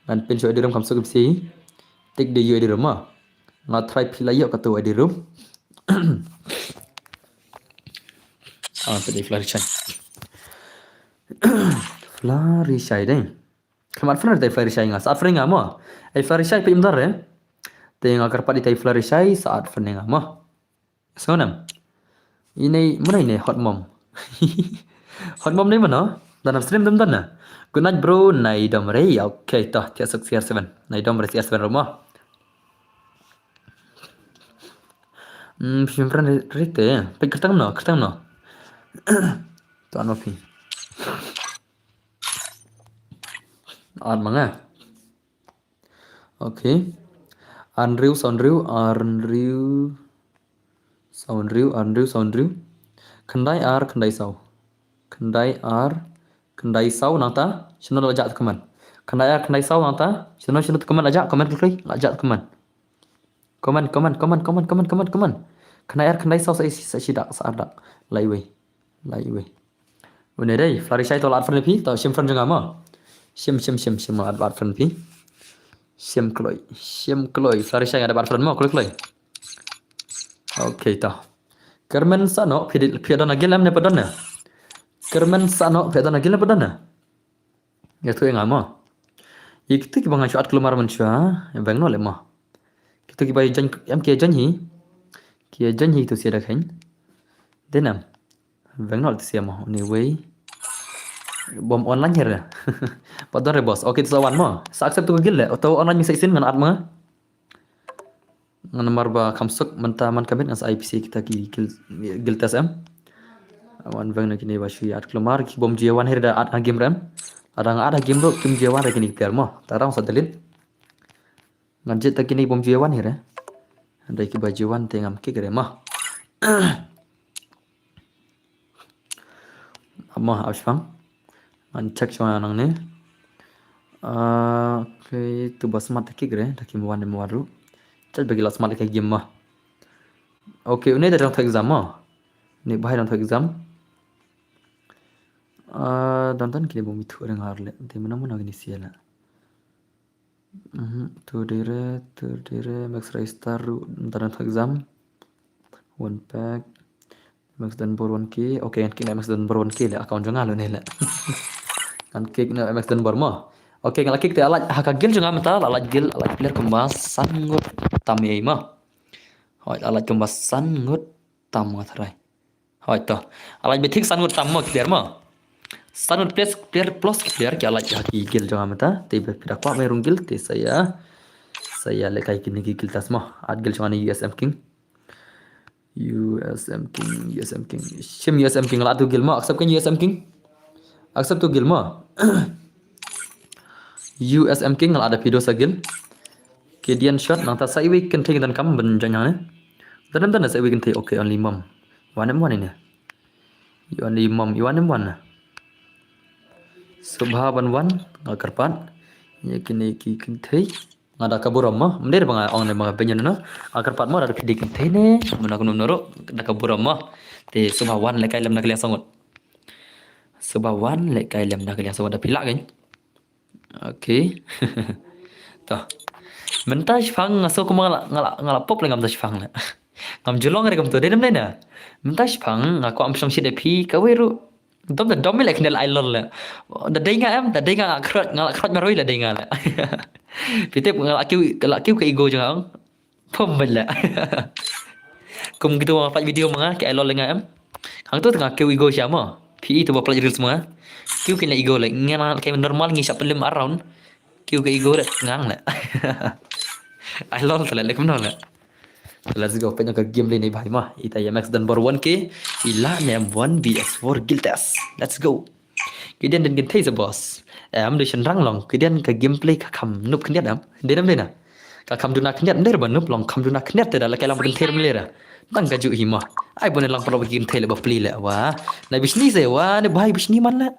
Ngan pin shwa i di room, kam suk phi sia. Tik de u i di room mo. Nga try phi la ïoh kato i di room. Ah, peit i Flurry Shine. Flurry Shine dei. Kam add friend te Flurry Shine nga. Sa add friend nga mo. Ai Flurry Shine peit mynta re. Te nga kyrpad ïa i Flurry Shine sa add friend nga mo. Sngew nam. Ine, mano ine hot mom. Hot mom ne mano? Don am stream dum don na. Good night bro, nai dom re. Okay, to, thiah suk C R seven. Nai dom re C R seven ruh mo. Hmm, phim pran rite. Pek kertang no, kertang no. To ano phi. Ar manga. Okay. Arhynriew, sawhynriew, arhynriew, sawhynriew, arhynriew, sawhynriew. Khyndai ar, khyndai saw. Khyndai ar, khyndai saw nangta. Shano la jah comment? Khyndai ar, khyndai saw nangta. Shano, shano comment la jah, comment klik, la jah comment. Comment, comment, comment, comment, comment, comment, comment. Khyndai ar, khyndai saw sa, sa, sa shi dak, sa ar dak. Lai wei. Lai wei. Une dei, Flurry Shy to la add friend phi, to shim friend jong nga mo. Shim, shim, shim, shim la add, add friend phi. Shim kloi, shim kloi, Flurry Shy nga da add friend mo, kloi, kloi. Okay, to. Kyrmen sano, phi di, phi don a guild em ne pat don ne? Kyrmen sano, phi don a guild ne pat don ne? Ïathuh ïa nga mo. Ïa kito kiba nga shu add kulmar mynshuwa, ïa bang no leh mo. Kito kiba ïa join, em ki ïa join hi. Ki ïa join hi to sia da khein. Dei nam. Bang no to sia mo. Anyway. Bom online hi re. Pat don re boss. Okay, to sa wan mo. Sa accept to guild leh. To online mi sa isin ngan add mo. Ngan namar ba kham suk mynta man ka miet ngan sa ai pisa kita ki guild, guild test em. Wan veng na kine ba shu add kulmar ki bom ju wan hi re da add ha game re em. Lada nga add ha game ruh kim ju wan re kine ki player mo. Tang ba sa delete. Ngan jied ta kine bom ju wan hi re. Hynrei kiba ju wan te ngam kick re mo. Mo, ap shipang. Ngan check shuwa nangne. Ah, okay, tu ba smart kick re, ta kim wan em wan ruh. Check ba ki la smart ka game mo. Okay, une da dang thoh exam mo. Une ba dang thoh exam. Ah, don don kine bom ithuh re ngar le. Te mano mano kine sia le. Mhm, tu dire, tu dire, Max Raystar ruh, ntar ntar exam. One pack. Max Dunbar one K. Okay, ngan kick na Max Dunbar one K le, account jong nga le ne le. Ngan kick na Max Dunbar mo. Okay, nga la kick te la lait ha ka guild jong nga mynta, la lait guild, la lait player kumba san ngut tam ei mo. Hoi, la lait kumba san ngut tam nga tharai. Hoi to. La lait beit thik san ngut tam mo ki player mo. San ngut plus player, plus ki player ki la lait ha ki guild jong nga mynta. Te ba phi da kwah ban rung guild te sa ïa, sa ïa lehkai kine ki guild test mo. Add guild jong nga ne U S M King. U S M King, U S M King. Shim U S M King, la add to guild mo. Accept kane U S M King. Accept to guild mo. U S M King la add phi da sa guild. Kadian Shot nangta sa iwei kynthei ki donkam ban join hangne. Don em don sa iwei kynthei, okay, only mom. Wan em wan ine. Only mom, wan em wan. Sngewbha ban wan, nga kyrpad. Ïa kine ki kynthei. Nga da ka burom mo, mynta ba nga ong ne ba nga pynïoh no. Nga kyrpad mo, da phi dei kynthei ne mano kumno ruh, da ka burom mo. Te sngewbha wan lehkai lem na ka liang sangut. Sngewbha wan lehkai lem na ka liang sangut da phi lah kein. Okay. To. Mynta shipang nga sngew kumba nga la, nga la, nga la pop leh ngam, mynta shipang leh. Ngam ju long re kumto, dei ne em dei na. Mynta shipang nga kwah ban pynshong shit ïa phi kawei ruh. Dom da dom leh khyndiat, ai lol leh. Da dei nga em, da dei nga, nga khrot, nga la khrot marwei leh dei nga leh. Phi tip nga la kiew, la kiew ka ego jong nga. Pom ban leh. Kum kito ba peit video ma nga ki ai lol leh nga em. Hangto te nga kiew ego sha mo. Phi i to ba peit reels ma nga. Kiew kine ego leh, nga na ka normal ngi shah pynlem around. Kiew ka ego re ngang leh. Ai lol te leh, leh kumno leh. Let's go, peit noh ka game lane ne bhai mo. Ita ïa Max Dunbar one K. I la ne em one V S four guild test. Let's go. Kadian dei kynthei sa boss. Em, dei shynrang long. Kadian ka gameplay ka kham noob khyndiat em. Dei ne em dei na. Ka kham duna khyndiat, em dei ba noob long kham duna khyndiat te da la ka long ba kynthei rem leh ra. Tang ka ju hi mo. Ai bun ne lang paralok ba kynthei leh ba pli leh wa. Na bishni se wa ne bhai bishni man leh.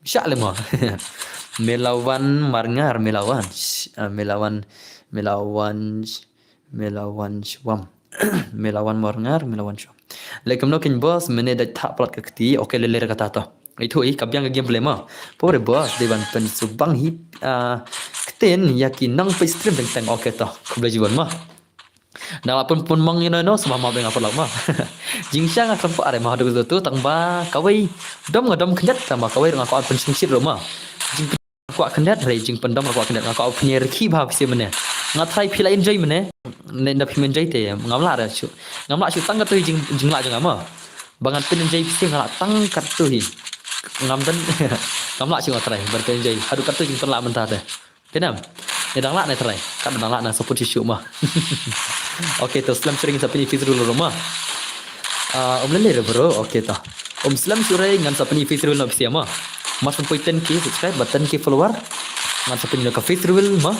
Shah leh mo. Melawan Marngar, Melawan. Sh-, ah, Melawan, Melawan, sh-, Melawan Shwam. Melawan Marngar, Melawan Shwam. Leh kumno kein boss, mynne da thah palat ka kti, okay, leh leh kata to. Ithuh i ka biang ka gameplay mo. Pore boss, dei ban pynsuh bang hi, ah, ktien ïa ki nongpeit stream teng teng, okay to. Khublei shibun mo. Da la pun pun mong ïa no no, sngewbha map ïa nga paralok mo. Jingshisha nga khlem pah re mo haduh kato to, tang ba kawei dom nga dom khyndiat, tang ba kawei ruh nga kwah pynshong shit ruh mo. Jing kwah khyndiat, hynrei jingpyndom nga kwah khyndiat, nga kwah pynïaid rkhie bha phi sha mynne. Nga tharai phi la enjoy mynne. Ne da phim enjoy te ngam lah re shuh. Ngam lah shuh tang kato hi jing, jinglah jong nga mo. Ba ngan pyn enjoy phi sha nga lah tang kato hi. Ngam don, ngam lah shuh nga trai ban pynjai haduh katto jingpynlah mynta te. Te nam, ne dang lah ne trai, kat dang lah na support shuh shuh ma. Okay, to slem shuh ring sa pyn-i face reveal ruh ma. Ah, um lele re bro, okay to. Um slem shuh ring ngan sa pyn-i face reveal na phi sha ma. Mar shu poi ten K subscribe bad ten K follower, ngan sa pyn-i ka face reveal ma.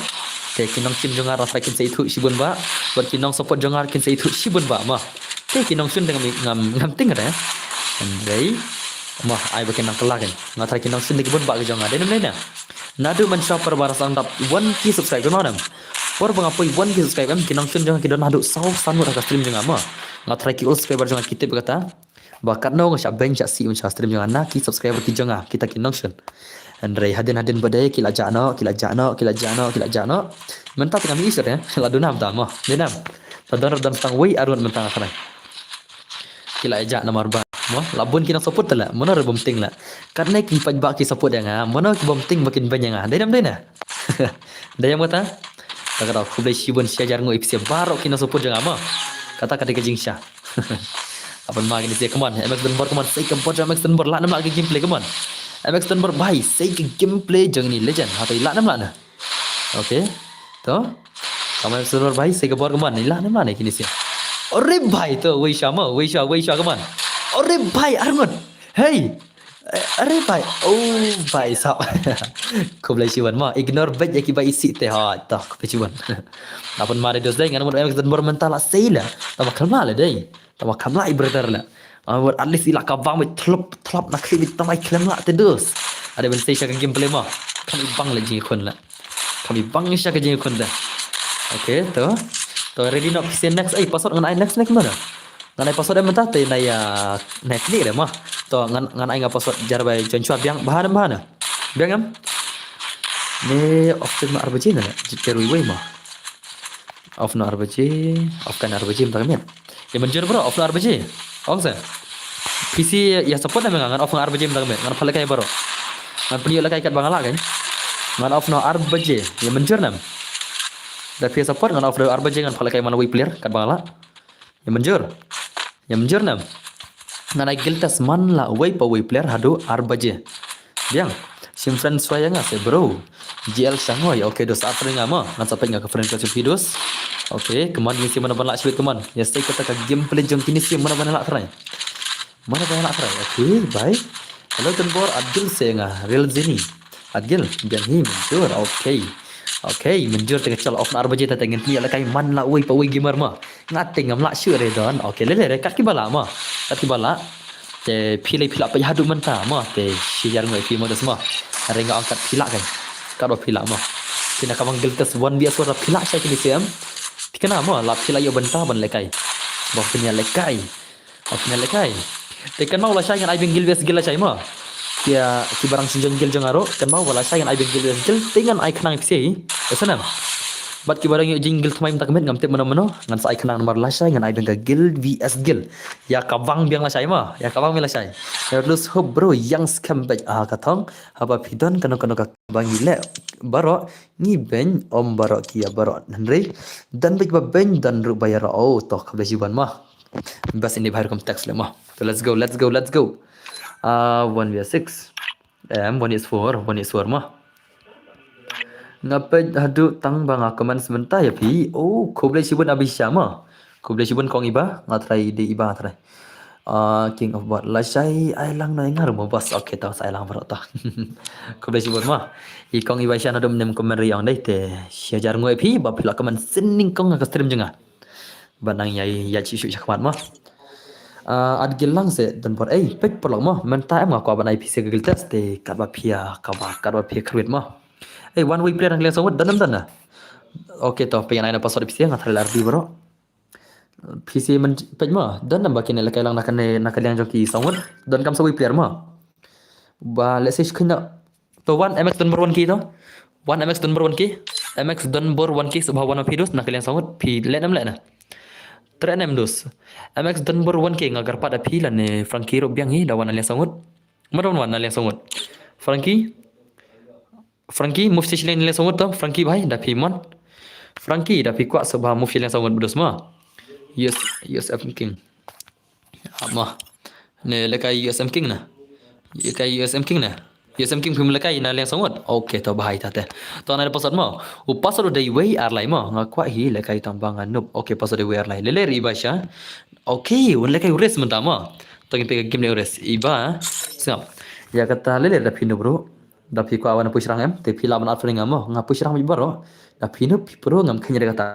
Te ki nongshun jong nga ruh trai kin sa ithuh shibun bha, bad ki nongsupport jong nga kin sa ithuh shibun bha ma. Te ki nongshun te ngam, ngam, ngam tieng re. Hynrei ma, ai ba kin nang kylla kein. Nga trai ki nongshun te ki bun bha ki jong nga. Dei nam dei na. Naduh mynshuwa por ba nga sdang dap one K subscribe ma nam. Por ba nga poi one K subscribe em, ki nongshun jong nga ki don haduh saw san ngut ha ka stream jong nga ma. Nga trai ki old subscriber jong nga ki tip kata ba katno nga shah beiñ shah sih mynshuwa stream jong nga na ki subscriber ki jong nga, kita ki nongshun. Hynrei hadien hadien ba dei ki la jah noh, ki la jah noh, ki la jah noh, ki la jah noh. Mynta te ngam ïohi shuh re, la duna mynta ma. Dei nam. Te don re don tang wei ar ngut mynta nga trai. Ki la ïa jah namar ba ma, la bun ki nongsupport te la, mano re bym tieng la. Katne ki paidbah ki support ïa nga, mano ki bym tieng ba kin beiñ ïa nga. Dei nam dei na. Dei ïa kata. Te kata khublei shibun shi hajar nguh ïa phi sha baroh ki nongsupport jong nga ma. Kata ka dei ka jingshisha. Apot ma kine sha, come on, M X Dunbar, come on, sei ka bor jong M X Dunbar, lah nam lah ka gameplay, come on. M X Dunbar bhai, sei ka gameplay jong ini legend. Hato i lah nam lah na. Okay. To. Come on, M X Dunbar bhai, sei ka bor, come on, i lah nam lah na kine sha. Ore bhai, to, wei sha ma, wei sha, wei sha, come on. Ore bhai, ar ngut. Hey. Eh, ore bhai. Oh, bhai sab. Khublei shibun ma, ignore beit ïa ki ba isih te ha. To, khublei shibun. Apot ma dei dos dei, ngan mut M X Dunbar mynta la sei la. Tama khlem lah la dei. Tama khlem lah i brother la. Ngan mut at least i la ka bang beit thlop thlop na khlem beit tama i khlem lah te dos. Ade ban sei sha ka gameplay ma. Kam i bang la jingkhun la. Kam i bang sha ka jingkhun te. Okay, to. To ready noh phi sha next. Ei, password ngan ai next next ma na. Ngan ai password em mynta te na ïa, na ïa klik re ma. To ngan, ngan ai nga password jar bai join shuwa biang bha na bha na. Biang em. Ne off te ma ar baje na. Jit te rui wei ma. Off na ar baje, off kan ar baje mynta ka miet. Ïa mynjur bro, off na ar baje. Ong sa. Phi sha ïa support na me nga, ngan off na ar baje mynta ka miet. Ngan phah lehkai baroh. Ngan pynïoh lehkai kat ba nga lah kein. Ngan off na ar baje. Ïa mynjur nam. Da phi support ngan off na ar baje ngan phah lehkai man la wei player kat ba nga lah. Ïa mynjur. Ïa mynjur nam. Ngan ai guild test man la wei pa wei player haduh ar baje. Biang. Shim friend shuwa ïa nga seh bro. G L Shangoi. Okay, dos ar friend nga ma. Ngan sa peit nga ka friend request jong phi dos. Okay, come on, ngin sha mano ban lah shibit, come on. Ïa sei kata ka gameplay jong kine sha mano ban lah try. Mano ban lah try. Okay, bye. Hello Dunbar, Adgil seh nga. Real Zeni. Adgil, biang hi, mynjur. Okay. Okay, mynjur te ka chal off na ar baje te ngin pynïoh lehkai man la wei pa wei gamer ma. Nga te ngam lah shuh re don. Okay, lele re kat kiba lah ma. Kat kiba lah. Te phi lei phi lah peit haduh mynta ma. Te shi hajar nguh ïa phi ma dos ma. Hynrei nga ong kat phi lah kein. Kat ba phi lah ma. Phi na ka bang guild test one V S one phi lah shai kine sha em. Te kane ma la phi lah ïoh bynta ban lehkai. Ba phin ïa lehkai. Ba phin ïa lehkai. Te kynmaw lashai ngan ai biang guild V S guild lashai ma. Ki, kiba dang shu join guild jong nga ruh, kynmaw ba lashai ngan ai biang guild V S guild, te ngan ai khnang ïa phi sha. Te sa nam. Bad kiba dang ïoh jingguild thymmai mynta ka miet ngam tip mano mano, ngan sa ai khnang namar lashai ngan ai biang ka guild V S guild. Ïa ka bang biang lashai ma, ïa ka bang biang lashai. Never lose hope bro, ïeng skhem beit ha ka thong, haba phi don kano kano ka ba ngi leh baroh, ngi beiñ ym baroh ki ïa baroh. Hynrei don beit ba beiñ, don ruh ba ïaroh. Oh, to khublei shibun ma. Best in the viral context le ma. So let's go, let's go, let's go. Ah, one v six. Em, one is four, one is four ma. Nga peit haduh tang ba nga comments mynta ïa phi. Oh, khublei shibun Abisha ma. Khublei shibun kong Iba, nga try dei Iba nga try. Ah, King of Bot, lashai ai lang na i nga ruh ma boss. Okay, to sa ai lang baroh to. Khublei shibun ma. I kong Iba sha na dum nem comment ri ong dei te. Shi hajar nguh ïa phi ba phi la comment sien nyngkong ha ka stream jong nga. Ba nang ïai ïaid shuh shuh shakhmat ma. Ah, Adgil lang seh Dunbar. Ei, peit paralok ma. Mynta em nga kwah ban ai phi sha ka guild test te katba phi ïa kaba katba phi ïa kyrwit ma. Ei, one way player nang liang sawut, don em don na. Okay, to peit ngan ai na password phi sha nga try la ardi baroh. Phi sha men peit ma, don em ba kine lehkai lang na kane na ka liang jong ki sawut. Don kam sa wei player ma. Ba let's say shkhin na. To one M X Dunbar one K to. One M X Dunbar one K. M X Dunbar one K sub ha one of phi dos na ka liang sawut. Phi leh nem leh na. Tre nem dos. M X Dunbar one K nga kyrpad da phi lane Frankie ruh biang hi da wan na liang sawut. Ma don wan na liang sawut. Frankie. Frankie, move sha shiliang na liang sawut to. Frankie bhai, da phi mon. Frankie, da phi kwah sub ha move sha liang sawut ba dos ma. Yes, yes, I'm king. Ama. Ne lehkai U S M King na. Ïa ka U S M King ne? U S M King phim lehkai na liang sangut. Okay, to bha ïa kata te. To nga ai password mo. U password u dei wei ar lai mo. Nga kwah hi lehkai tang ba nga noob. Okay, password u dei wei ar lai. Lele ri ba sha. Okay, un lehkai u Riz mynta mo. To ngin peit ka game leh u Riz. Iba. Sngap. Ïa kata lele da phi noob ruh. Da phi kwah ban pyrshang em. Te phi lah ban add friend nga mo. Nga pyrshang bha baroh. Da phi noob phi pro ngam kheiñ ïa kata.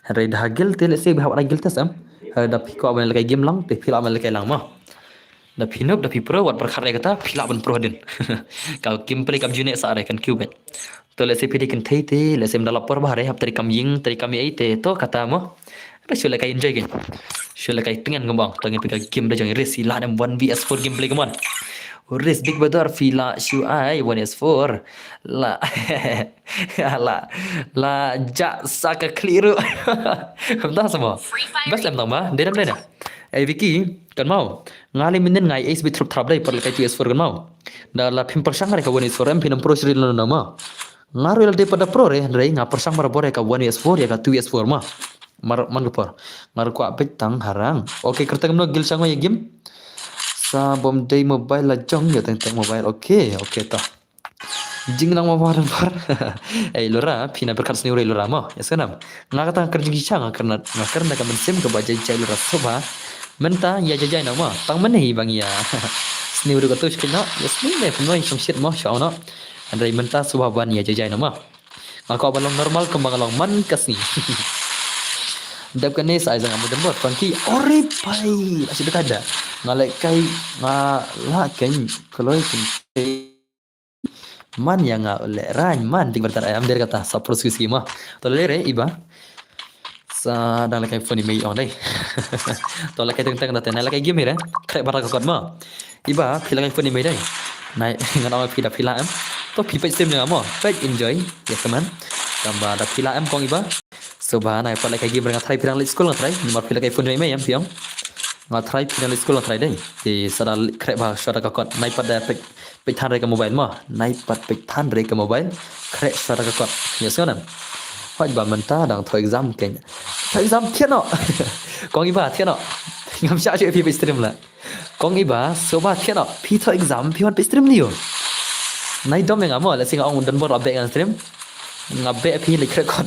Hynrei da ha guild te lehse ba hap da guild test em. Hynrei da phi kwah ban lehkai game lang te phi lah ban lehkai lang mo. Da phi noob da phi pro wat pyrkhat ïa kata phi lah ban pro hadien. Ka gameplay kam ju neh sah re kan kiew beit. To lehse phi dei kynthei te lehse ym da lap por bha re hap trei kam ïing trei kam ei te to kata mo. Hynrei shu lehkai enjoy kein. Shu lehkai tngen kumba ong to ngin peit ka game da jong i Riz i lah em one V S four gameplay kumon. Riz Big Brother phi lah shu ai one V S four. Lah. La, la jah sa ka khlieh ruh. Kumta sa mo. Best lem tang ba. Dei dam dei na. Ei Vicky, kan mau. Nga lei mynnin nga ai ace beit trup trap dei pat lehkai two V S four kan mau. Da la phim pyrshang re ka one V S four em phin ym pro shuh re na ma. Nga ruh la dei pat da pro re hynrei nga pyrshang barabor ïa ka one V S four ïa ka two V S four ma. Mar man ka por. Nga ruh kwah beit tang harang. Okay, kyrteng kumno guild sha ngo ïa game. Sa bym dei mobile la jong ïa teng teng mobile. Okay, okay ta. Jingnang ma war war. Ei Lora, phi na pyrkhat sniew re Lora mo. Ïa sngewbha. Nga kata nga kren jingshisha nga kren nga kren da ka mynsiem kaba jai jai Lora soba. Mynta ïa jai jai na mo. Tang mynne hi bang ïa. Sniew re ka tu shkit no. Ïa sniew ne pynoi shong shit mo shong no. Hynrei mynta soba ban ïa jai jai na mo. Nga kwah ban long normal kumba nga long man ka sngi. Dep kane sa ai zang amu dembot Frankie. Ore pai. Ashi da kada. Nga leh kai nga la kein kloi kein. Man ïa nga u leh rang man Big Brother ai am der kata sa pro ski ski ma. To leh re iba. Sa dang lehkai phone i mei ong dei. To lehkai teng teng da te na lehkai game hi re. Khreh bha ka kot ma. Iba phi lehkai phone i mei dei. Nai ngan ong phi da phi lah em. To phi peit stream jong nga mo. Peit enjoy. Ïa kaman. Tang ba da phi lah em kong iba. Soba nai pat lehkai game re nga try phi dang leit skul nga try. Namar phi lehkai phone i mei em phi ong. Nga try phi dang leit skul nga try dei. Te sa da khreh bha shwa da ka kot. Nai pat da peit Peit than re ka mobile ma. Nai pat peit than re ka mobile. Khreh sa da ka kot. Ïa sngewbha. Hoi ba mynta dang thoh exam kein. Thoh exam thied noh. Kong iba thied noh. Ngam shah shuh phi peit stream la. Kong iba soba thied noh. Phi thoh exam phi wan peit stream ni ïo. Nai dom ïa nga mo lehse nga ong don bor la beh ngan stream. Nga beh phi leit khreh kot.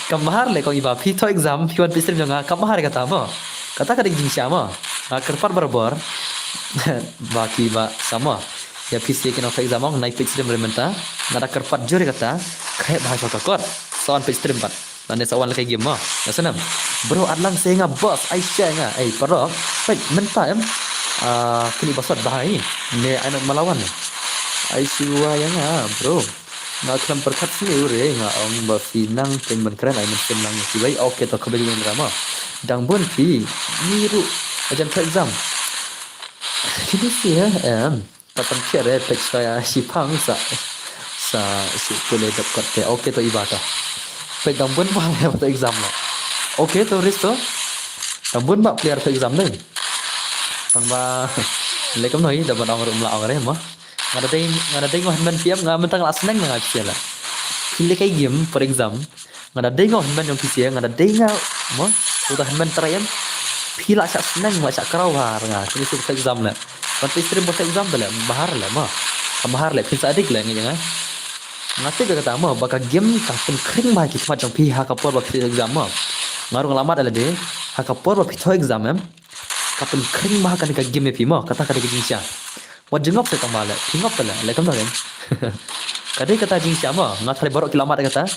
Kam bha re leh kong iba phi thoh exam phi wan peit stream jong nga kam bha re kata mo. Kata ka dei jingshisha mo. Nga kyrpad barabor. Ba ki ba sa mo. Ïa phi sha ki nongthoh exam ong nai peit stream re mynta. Nga da kyrpad jur ïa kata. Khreh bha sha ka kot. Sa wan peit stream pat. Lane sa wan lehkai game mo. Ïa sngewbha. Bro at lang se nga boss ai share nga. Ei paralok. Peit mynta em. Ah, kini ba sot bha hi. Ne ai not malawan. Ai shuwa ïa nga bro. Nga khlem pyrkhat sniew re nga ong ba phi nang pyn ban kren ai mynsiem lang ïa kiwei. Okay to khublei jingmut mo. Dang bun phi. Ni ruh. Ajan thoh exam. Kini sha em. Ka pynkhih re peit sa ïa shiphang sa sa shi pule dep kot te. Okay to iba to. Peit dang bun ba le to exam lo. Okay to Riz to. Dang bun ba player to exam dei. Tang ba le kam noi da ban ong rum la ong re mo. Nga da dei nga da dei ngo hynmen phi em nga mynta nga la sneng nga phi la. Phi lehkai game for exam. Nga da dei ngo hynmen jong phi sia nga da dei nga mo. Uta hynmen trai em. Phi la shah sneng la shah kraw bha nga kini shu exam le. Ban phi stream bos exam le bahar le mo. Kam bahar le phi sa dik le nga nga. Nga tip kata mo ba ka game ka pynkhring bha ki khmat jong phi ha ka por ba phi exam mo. Nga rung la mat le de ha ka por ba phi thoh exam em. Ka pynkhring bha kane ka game ïa phi mo kata ka dei ka jingshisha. Wat jingngop te tang ba le phi ngop te le le kam da. Ka dei kata jingshisha mo nga tharai baroh ki la mat kata.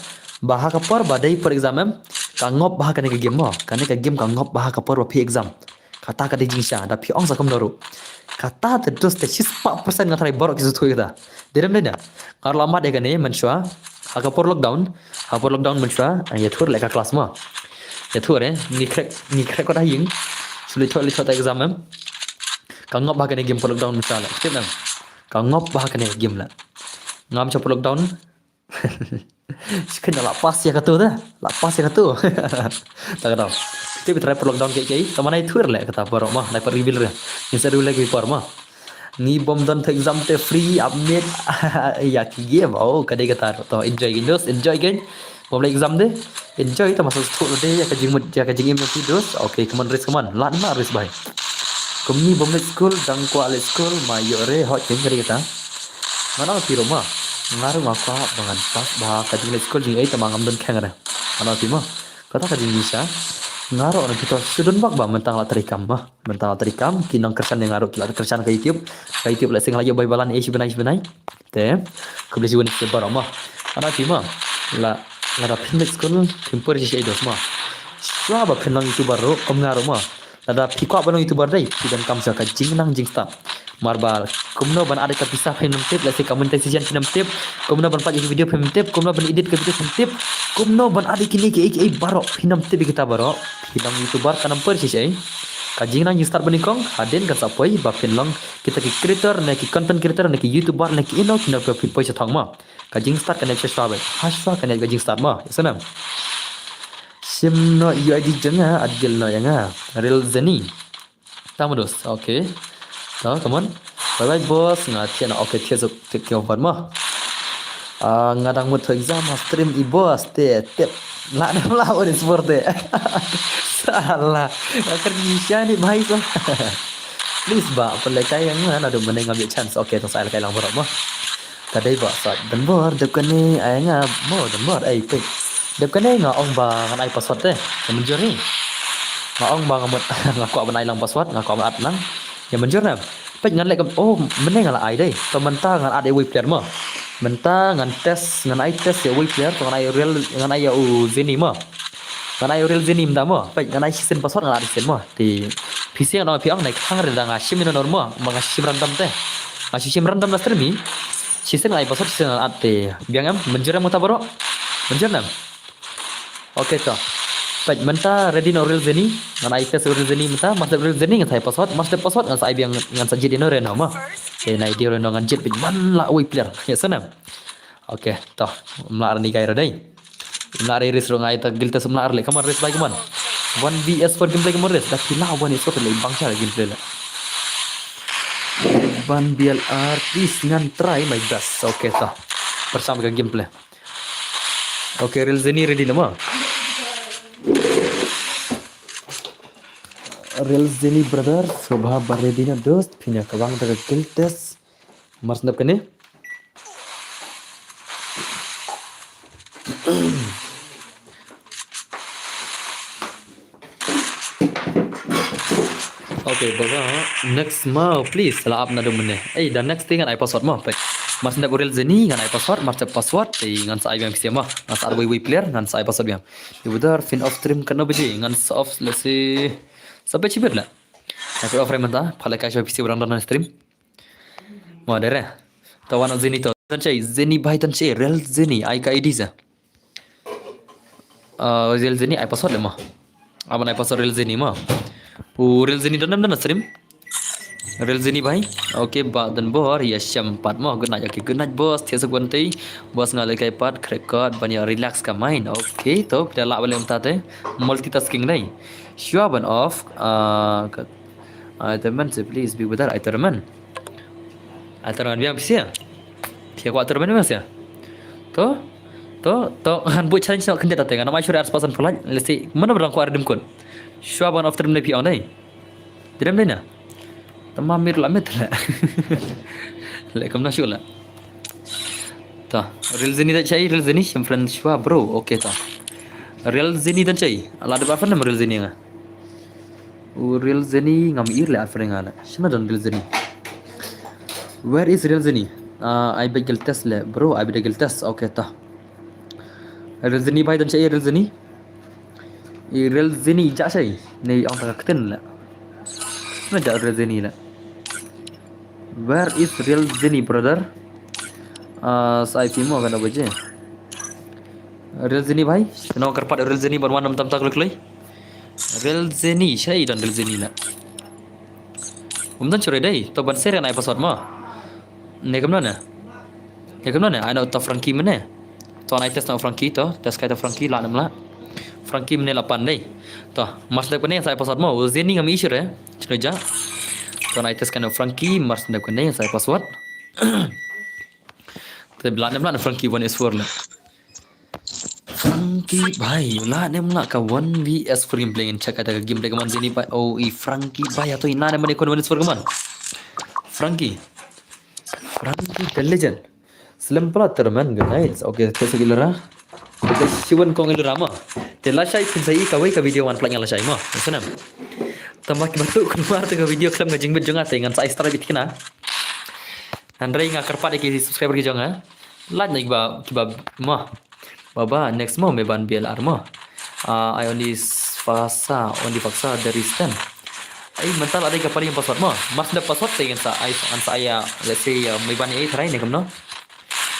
Ba ha ka por ba dei por exam em ka ngop bha kane ka game mo kane ka game ka ngop bha ha ka por ba phi exam. Kata ka dei jingshisha da phi ong sa kumno ruh. Kata te dos te shispah percent nga tharai baroh ki sngewthuh kata. Dei rem dei na. Nga la mat ïa kane mynshuwa ha ka por lockdown. Ha por lockdown mynshuwa ïathuh leh ka class mo. Ïathuh re ngi khrek ngi khrek kot ha ïing. Shu leit thoh leit thoh ta exam em. Ka ngop bha kane game por lockdown mynshuwa leh tip em. Ka ngop bha kane game leh. Ngam sha por lockdown. Shi kane la pass ïa katu da la pass ïa katu. Ta kata. Te bi try por lockdown ke ke. Tama nai thuir leh kata por mo nai por reveal re. Ngin sa reveal leh ke por mo. Ngi bom don thoh exam te free update. Ïa ki game oh ka dei kata to enjoy gin dos enjoy gin. Bom leh exam de enjoy ta masa sthuk de ïa ka jingmut ïa ka jingim ïa ki dos. Okay come on Riz come on lan ma Riz bhai. Kumne bym leit skul, dang kwah leit skul, ma ïoh re, hot jing re kata. Nga ong phi ruh ma. Nga ruh nga kwah ba ngan pass bha ka jingleit skul jingei, tangba ngam don kheng re. Nga ong phi ma. Kata ka jingbishar. Nga ruh nga phi to shu don bak ba mynta nga la trei kam ma. Mynta nga la trei kam, ki nongkyrshan ïa nga ruh ki la kyrshan ka YouTube. Ka YouTube lehse nga la ïoh bai balan eh shi bnai shi bnai. Te, khublei shibun ïa phi baroh ma. Nga ong phi ma. La, lada phim leit skul, phim poi shisha ei doh ma. Shuwa ba phin long YouTuber ruh, kum nga ruh ma. Lada phi kwah ban long YouTuber dei, phi donkam shuwa ka jingnang jingstad. Namar ba kumno ban add ïa ka pisa phim tip, lehse ka monetization phim tip, kumno ban pait ïa ka video phim tip, kumno ban edit ka video phim tip, kumno ban add ïa kine kiei kiei baroh, phim tip ïa kita baroh, phi long YouTuber kan ym poi shisha ei. Ka jingnang jingstad banyngkong, hadien kan sa poi, ba phin long kita ki creator, ne ki content creator, ne ki YouTuber, ne ki ino, kino phi poi sha thong ma. Ka jingstad kan ïaid shuwa beit. Hashwa kan ïaid ka jingstad ma. Ïa sngewbha. Shim noh U I D jong nga, ad gil noh ïa nga. Real Zenny. Tang modus. Okay. Ta, come on. Bye bye boss. Nga thiah noh. Okay, thiah suk, thiah ki wan ma. Ah, nga dang mut exam ha stream i boss. Te, tip. Lah ne lah, what is for te. Salah. Nga kyrni sha ni bhai so. Please ba, pynlehkai ïa nga naduh mynne ngam ïoh chance. Okay, to sa lehkai lang baroh ma. Ka dei ba sot donbor, dep kane ai nga mo donbor, ai peit. Dep kane nga ong ba ngan ai password te. Ïa mynjur hi. Nga ong ba nga mut, nga kwah ban ai lang password, nga kwah ban add lang. Ïa mynjur ne. Peit ngan leh kam, oh, mynne nga la ai dei. To mynta ngan add ïa uwei player mo. Mynta ngan test, ngan ai test ïa uwei player, to ngan ai real, ngan ai ïa u Zenny mo. Ngan ai real Zenny mynta mo. Peit ngan ai shisien password ngan ai shisien mo. Te phi sngewthuh phi ong nai khang re da nga shim ïa nor mo. Ma nga shim random te. Nga shim random na stream hi. Shisien ngan ai password shisien ngan add te. Biang em, mynjur em kata baroh. Mynjur em. Okay to. Peit mynta ready noh real Zenny. Ngan ai test real Zenny mynta. Mar sdep real Zenny ngan sa ai password. Mar sdep password ngan sa ai biang ngan sa jied ïa nor re no mo. Te nai dei re no ngan jied peit man la uwei player. Ïa sngewthuh em. Okay, to. Mla ar ni kai re dei. Mla ar iris ruh ngai ta guild test mla ar le. Come on, race bhai, come on. One V S four gameplay, come on, race. Da phi lah one V S four le bang cha gameplay le. Ban B L R, please ngan try my best. Okay, to. Pyrshang ka gameplay. Okay, real Zenny ready nama? Real Zenny brother, sngewbha ba ready na dost, phin ïa kawang da ka guild test. Mar sngap kane. Okay, baba, next ma, please, la ap naduh mynne. Eh, da next thing ngan ai password ma, peit. Mar sngap real Zenny ngan ai password, mar sngap password, eh, ngan sa ai biang pisa ma. Ngan sa ar wei wei player, ngan sa ai password biang. Ibu dar fin off stream katno baje, ngan sa off, let's see. Sa baje bit la. Ngan off re mynta, pha la kai sha pisa ba dang don stream. Mo dere. Tawan Zenny to. Tan chai, Zenny bhai tan chai, real Zenny, ai ka I D sa. Ah, real Zenny, ai password le mo. Aban ai password real Zenny mo. U real Zenny don nam don stream. Real Zenny bhai. Okay, ba don bor, ïa shem pat mo. Good night, okay, good night boss. Thiah suk ban tei. Boss nga le kai pat, crack code, ban ïa relax ka mind. Okay, to, pita la bale mynta te. Multitasking dei. Shuwa ban off. Ah, ka-, ah, temen se please, big brother, ai temen. Ai tournament biang pisa. Pisa kwah tournament biang pisa. To, to, to, ngan buh challenge noh khyndiat te, ngan ai shuwa ar spot san pulai, let's see, mana ba dang kwah redeem code. Shuwa ban off tournament phi ong dei. Redeem dei na. Tama mir la mit la. Le kam na shu la. Ta, real Zenny da chai, real Zenny, shem friend shuwa, bro, okay ta. Real Zenny da chai, la da ba friend real Zenny nga. U real Zenny ngam ir le afre nga le. Shana don real Zenny. Where is real Zenny? Ah, ai bad guild test le. Bro, ai bad guild test. Okay ta. Real Zenny bhai don chai real Zenny. I real Zenny ja chai. Nei ong ta ka kten le. Shana ja real Zenny le. Where is real Zenny brother? Ah, sa ai phi mo kana baje. Real Zenny bhai. Kano kyrpad real Zenny ban wan nam tam tak luk lei. Real Zenny, shai don real Zenny na. Um dan chure dei, to ban seren ai password mo. Ne kam na ne. Ne kam na ne, ai no to Frankie mene. To ai test no Frankie to, test kai to Frankie la nam la. Frankie mene la pan dei. To, mas dep kane sai password mo, Zenny ngam issue re. Chure ja. To ai test kai no Frankie, mas dep kane sai password. Te la nam la Frankie one is four le. Frankie bai, la nem la ka one V S four gameplay ngan check ata ka gameplay ka man jini bai. Oh, i Frankie bai ato i na nem ne kon one V S four ka man. Frankie. Frankie the legend. Slem pala terman good night. Okay, te sa gilera. Te siwan kong gilera ma. Te la shai pin sa i ka wei ka video wan plak la shai ma. Sana. Tama ki batu kumar te ka video klam ka jingbit jong nga te ngan sa ai star bit kina. Hynrei nga kyrpad ïa ki subscriber ki jong nga. Like na kiba kiba ma. Baba next mo me ban B L R mo. Ah, I only fasa only faksa dari stan. Ai mental ada ka paling password mo. Mas da password te ngan sa ai ngan sa ai, let's say, me ban ai try ne kumno.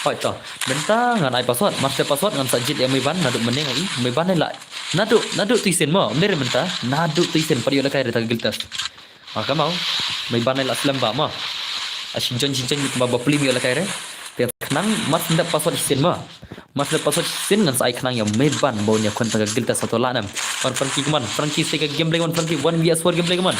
Hoi to. Mental ngan ai password, mas da password ngan sa jit ïa me ban naduh mynne ngai. Me ban la. Naduh naduh tu isin mo. Mere mental naduh tu isin padi la kai re ta giltas. Ah, ka mau. Mai ban la slem ba ma. A shi jon shi jon ba ba plim ïa la kai re. Te khnang mas ndap password shisien ma. Mas ndap password shisien ngan sa ai khnang ïa mai ban ba un ïa khun ta ka gilta sato la nam. Wan Frankie ka man. Frankie sa ka gameplay wan Frankie one V S four gameplay ka man.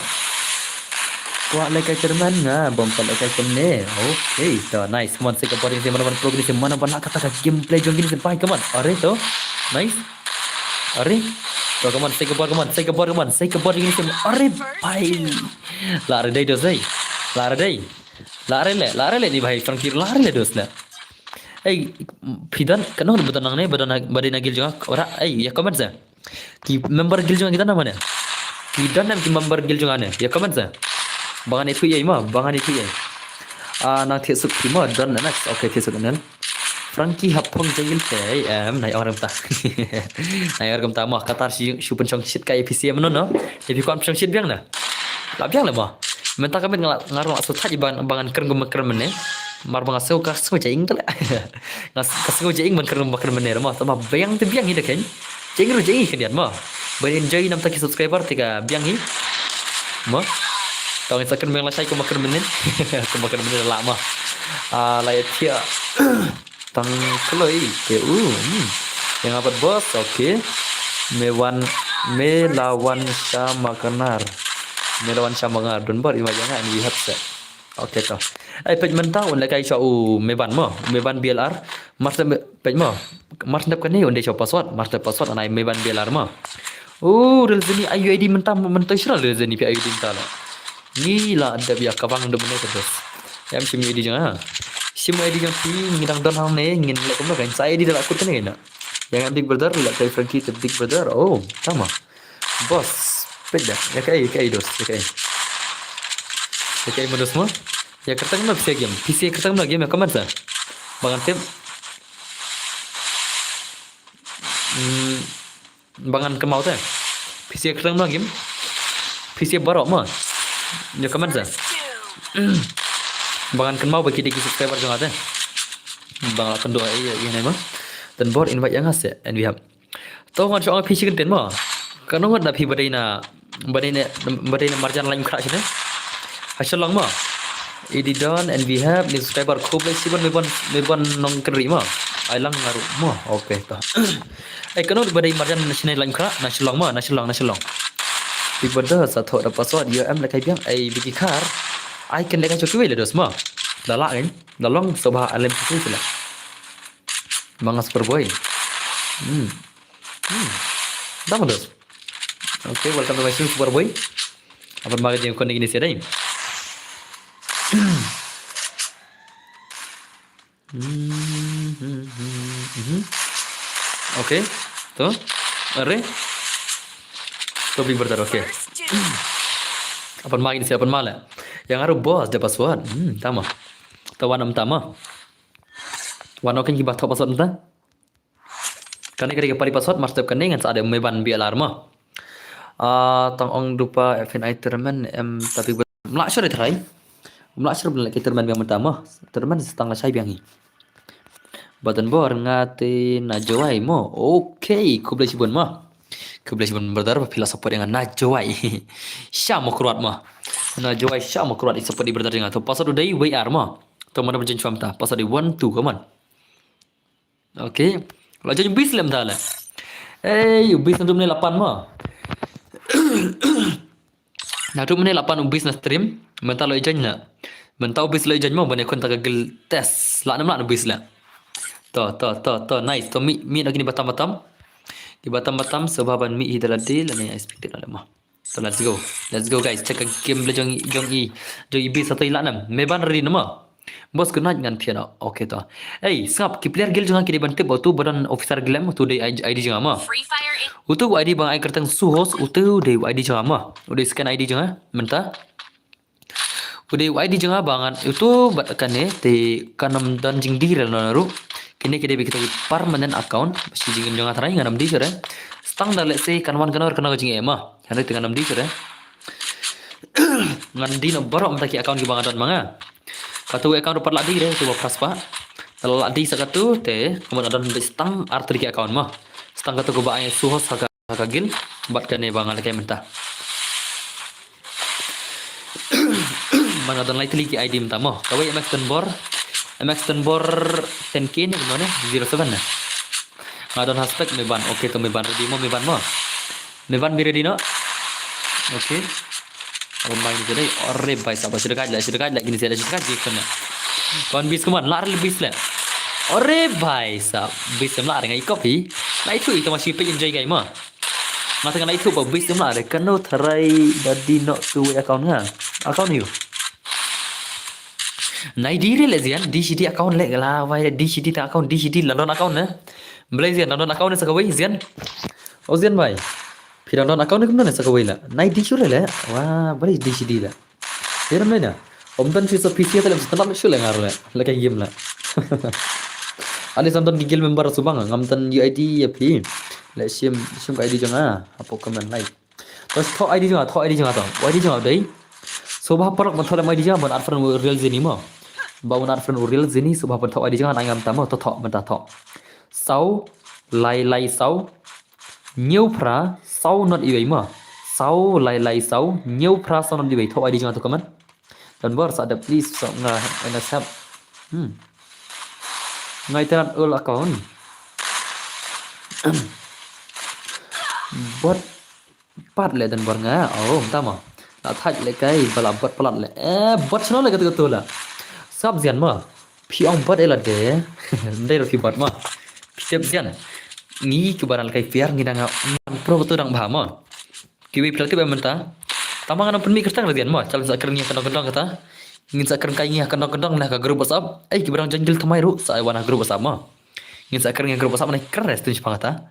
Kwah la kai terman nga bom pa la kai kemne. Okay, to nice. Ka man sa ka body sa mana ban progress sa mana ban la kata ka gameplay jong kini sa bai ka man. Are to. Nice. Are. To ka man sa ka body ka man sa ka body ka man sa ka body kini sa are bai. La re dei dos dei. La re dei. La re le, la re le ni bai Frankie la re le dos le. Ei, phi don kano ba don nangne ba don ba dei na guild jong nga. Ora, ei, ïa comment sa. Ki member guild jong nga ki don namar ne. Ki don nam ki member guild jong nga ne. Ïa comment sa. Ba ngan ïathuh ïa i ma, ba ngan ïathuh ïa i. Ah, nang thiah suk phi ma don na next. Okay, thiah suk nan. Frankie hap phong jong guild te, em, nai ong rem ta. Nai ong rem ta ma, katar shu shu pynshong shit ka A P C em no no. Te phi kwah pynshong shit biang na. La biang le ma. Mynta ka met nga la, nga rung la shu thait ba, ba ngan kren kum kren mynne. Mar ba nga sngew ka sngew ja ing ka le. Nga s-, ka sngew ja ing ban kren kum kren mynne re ma. Tama biang te biang hi da keiñ. Ja ing ru ja ing hi khyndiat ma. Ban enjoy namta ki subscriber te ka biang hi. Ma. Tang sa kren biang la shai kum kren mynne. Kum kren mynne la ma. Ah, la ïa thiah. Tang kloi te u. Hmm. Ïa nga pat boss, okay. Me wan, me la wan sha ma ka nar. Me la wan sha ma ka nar. Don bor i ma ïa nga and we have set. Okay to. Ai peit mynta un lehkai sha u me ban mo. Me ban B L R. Mar sep peit mo. Mar sep kane un dei sha password. Mar sep password anai me ban B L R mo. Oh, rel zeni ayu I D mynta mynta sra rel zeni pi ayu I D mynta la. Ngi la dep ïa ka bang dum ne ka dos. Em shim ïa I D jong ha. Shim ïa I D jong phi ngi dang don hangne ngin leh kumno kan sa I D da la kut kane na. Ïa nga Big Brother la kai Frankie te Big Brother. Oh, tama. Boss, peit da. Ïa kai, ïa kai dos, ïa kai. Ïa kai mo dos mo. Ïa kyrteng mo phi sa game. Phi sa kyrteng mo game ïa comment sa. Ba ngan tip. Hmm. Ba ngan kynmaw te. Phi sa kyrteng mo game. Phi sa baroh mo. Ïa comment sa. Ba ngan kynmaw ba ki dei ki subscriber jong nga te. Ba nga la kynduh ïa ïa ne mo. Don bor invite ïa nga se and we have. To ngan shu ong phi shi kyntien mo. Kano ngut na phi ba dei na ba dei na ba dei na marjan lain khra shi ne. Ha Shillong mo. Idi don and we have ni subscriber khublei shibun me ban me ban nongkynrih mo. Ai lang nga ruh mo. Okay to. Ai kano ba dei marjan na shine lain khra na Shillong mo na Shillong na Shillong. Big Brother sa thoh da password ïa em lehkai biang ai biki khar. Ai kane lehkai sha kiwei le dos mo. Da lah kan. Da long sobha alem shisha sila. Ma nga Superboy. Hmm. Hmm. Dang dos. Okay, welcome to my stream Superboy. Apan ma ka jingkhublei kine sia dei. Hmm, hmm, hmm, hmm. Okay. To. Are. To Big Brother, okay. Apan ma kine sia apan ma le. Ïa nga ruh boss da password. Hmm, tama. To wan am tama. Wan okay ki ba thoh password mynta. Kane kane ka pari password mar step kane ngan sa da me ban B L R mo. Ah, tang ong dupa F N I termen em tapi mla sure try. Mla sure ban lehkai termen biang mynta mo. Termen sa tang la shai biang hi. Button bor nga te na Jowai mo. Okay, khublei shibun mo. Khublei shibun brother, phi la support ïa nga na Jowai. Sha Mawkyrwat mo. Na Jowai sha Mawkyrwat i support i brother ïa nga. To password u dei W R mo. To mana ban join shwa mynta. Password u dei one two, come on. Okay. La join bis lem ta le. Ei, u bis naduh mynne la pan mo. Naduh mynne la pan u bis na stream. Mynta la join na. Mynta u bis la join mo ban ïakhun ta ka guild test. La nam la u bis la. To, to, to, to, nice. To mi mi na kini batam batam. Iba tam ba tam, sngewbha ban mih hi da lade, lane expected lane mo. So let's go. Let's go guys. Check a game le jong jong i. Jong i bi sa toi la nam. Meban ready nama. Boss, good night ngan thied. Okay to. Hey, sngap, ki player guild jong nga ki dei ban tip ba utu ba don officer guild em, utu dei I D jong nga ma. Utu I D ba nga ai kyrteng Suhos, utu dei I D jong nga ma. Utu dei second I D jong nga. Mynta. Utu dei I D jong nga ba ngan utu bad kane te kan ym don jingdie re lano ruh. Kine ki dei ba kita ki permanent account. Shi jingim jong nga tharai ngan ym dih shuh re. Stang da let's say kan wan kan or kan jingim ma. Hynrei te ngan ym dih shuh re. Ngan dih noh baroh mynta ki account kiba nga don ma nga. Katu account ruh pat la dih re, tu ba pras pa. Te la dih sa katu te, kumba nga don beit stang ar tylli ki account ma. Stang katu kaba ai Suhos ha ka, ha ka guild, bad kane ba nga lehkai mynta. Ma nga don lai tylli ki I D mynta mo. Kawei M X Tenbor. M X Tenbor ten K ne kumno ne? Zero seven ne. Nga don ha spec Meban. Okay to Meban ready mo, Meban mo. Meban bi ready noh. Okay. Abang main ke dei. Ore bhai sahab, shu dei la, shu dei la, kini sila shu dei je kena. Kawan bis, kawan, la rel bis le. Ore bhai sahab, bis em la re ngai copy. Lai tu itu masih pe enjoy guys ma. Mata kan lai tu ba bis em la re kano tharai da dih noh tu account nga. Account you. Nai dih re le Zian, dih shi dih account le la wai dih shi dih ta account, dih shi dih la don account ne. Blei Zian, la don account ne sa kawei Zian. O Zian bhai. Phi la don account ne kumno ne sa kawei la. Nai dih shu re le. Wah, blei dih shi dih la. Ïa ram le na. Om don shu sa P C ta le sa tanam shu le ngar le. Le ka game la. Ani san don Google member subang ngam tan U I D ïa phi. Le shim shim ka I D jong nga. Hapoh comment like. Terus thoh I D jong nga, thoh I D jong nga to. I D jong nga dei. Sngewbha paralok ban thoh lem I D jong nga ban add friend u Real Zini mo. Ba un add friend u Real Zini sngewbha ban thoh I D jong nga, nai ngam ta mo, to thoh ban ta thoh. Saw lai lai saw. Hynñiew phra saw not iwei mo. Saw lai lai saw hynñiew phra saw not iwei, thoh I D jong nga to comment. Don bor sa da please, so nga ina sap. Hmm. Ngai terat ul account. Bot pat le don bor nga. Oh, mynta mo. La thait le kai ba la bot palat le. Eh, bot shano le katu katu la. Sap Zian mo. Phi ong bot ela de. Ndai ro phi bot mo. Phi tip Zian. Ngi ki baran le kai fair ngi dang nga pro katu dang bha mo. Kiwei phi la tip mynta. Tama ngan pynmih kyrteng re Zian mo. Chal sa kren ngi kandong kandong kata. Ngin sa kren kai ngi kandong kandong na ka group WhatsApp. Ai ki barang janjil thamai ru sa ai wana group WhatsApp mo. Ngin sa kren ngi group WhatsApp na kren rest tu shipang kata.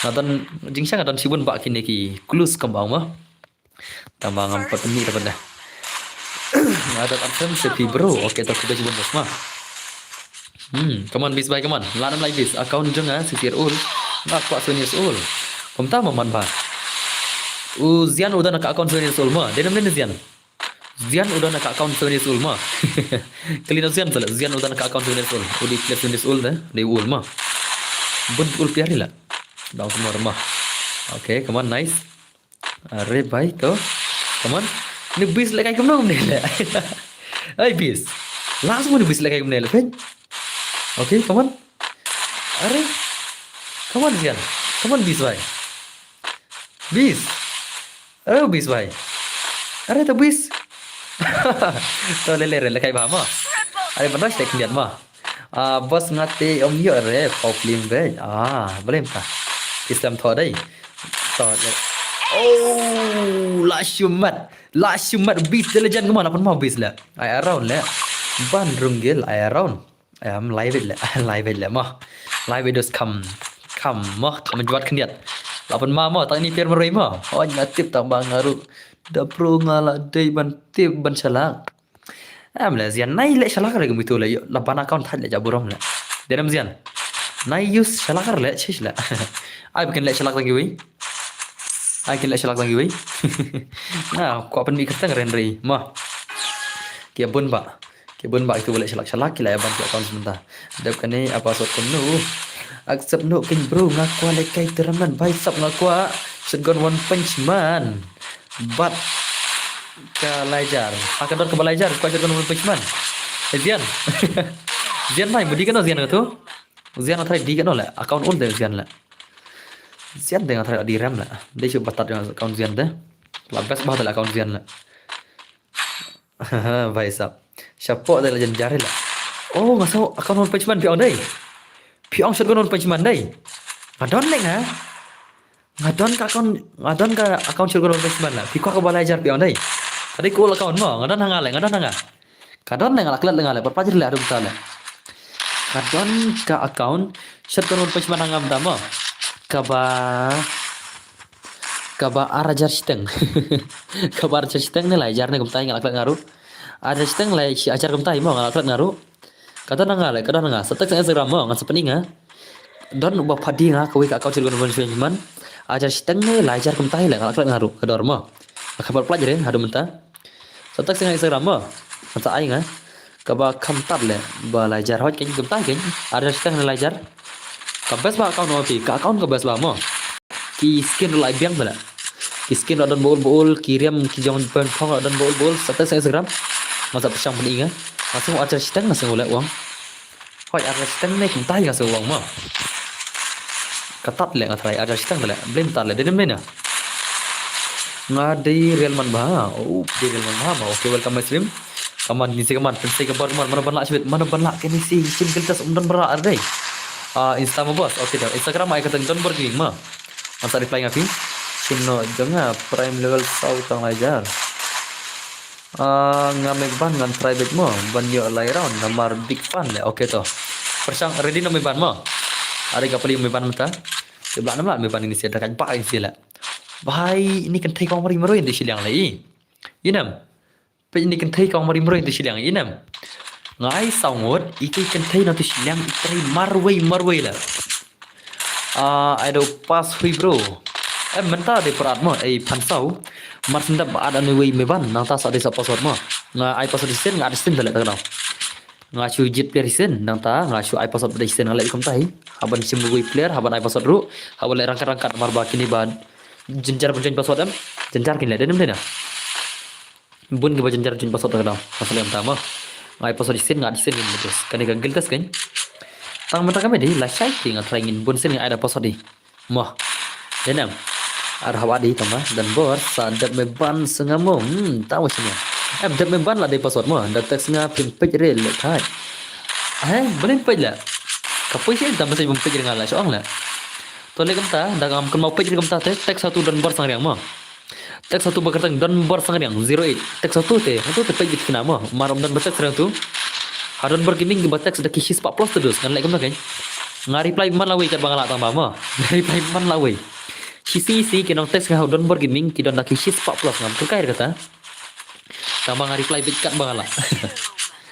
Nga don jingsha nga don shibun ba kine ki clues kam ba ong mo. Tama ngam pat pynmih da benda. Nga don atam se phi bro. Okay to khublei shibun bos mo. Hmm, come on bis bhai, come on. La nam lai bis. Account jong nga six year old. Nga kwah seven years old. Kumta mo man bha. U Zian u don ka account seven years old mo. Dei nam ne Zian. Zian u don ka account seven years old mo. Kali na Zian sala. Zian u don ka account seven years old. U dei seven years old eh. Dei old mo. Bun old piar la. Dang semua mo. Okay, come on, nice. Are bhai to. Come on. Ni bis le kai kumno ne le. Ai bis. Langsung ni bis le kai kumno le pen. Okay, come on. Are. Come on Zian. Come on bis bhai. Bis. Oh bis bhai. Are to bis. To le le re le kai ba mo. Are bandai stek niat mo. Ah, bos nga te ym ïoh re pau film be. Ah, blem ta. Ki slem tho dei. To le. Oh, la shumat. La shumat bis de le jan kemana pun mau bis le. Ai around le. Ban runggil ai around. Em, live le. Live le mo. Live dos kam. Kam mo. Kam juat khyndiat. La pun ma mo. Tang ni pier meroi mo. Oh, nga tip tang ba nga ruh. Da pro nga la dei ban tip ban shalak. Em le Zian nai le shalak re gum itu le yo la ban account thaj le jaburom le. Denem Zian. Nai use shalak re le chish le. Ai bikin le shalak tang kiwi. Ai kin le shalak tang kiwi. Na ko apan mi kyrteng ren rei ma. Kia bun ba. Kia bun ba itu le shalak shalak kila ya ban ki account sebentar. Dep kane apa sot kenu. Accept no kin bro nga kwa le kai teraman bai sap nga kwa. Shotgun one punch man. Bat ka Lajar. Haka don ka ba Lajar, ka don One Punch Man. Eh, Zian. Zian mai, mudi kano Zian katu? Zian athai di kano le, account ul de Zian le. Zian de athai di rem le. De shu batat dengan account Zian de. La best bah de account Zian le. Bhai sab. Shapo de la jan jari le. Oh, ngaso account One Punch Man piang dai. Piang shotgun One Punch Man dai. Nga don leh nga. Nga don ka account, nga don ka account Shotgun Weaponsmith la. Phi kwah kaba lai hajar phi ong dei. Ka dei ka old account mo, nga don ha nga leh, nga don ha nga. Ka don leh nga la klet leh nga leh, pat pajir leh haduh mynta leh. Ka don ka account Shotgun Weaponsmith ha nga mynta mo. Kaba, kaba ar hajar shiteng. Kaba ar hajar shiteng ne lai hajar ne kumta nga la klet nga ruh. Ar hajar shiteng lai shi hajar kumta mo nga la klet nga ruh. Ka don ha nga leh, ka don ha nga. Sa text Instagram mo, ngan sa pyni nga. Don uba padi nga kawei ka account Shotgun Weaponsmith. Ar hajar shiteng ne lai hajar kumta leh nga la klet nga ruh ka dor mo. Nga khabar plat re haduh mynta. Sa text nga Instagram mo. Ngan sa ai nga. Kaba kham tad leh ba lai hajar hoi kein kumta kein. Ar hajar shiteng ne lai hajar. Ka best ba account mo phi, ka account ka best ba mo. Ki skin ruh la biang bha leh. Ki skin ruh don ba ul ba ul, ki riam ki jong pynphong ruh don ba ul ba ul, sa text Instagram. Nga sa pyrshang pyni nga. Nga sngew ar hajar shiteng nga sngew leh u ong. Hoi ar hajar shiteng ne kumta nga sngew u ong mo. Ka tad leh nga tharai ar hajar shiteng leh. Blem tad leh dei ne em ne na. Nga dei real man bha. Oh, dei real man bha mo. Okay, welcome my stream. Kaman ni si kaman, pynsei ka bor kaman, mano ban lah shibit, mano ban lah kine si, sim giltas um don ba lah ar dei. Ah, Insta mo boss, okay dah. Instagram ai kata Don Bor Gaming mo. Ngan sa reply nga phi. Sim no jong nga prime level saw tang lai hajar. Ah, nga Meban ngan try beit mo, ban ïoh lai round, namar big fan leh, okay to. Pyrshang ready no Meban mo. Are ka pali Meban mynta. Te bla nam lah Meban ini sia da ka ba ini sia leh. Bhai, ini kynthei kong mari mari ini shiliang leh i. Inem. Peit ini kynthei kong mari mari tu shiliang inem. Nga ai saw ngut, iti kynthei na tu shiliang i trei marwei marwei la. Ah, ai do pass hui bro. Em mynta de parat mo, ei phan saw. Mar sendap ad anu wei Meban, nangta sa de sa password mo. Nga ai password shisien, nga ad shisien da leh ta ka daw. Nga shu jied player shisien, nangta nga shu ai password da shisien nga leh kumta hi. Haban shim wei player, haban ai password ruh, haban leh rangkat rangkat mar ba kine ba jynjar ban join password em. Jynjar kin leh, dei nem dei na. Bun kiba jynjar join password da ka daw. Nga sa leh mynta mo. Nga ai password shisien, nga ad shisien ngin betul. Kane ka guild test kan. Tang mynta ka medi, la shai ki nga try ngin bun sien nga ai da password di. Mo. Dei nem. Ar hawa di tama, Don Bor, sa dep Meban sngamo. Hmm, tawa sini. Em dep Meban la dei password mo. Da text nga phim peit re leh thai. Eh, balei peit leh. Ka poi sien tam message bym peit re nga la shong leh. To leh kumta, da ngam kynmaw peit re kumta te, text satu Don Bor Sangriang mo. Text satu ba kyrteng Don Bor Sangriang zero eight. Text satu te, satu te peit bit kena mo. Mar ym don ba text sangriang tu. Ha Don Bor Gaming ba text da ki shispah plus tu dus. Ngan leh kumta kan. Nga reply man la wei kat ba nga lah tang ba mo. Nga reply man la wei. Shi si si ki nong text nga ha Don Bor Gaming ki don da ki shispah plus ngam tu kai kata. Tang ba nga reply bit kat ba nga lah.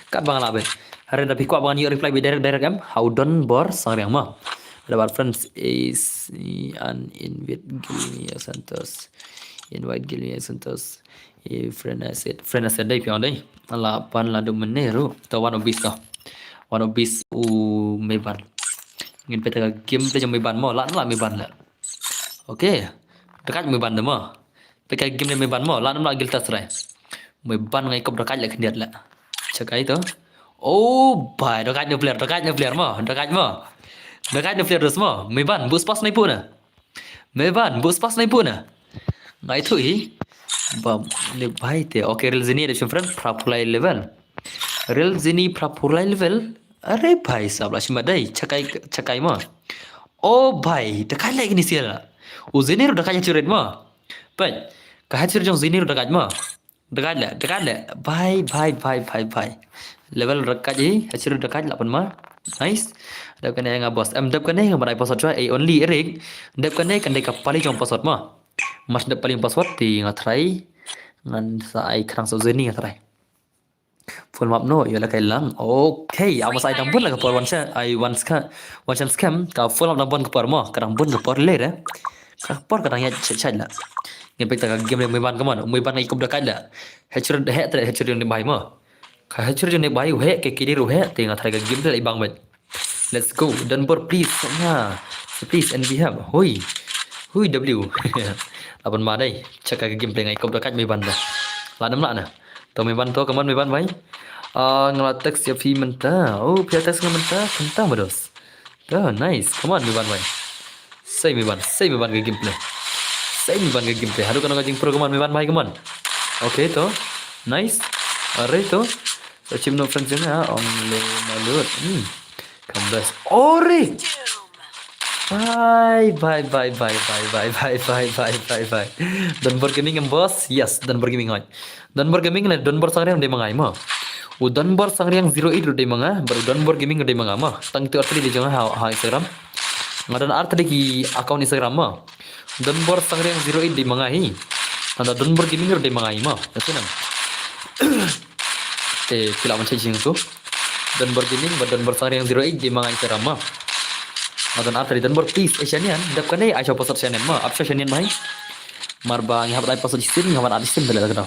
Kat ba nga lah bit. Hare da phi kwah ba ngan ïoh reply bit direct direct em. Ha Don Bor Sangriang mo. Ada bar friends is an invite Gilmia Santos. Invite Gilmia Santos. I friend accept, friend accept dei phi ong dei. Ala pan la du mene ruh. To one of beast to. One of beast u Meban. Ngin peta ka game te jong Meban mo. La la Meban la. Okay. Dekat Meban de mo. Peta ka game de Meban mo. La nam la gilta srai. Meban ngai kop dekat la khyndiat la. Check ai to. Oh, bhai, dekat ni player, dekat ni player mo. Dekat mo. Dekat ni player dus mo. Meban, bu spas nai pu na. Meban, bu spas nai pu na. Ngai thu hi. Bam, ne bhai te. Okay, Real Zini da friend, pra pulai level. Real Zini pra pulai level. Are bhai, sab la shima dai. Check ai, check ai mo. Oh bhai, dekat lagi ni sia la. U Zini ru dekat ya churit mo. Bhai, ka hachurit jong Zini ru dekat mo. Dekat leh, dekat leh. Bhai, bhai, bhai, bhai, bhai. Level dekat ji, hachurit dekat lah pun ma. Nice. Dep kane nga boss. Em dep kane nga ban ai password chwa. Ei only Eric. Dep kane kan dei ka pali jong password ma. Mas dep pali password ti nga try. Ngan sa ai khnang sa Zini nga try. Full map no, ïa la kai lang. Okay, ama sa ai dang bun la ka por wan sa ai wan ska wan sa scam ka full map dang bun ka por mo, ka dang bun ka por le re. Ka por ka dang ïa chai chai la. Ngi pek ta ka game le Meban, come on. Meban ngai kup da kai la. Hechur he tre hechur ne bai mo. Ka hechur ne bai he ke kidi ru he te nga try ka game le bang bet. Let's go. Don Bor please. Nga. Please N B help. Hui. Hui W. Laban ma dai. Check ka game play ngai kup da kai Meban da. La nam la na. To Meban to, come on Meban bai. Ah, nga la text ïa phi mynta. Oh, phi la text nga mynta. Kynta ma dos. To, nice. Come on Meban bai. Sei Meban, sei Meban ka gameplay. Sei Meban ka gameplay. Haduh kano ka jingpro, come on Meban bai, come on. Okay to. Nice. Are to. So chim no friends nga ong le malut. Hmm. Come best. Ore. Bye, bye, bye, bye, bye, bye, bye, bye, bye, bye, bye. Donbor Gaming em boss? Yes, Donbor Gaming hoi. Donbor Gaming ne Donbor Sangriang dei ma nga hi mo. U Donbor Sangriang zero eight ruh dei ma nga, bad u Donbor Gaming ruh dei ma nga mo. Tang kito artylli dei jong nga ha, ha Instagram. Nga don artylli ki account Instagram mo. Donbor Sangriang zero eight dei ma nga hi. Tang da Donbor Gaming ruh dei ma nga hi mo. Ïa sngewthuh. Te phi lah ban check jingtu. Donbor Gaming bad Donbor Sangriang zero eight dei ma nga Instagram mo. Nga don artylli Donbor, please, eh, shanian. Dap kane ai sha password shanian mo. Ap sha shanian bhai. Mar ba ngi hap ai password shisien, ngi hap ai shisien bha la kata.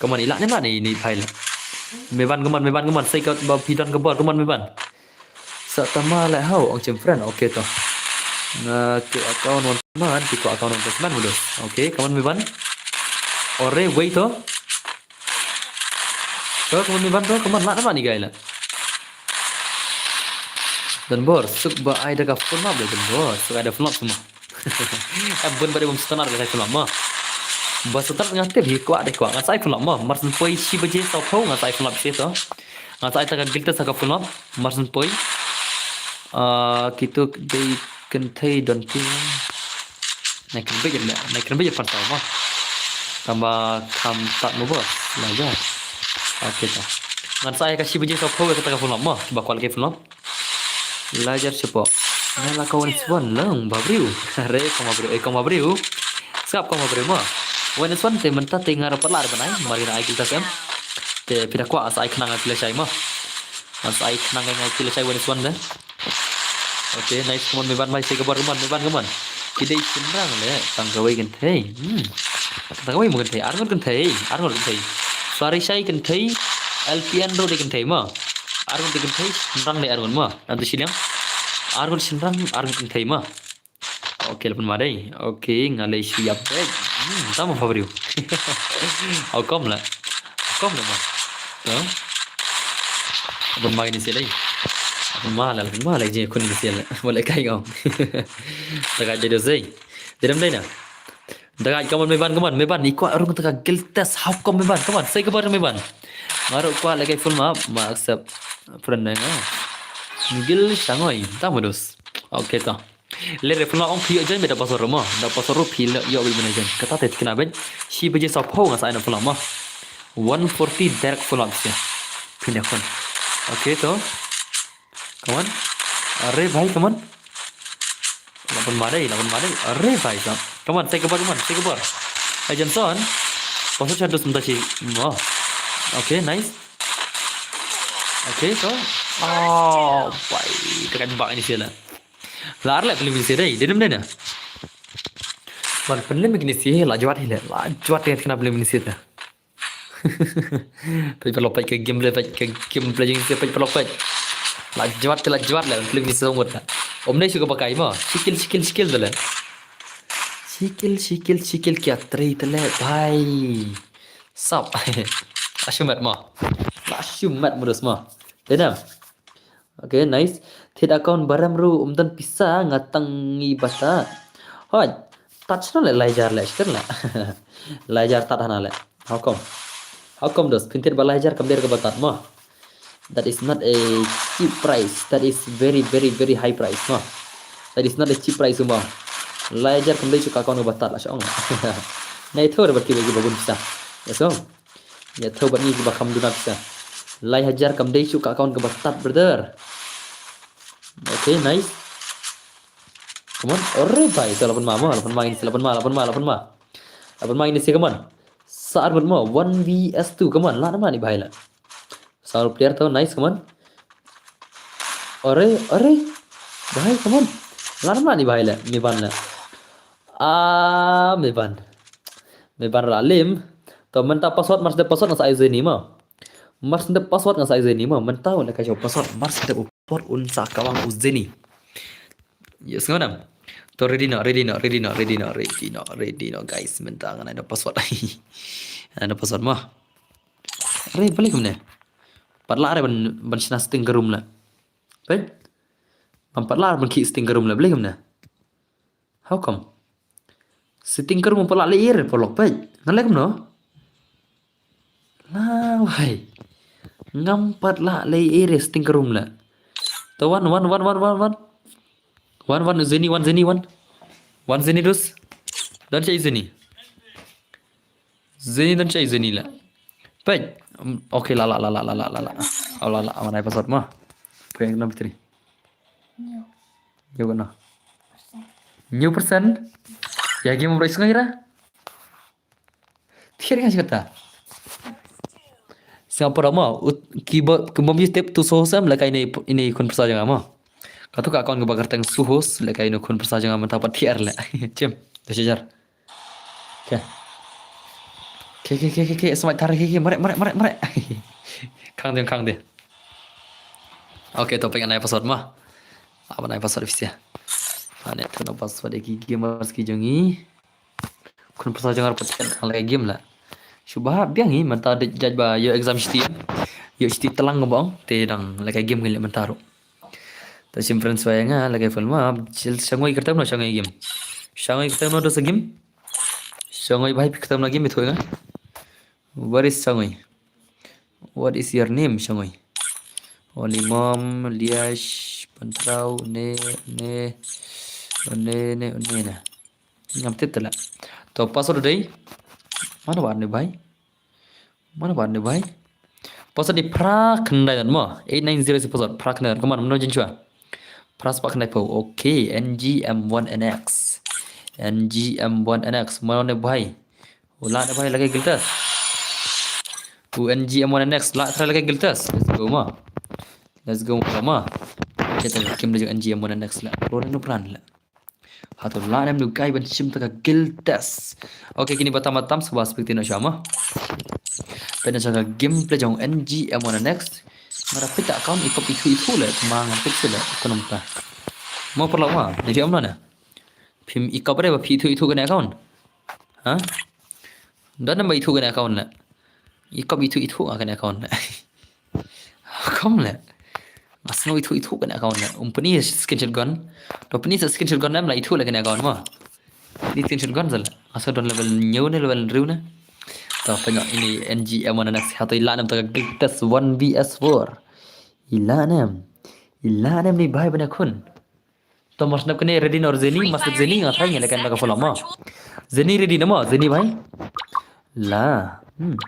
Kumne i lah ne ma ne i phai la. Meban kumne, Meban kumne, sei ka ba phi don ka bor kumne Meban. Sa tama la hau ong chem friend. Okay to. Nga ke account wan man, ki ko account wan man mudo. Okay, kumne Meban. Ore wei to. To kumne Meban to, kumne lah ne ma ne i gai la. Donbor, suk ba ai da ka full map da Donbor, suk ai da full map semua. Em bun ba dei bym start ka full map mo. Ba start nga tip hi kwah dei kwah. Nga sa ai full map mo. Mar syn poi shi baje saw phew nga sa ai full map shi to. Nga sa ai ta ka guild test ha ka full map. Mar syn poi. Ah, kito dei kynthei don ti. Nai kynbeit le, nai kynbeit pan saw mo. Tamba kham tat mo bos. Lajar. Okay to. Ngan sa ai ka shi baje saw phew ka ta ka full map mo. Kiba kwal ka full map. Lajar chepo. Nga la ka one is one lang ba briew. Are kong ba briew, eh kong ba briew. Sngap kong ba briew mo. One is one te mynta te nga ra pat la re ban ai, mar ïa ai guild test em. Te phi da kwah sa ai khnang ai phi lashai mo. Sa ai khnang ai phi lashai one is one de. Okay, nice, kumne Meban bhai, sei ka bor kumne Meban kumne. Ki dei shynrang le, tang kawei kynthei. Hmm. Tang kawei mo kynthei, ar ngut kynthei, ar ngut kynthei. Suari shai kynthei, L P N ruh dei kynthei mo. Ar ngut dei kynthei, shynrang dei ar ngut mo. Nang tu shiliang. Ar ngut shynrang, ar ngut kynthei mo. Okay, la pynma dei. Okay, nga lei shu ïap dei. Hmm, tama fa briew. How come la? How come la ma? Huh? Pynma ni sih lei. Pynma la, pynma la je kun ni sih la. Boleh kai ngau. Dagai dei do sei. Dei dam dei na. Dagai kumne Meban kumne Meban. I kwah rung ta ka guild test. How come Meban? Kumne sei ka bor Meban. Nga ruh kwah lagi full map. Ma accept friend na nga. Guild shangoi. Tama dos. Okay to. Le re full map ong phi ïoh join bad da password ruh mo. Da password ruh phi ïoh bad bad join. Kata te thikna bad. Shi baje saw phew nga sa ai na full map mo. One forty direct full map sha. Phi na khun. Okay to. Kumne. Are bhai kumne. La pynma dei, la pynma dei. Are bhai sab. Kumne, sei ka bor kumne, sei ka bor. Hey Johnson. Password sha dus mynta shi mo. Okay, nice. Okay to. Oh, bhai. Ka kan bak ni sih la. La ar le pynlem ni sih dei, dei dam dei na. Ban pynlem ni sih la jwat hi le, la jwat te kena pynlem ni sih ta. Peit paralok, peit ka gameplay, peit ka gameplay jong ni sih, peit paralok, peit. La jwat te la jwat le, pynlem ni sih song wot la. Om dei shu ka bakai mo. Shikil, shikil, shikil te le. Shikil, shikil, shikil kia trei te le, bhai. Sap. La shu mat mo. La shu mat mo dos mo. Dei dam. Okay, nice. Thied account barem ruh um don pisa nga tang ngi bata. Hoi, tat shano le lai hajar le shikar le. Lai hajar tat hana le. How come? How come dos? Phin thied ba lai hajar kam dei ka ba tat mo. That is not a cheap price. That is very, very, very high price mo. That is not a cheap price mo. Lai hajar kam dei shu ka account ka ba tat la shong. Nai thor ba ki ba ki ba bun pisa. Yes, so. Ïa thaw bad ngi kiba kham duna pisa. Lai hajar kam dei shuh ka account kaba tad, brother. Okay, nice. Come on. Ore bhai, to la pynma mo, la pynma ini, la pynma, la pynma, la pynma. La pynma ini sih, come on. Sa ar mo, one V S two, come on. La nama ni bhai la. Sa player to, nice, come on. Ore, ore. Bhai, come on. La nama ni bhai la, Meban la. Ah, Meban. Meban ra lim. To mynta password, mar sdep password nga sa ai u Zeni mo. Mar sdep password nga sa ai u Zeni mo. Mynta u la ka password, mar sdep u por un sa kawang u Zeni. Yes, ngam. To ready no, ready no, ready no, ready no, ready no, ready no, guys. Mynta nga ai da password. Ai da password mo. Re balik kumne. Pat la re ban, ban shna setting ka room la. Peit. Ban pat la re ban khih setting ka room la. Balik kumne. How come? Setting ka room pat la leh ei re paralok, peit. Ngan leh kumno? Lawai. Ngam pat la leh ei re setting ka room la. To wan, wan, wan. Wan, wan, Zeni, wan, Zeni, wan. Wan, Zeni, dus. Don shai Zeni. Zeni, don shai Zeni la. Peit. Um, okay, la, la, la, la, la, la, la, la. Oh, la, la, mana password ma. Peit, number three. New. New kano? New person? Ya, game of race ngai ra? Thier nga shikata. Singapore ma, ut, ki ba, ki bom ji tep tu soho sem, laka ine, ine khun pyrsa jong nga ma. Katu ka account kaba kyrteng Suhus, laka ine khun pyrsa jong nga mynta pat thier le. Chem, da shajar. Okay. Okay, okay, okay, okay, okay, smai tar, okay, okay, mare, mare, mare, mare. Khang ding, khang ding. Okay, to pyngan ai password ma. Apa nai password office ya. Ane, tu na password ki gamers ki jong i. Khun pyrsa jong nga pat thied tang lehkai game la. Shu ba biang hi mynta dei judge ba ïoh exam shiti. Ïoh shiti tlang ka bong te dang lehkai game ngi leh mynta ruh. Ta shim friends wa ïa nga lehkai film ma, shangoi kyrteng no shangoi game. Shangoi kyrteng no dos game. Shangoi bhai kyrteng no game ithuh nga. Where is shangoi? What is your name shangoi? Oli mom, Liash, Pantrau, ne, ne, ne, ne, ne, ne. Ngam tip tala. To password dei. Mana ba ne bai? Mana ba ne bai? Password dei phra khyndai dan mo. Eight nine zero si password phra khyndai dan. Come on, mano jin chua. Phra spah khyndai pau. Okay, N G M one N X. N G M one N X. Mano ne bai? U lah ne bai lehkai guild test. U N G M one N X lah try lehkai guild test. Let's go ma. Let's go ma. Kita kim da jong N G M one N X lah. Pro ne no pran lah. Hato lah ne mnu kai ban shim ta ka guild test. Okay, kini ba tam tam shuwa speak tino shama. Pynda sha ka gameplay jong N G M one N X. Nga da peit account i kop ithuh ithuh le ma nga peit shu le konom ta. Mo parla ma. Dei phi om la ne. Phim i kop re ba phi ithuh ithuh kane account. Ha? Don ne ba ithuh kane account le. I kop ithuh ithuh kane account le. Kom le. Nga sngew ithuh ithuh kane account le. Um pyni screenshot gon. To pyni screenshot gon em la ithuh le kane account mo. Ni screenshot gon sel. Nga sngew don level hynñiew ne level hynriew ne. To pynyoh ini N G M one N X hato i lah ne em ta ka guild test one V S four. I lah ne em. I lah ne em ni bai bana khun. To mar sngap kane ready no Zeni, mar sngap Zeni nga try ngi lehkai na ka follow mo. Zeni ready no mo, Zeni bhai. La. Hmm.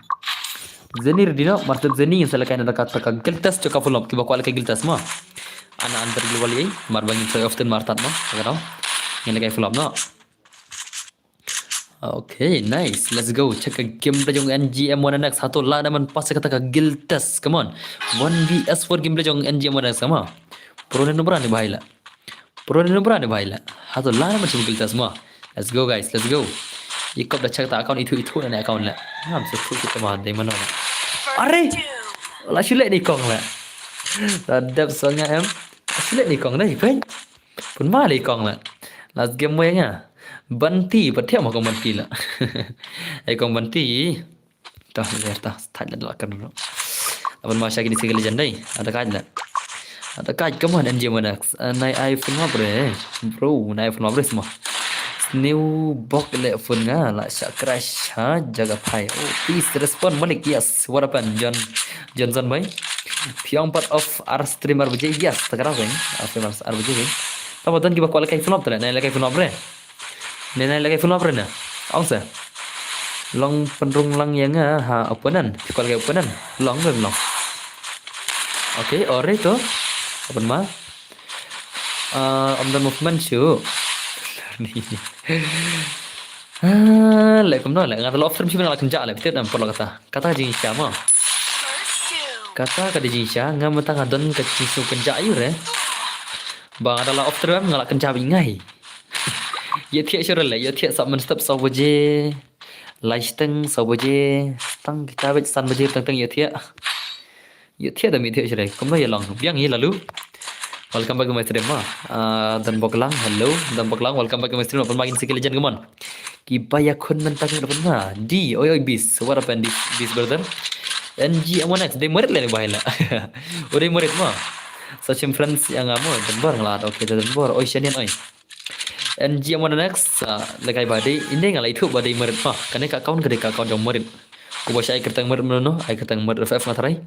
Zeni ready no, mar sngap Zeni ngi sa lehkai na ka ta ka guild test ka follow ki ba kwah lehkai guild test mo. Ana under global ei, mar ba ngin try often mar tat mo. Ka dong. Ngi lehkai follow no. Okay, nice. Let's go. Check ka gameplay jong N G M one N X. Hato lah ne em ban pass kata ka guild test. Come on. One V S four gameplay jong N G M one N X. Come on. Pro ne nubra ni bahai la. Pro ne nubra ni bahai la. Hato lah ne em ban shim guild test mo. Let's go guys. Let's go. I kop da check ta account ithuh ithuh ne account la. Ngam shu ithuh ithuh ma dei mano la. Are. La shu leh ni kong la. Ta dep song nga em. Shu leh ni kong dei pen. Pun ma le kong la. Last game mo nga. Banti, pat thiah ma kong Banti la. Ai kong Banti. Tah, ler tah, thaj la la kan bro. Laban ma sha kini single legend dei. Ada kaj la. Ada kaj, come on, N G M one X. Nai iPhone ma bre. Bro, nai iPhone ma bre semua. New bok le phone nga la sha crash ha jaga phai. Oh, please respond balik. Yes, what happened, John? Johnson bhai. Phi ong part of ar stream ar baje, yes, ta ka dei. Ar stream ar baje. Taba don kiba kwah lehkai follow up tale, nai lehkai follow up re. Ne nai lehkai follow up re na. Ong se. Long pynrung lang ïa nga ha opponent. Phi kwah lehkai opponent. Long re long. Okay, ore to. Open ma. Ah, om don movement shu. Ah, le kumno le. Nga ta la off stream shu nga la kynjah le. Phi tip na em por la kata. Kata ka jingshisha mo. Kata ka dei jingshisha, nga mynta nga don ka jingsngew kynjah ïa u re. Ba nga da la off stream nga la kynjah bad ngai. Ïathiah shuh re le, ïathiah sa mynstep saw baje. Lai shiteng saw baje. Tang kita bad san baje teng teng ïathiah. Ïathiah da ïathiah shuh re. Kumno ïa long. Biang ïa lalu. Welcome back to my stream ma. Ah, Don Boklang, hello. Don Boklang, welcome back to my stream. Open mic in Secret Legend, come on. Kiba ïakhun mynta ki da pynma. Di, oi oi bis. What happened di bis brother? N G M one X dei marit le ni bai la. O dei marit ma. Sa shim friends ïa nga mo Denver nga la. Okay, Denver. Oi shanian oi. N G M one X, ah, lehkai ba dei inde nga la ithuh ba dei marit ma. Kane ka account ka dei ka account jong marit. Uba sha ai kyrteng marit mano, ai kyrteng marit F F nga tharai.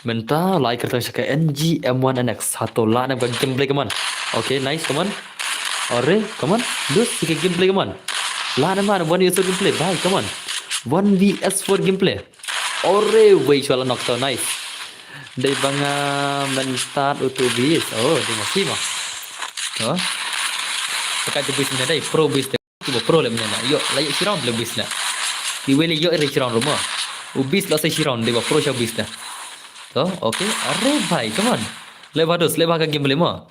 Mynta la ai kyrteng sha ka N G M one N X. Hato lah ne em ka gameplay ka man. Okay, nice, come on. Alright, come on. Dos, sikit gameplay, come on. Lah na man, one v S four gameplay, bhai, come on. One v S four gameplay. Alright, wei shwa la knock to, nice. Dei ba nga mynta utu bis. Oh, dei ma ki ma. Oh. Pakai tu bis ni dei, pro bis dei. Kiba pro lem nena. Yo, la yo shiron le bis na. Ki weli yo re shiron ruma. U bis la sa shiron dei ba pro sha bis na. To, okay. Are bhai, come on. Le ba dos, le ba ka game le ma.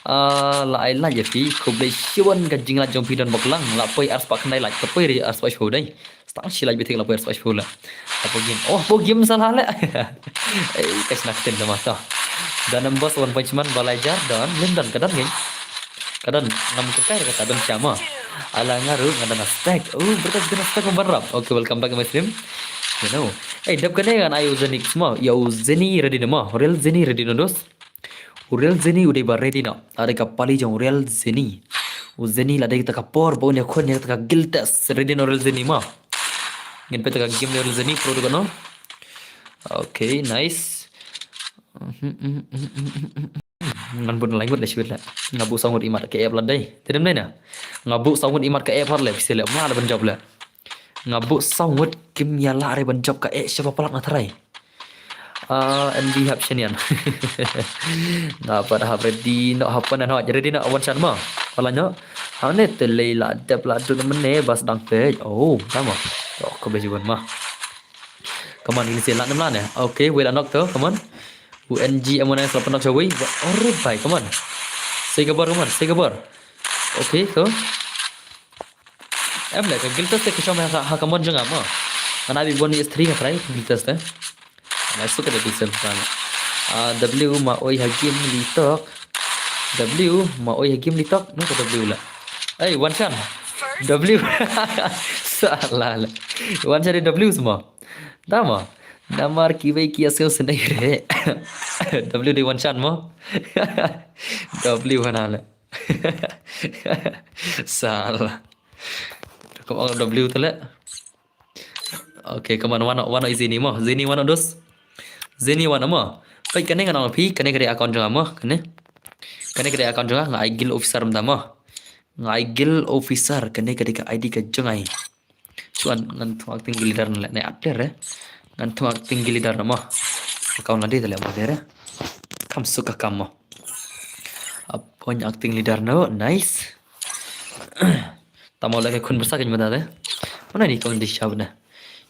Ah, la ai la ya phi, khublei shibun ka jingla jong phi don baklang, la poi ar spah khyndai la, ka poi re ar spah shiphew dei. Stang shi la bit la poi ar spah shiphew la. Apo game. Oh, apo game salah le. Eh, ka snak tin da mata. Dan em boss One Punch Man balai jar dan, lim dan ka dan ngi. Ka dan ngam ka kai ka dan sama. Ala ngaru ngadan stack. Oh, berkat dan stack membarap. Okay, welcome back to my stream. You know. Eh, dap kane kan ayu Zenix ma. Ya u Zeni ready nama. Real Zeni ready no dos. U real Zeni u dei ba ready na. Ada ka pali jong real Zeni. U Zeni la dei ta ka por ba un ya khun ya ta ka guild test. Ready no real Zeni ma. Ngin peta ka game real Zeni pro tu no. Okay, nice. Ngan bun lai ngut le shibit le. Nga bu saw ngut imat ka app la dei. Tedem dei na. Nga bu saw ngut imat ka app har le pise le. Ma la ban job le. Nga bu saw ngut kim ya la re ban job ka e shaba palak na tharai. Ah, and we have Shanyan. Nga pat hap ready no hapan no ready no one shot ma. Pala no. Hane te lei la dep la dun mene bas dang pej. Oh, tama. Oh, ko beji bon ma. Come on, ini sila nam la ne. Okay, wei la nok to, come on. U N G M one S la panok shawi. Alright, bhai, come on. Sei kabar, come on, sei kabar. Okay, to. Em le ka guild test te ka shom ha, ha ka mon jong nga ma. Ngan ai bi one v three nga try guild test te. Nga suk ka guild test te. Ah, W ma oi ha game li tok. W ma oi ha game li tok. No ka W la. Hey, one shot. W. Salah la. One shot W semua. Tama. Namar kiwei ki asil sendiri. W dei one shot mo. W hana la. Salah. Ko ang W tele. Okay, come on, wano, wano Zeni mo. Zeni wano dos. Zeni wano mo. Peit kane ngan ong phi, kane kane account jong nga mo, kane. Kane kane account jong nga, nga ai guild officer mynta mo. Nga ai guild officer, kane kane ka I D ka jong nga. Chuan ngan thung acting guild leader na le, ne actor eh. Ngan thung acting guild leader na mo. Account la dei tele mo dei re. Kam suk ka kam mo. Appoint acting leader na, nice. Tamo leke khun bersa kan mata de. Mana ni kong di shabna.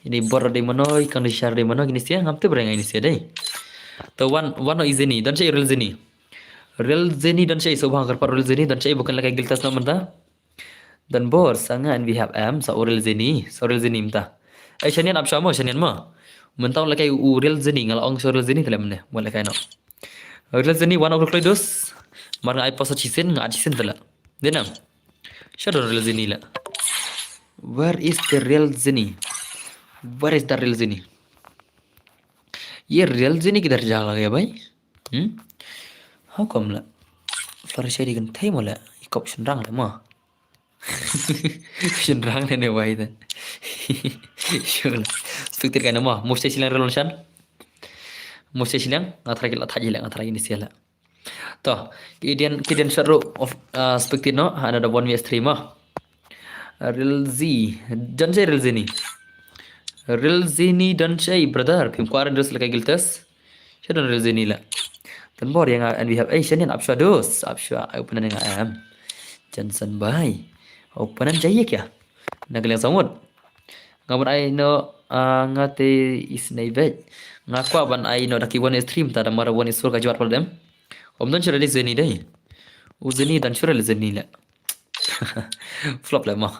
Ini bor de mano, kong di shar de mano, ini sia ngam te bereng ini sia de. To one, one is ini, dan saya real Zeni. Real Zeni dan saya so bang kerpat real Zeni dan saya bukan leke guild test na mynta. Dan bor sanga and we have M sa real Zeni, sa real Zeni mynta. Eh, Shanian ap shamo, Shanian ma. Mynta leke u real Zeni ngala ong sa real Zeni tele mene. Mo leke no. Real Zeni one o'clock dos. Mar nga ai posa chisin, nga chisin tele. Denam. Shadow real Zeni la. Where is the real Zeni? Where is the real Zeni? Ye real Zeni kidhar ja lage bhai? Hmm? How come la? Flourish di kan thai mo la. Ikop shun rang le mo. Shun rang le ne wai dan. Shun. Speak tir kan mo. Move shiliang real shan. Move shiliang. Nga try la thai la, nga try ini sia la. To, ki Indian, ki Indian shot ro of, uh, spectate no, another one v three ma. Real Z, don shai real Zeni. Real Zeni don shai brother, phim kwar dos leke guild test. Shai don real Zeni la. Tan bor yang and we have, eh, Shanian ap shwa dos, ap shwa, ai openan nga am. Johnson bhai. Openan jaiye kya? Na kaliang samut. Nga ban ai no, ah, nga te is nei bej. Nga kwah ban ai no da ki one is three mynta da mar one is four ka jwat pal dem. Om don shura di Zeni dei. U Zeni dan shura le Zeni le. Flop le mo.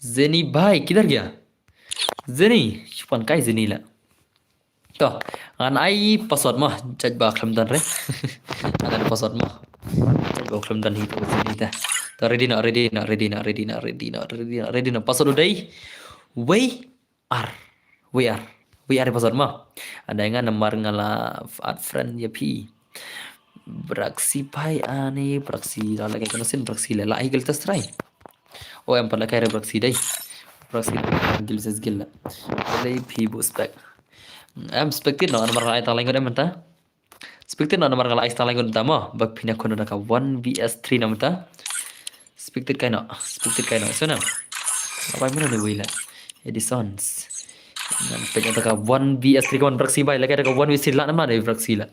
Zeni bhai, kidhar gaya? Zeni, chupan kai Zeni le. To, ngan ai password mo, judge ba khlem don re. Ngan ai password mo. Judge ba khlem don hi to Zeni ta. To, ready no, ready no, ready no, ready no, ready no, ready no. Password u dei. Wei ar. Wei ar. Wei ar password mo. Ada nga namar nga la add friend ya phi. Braxi pai ani, Braxi la lagi kena sin, Braxi le la ai guild test try. O em pat la kai re Braxi dei. Braxi guild test guild la. Le phi bu spec. Em spectate no, namar ai tang lain ko em mynta. Expected noh namar nga la ai stang lain ngut mynta mo. Ba phin ïakhun da ka one V S three na mynta. Expected kai noh. Expected kai noh. So na. Apa mana ni wei la. Edisons. Ngan pek da ka one V S three, come on, Braxi bhai. Lehkai da ka one V S three la namar ni Braxi la.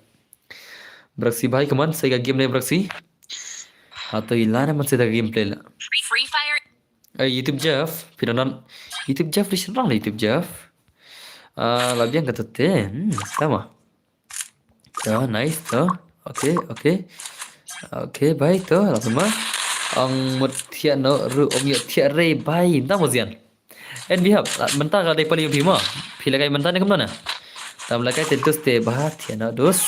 Braxi bhai, come on, sa ïa ka game ne Braxi. Hato ila namar sa ïa ka gameplay la. Free Fire. Eh, YouTube Jeff, phi don. YouTube Jeff, listen rang YouTube Jeff. Ah, la biang kata te. Hmm, tama. To, nice to. Okay, okay. Okay, bhai to, la ma. Ong mut thiah no, ru ong yo thiah re bhai. Tama zian. N B Hub, la, mynta ka dei pali phi mo. Phi lehkai mynta ne kumno na. Tam lehkai te dus te bha thiah no dus.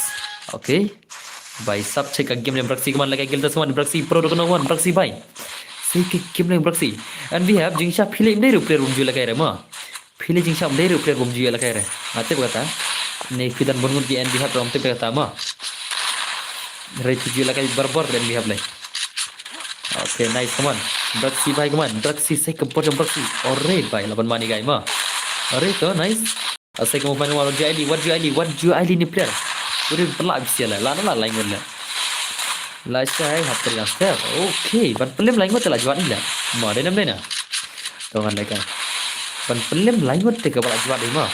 Okay. Bhai sab check ka game ne Braxi, come on, lehkai gil dus, come on, Braxi pro do kono, come on, Braxi bhai. Sa ïa ka game ne Braxi. N B Hub, jingshisha phi leh ym dei ruh player bym ju lehkai re mo. Phi leh jingshisha ym dei ruh player bym ju lehkai re. Nga tip kata. Ne phi don bun ngut ki N B Hub ym tip kata mo. Re phi ju lehkai barabor N B Hub leh. Okay, nice, come on. Braxi bhai, come on. Braxi, sa ïa ka bor jong Braxi. Ore bhai, la ban mani gai mo. Ore to, nice. Asai ka mo ban, what ju ai li, what ju ai li, what ju ai li ni player. Ore pynlah bisial la, la la la ingun la. Lashai hap ter yang step. Okay, ban pynlem la ingun te la juat ni la. Mo, dei nam dei na. To ngan lehkai. Ban pynlem la ingun te kaba la juat ni mo.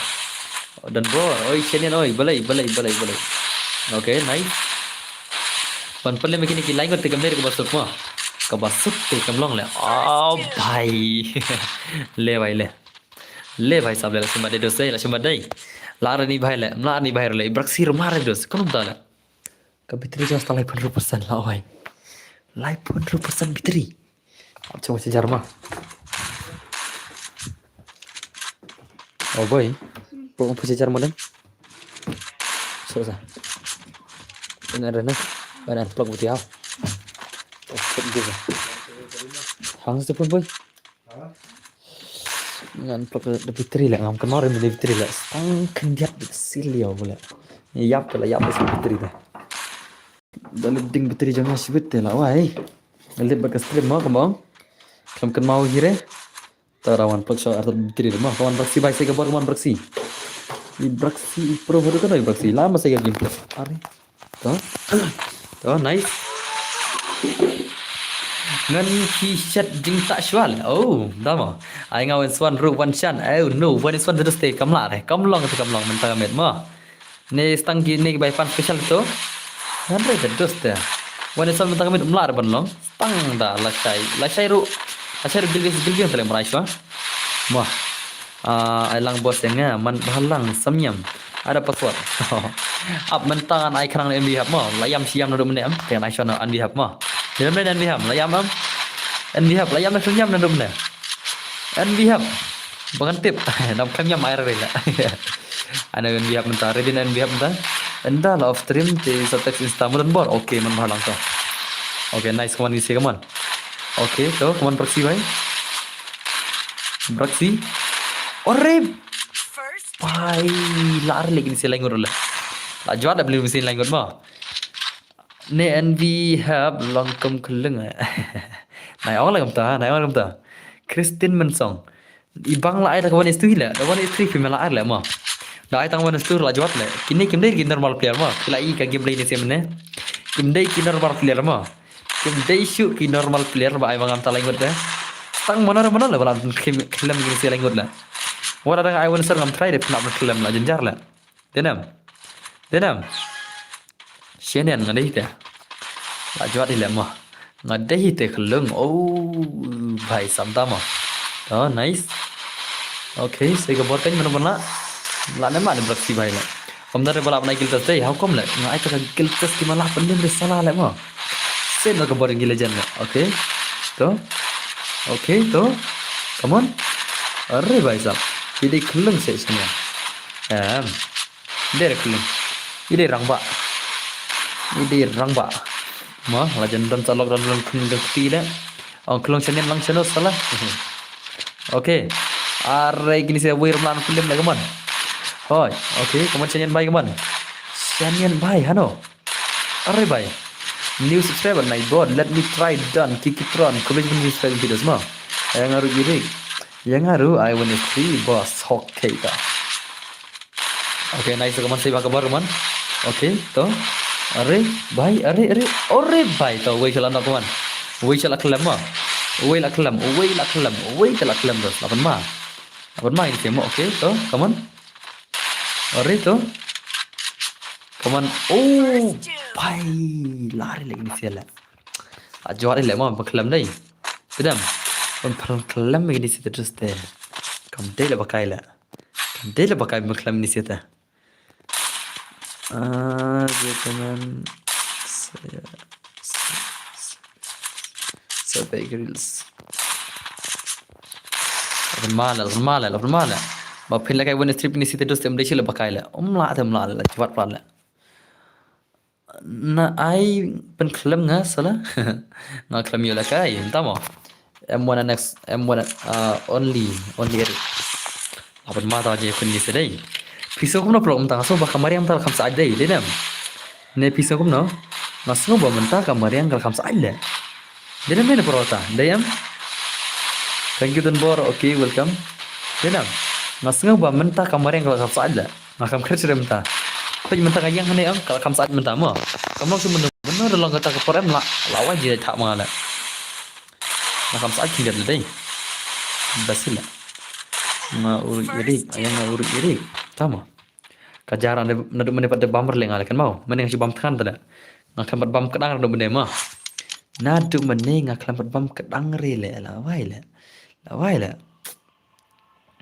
Don bor, oi, Shanian, oi, balei, balei, balei, balei. Okay, nice. Ban pynlem kine ki la ingut te kam dei kaba suk mo. Kaba suk te kam long le. Oh, bhai. Le bhai le. Le bhai sab le, la shim ba dei dos, la shim ba dei. La re ni bhai le, la re ni bhai le. Braxi rum la re dos. Kono da le. Ka battery jong sta laiphew hynriew percent la oi. Laiphew hynriew percent battery. Ap chong charger ma. Oh boy. Pok pok charger ma dang. So sa. Ina da na. Ban unplug battery hau. Oh, put dia. Hang sa pun boy. Ngan plug da battery la, ngam kynmaw re da battery la. Stang khyndiat da sil ïa u la. Ïap la, ïap da battery da. Da lip ding battery jong nga shibit te la wai. Lip bad ka stream mo, come on. Kam kynmaw hi re. Ta rawan plug shot artat battery mo. Come on Braxi bhai, sa ïa ka bor, come on Braxi. I Braxi i pro hodo kano i Braxi. Lama sa ïa ka game plug. Are. To. To, nice. Ngan ki shet jingtah shuwa le. Oh, da mo. Ai nga wan swan ru wan shan. Oh no, wan swan terus te kam lah re. Kam long te kam long mynta ka met mo. Ne stang ki ne ki bai pan special to. Ngan re terus te. Wan swan mynta ka met mlah re ban long. Stang da lashai. Lashai ru. Lashai ru gilbis gilbis te le mrai shuwa. Mo. Ah, ai lang bos ïa nga, man bha lang samñiam. Ada password. Ap mynta ngan ai khnang N B Hub mo. La ïam shi ïam naduh mynne em. Te ngan ai shwa na N B Hub mo. Te mynne N B Hub, la ïam em. N B Hub, la ïam na shwa ïam naduh mynne. N B Hub. Ba ngan tip. Nam khlem ïam ai re la. Ana N B Hub mynta, ready na N B Hub mynta. Ynda la off stream te sa text Insta mo don bor. Okay, man bha lang to. Okay, nice, come on, ngin ïa, come on. Okay, to, come on, Braxi bhai. Braxi. Ore. Bhai, la ar leh kine shi lai ngut le. La jwat da beli mesin lai ngut mo. Ne N B Hub long kum khlung. Nai ong la kumta, nai ong la kumta. Christine Mensong. I bang la ai da ka one is two hi la, da one is three phi me la ai la mo. Da ai tang one is two la jwat la. Kine kim dei ki normal player mo. Ki la i ka gameplay ne sem ne. Kim dei ki normal player mo. Kim dei shu ki normal player ba ai ba ngam ta lai ngut de. Tang mana mana la ba la khlem kine shi lai ngut la. Wala da ai one is two ngam try de pynap khlem la jynjar la. Denam. Denam. Shanian nga dei te. La jwat i le mo. Nga dei te khlung. Oh, bhai samta mo. Oh, nice. Okay, sa ka bor kan mano bana. La ne ma ne Braxi bhai le. Om da re bala bana guild test dei. How come le? Nga ai ta ka guild test ki mala pendem de sala le mo. Sen ka bor ngi legend le. Okay. To. Okay, to. Come on. Are bhai sab. Ki dei khlung se sini. Em. Dei re khlung. I dei rangbah. I dei rangbah. Ma, la jan don sa lockdown don khlung don kti le. Ong khlung Shanian lang channel salah. Okay. Are kini se wei ram lan film le, come on. Hoi. Okay, come on Shanian bhai, come on. Shanian bhai, hano. Are bhai. New subscriber, my God. Let me try done. Kiki Tron. Khublei shibun subscribe videos ma. Yang aru girik. Yang aru I win a free boss. Okay ta. Okay, nice, come on, save ka bor, come on. Okay, to. Are, bhai, are, are. Are, bhai, to, wei sha la knock, come on. Wei sha la khlem, ma. Wei la khlem, wei la khlem, wei sha la khlem, dos. La pynma. La pynma, ini semo, okay, to, come on. Are, to. Come on. Oh, bhai, la re le ini sela. A jwat le, ma, ba khlem dei. Pidam. Ban pynlong khlem ini sita terus te. Kam dei la ba kai la. Kam dei la ba kai ba khlem ini sita. Ah, dia teman saya saya baik reels. Lawan mala, lawan mala, lawan mala. Ba phin la kai wan strip ini sita terus tem dei sila ba kai la. Um la tem la la cepat pala. Na ai pynklem nga sala. Nga klem ïa la kai entamo. M one next, M one, uh, only, only Eric. Laban mata je kun ni sedai. Piso kumno pro mynta so ba kamariang mynta kham sa dei, dei nam. Ne piso kumno. Nga sngew ba mynta kamariang kham sa dei. Dei nam ne pro ta, dei am. Thank you Don Bor, okay, welcome. Dei nam. Nga sngew ba mynta kamariang kham sa dei. Nga kam kret syrem ta. Peit mynta ka ïang hangne ong ka kam sat mynta mo. Kam long shu mynno mynno da long kata ka por em la la wai ji thak ma la. Nga kam sat kin gat le dei. Basil. Nga uri iri, ayang nga uri iri. Tama. Ka jara na du mene pat de bam le nga le kan mau. Mene nga shu bam than ta. Nga kam pat bam kedang du mene ma. Na du mene nga kam pat bam kedang re le la wai le. La wai le.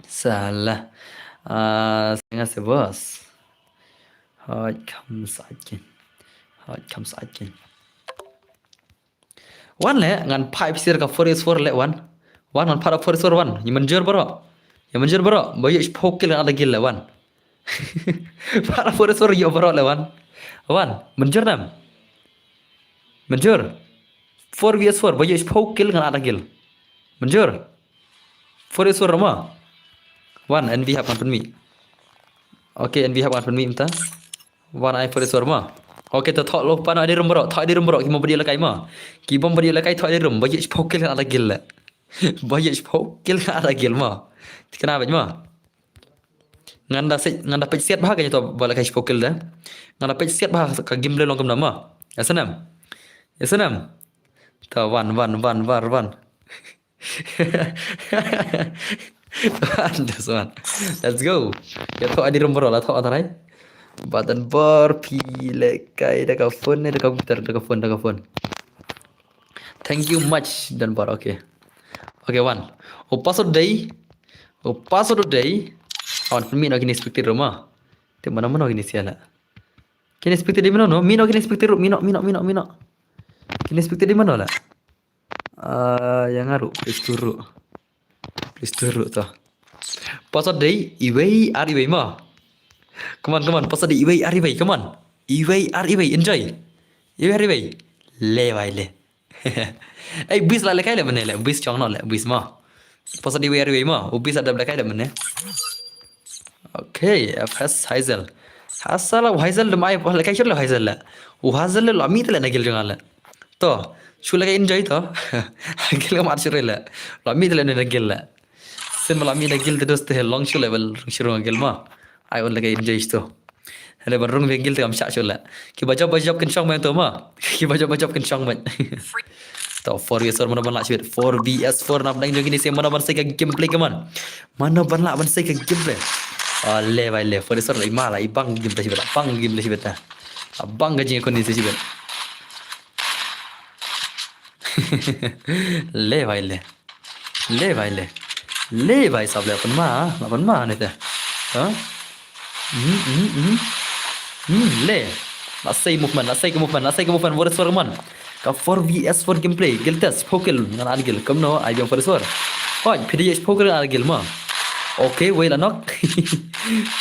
Salah. Ah, senga se bos. Hot comes again. Hot comes again. Wan le ngan five sir ka four is four le wan. Wan ngan five four is four wan. Ni manjur bro. Ni manjur bro. Bayu is pokil ngan ada gil le wan. Five four is four yo bro le wan. Wan manjur nam. Manjur. Four vs four bayu is pokil ngan ada gil. Manjur. Four is four ma. Wan N V hap ngan pynmih. Okay, N V hap ngan pynmih mynta. Wan ai four is four ma. Okay, to thok lo pan ai di rum bro, thok di rum bro, ki mo badi lakai ma. Ki bom badi lakai thok di rum, bayu is pokil ngan ada gil le. Bayu is pokil ngan ada gil ma. Tikna bej ma. Ngan da sej, ngan da pej siat bha ka to ba lakai is pokil da. Ngan da pej siat bha ka game le long kumna ma. Ya sanam. Ya sanam. To wan wan wan wan wan. Wan, that's one. Let's go. Ya to adi rum bro la to atarai. Button bar pi le kai da ka phone ne da ka computer da ka phone da ka phone. Thank you much dan bar, okay. Okay, wan. O password dei. O password dei. Wan mi no kini spectator ma. Te mana mana kini siala. Kini spectator di mana no? Mi no kini spectator mi no mi no mi no mi no. Kini spectator di mana la? Ah, yang aru, please turu. Please turu to. Password dei iwei ar iwei ma. Come on, come on, password dei iwei ar iwei, come on. Iwei ar iwei, enjoy. Iwei ar iwei. Le wai le. Ei, bis la le kai le mene le, bis chong no le, bis ma. Password dei iwei ar iwei ma, u bis adab le kai le mene. Okay, F S Hazel. Hasala Hazel dum ai le kai shot le Hazel le. U Hazel le lo mi te le na gil jong le. To, shu le enjoy to. Gil ka mat shu le. Lo mi te le na gil le. Sim lo mi na gil te dos te long shu le bel shu gil ma. Ai un le enjoy to. Hele ban rung gil te kam sha shu le. Ki ba job ba job kin shong ma to ma. Ki ba job ba job kin shong ma. To four vs four mano ban la shibit. Four vs four na dang jong ini se mano ban sai ka gameplay kaman. Mano ban la ban sai ka gameplay. Ah, le bai le four vs four le ma la i bang gameplay shibit. Bang gameplay shibit ta. Bang ka jing ko ni se shibit. Le bai le. Le bai le. Le bai sab le pun ma, la pun ma ne te. Ha? Hmm, hmm, hmm. Hmm, le. La sei movement, la sei ka movement, la sei ka movement, what is for man? Ka four vs four gameplay, gil test, pokil, ngan ad gil, kam no, ai biang four vs four. Hoi, P D H pokil ngan ad gil ma. Okay, wei la nok.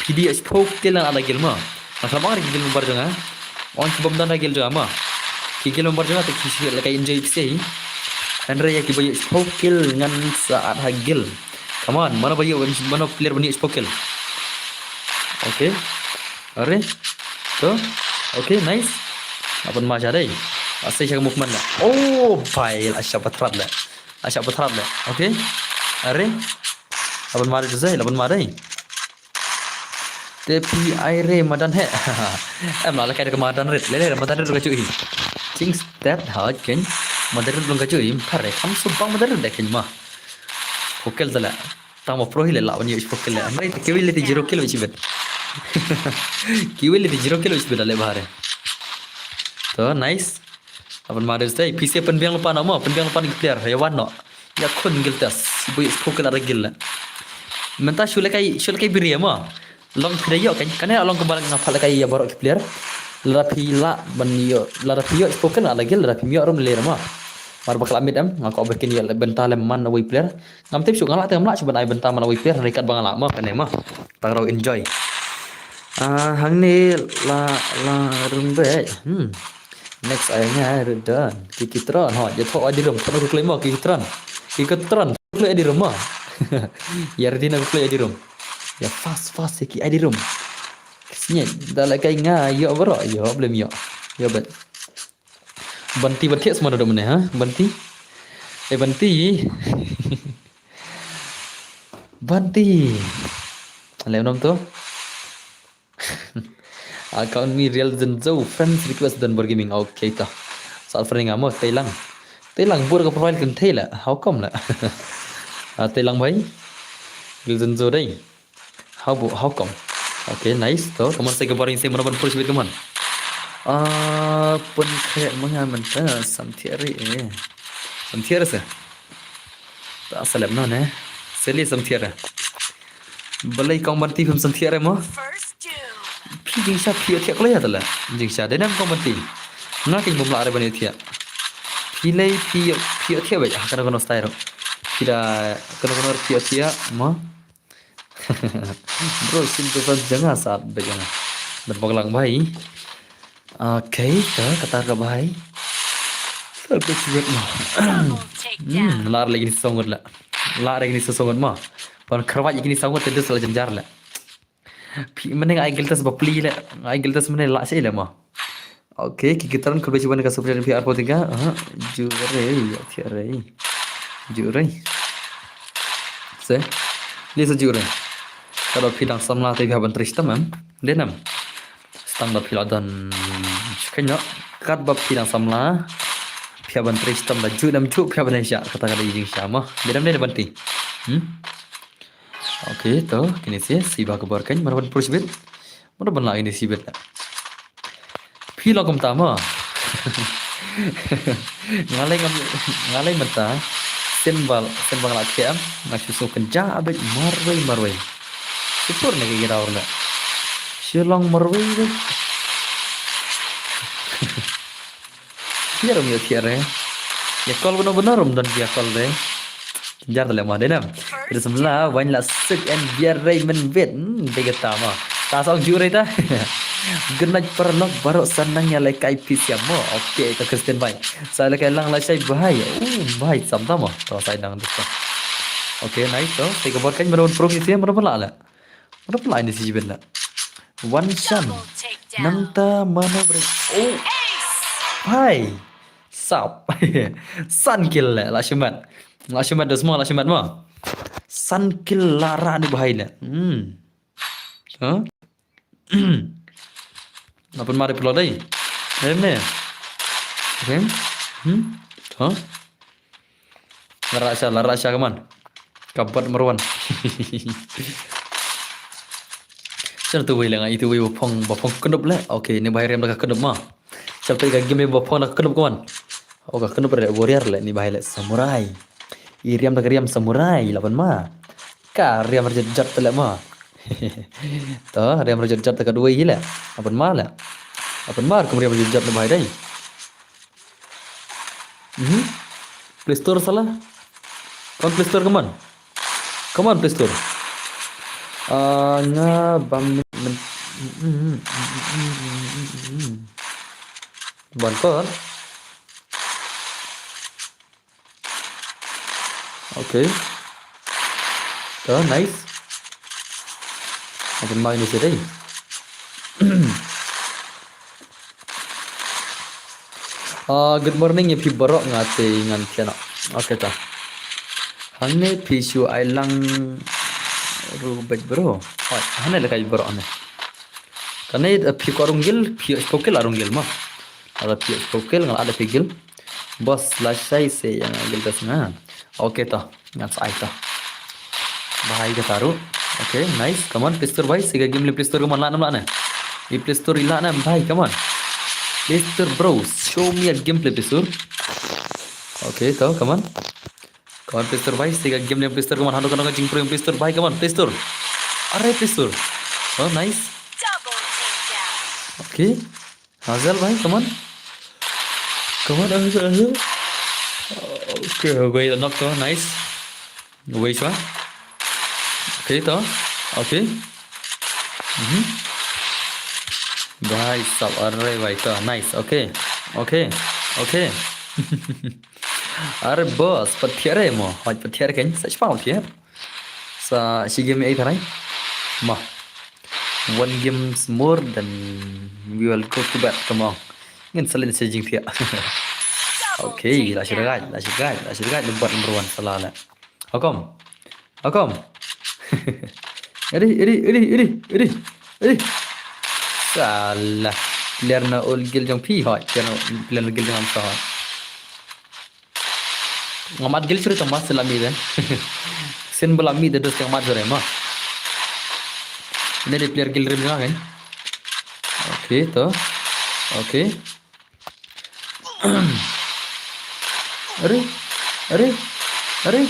P D H pokil ngan ad gil ma. Nga khlem ong ki gil bar jong nga. Ong ki bom don ha gil jong nga ma. Ki gil bar jong nga te ki shi la kai enjoy pise. Hynrei ïa ki ba ïoh shiphew kill ngan sa at ha gil. Come on, mano ba ïoh, mano player ba ïoh shiphew kill. Okay. Are. To. Okay, nice. Apan ma sha dei. Asai sha movement la. Oh, bai, la sha patrat la. La sha patrat la. Okay. Are. Apan ma dei tu sai, apan ma dei. Te phi ai re madan he. Em la la kai ka madan rit. Lele madan rit ka chui. Ching stat ha ken. Madan rit long ka chui. Phare kam subang madan rit da ken ma. Fokel tala. Tang ma pro hi le la wan yo fokel le. Amrai te kiwi le te zero kill wich bet. Kiwi le te zero kill wich bet ale bahare. To nice. Aban ma dei stay. Phi se pynbiang lypa no mo, pynbiang lypa ki player. Ya wan no. Ya khun gil tas. Bui fokel ara gil le. Mynta shu le kai, shu le kai biri mo. Long phi da ïoh kan, kane long kumba nga phah lehkai ïa baroh ki player. Lada phi lah ban ïoh, lada phi ïoh spoken ala gil, lada phi ïoh rum le ma. Mar ba ka la mid em, nga kwah ba kin ïoh bynta lem man awei player. Ngam tip shuh nga lah te ngam lah shuh ban ai bynta man awei player, hynrei katba nga lah ma kane ma. Tang raw enjoy. Ah, hangne la, la rung beit. Hmm. Next ai nga Redon. Kiki Tron ho, ïathoh adi rum, tang ku kloi ma Kiki Tron. Kiki Tron, kloi adi rum ma. Ïa ready na ku kloi adi rum. Ïa fast fast ïa ki adi rum. Sngewbha da lehkai nga ïoh baroh, ïoh blem ïoh. Ïoh bet. Banti ba thiah sma da dum ne ha, Banti. Eh Banti. Banti. Lem nom tu. Account me Real Zenzo, friends request Don Bor Gaming. Okay ta. Sal friend nga mo Thailand. Thailand bur ka profile kan thei la. How come la? Ah, Thailand bhai. Real Zenzo dei. How bu, how come? Okay, nice to. Kaman sai ka boring sai mana ban push bit kaman. Ah, pun kre manga menta samthiare eh. Samthiare sa. Ta salem no ne. Seli samthiare. Balei kong Banti phim samthiare mo? Phi jingsha phi ïohthiah kloi ïa tala. Jingsha dei nam kong Banti. Nga kin bum lah re ban ïohthiah. Phi lei phi ïoh, phi ïohthiah beit. Ah, kano kano style. Phi da kano kano phi ïohthiah mo. Bro, sim tu fan janga sat beit janga. Dan bok lang bhai. Okay, ka kata ka bhai. Sal beit beit mo. Hmm, lar lagi ni songot la. Lar lagi ni songot mo. Pan kharwat lagi ni songot te dus la jynjar la. Phi mane ngai giltas ba pli le, ngai giltas mane la sei le ma. Okay, ki gitaran khulbe chuban ka subject phi arpo tiga. Aha, jure, ya thiare. Jure. Se. Li se jure. Ka da phi dang samla te phi ban trishtam em. Denam. Stam da phi la don. Chikanya. Kat ba phi dang samla. Phi ban trishtam da ju nam ju phi ban sha kata ka da jing sha ma. Denam ne Banti. Hmm? Okay, to, kini si, si ba ka bor kan, mana ban push bit. Mana ban la ini si bit. Phi long kumta ma. Ngalai ngam, ngalai mynta. Sen bal, sen bal la kiam, nga shu so kan ja abit marwei marwei. Syukur ne ki gidau la. Shu long marwei wei. Thiar um ïa thiar eh. Ïa call beno beno rum don ïa call de. Jar tale ma denam. Terus mla wan la sik en biar rei men bet. Hmm, de kata ma. Ta song ju rei ta. Good night paralok baroh sanang ïa lehkai phi siam mo. Okay, to Christian bhai. Sa lehkai lang la shai bhai. Uh, bhai sam ta mo. To sai nang dukha. Okay, nice to. Te ka bor kan beno pro phi siam beno la la. Mana pala ini si jibin la. One shot. Nangta mana bre. Oh. Hai. Sap. San kill le la shimat. La shimat dos mo la shimat mo. San kill la ra ni bahai le. Hmm. Huh? Apa mari pulo dai. Hem ne. Hem. Hmm. Huh? Lara sha, lara sha kaman. Kabat marwan. Sha tu wei lenga itu wei bapong bapong kenup le. Okay, ni bahai riam da ka kenup ma. Sha tu ka game bapong da kenup kaman. Oh ka kenup re warrior le ni bahai le samurai. I riam da ka riam samurai laban ma. Ka riam rajat jat le ma. To riam rajat jat ka duwei le. Laban ma le. Laban ma kum riam rajat jat le bahai dai. Mhm. Play Store salah. Come on, Play Store, come on. Come on, Play Store. Ah, nga bam men, men, ban kor. Okay. To, nice. Akan mai ni sedai. Ah, good morning ïa phi baroh nga te ngan thiana. Okay ta. Hangne phi shu ai lang ru bad bro. Oi, hangne la kai baroh hangne. Kane, eh, phi ko arung gil, phi ko kil arung gil ma. Ada phi ko kil ngal ada phi gil. Boss la shai se yang gil das nga. Okay to, ngan sa ai to. Bhai ka taru. Okay, nice. Come on, Play Store bhai, se ka game le Play Store, come on, la nam la ne. I Play Store i la nam bhai, come on. Play Store bro, show me a gameplay Play Store. Okay to, come on. Come on, Play Store bhai, se ka game le Play Store, come on, hando kana ka jingpro Play Store bhai, come on, Play Store. Are Play Store. Oh, nice. Okay. Hazel bhai, come on. Come on, Hazel, Hazel. Okay, wait, knock to, nice. Wait, shwa. Okay to. Okay. Mhm. Bhai sab, are bhai to, nice. Okay. Okay. Okay. Are boss, pat thiar re mo. Hoj pat thiar kan, sa chpa thiar. Sa shi game ei tharai. Ma. One games more, then we will go to bed. Come on. Ngin salin sa jing thiar. Okay, la shi gai, la shi gai, la shi gai, number one, sa la la. How come? How come? Eri, eri, eri, eri, eri, eri. Salah. Player na ul gil jong phi hoi. Player na, player na gil jong am sa hoi. Ngamat gil suri tong mas la mi den. Sin bala mi de dos tong mat suri ma. Ini di player gil rim jong kan. Okay to. Okay. Are, are, are.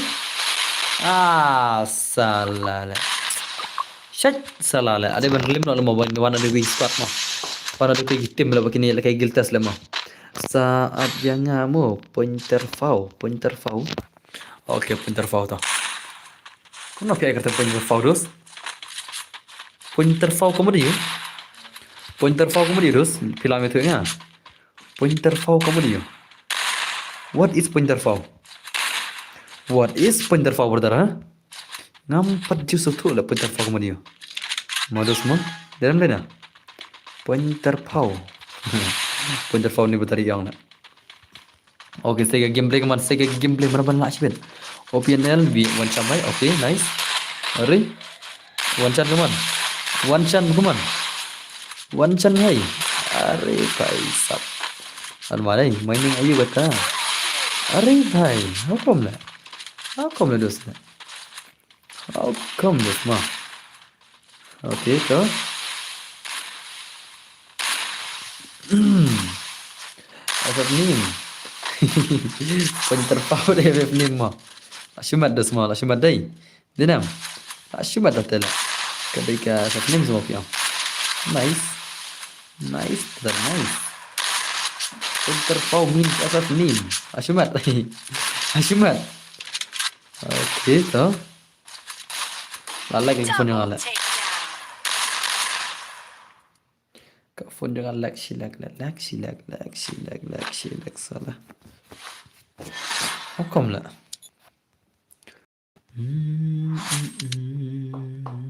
Ah, salah le. Shit, salah le. Ade ban lim no le mo ban wan ade wi squad mo. Wan ade wi team le ba kini le kai guild test le mo. Sa at yang mo pointer fau, pointer fau. Okay, pointer fau to. Kono phi ai kata pointer fau dos. Pointer fau kamu dia. Pointer fau kamu dia dos. Phi la me tu nga. Pointer fau kamu dia. What is pointer fau? What is pointer fau, brother, ha? Ngam pat ju suthu la pointer fau kamu dia. Modus mo. Dalam dena. Pointer fau. Pointer fau ni batari yang na. Okay, sega gameplay kaman, sega gameplay mana ban lah shibit. O P N L, bi one shot bhai. Okay, nice. Are. One shot kaman. One shot kaman. One shot bhai. Are bhai sab. Alma dai, mining ayu bata. Are bhai, how come la? How come la dos la? How come dos ma? Okay, to. Asap nim. Pointer fau dei asap nim mo. La shimat dos mo, la shimat dei. Dinam. La shimat da tela. Kadai ka asap nim semua piang. Nice. Nice, that nice. Pointer fau means asap nim. La shimat. La shimat. Okay, to. La lag ka phone jong nga la. Ka phone jong nga lag shi lag lag lag shi lag lag shi lag lag shi lag salah. How come la? Hmm, hmm, hmm.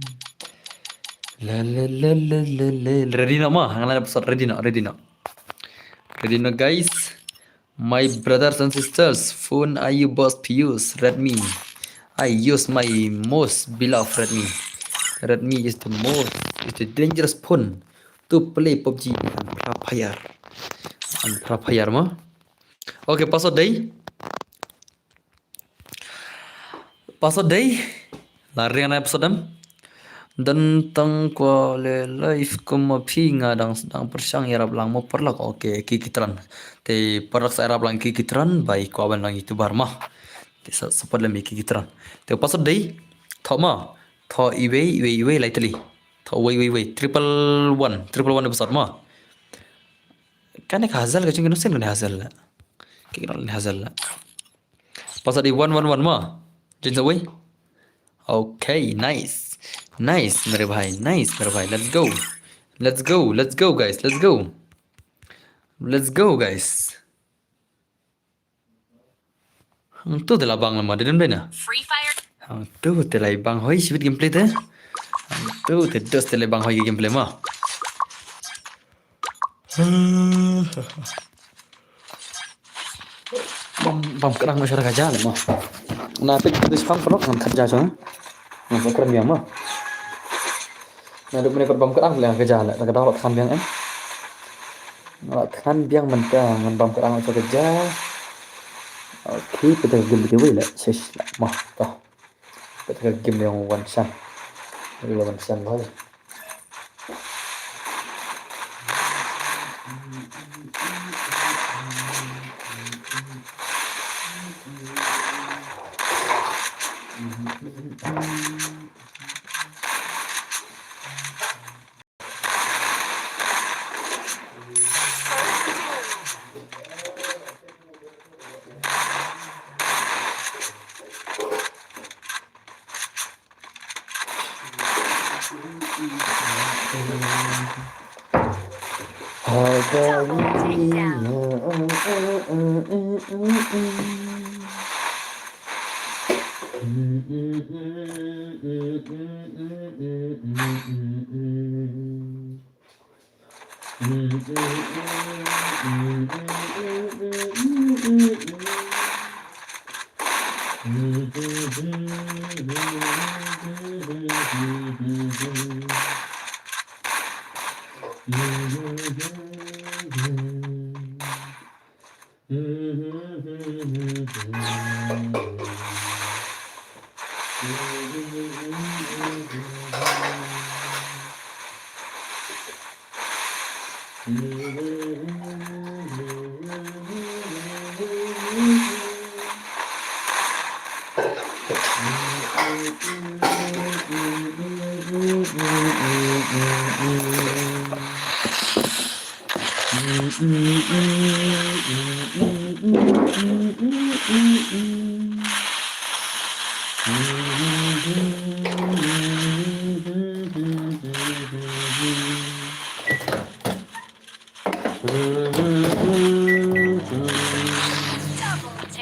La la la la la la. Ready no ma? Nga la episode ready no, ready no. Ready no guys. My brothers and sisters, phone ayu best to use? Redmi. I use my most beloved Redmi. Redmi is the most, is the dangerous phone to play PUBG and Free Fire. And Free Fire mo. Okay, password dei. Password dei. La ring na episode em. Dan tang ko le live kum ma phi nga dang dang pyrshang ïarap lang mo paralok. Okay, ki kitran. Te paralok sa ïarap lang ki kitran bai ko ban lang YouTuber ma. Te sa support lem ki kitran. Te password dei. Tho ma. Tho iwei iwei iwei lai teli. Tho wei wei wei. Triple one. Triple one episode ma. Kane ka Hazel ka jingkano sen kane Hazel la. Kane Hazel la. Password dei one one one ma. Jin sa wei. Okay, nice. Nice, mere bhai. Nice, mere bhai. Let's go. Let's go. Let's go, guys. Let's go. Let's go, guys. Hangtu te la bang lama, didem dena. Free Fire. Hangtu te la bang hoi shibit gameplay te. Hangtu te dos te la bang hoi gameplay ma. Bam, bam kerang masyarakat jalan mo. Na pik tu spam kerok ngam kerja sana. Ngam kerja mo. Naduh mynne pat bam kdang leh ka ja leh, ka dang la than biang em. La than biang mynta ngan bam kdang la ka ja. Okay, pat ka game dei wei leh, shish leh, mo, to. Pat ka game ïa wan shan. Ïa wan shan bhai.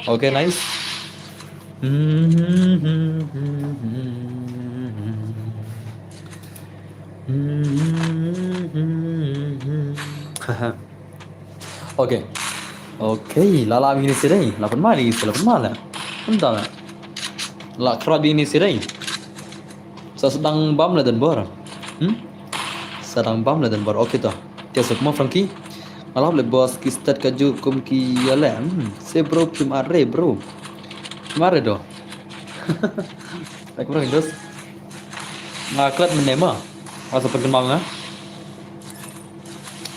Okay, nice. Okay. Okay, la la bini sirei, la pun mali, la pun mala. Entah lah. La khrot bini sirei. Sa sdang bam la dan bor. Hmm? Sdang bam la dan bor. Okay to. Te suk mo Frankie. Ngalap le boss ki stat ka ju kum ki yale. Hmm. Se bro kim are bro. Kim are do. Like bro dos. Nga klat mene ma. Asa pun kenal nga.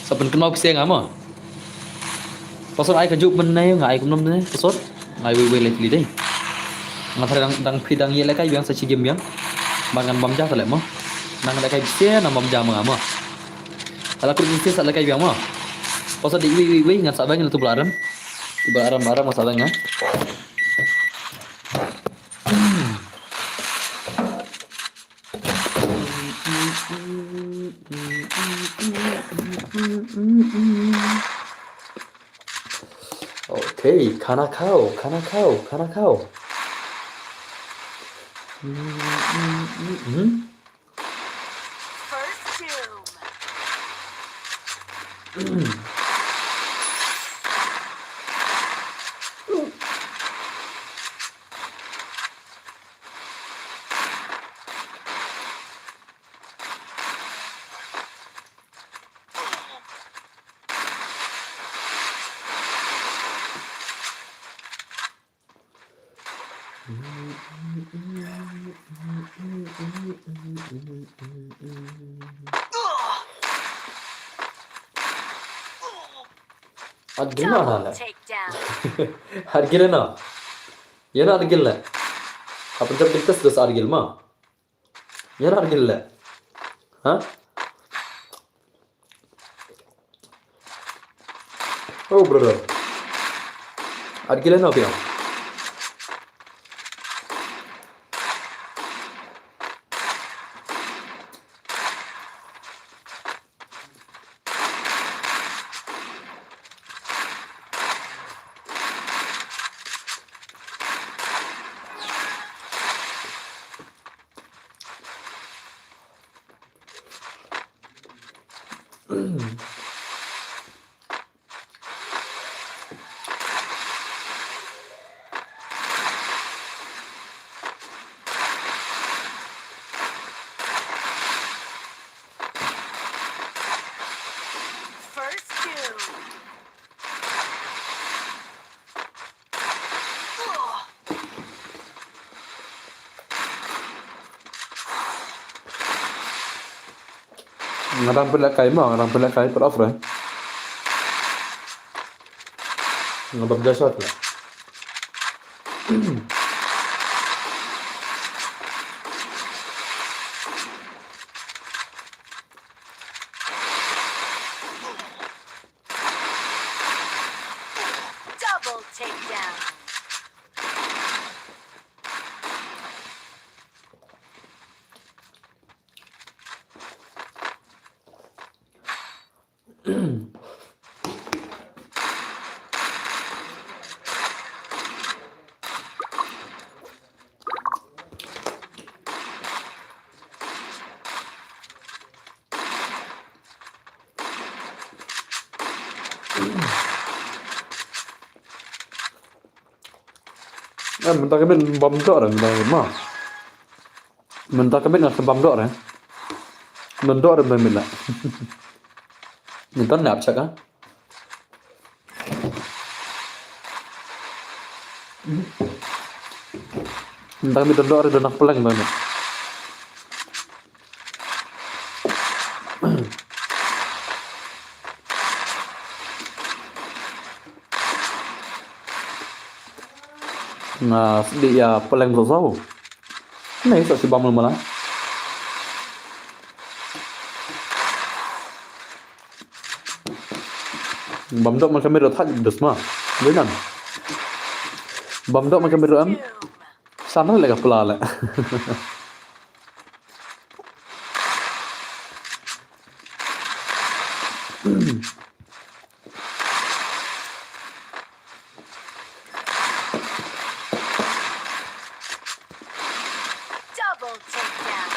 Sa pun kenal pise nga ma. Pasal ai ka juk mynne nga ai kumno mynne pasal ngai wei wei leh pli dei. Nga thare dang dang phi dang ye leh kai biang sa chi game biang. Ba ngan bam ja ta leh mo. Nang leh kai bise nang bam ja mo nga mo. Ala kur bise sa leh kai biang mo. Pasal di wei wei wei ngan sa bang tu bala aram. Tu bala aram aram ngan sa bang nga. Okay, khana khao, khana khao, khana khao. Hmm? First doom. At gila na la. At gila na. Yana at gila. Apa jab kita sudah at gila ma. Yana argil le. Ha? Oh, brother. Argil le na biang. Nga dang pynlehkai mo, nga dang pynlehkai, pynlehkai. Nga bam ja shot la. Double takedown. Eh, mynta ka miet bam doh re, mynta ka miet ma. Mynta ka miet nga sa bam doh re. Mynta doh re mynta ka miet la. Mynta nap chak ah. Mynta ka miet doh re, doh nak peleng mynta. Nga sdih ïa peleng bro saw. Nai sa sibam lem la. Bam doh man ka miet doh thaj dus ma. Dei nan. Bam doh man ka miet doh em. Sana le ka pla le. Double takedown.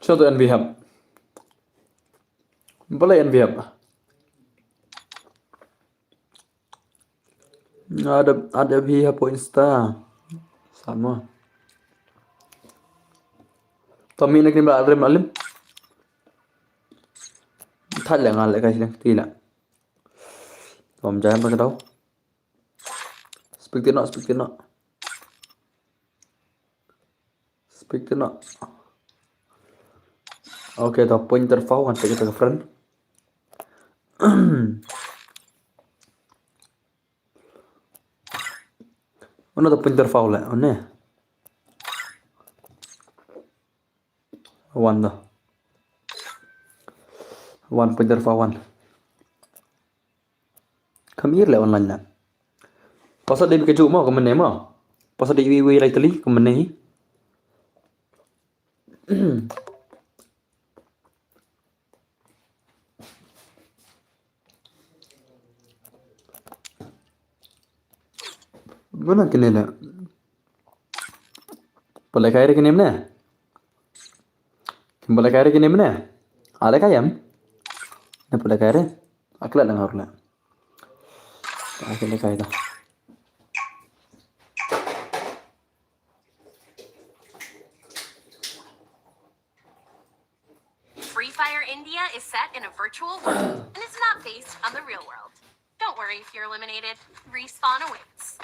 Shuh to N B Hub. Balei N B Hub? Ada, ada bi hapo Insta. Sama. Tommy nak nimba alim alim. Thad le ngal le kai silang tila. Tom jam ba ka tau. Speak tino, speak tino. Speak tino. Okay, to pointer fau kan kita ke friend. Ono to pointer fau le, one. One to. One pointer fau one. Kam ir le online na. Pasa dei ka ju mo ka mene mo. Pasa dei wi wi lai tali ka mene. Bana kene le. Pale kai re kene mene. Kim pale kai re kene mene. Ale kai em. Ne pale kai re. Akla lang harla. Akla kai da. Free Fire India is set in a virtual world and is not based on the real world. Don't worry if you're eliminated. Respawn awaits.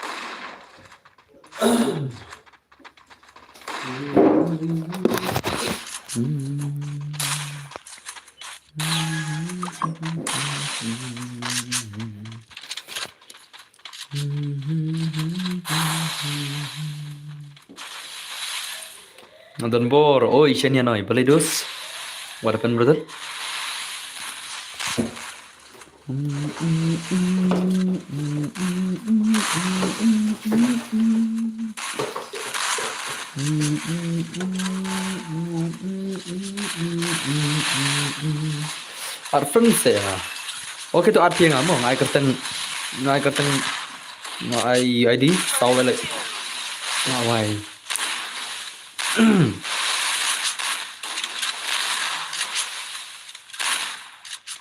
Don Bor, oi, shania noi, balei dus? What happened, brother? Ar friend se ya. Okay, to ar piang amo, ngai kerteng, ngai kerteng, ngai I D, tau lele. Ngai wai.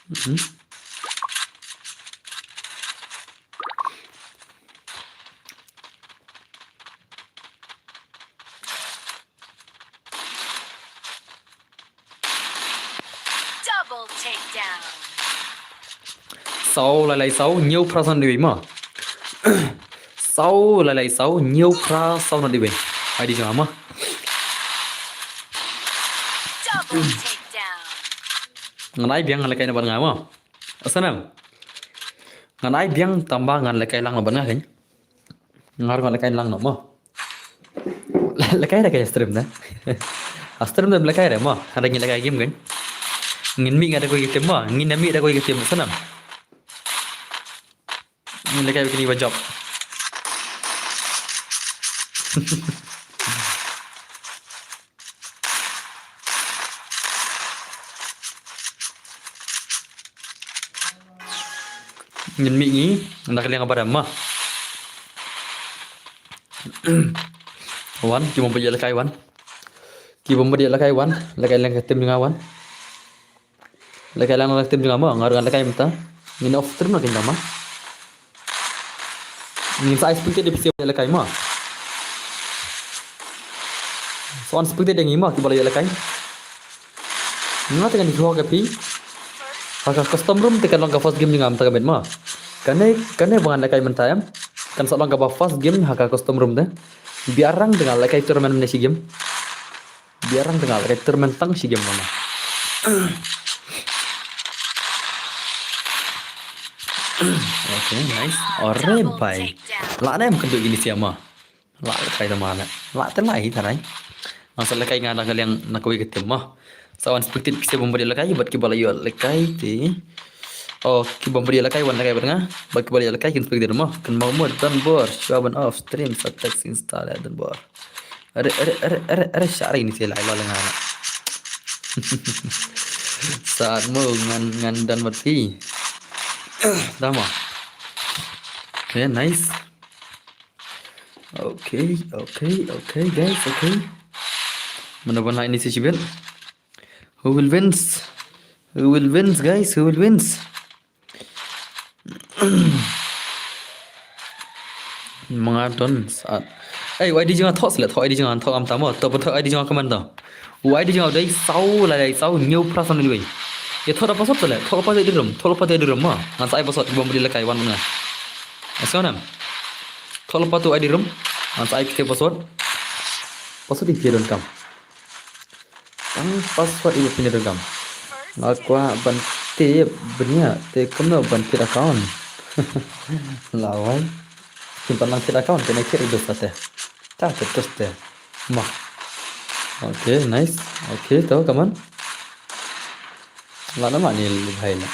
Mhm. Saw lai lai saw hynñiew phra saw nod wei ma. Saw lai lai saw hynñiew phra saw nod wei. Ai di jong nga ma. Ngan ai biang ngan lehkai na bad nga ma. Asanam. Ngan ai biang tangba ngan lehkai lang na bad nga kan. Ngar ngan lehkai lang no mo. Lehkai da kai stream da. A stream da lehkai da mo. Hada ngin lehkai game kan. Ngin mih nga da kawei ka team mo. Ngin da mih da kawei ka team sanam. Ngin lehkai kini ba jop. Ngin mih ngi, nda ka liang ba dam ma. Wan, ki bym bad ïa lehkai wan. Ki bym bad ïa lehkai wan, lehkai lang ka team nga wan. Lehkai lang ka team nga ma, nga ruh ngan lehkai mynta. Ngin off stream na kin ma. Ngin sa expected da phi ïa lehkai ma. So unexpected da ngi ma, ki ba la ïa lehkai. Nga te kan ïoh ka phi. Ha ka custom room te kan long ka first game jong nga mynta ka met ma. Kane, kane ba ngan lehkai mynta em. Kan sa long kaba first game ha ka custom room te. Biang rang te ngan lehkai tournament ne shi game. Biang rang te ngan lehkai tournament tang shi game ma. Okay, nice. Ore bhai. La ne em kynduh kini shi ma. La lehkai da ma ne. La te la hi tharai. Nga sa lehkai nga na ka liang na kawei ka team ma. Sa unexpected phi sa bym bad ïa lehkai bad ki ba la ïoh lehkai te. Oh, ki bym bad ïa lehkai wan lehkai bad nga. Bad ki ba la ïoh lehkai ki unexpected ma. Kan mau mo don bor. Shuwa ban off stream sa text insta la don bor. Are are are are are shari ni se lai la lenga. Saat mo ngan ngan don bad phi. Dama. Okay, nice. Okay, okay, okay, guys, okay. Mana ban ini si chibet. Who will wins? Who will wins, guys? Who will wins? Manga ton sat. Ei, wai di jong nga thok slet, thok ai di jong nga thok am tamo, to thok ai di jong nga kaman to. Wai di jong nga dei saw lai lai saw hynñiew phra saw nod wei. Ïa thok da password slet, thok password di room, thok password di room ma. Ngan sa ai password bym bad ïa lehkai wan nga. Asal nam. Thok password ai di room. Ngan sa ai kite password. Password di kite don kam. Tang password iba pyndonkam. Nga kwah ban tip bniah te kumno ban create account. Lawai. Kin pan lang create account kane create iba sate. Ta te terus te. Ma. Okay, nice. Okay, to kaman. La nama ni bhai na.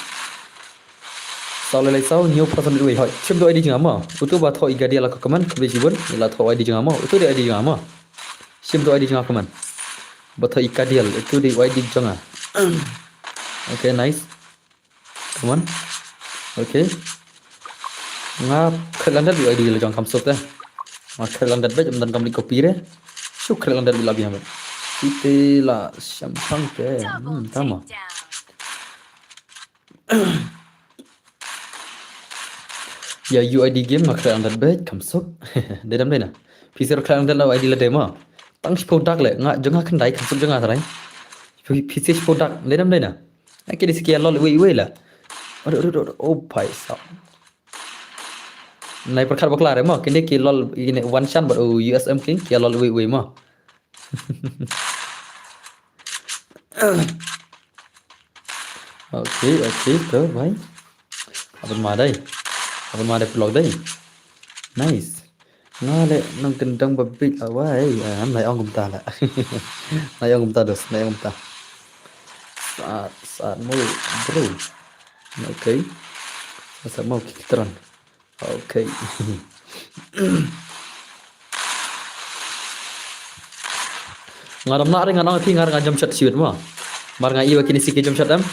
Saw lai lai saw hynñiew phra saw nod wei hoi. Shim to ai di jong nga ma. Utu ba thok i Gadial ka kaman kbe jibun. La thok ai di jong nga ma. Utu di ai di jong nga ma. Shim to ai di jong nga kaman. Ba thok i Gadial, utu di ai di jong nga. Okay, nice. Kaman. Okay. Nga khreh lang dat di ai di la jong kam suk te. Nga khreh lang dat bad jam dan kam li copy re. Shu khreh lang dat di la biang bad. Ite la shampang te. Hmm, tama. Ya U I D game nga khreh lang dat bad kam suk. Dei dam dei na. Phi sir khreh lang dat la U I D la dei ma. Tang shiphew dak le nga jong nga khyndai kam suk jong nga tharai. Phi sir shiphew dak dei dam dei na. Nga kine si ki lol wei wei la. Aduh aduh aduh. Oh bhai sahab. Nai pyrkhat bakla re ma kine ki lol kine Wan Shan bad U S M King ki lol wei wei ma. Okay, okay, to bhai. Aban ma dai. Aban ma dai vlog dai. Nice. Nga le nang kendang ba bit awai. Am lai ong kumta la. Lai ong kumta dos, lai ong kumta. Saat saat mo bro. Okay. Saat mo kikitran. Okay. Nga dam na ring nga nang ti nga nga jump shot siwit ma. Mar nga iwa kini siki jump shot em.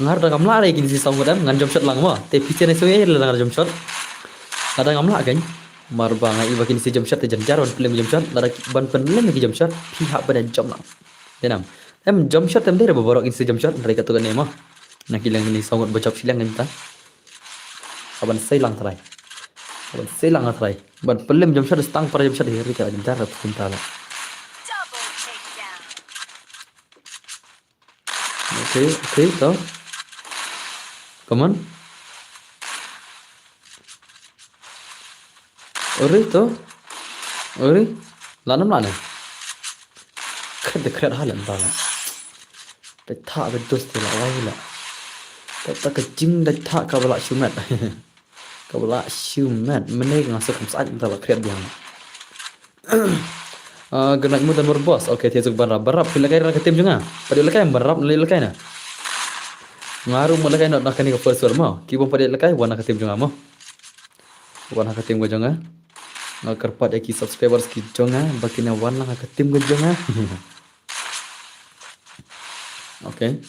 Nga da ngam la re kini si song em ngan jump shot lang ma. Te piche ne so ye la nga jump shot. Nga da ngam la kan. Mar ba nga iwa kini si jump shot te jan jar ban pynlem jump shot. Lada ban pynlem ki jump shot. Pi hap ban jump lang. Denam. Em jump shot em dei ba borok kini si jump shot. Dari katu kan ma. Na kilang kini song ba jump silang kan ta. Aban sei lang trai. Aban sei lang trai. Ban pynlem jump shot stang para jump shot hi rika jump jar rat kum tala. Okay, okay, to. Come on. Uri to. Uri. Lanam lane. Khat de khat halen bala. Dai tha be dos te la wai la. Ta ta ka jing dai tha ka bala shumet. Ka bala shumet. Mene nga sa kam sa ta la khat biang. Ah, good night, Mutan Boss. Okay, te zuk ban rap, ban rap. Phi lehkai na ka team jong nga. Phi lehkai ban rap, lehkai na. Nga ruh mo lehkai na, na kane ka first round mo. Ki bym pat lehkai, wan na ka team jong nga mo. Wan na ka team ka jong nga. Nga kyrpad ïa ki subscribers ki jong nga, ba kin wan na ka team ka jong nga. Okay.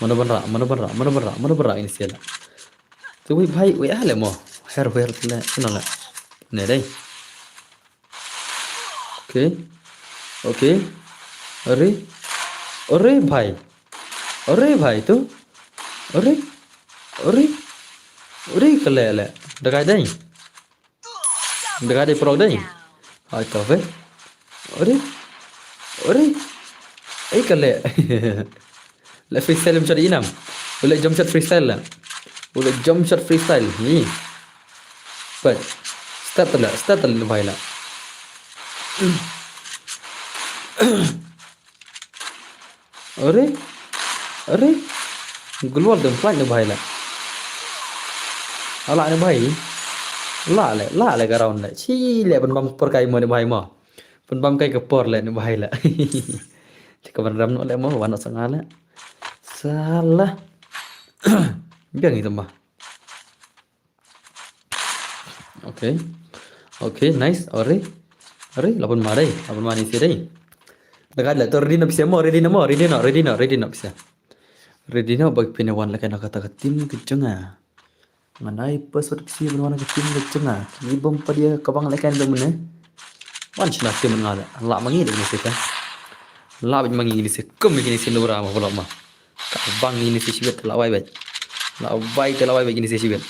Mano ban rap, mano ban rap, mano ban rap, mano ban rap ini sila. Tu wei bhai, wei ale mo. Her, her le, ino le. Ne dai. Okay. Okay. Uri. Uri bhai. Uri bhai tu. Uri. Uri. Uri kale le. Dagai dai. Dagai dai prok dai. Hai ka ve. Uri. Uri. Ei kale. Le freestyle jump shot inam. Ule jump shot freestyle la. Ule jump shot freestyle. Ni. But start la, start la bhai la. Uri. Uri. Global dem plan ne bhai la. Ala ne bhai. La le, la le ka round le. Chi le ban bam por kai mo ne bhai mo. Pynbam kai ka por le ni bhai la. Te ka ban ram no le mo wan sa nga le. Sala. Biang itu mah. Okay. Okay, nice. Ore. Ore, lapun ma dai. Lapun ma ni si dai. Dekat le tu ready no pisa mo, ready no mo, ready no, ready no, ready no pisa. Ready no bagi pina wan le kana kata ka team ka jong nga. Ngan ai password kisi ban wan ka team ka jong nga. Ni bom padia ka bang lekan bom ne. Wan shna team nga da. La mangi da ni seka. La bit mangi ni se kum ni se nura ma vlog ma. Ka bang ni se shibit la wai bai. La wai te la wai bai ni se shibit.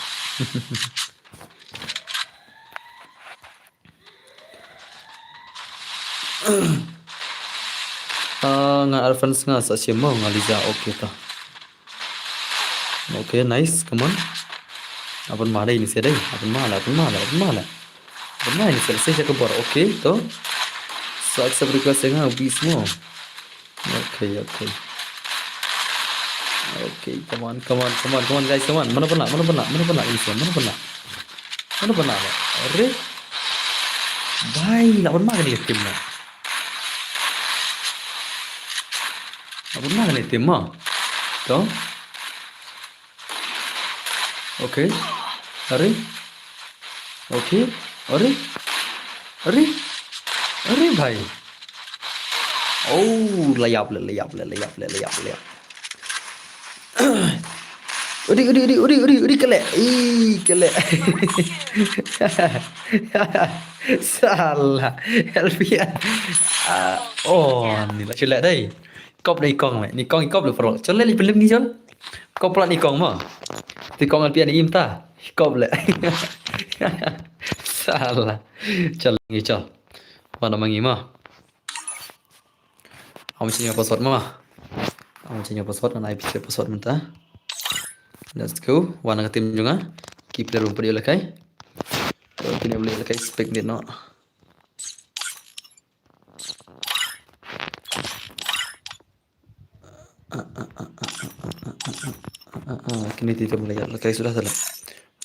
Ah, nga Alphonse nga sa shimo nga Liza, okay ta. Okay, nice, come on. Apun ma dai ni se dai, apun ma la, apun ma la, apun ma la. Apun ma ni se se ka bor, okay to. So accept request nga bi smo. Okay, okay. Okay, come on, come on, come on, come on, guys, come on. Mana pernah, mana pernah, mana pernah ini semua, mana pernah. Mana pernah, Pak? Ore. Bhai, la pernah kani team na. La pernah kani team ma. To. Okay. Ore. Okay. Ore. Ore. Ore, bhai. Oh, layap le, layap le, layap le, layap le. Uri, uri, uri, uri, uri, uri, kele. Ih, kele. Salah. Help ya. Ah, oh, ni lah chulak dai. Kop dai kong mai. Ni kong kop le pro. Chulak li pelim ni chul. Kop pula ni kong ma. Ti kong alpi ani im ta. Kop le. Salah. Chal ngi chal. Mana mangi ma. Am chinya password ma. Am chinya password na ai pisa password mynta. Let's go. Wan ka team jong nga. Keep the room pada lekai. Kini boleh lekai spek ni no. Ah, ah, ah, ah, ah, ah, ah, ah, ah, ah, ah, kini ti tem lagi. Lekai sudah salah.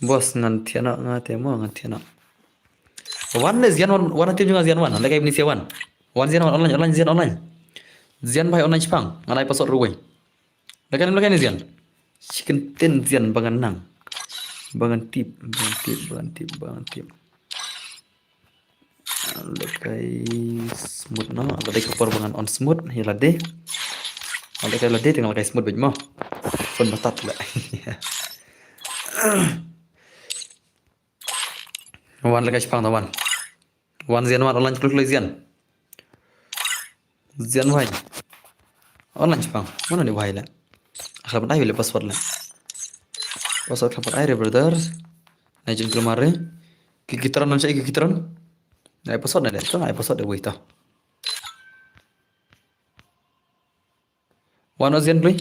Bos ngan tiana nga temo ngan tiana. Wan le Zian wan, wan tim jong nga Zian wan. Lekai bini sia wan. Wan Zian wan online, online Zian online. Zian bai online chipang. Ngan ai password ruwai. Lekai lekai ni Zian. Chicken tin Zian bangan nang. Bangan tip, bangan tip, bangan tip, bangan tip. Lekai smooth no, lekai ka por bangan on smooth, hi lade. Lekai lade tengah lekai smooth bej mo. Phone batat le. Wan lekai chipang ta wan. Wan Zian wan online kluk le Zian. Zian wan. Online chipang. Mana ni wai le. Akhlap ai le password le. Password akhlap ai re brother. Na jin kelmar re. Ki kitron non chai ki kitron. Na password na de. Tu na password de wai ta. Wan o Zian play.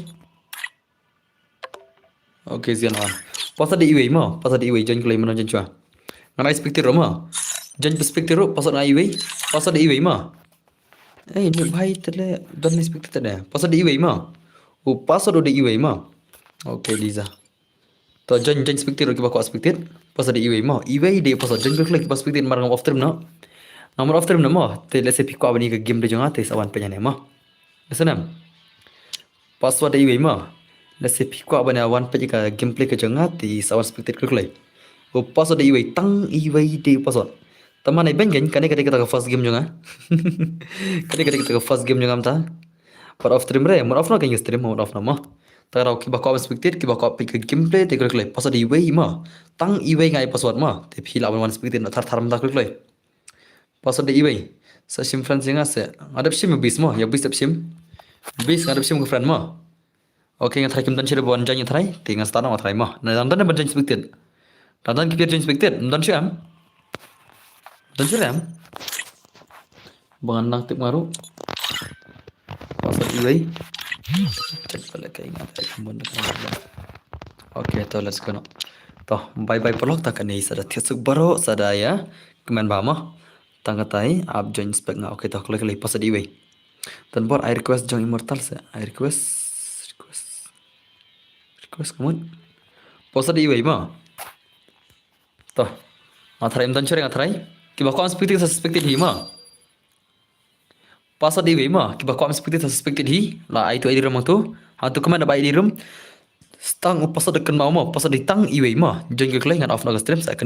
Ok, Ke zian on. Password da iwei mo. Password da iwei, join kloi mo, join shuwa. Ngan ai spectate ruh mo. Join spectate ruh, password da iwei. Password da iwei mo. Eh, ni bhai te le don spectate de. Password da iwei mo. U password da iwei mo. Okay, Liza. To join, join spectate ruh kiba kwah spectate. Password da iwei mo. Iwei de password, join kloi kloi kiba spectate namar ngam off stream noh. Namar off stream noh mo. Te lehse phi kwah ban ïa ka game de jong nga te sa wan peit hangne mo. Lehse nem. Password da iwei mo. Lehse phi kwah ban ïa wan peit ïa ka gameplay ka jong nga te sa wan spectate kloi kloi. U password da iwei, tang iwei de password. Tang ma nai beiñ kein, kane ka dei kata ka first game jong nga. Kane ka dei kata ka first game jong nga mynta. Pat off stream re, mut off noh kein ka stream, mut off noh mo. Te kata kiba kwah ban spectate, kiba kwah peit ka gameplay te kloi kloi. Password da iwei mo. Tang iwei nga ai password mo. Te phi lah ban wan spectate noh thar thar mynta kloi kloi. Password da iwei. Sa shim friend ïa nga se. Nga dep shim ïa Bis mo, ïa Bis dep shim. Bis nga dep shim ka friend mo. Okay, nga tharai kim don shuh de ban join, nga tharai. Te nga start noh, nga tharai mo. Na dang don ban join spectate. Dang don ki phi join spectate. Don shuh em? Don shuh em? Ba ngan nang tip nga ruh. Password iwei. Check balik ka email. Okay, to let's go now. To, bye bye paralok, ta kane sa da thied suk baroh, sa da ïa kmen bha mo. Tang katai ap join spec nga. Okay, to kloi kloi, password iwei. Don bor ai request jong Immortal se. Ai request, request. Request ka mut. Password iwei mo. To. Nga tharai ym don shuh re, nga tharai. Kiba kwah spectate sa spectate hi mo. Password da iwei mo, kiba kwah spectate sa spectate hi, la ai tu I D room hangtu. Hangtu kmen da ba I D room. Tang u password da kynmaw mo, password da tang iwei mo. Join kloi kloi, ngan off noh ka stream sa kynmaw.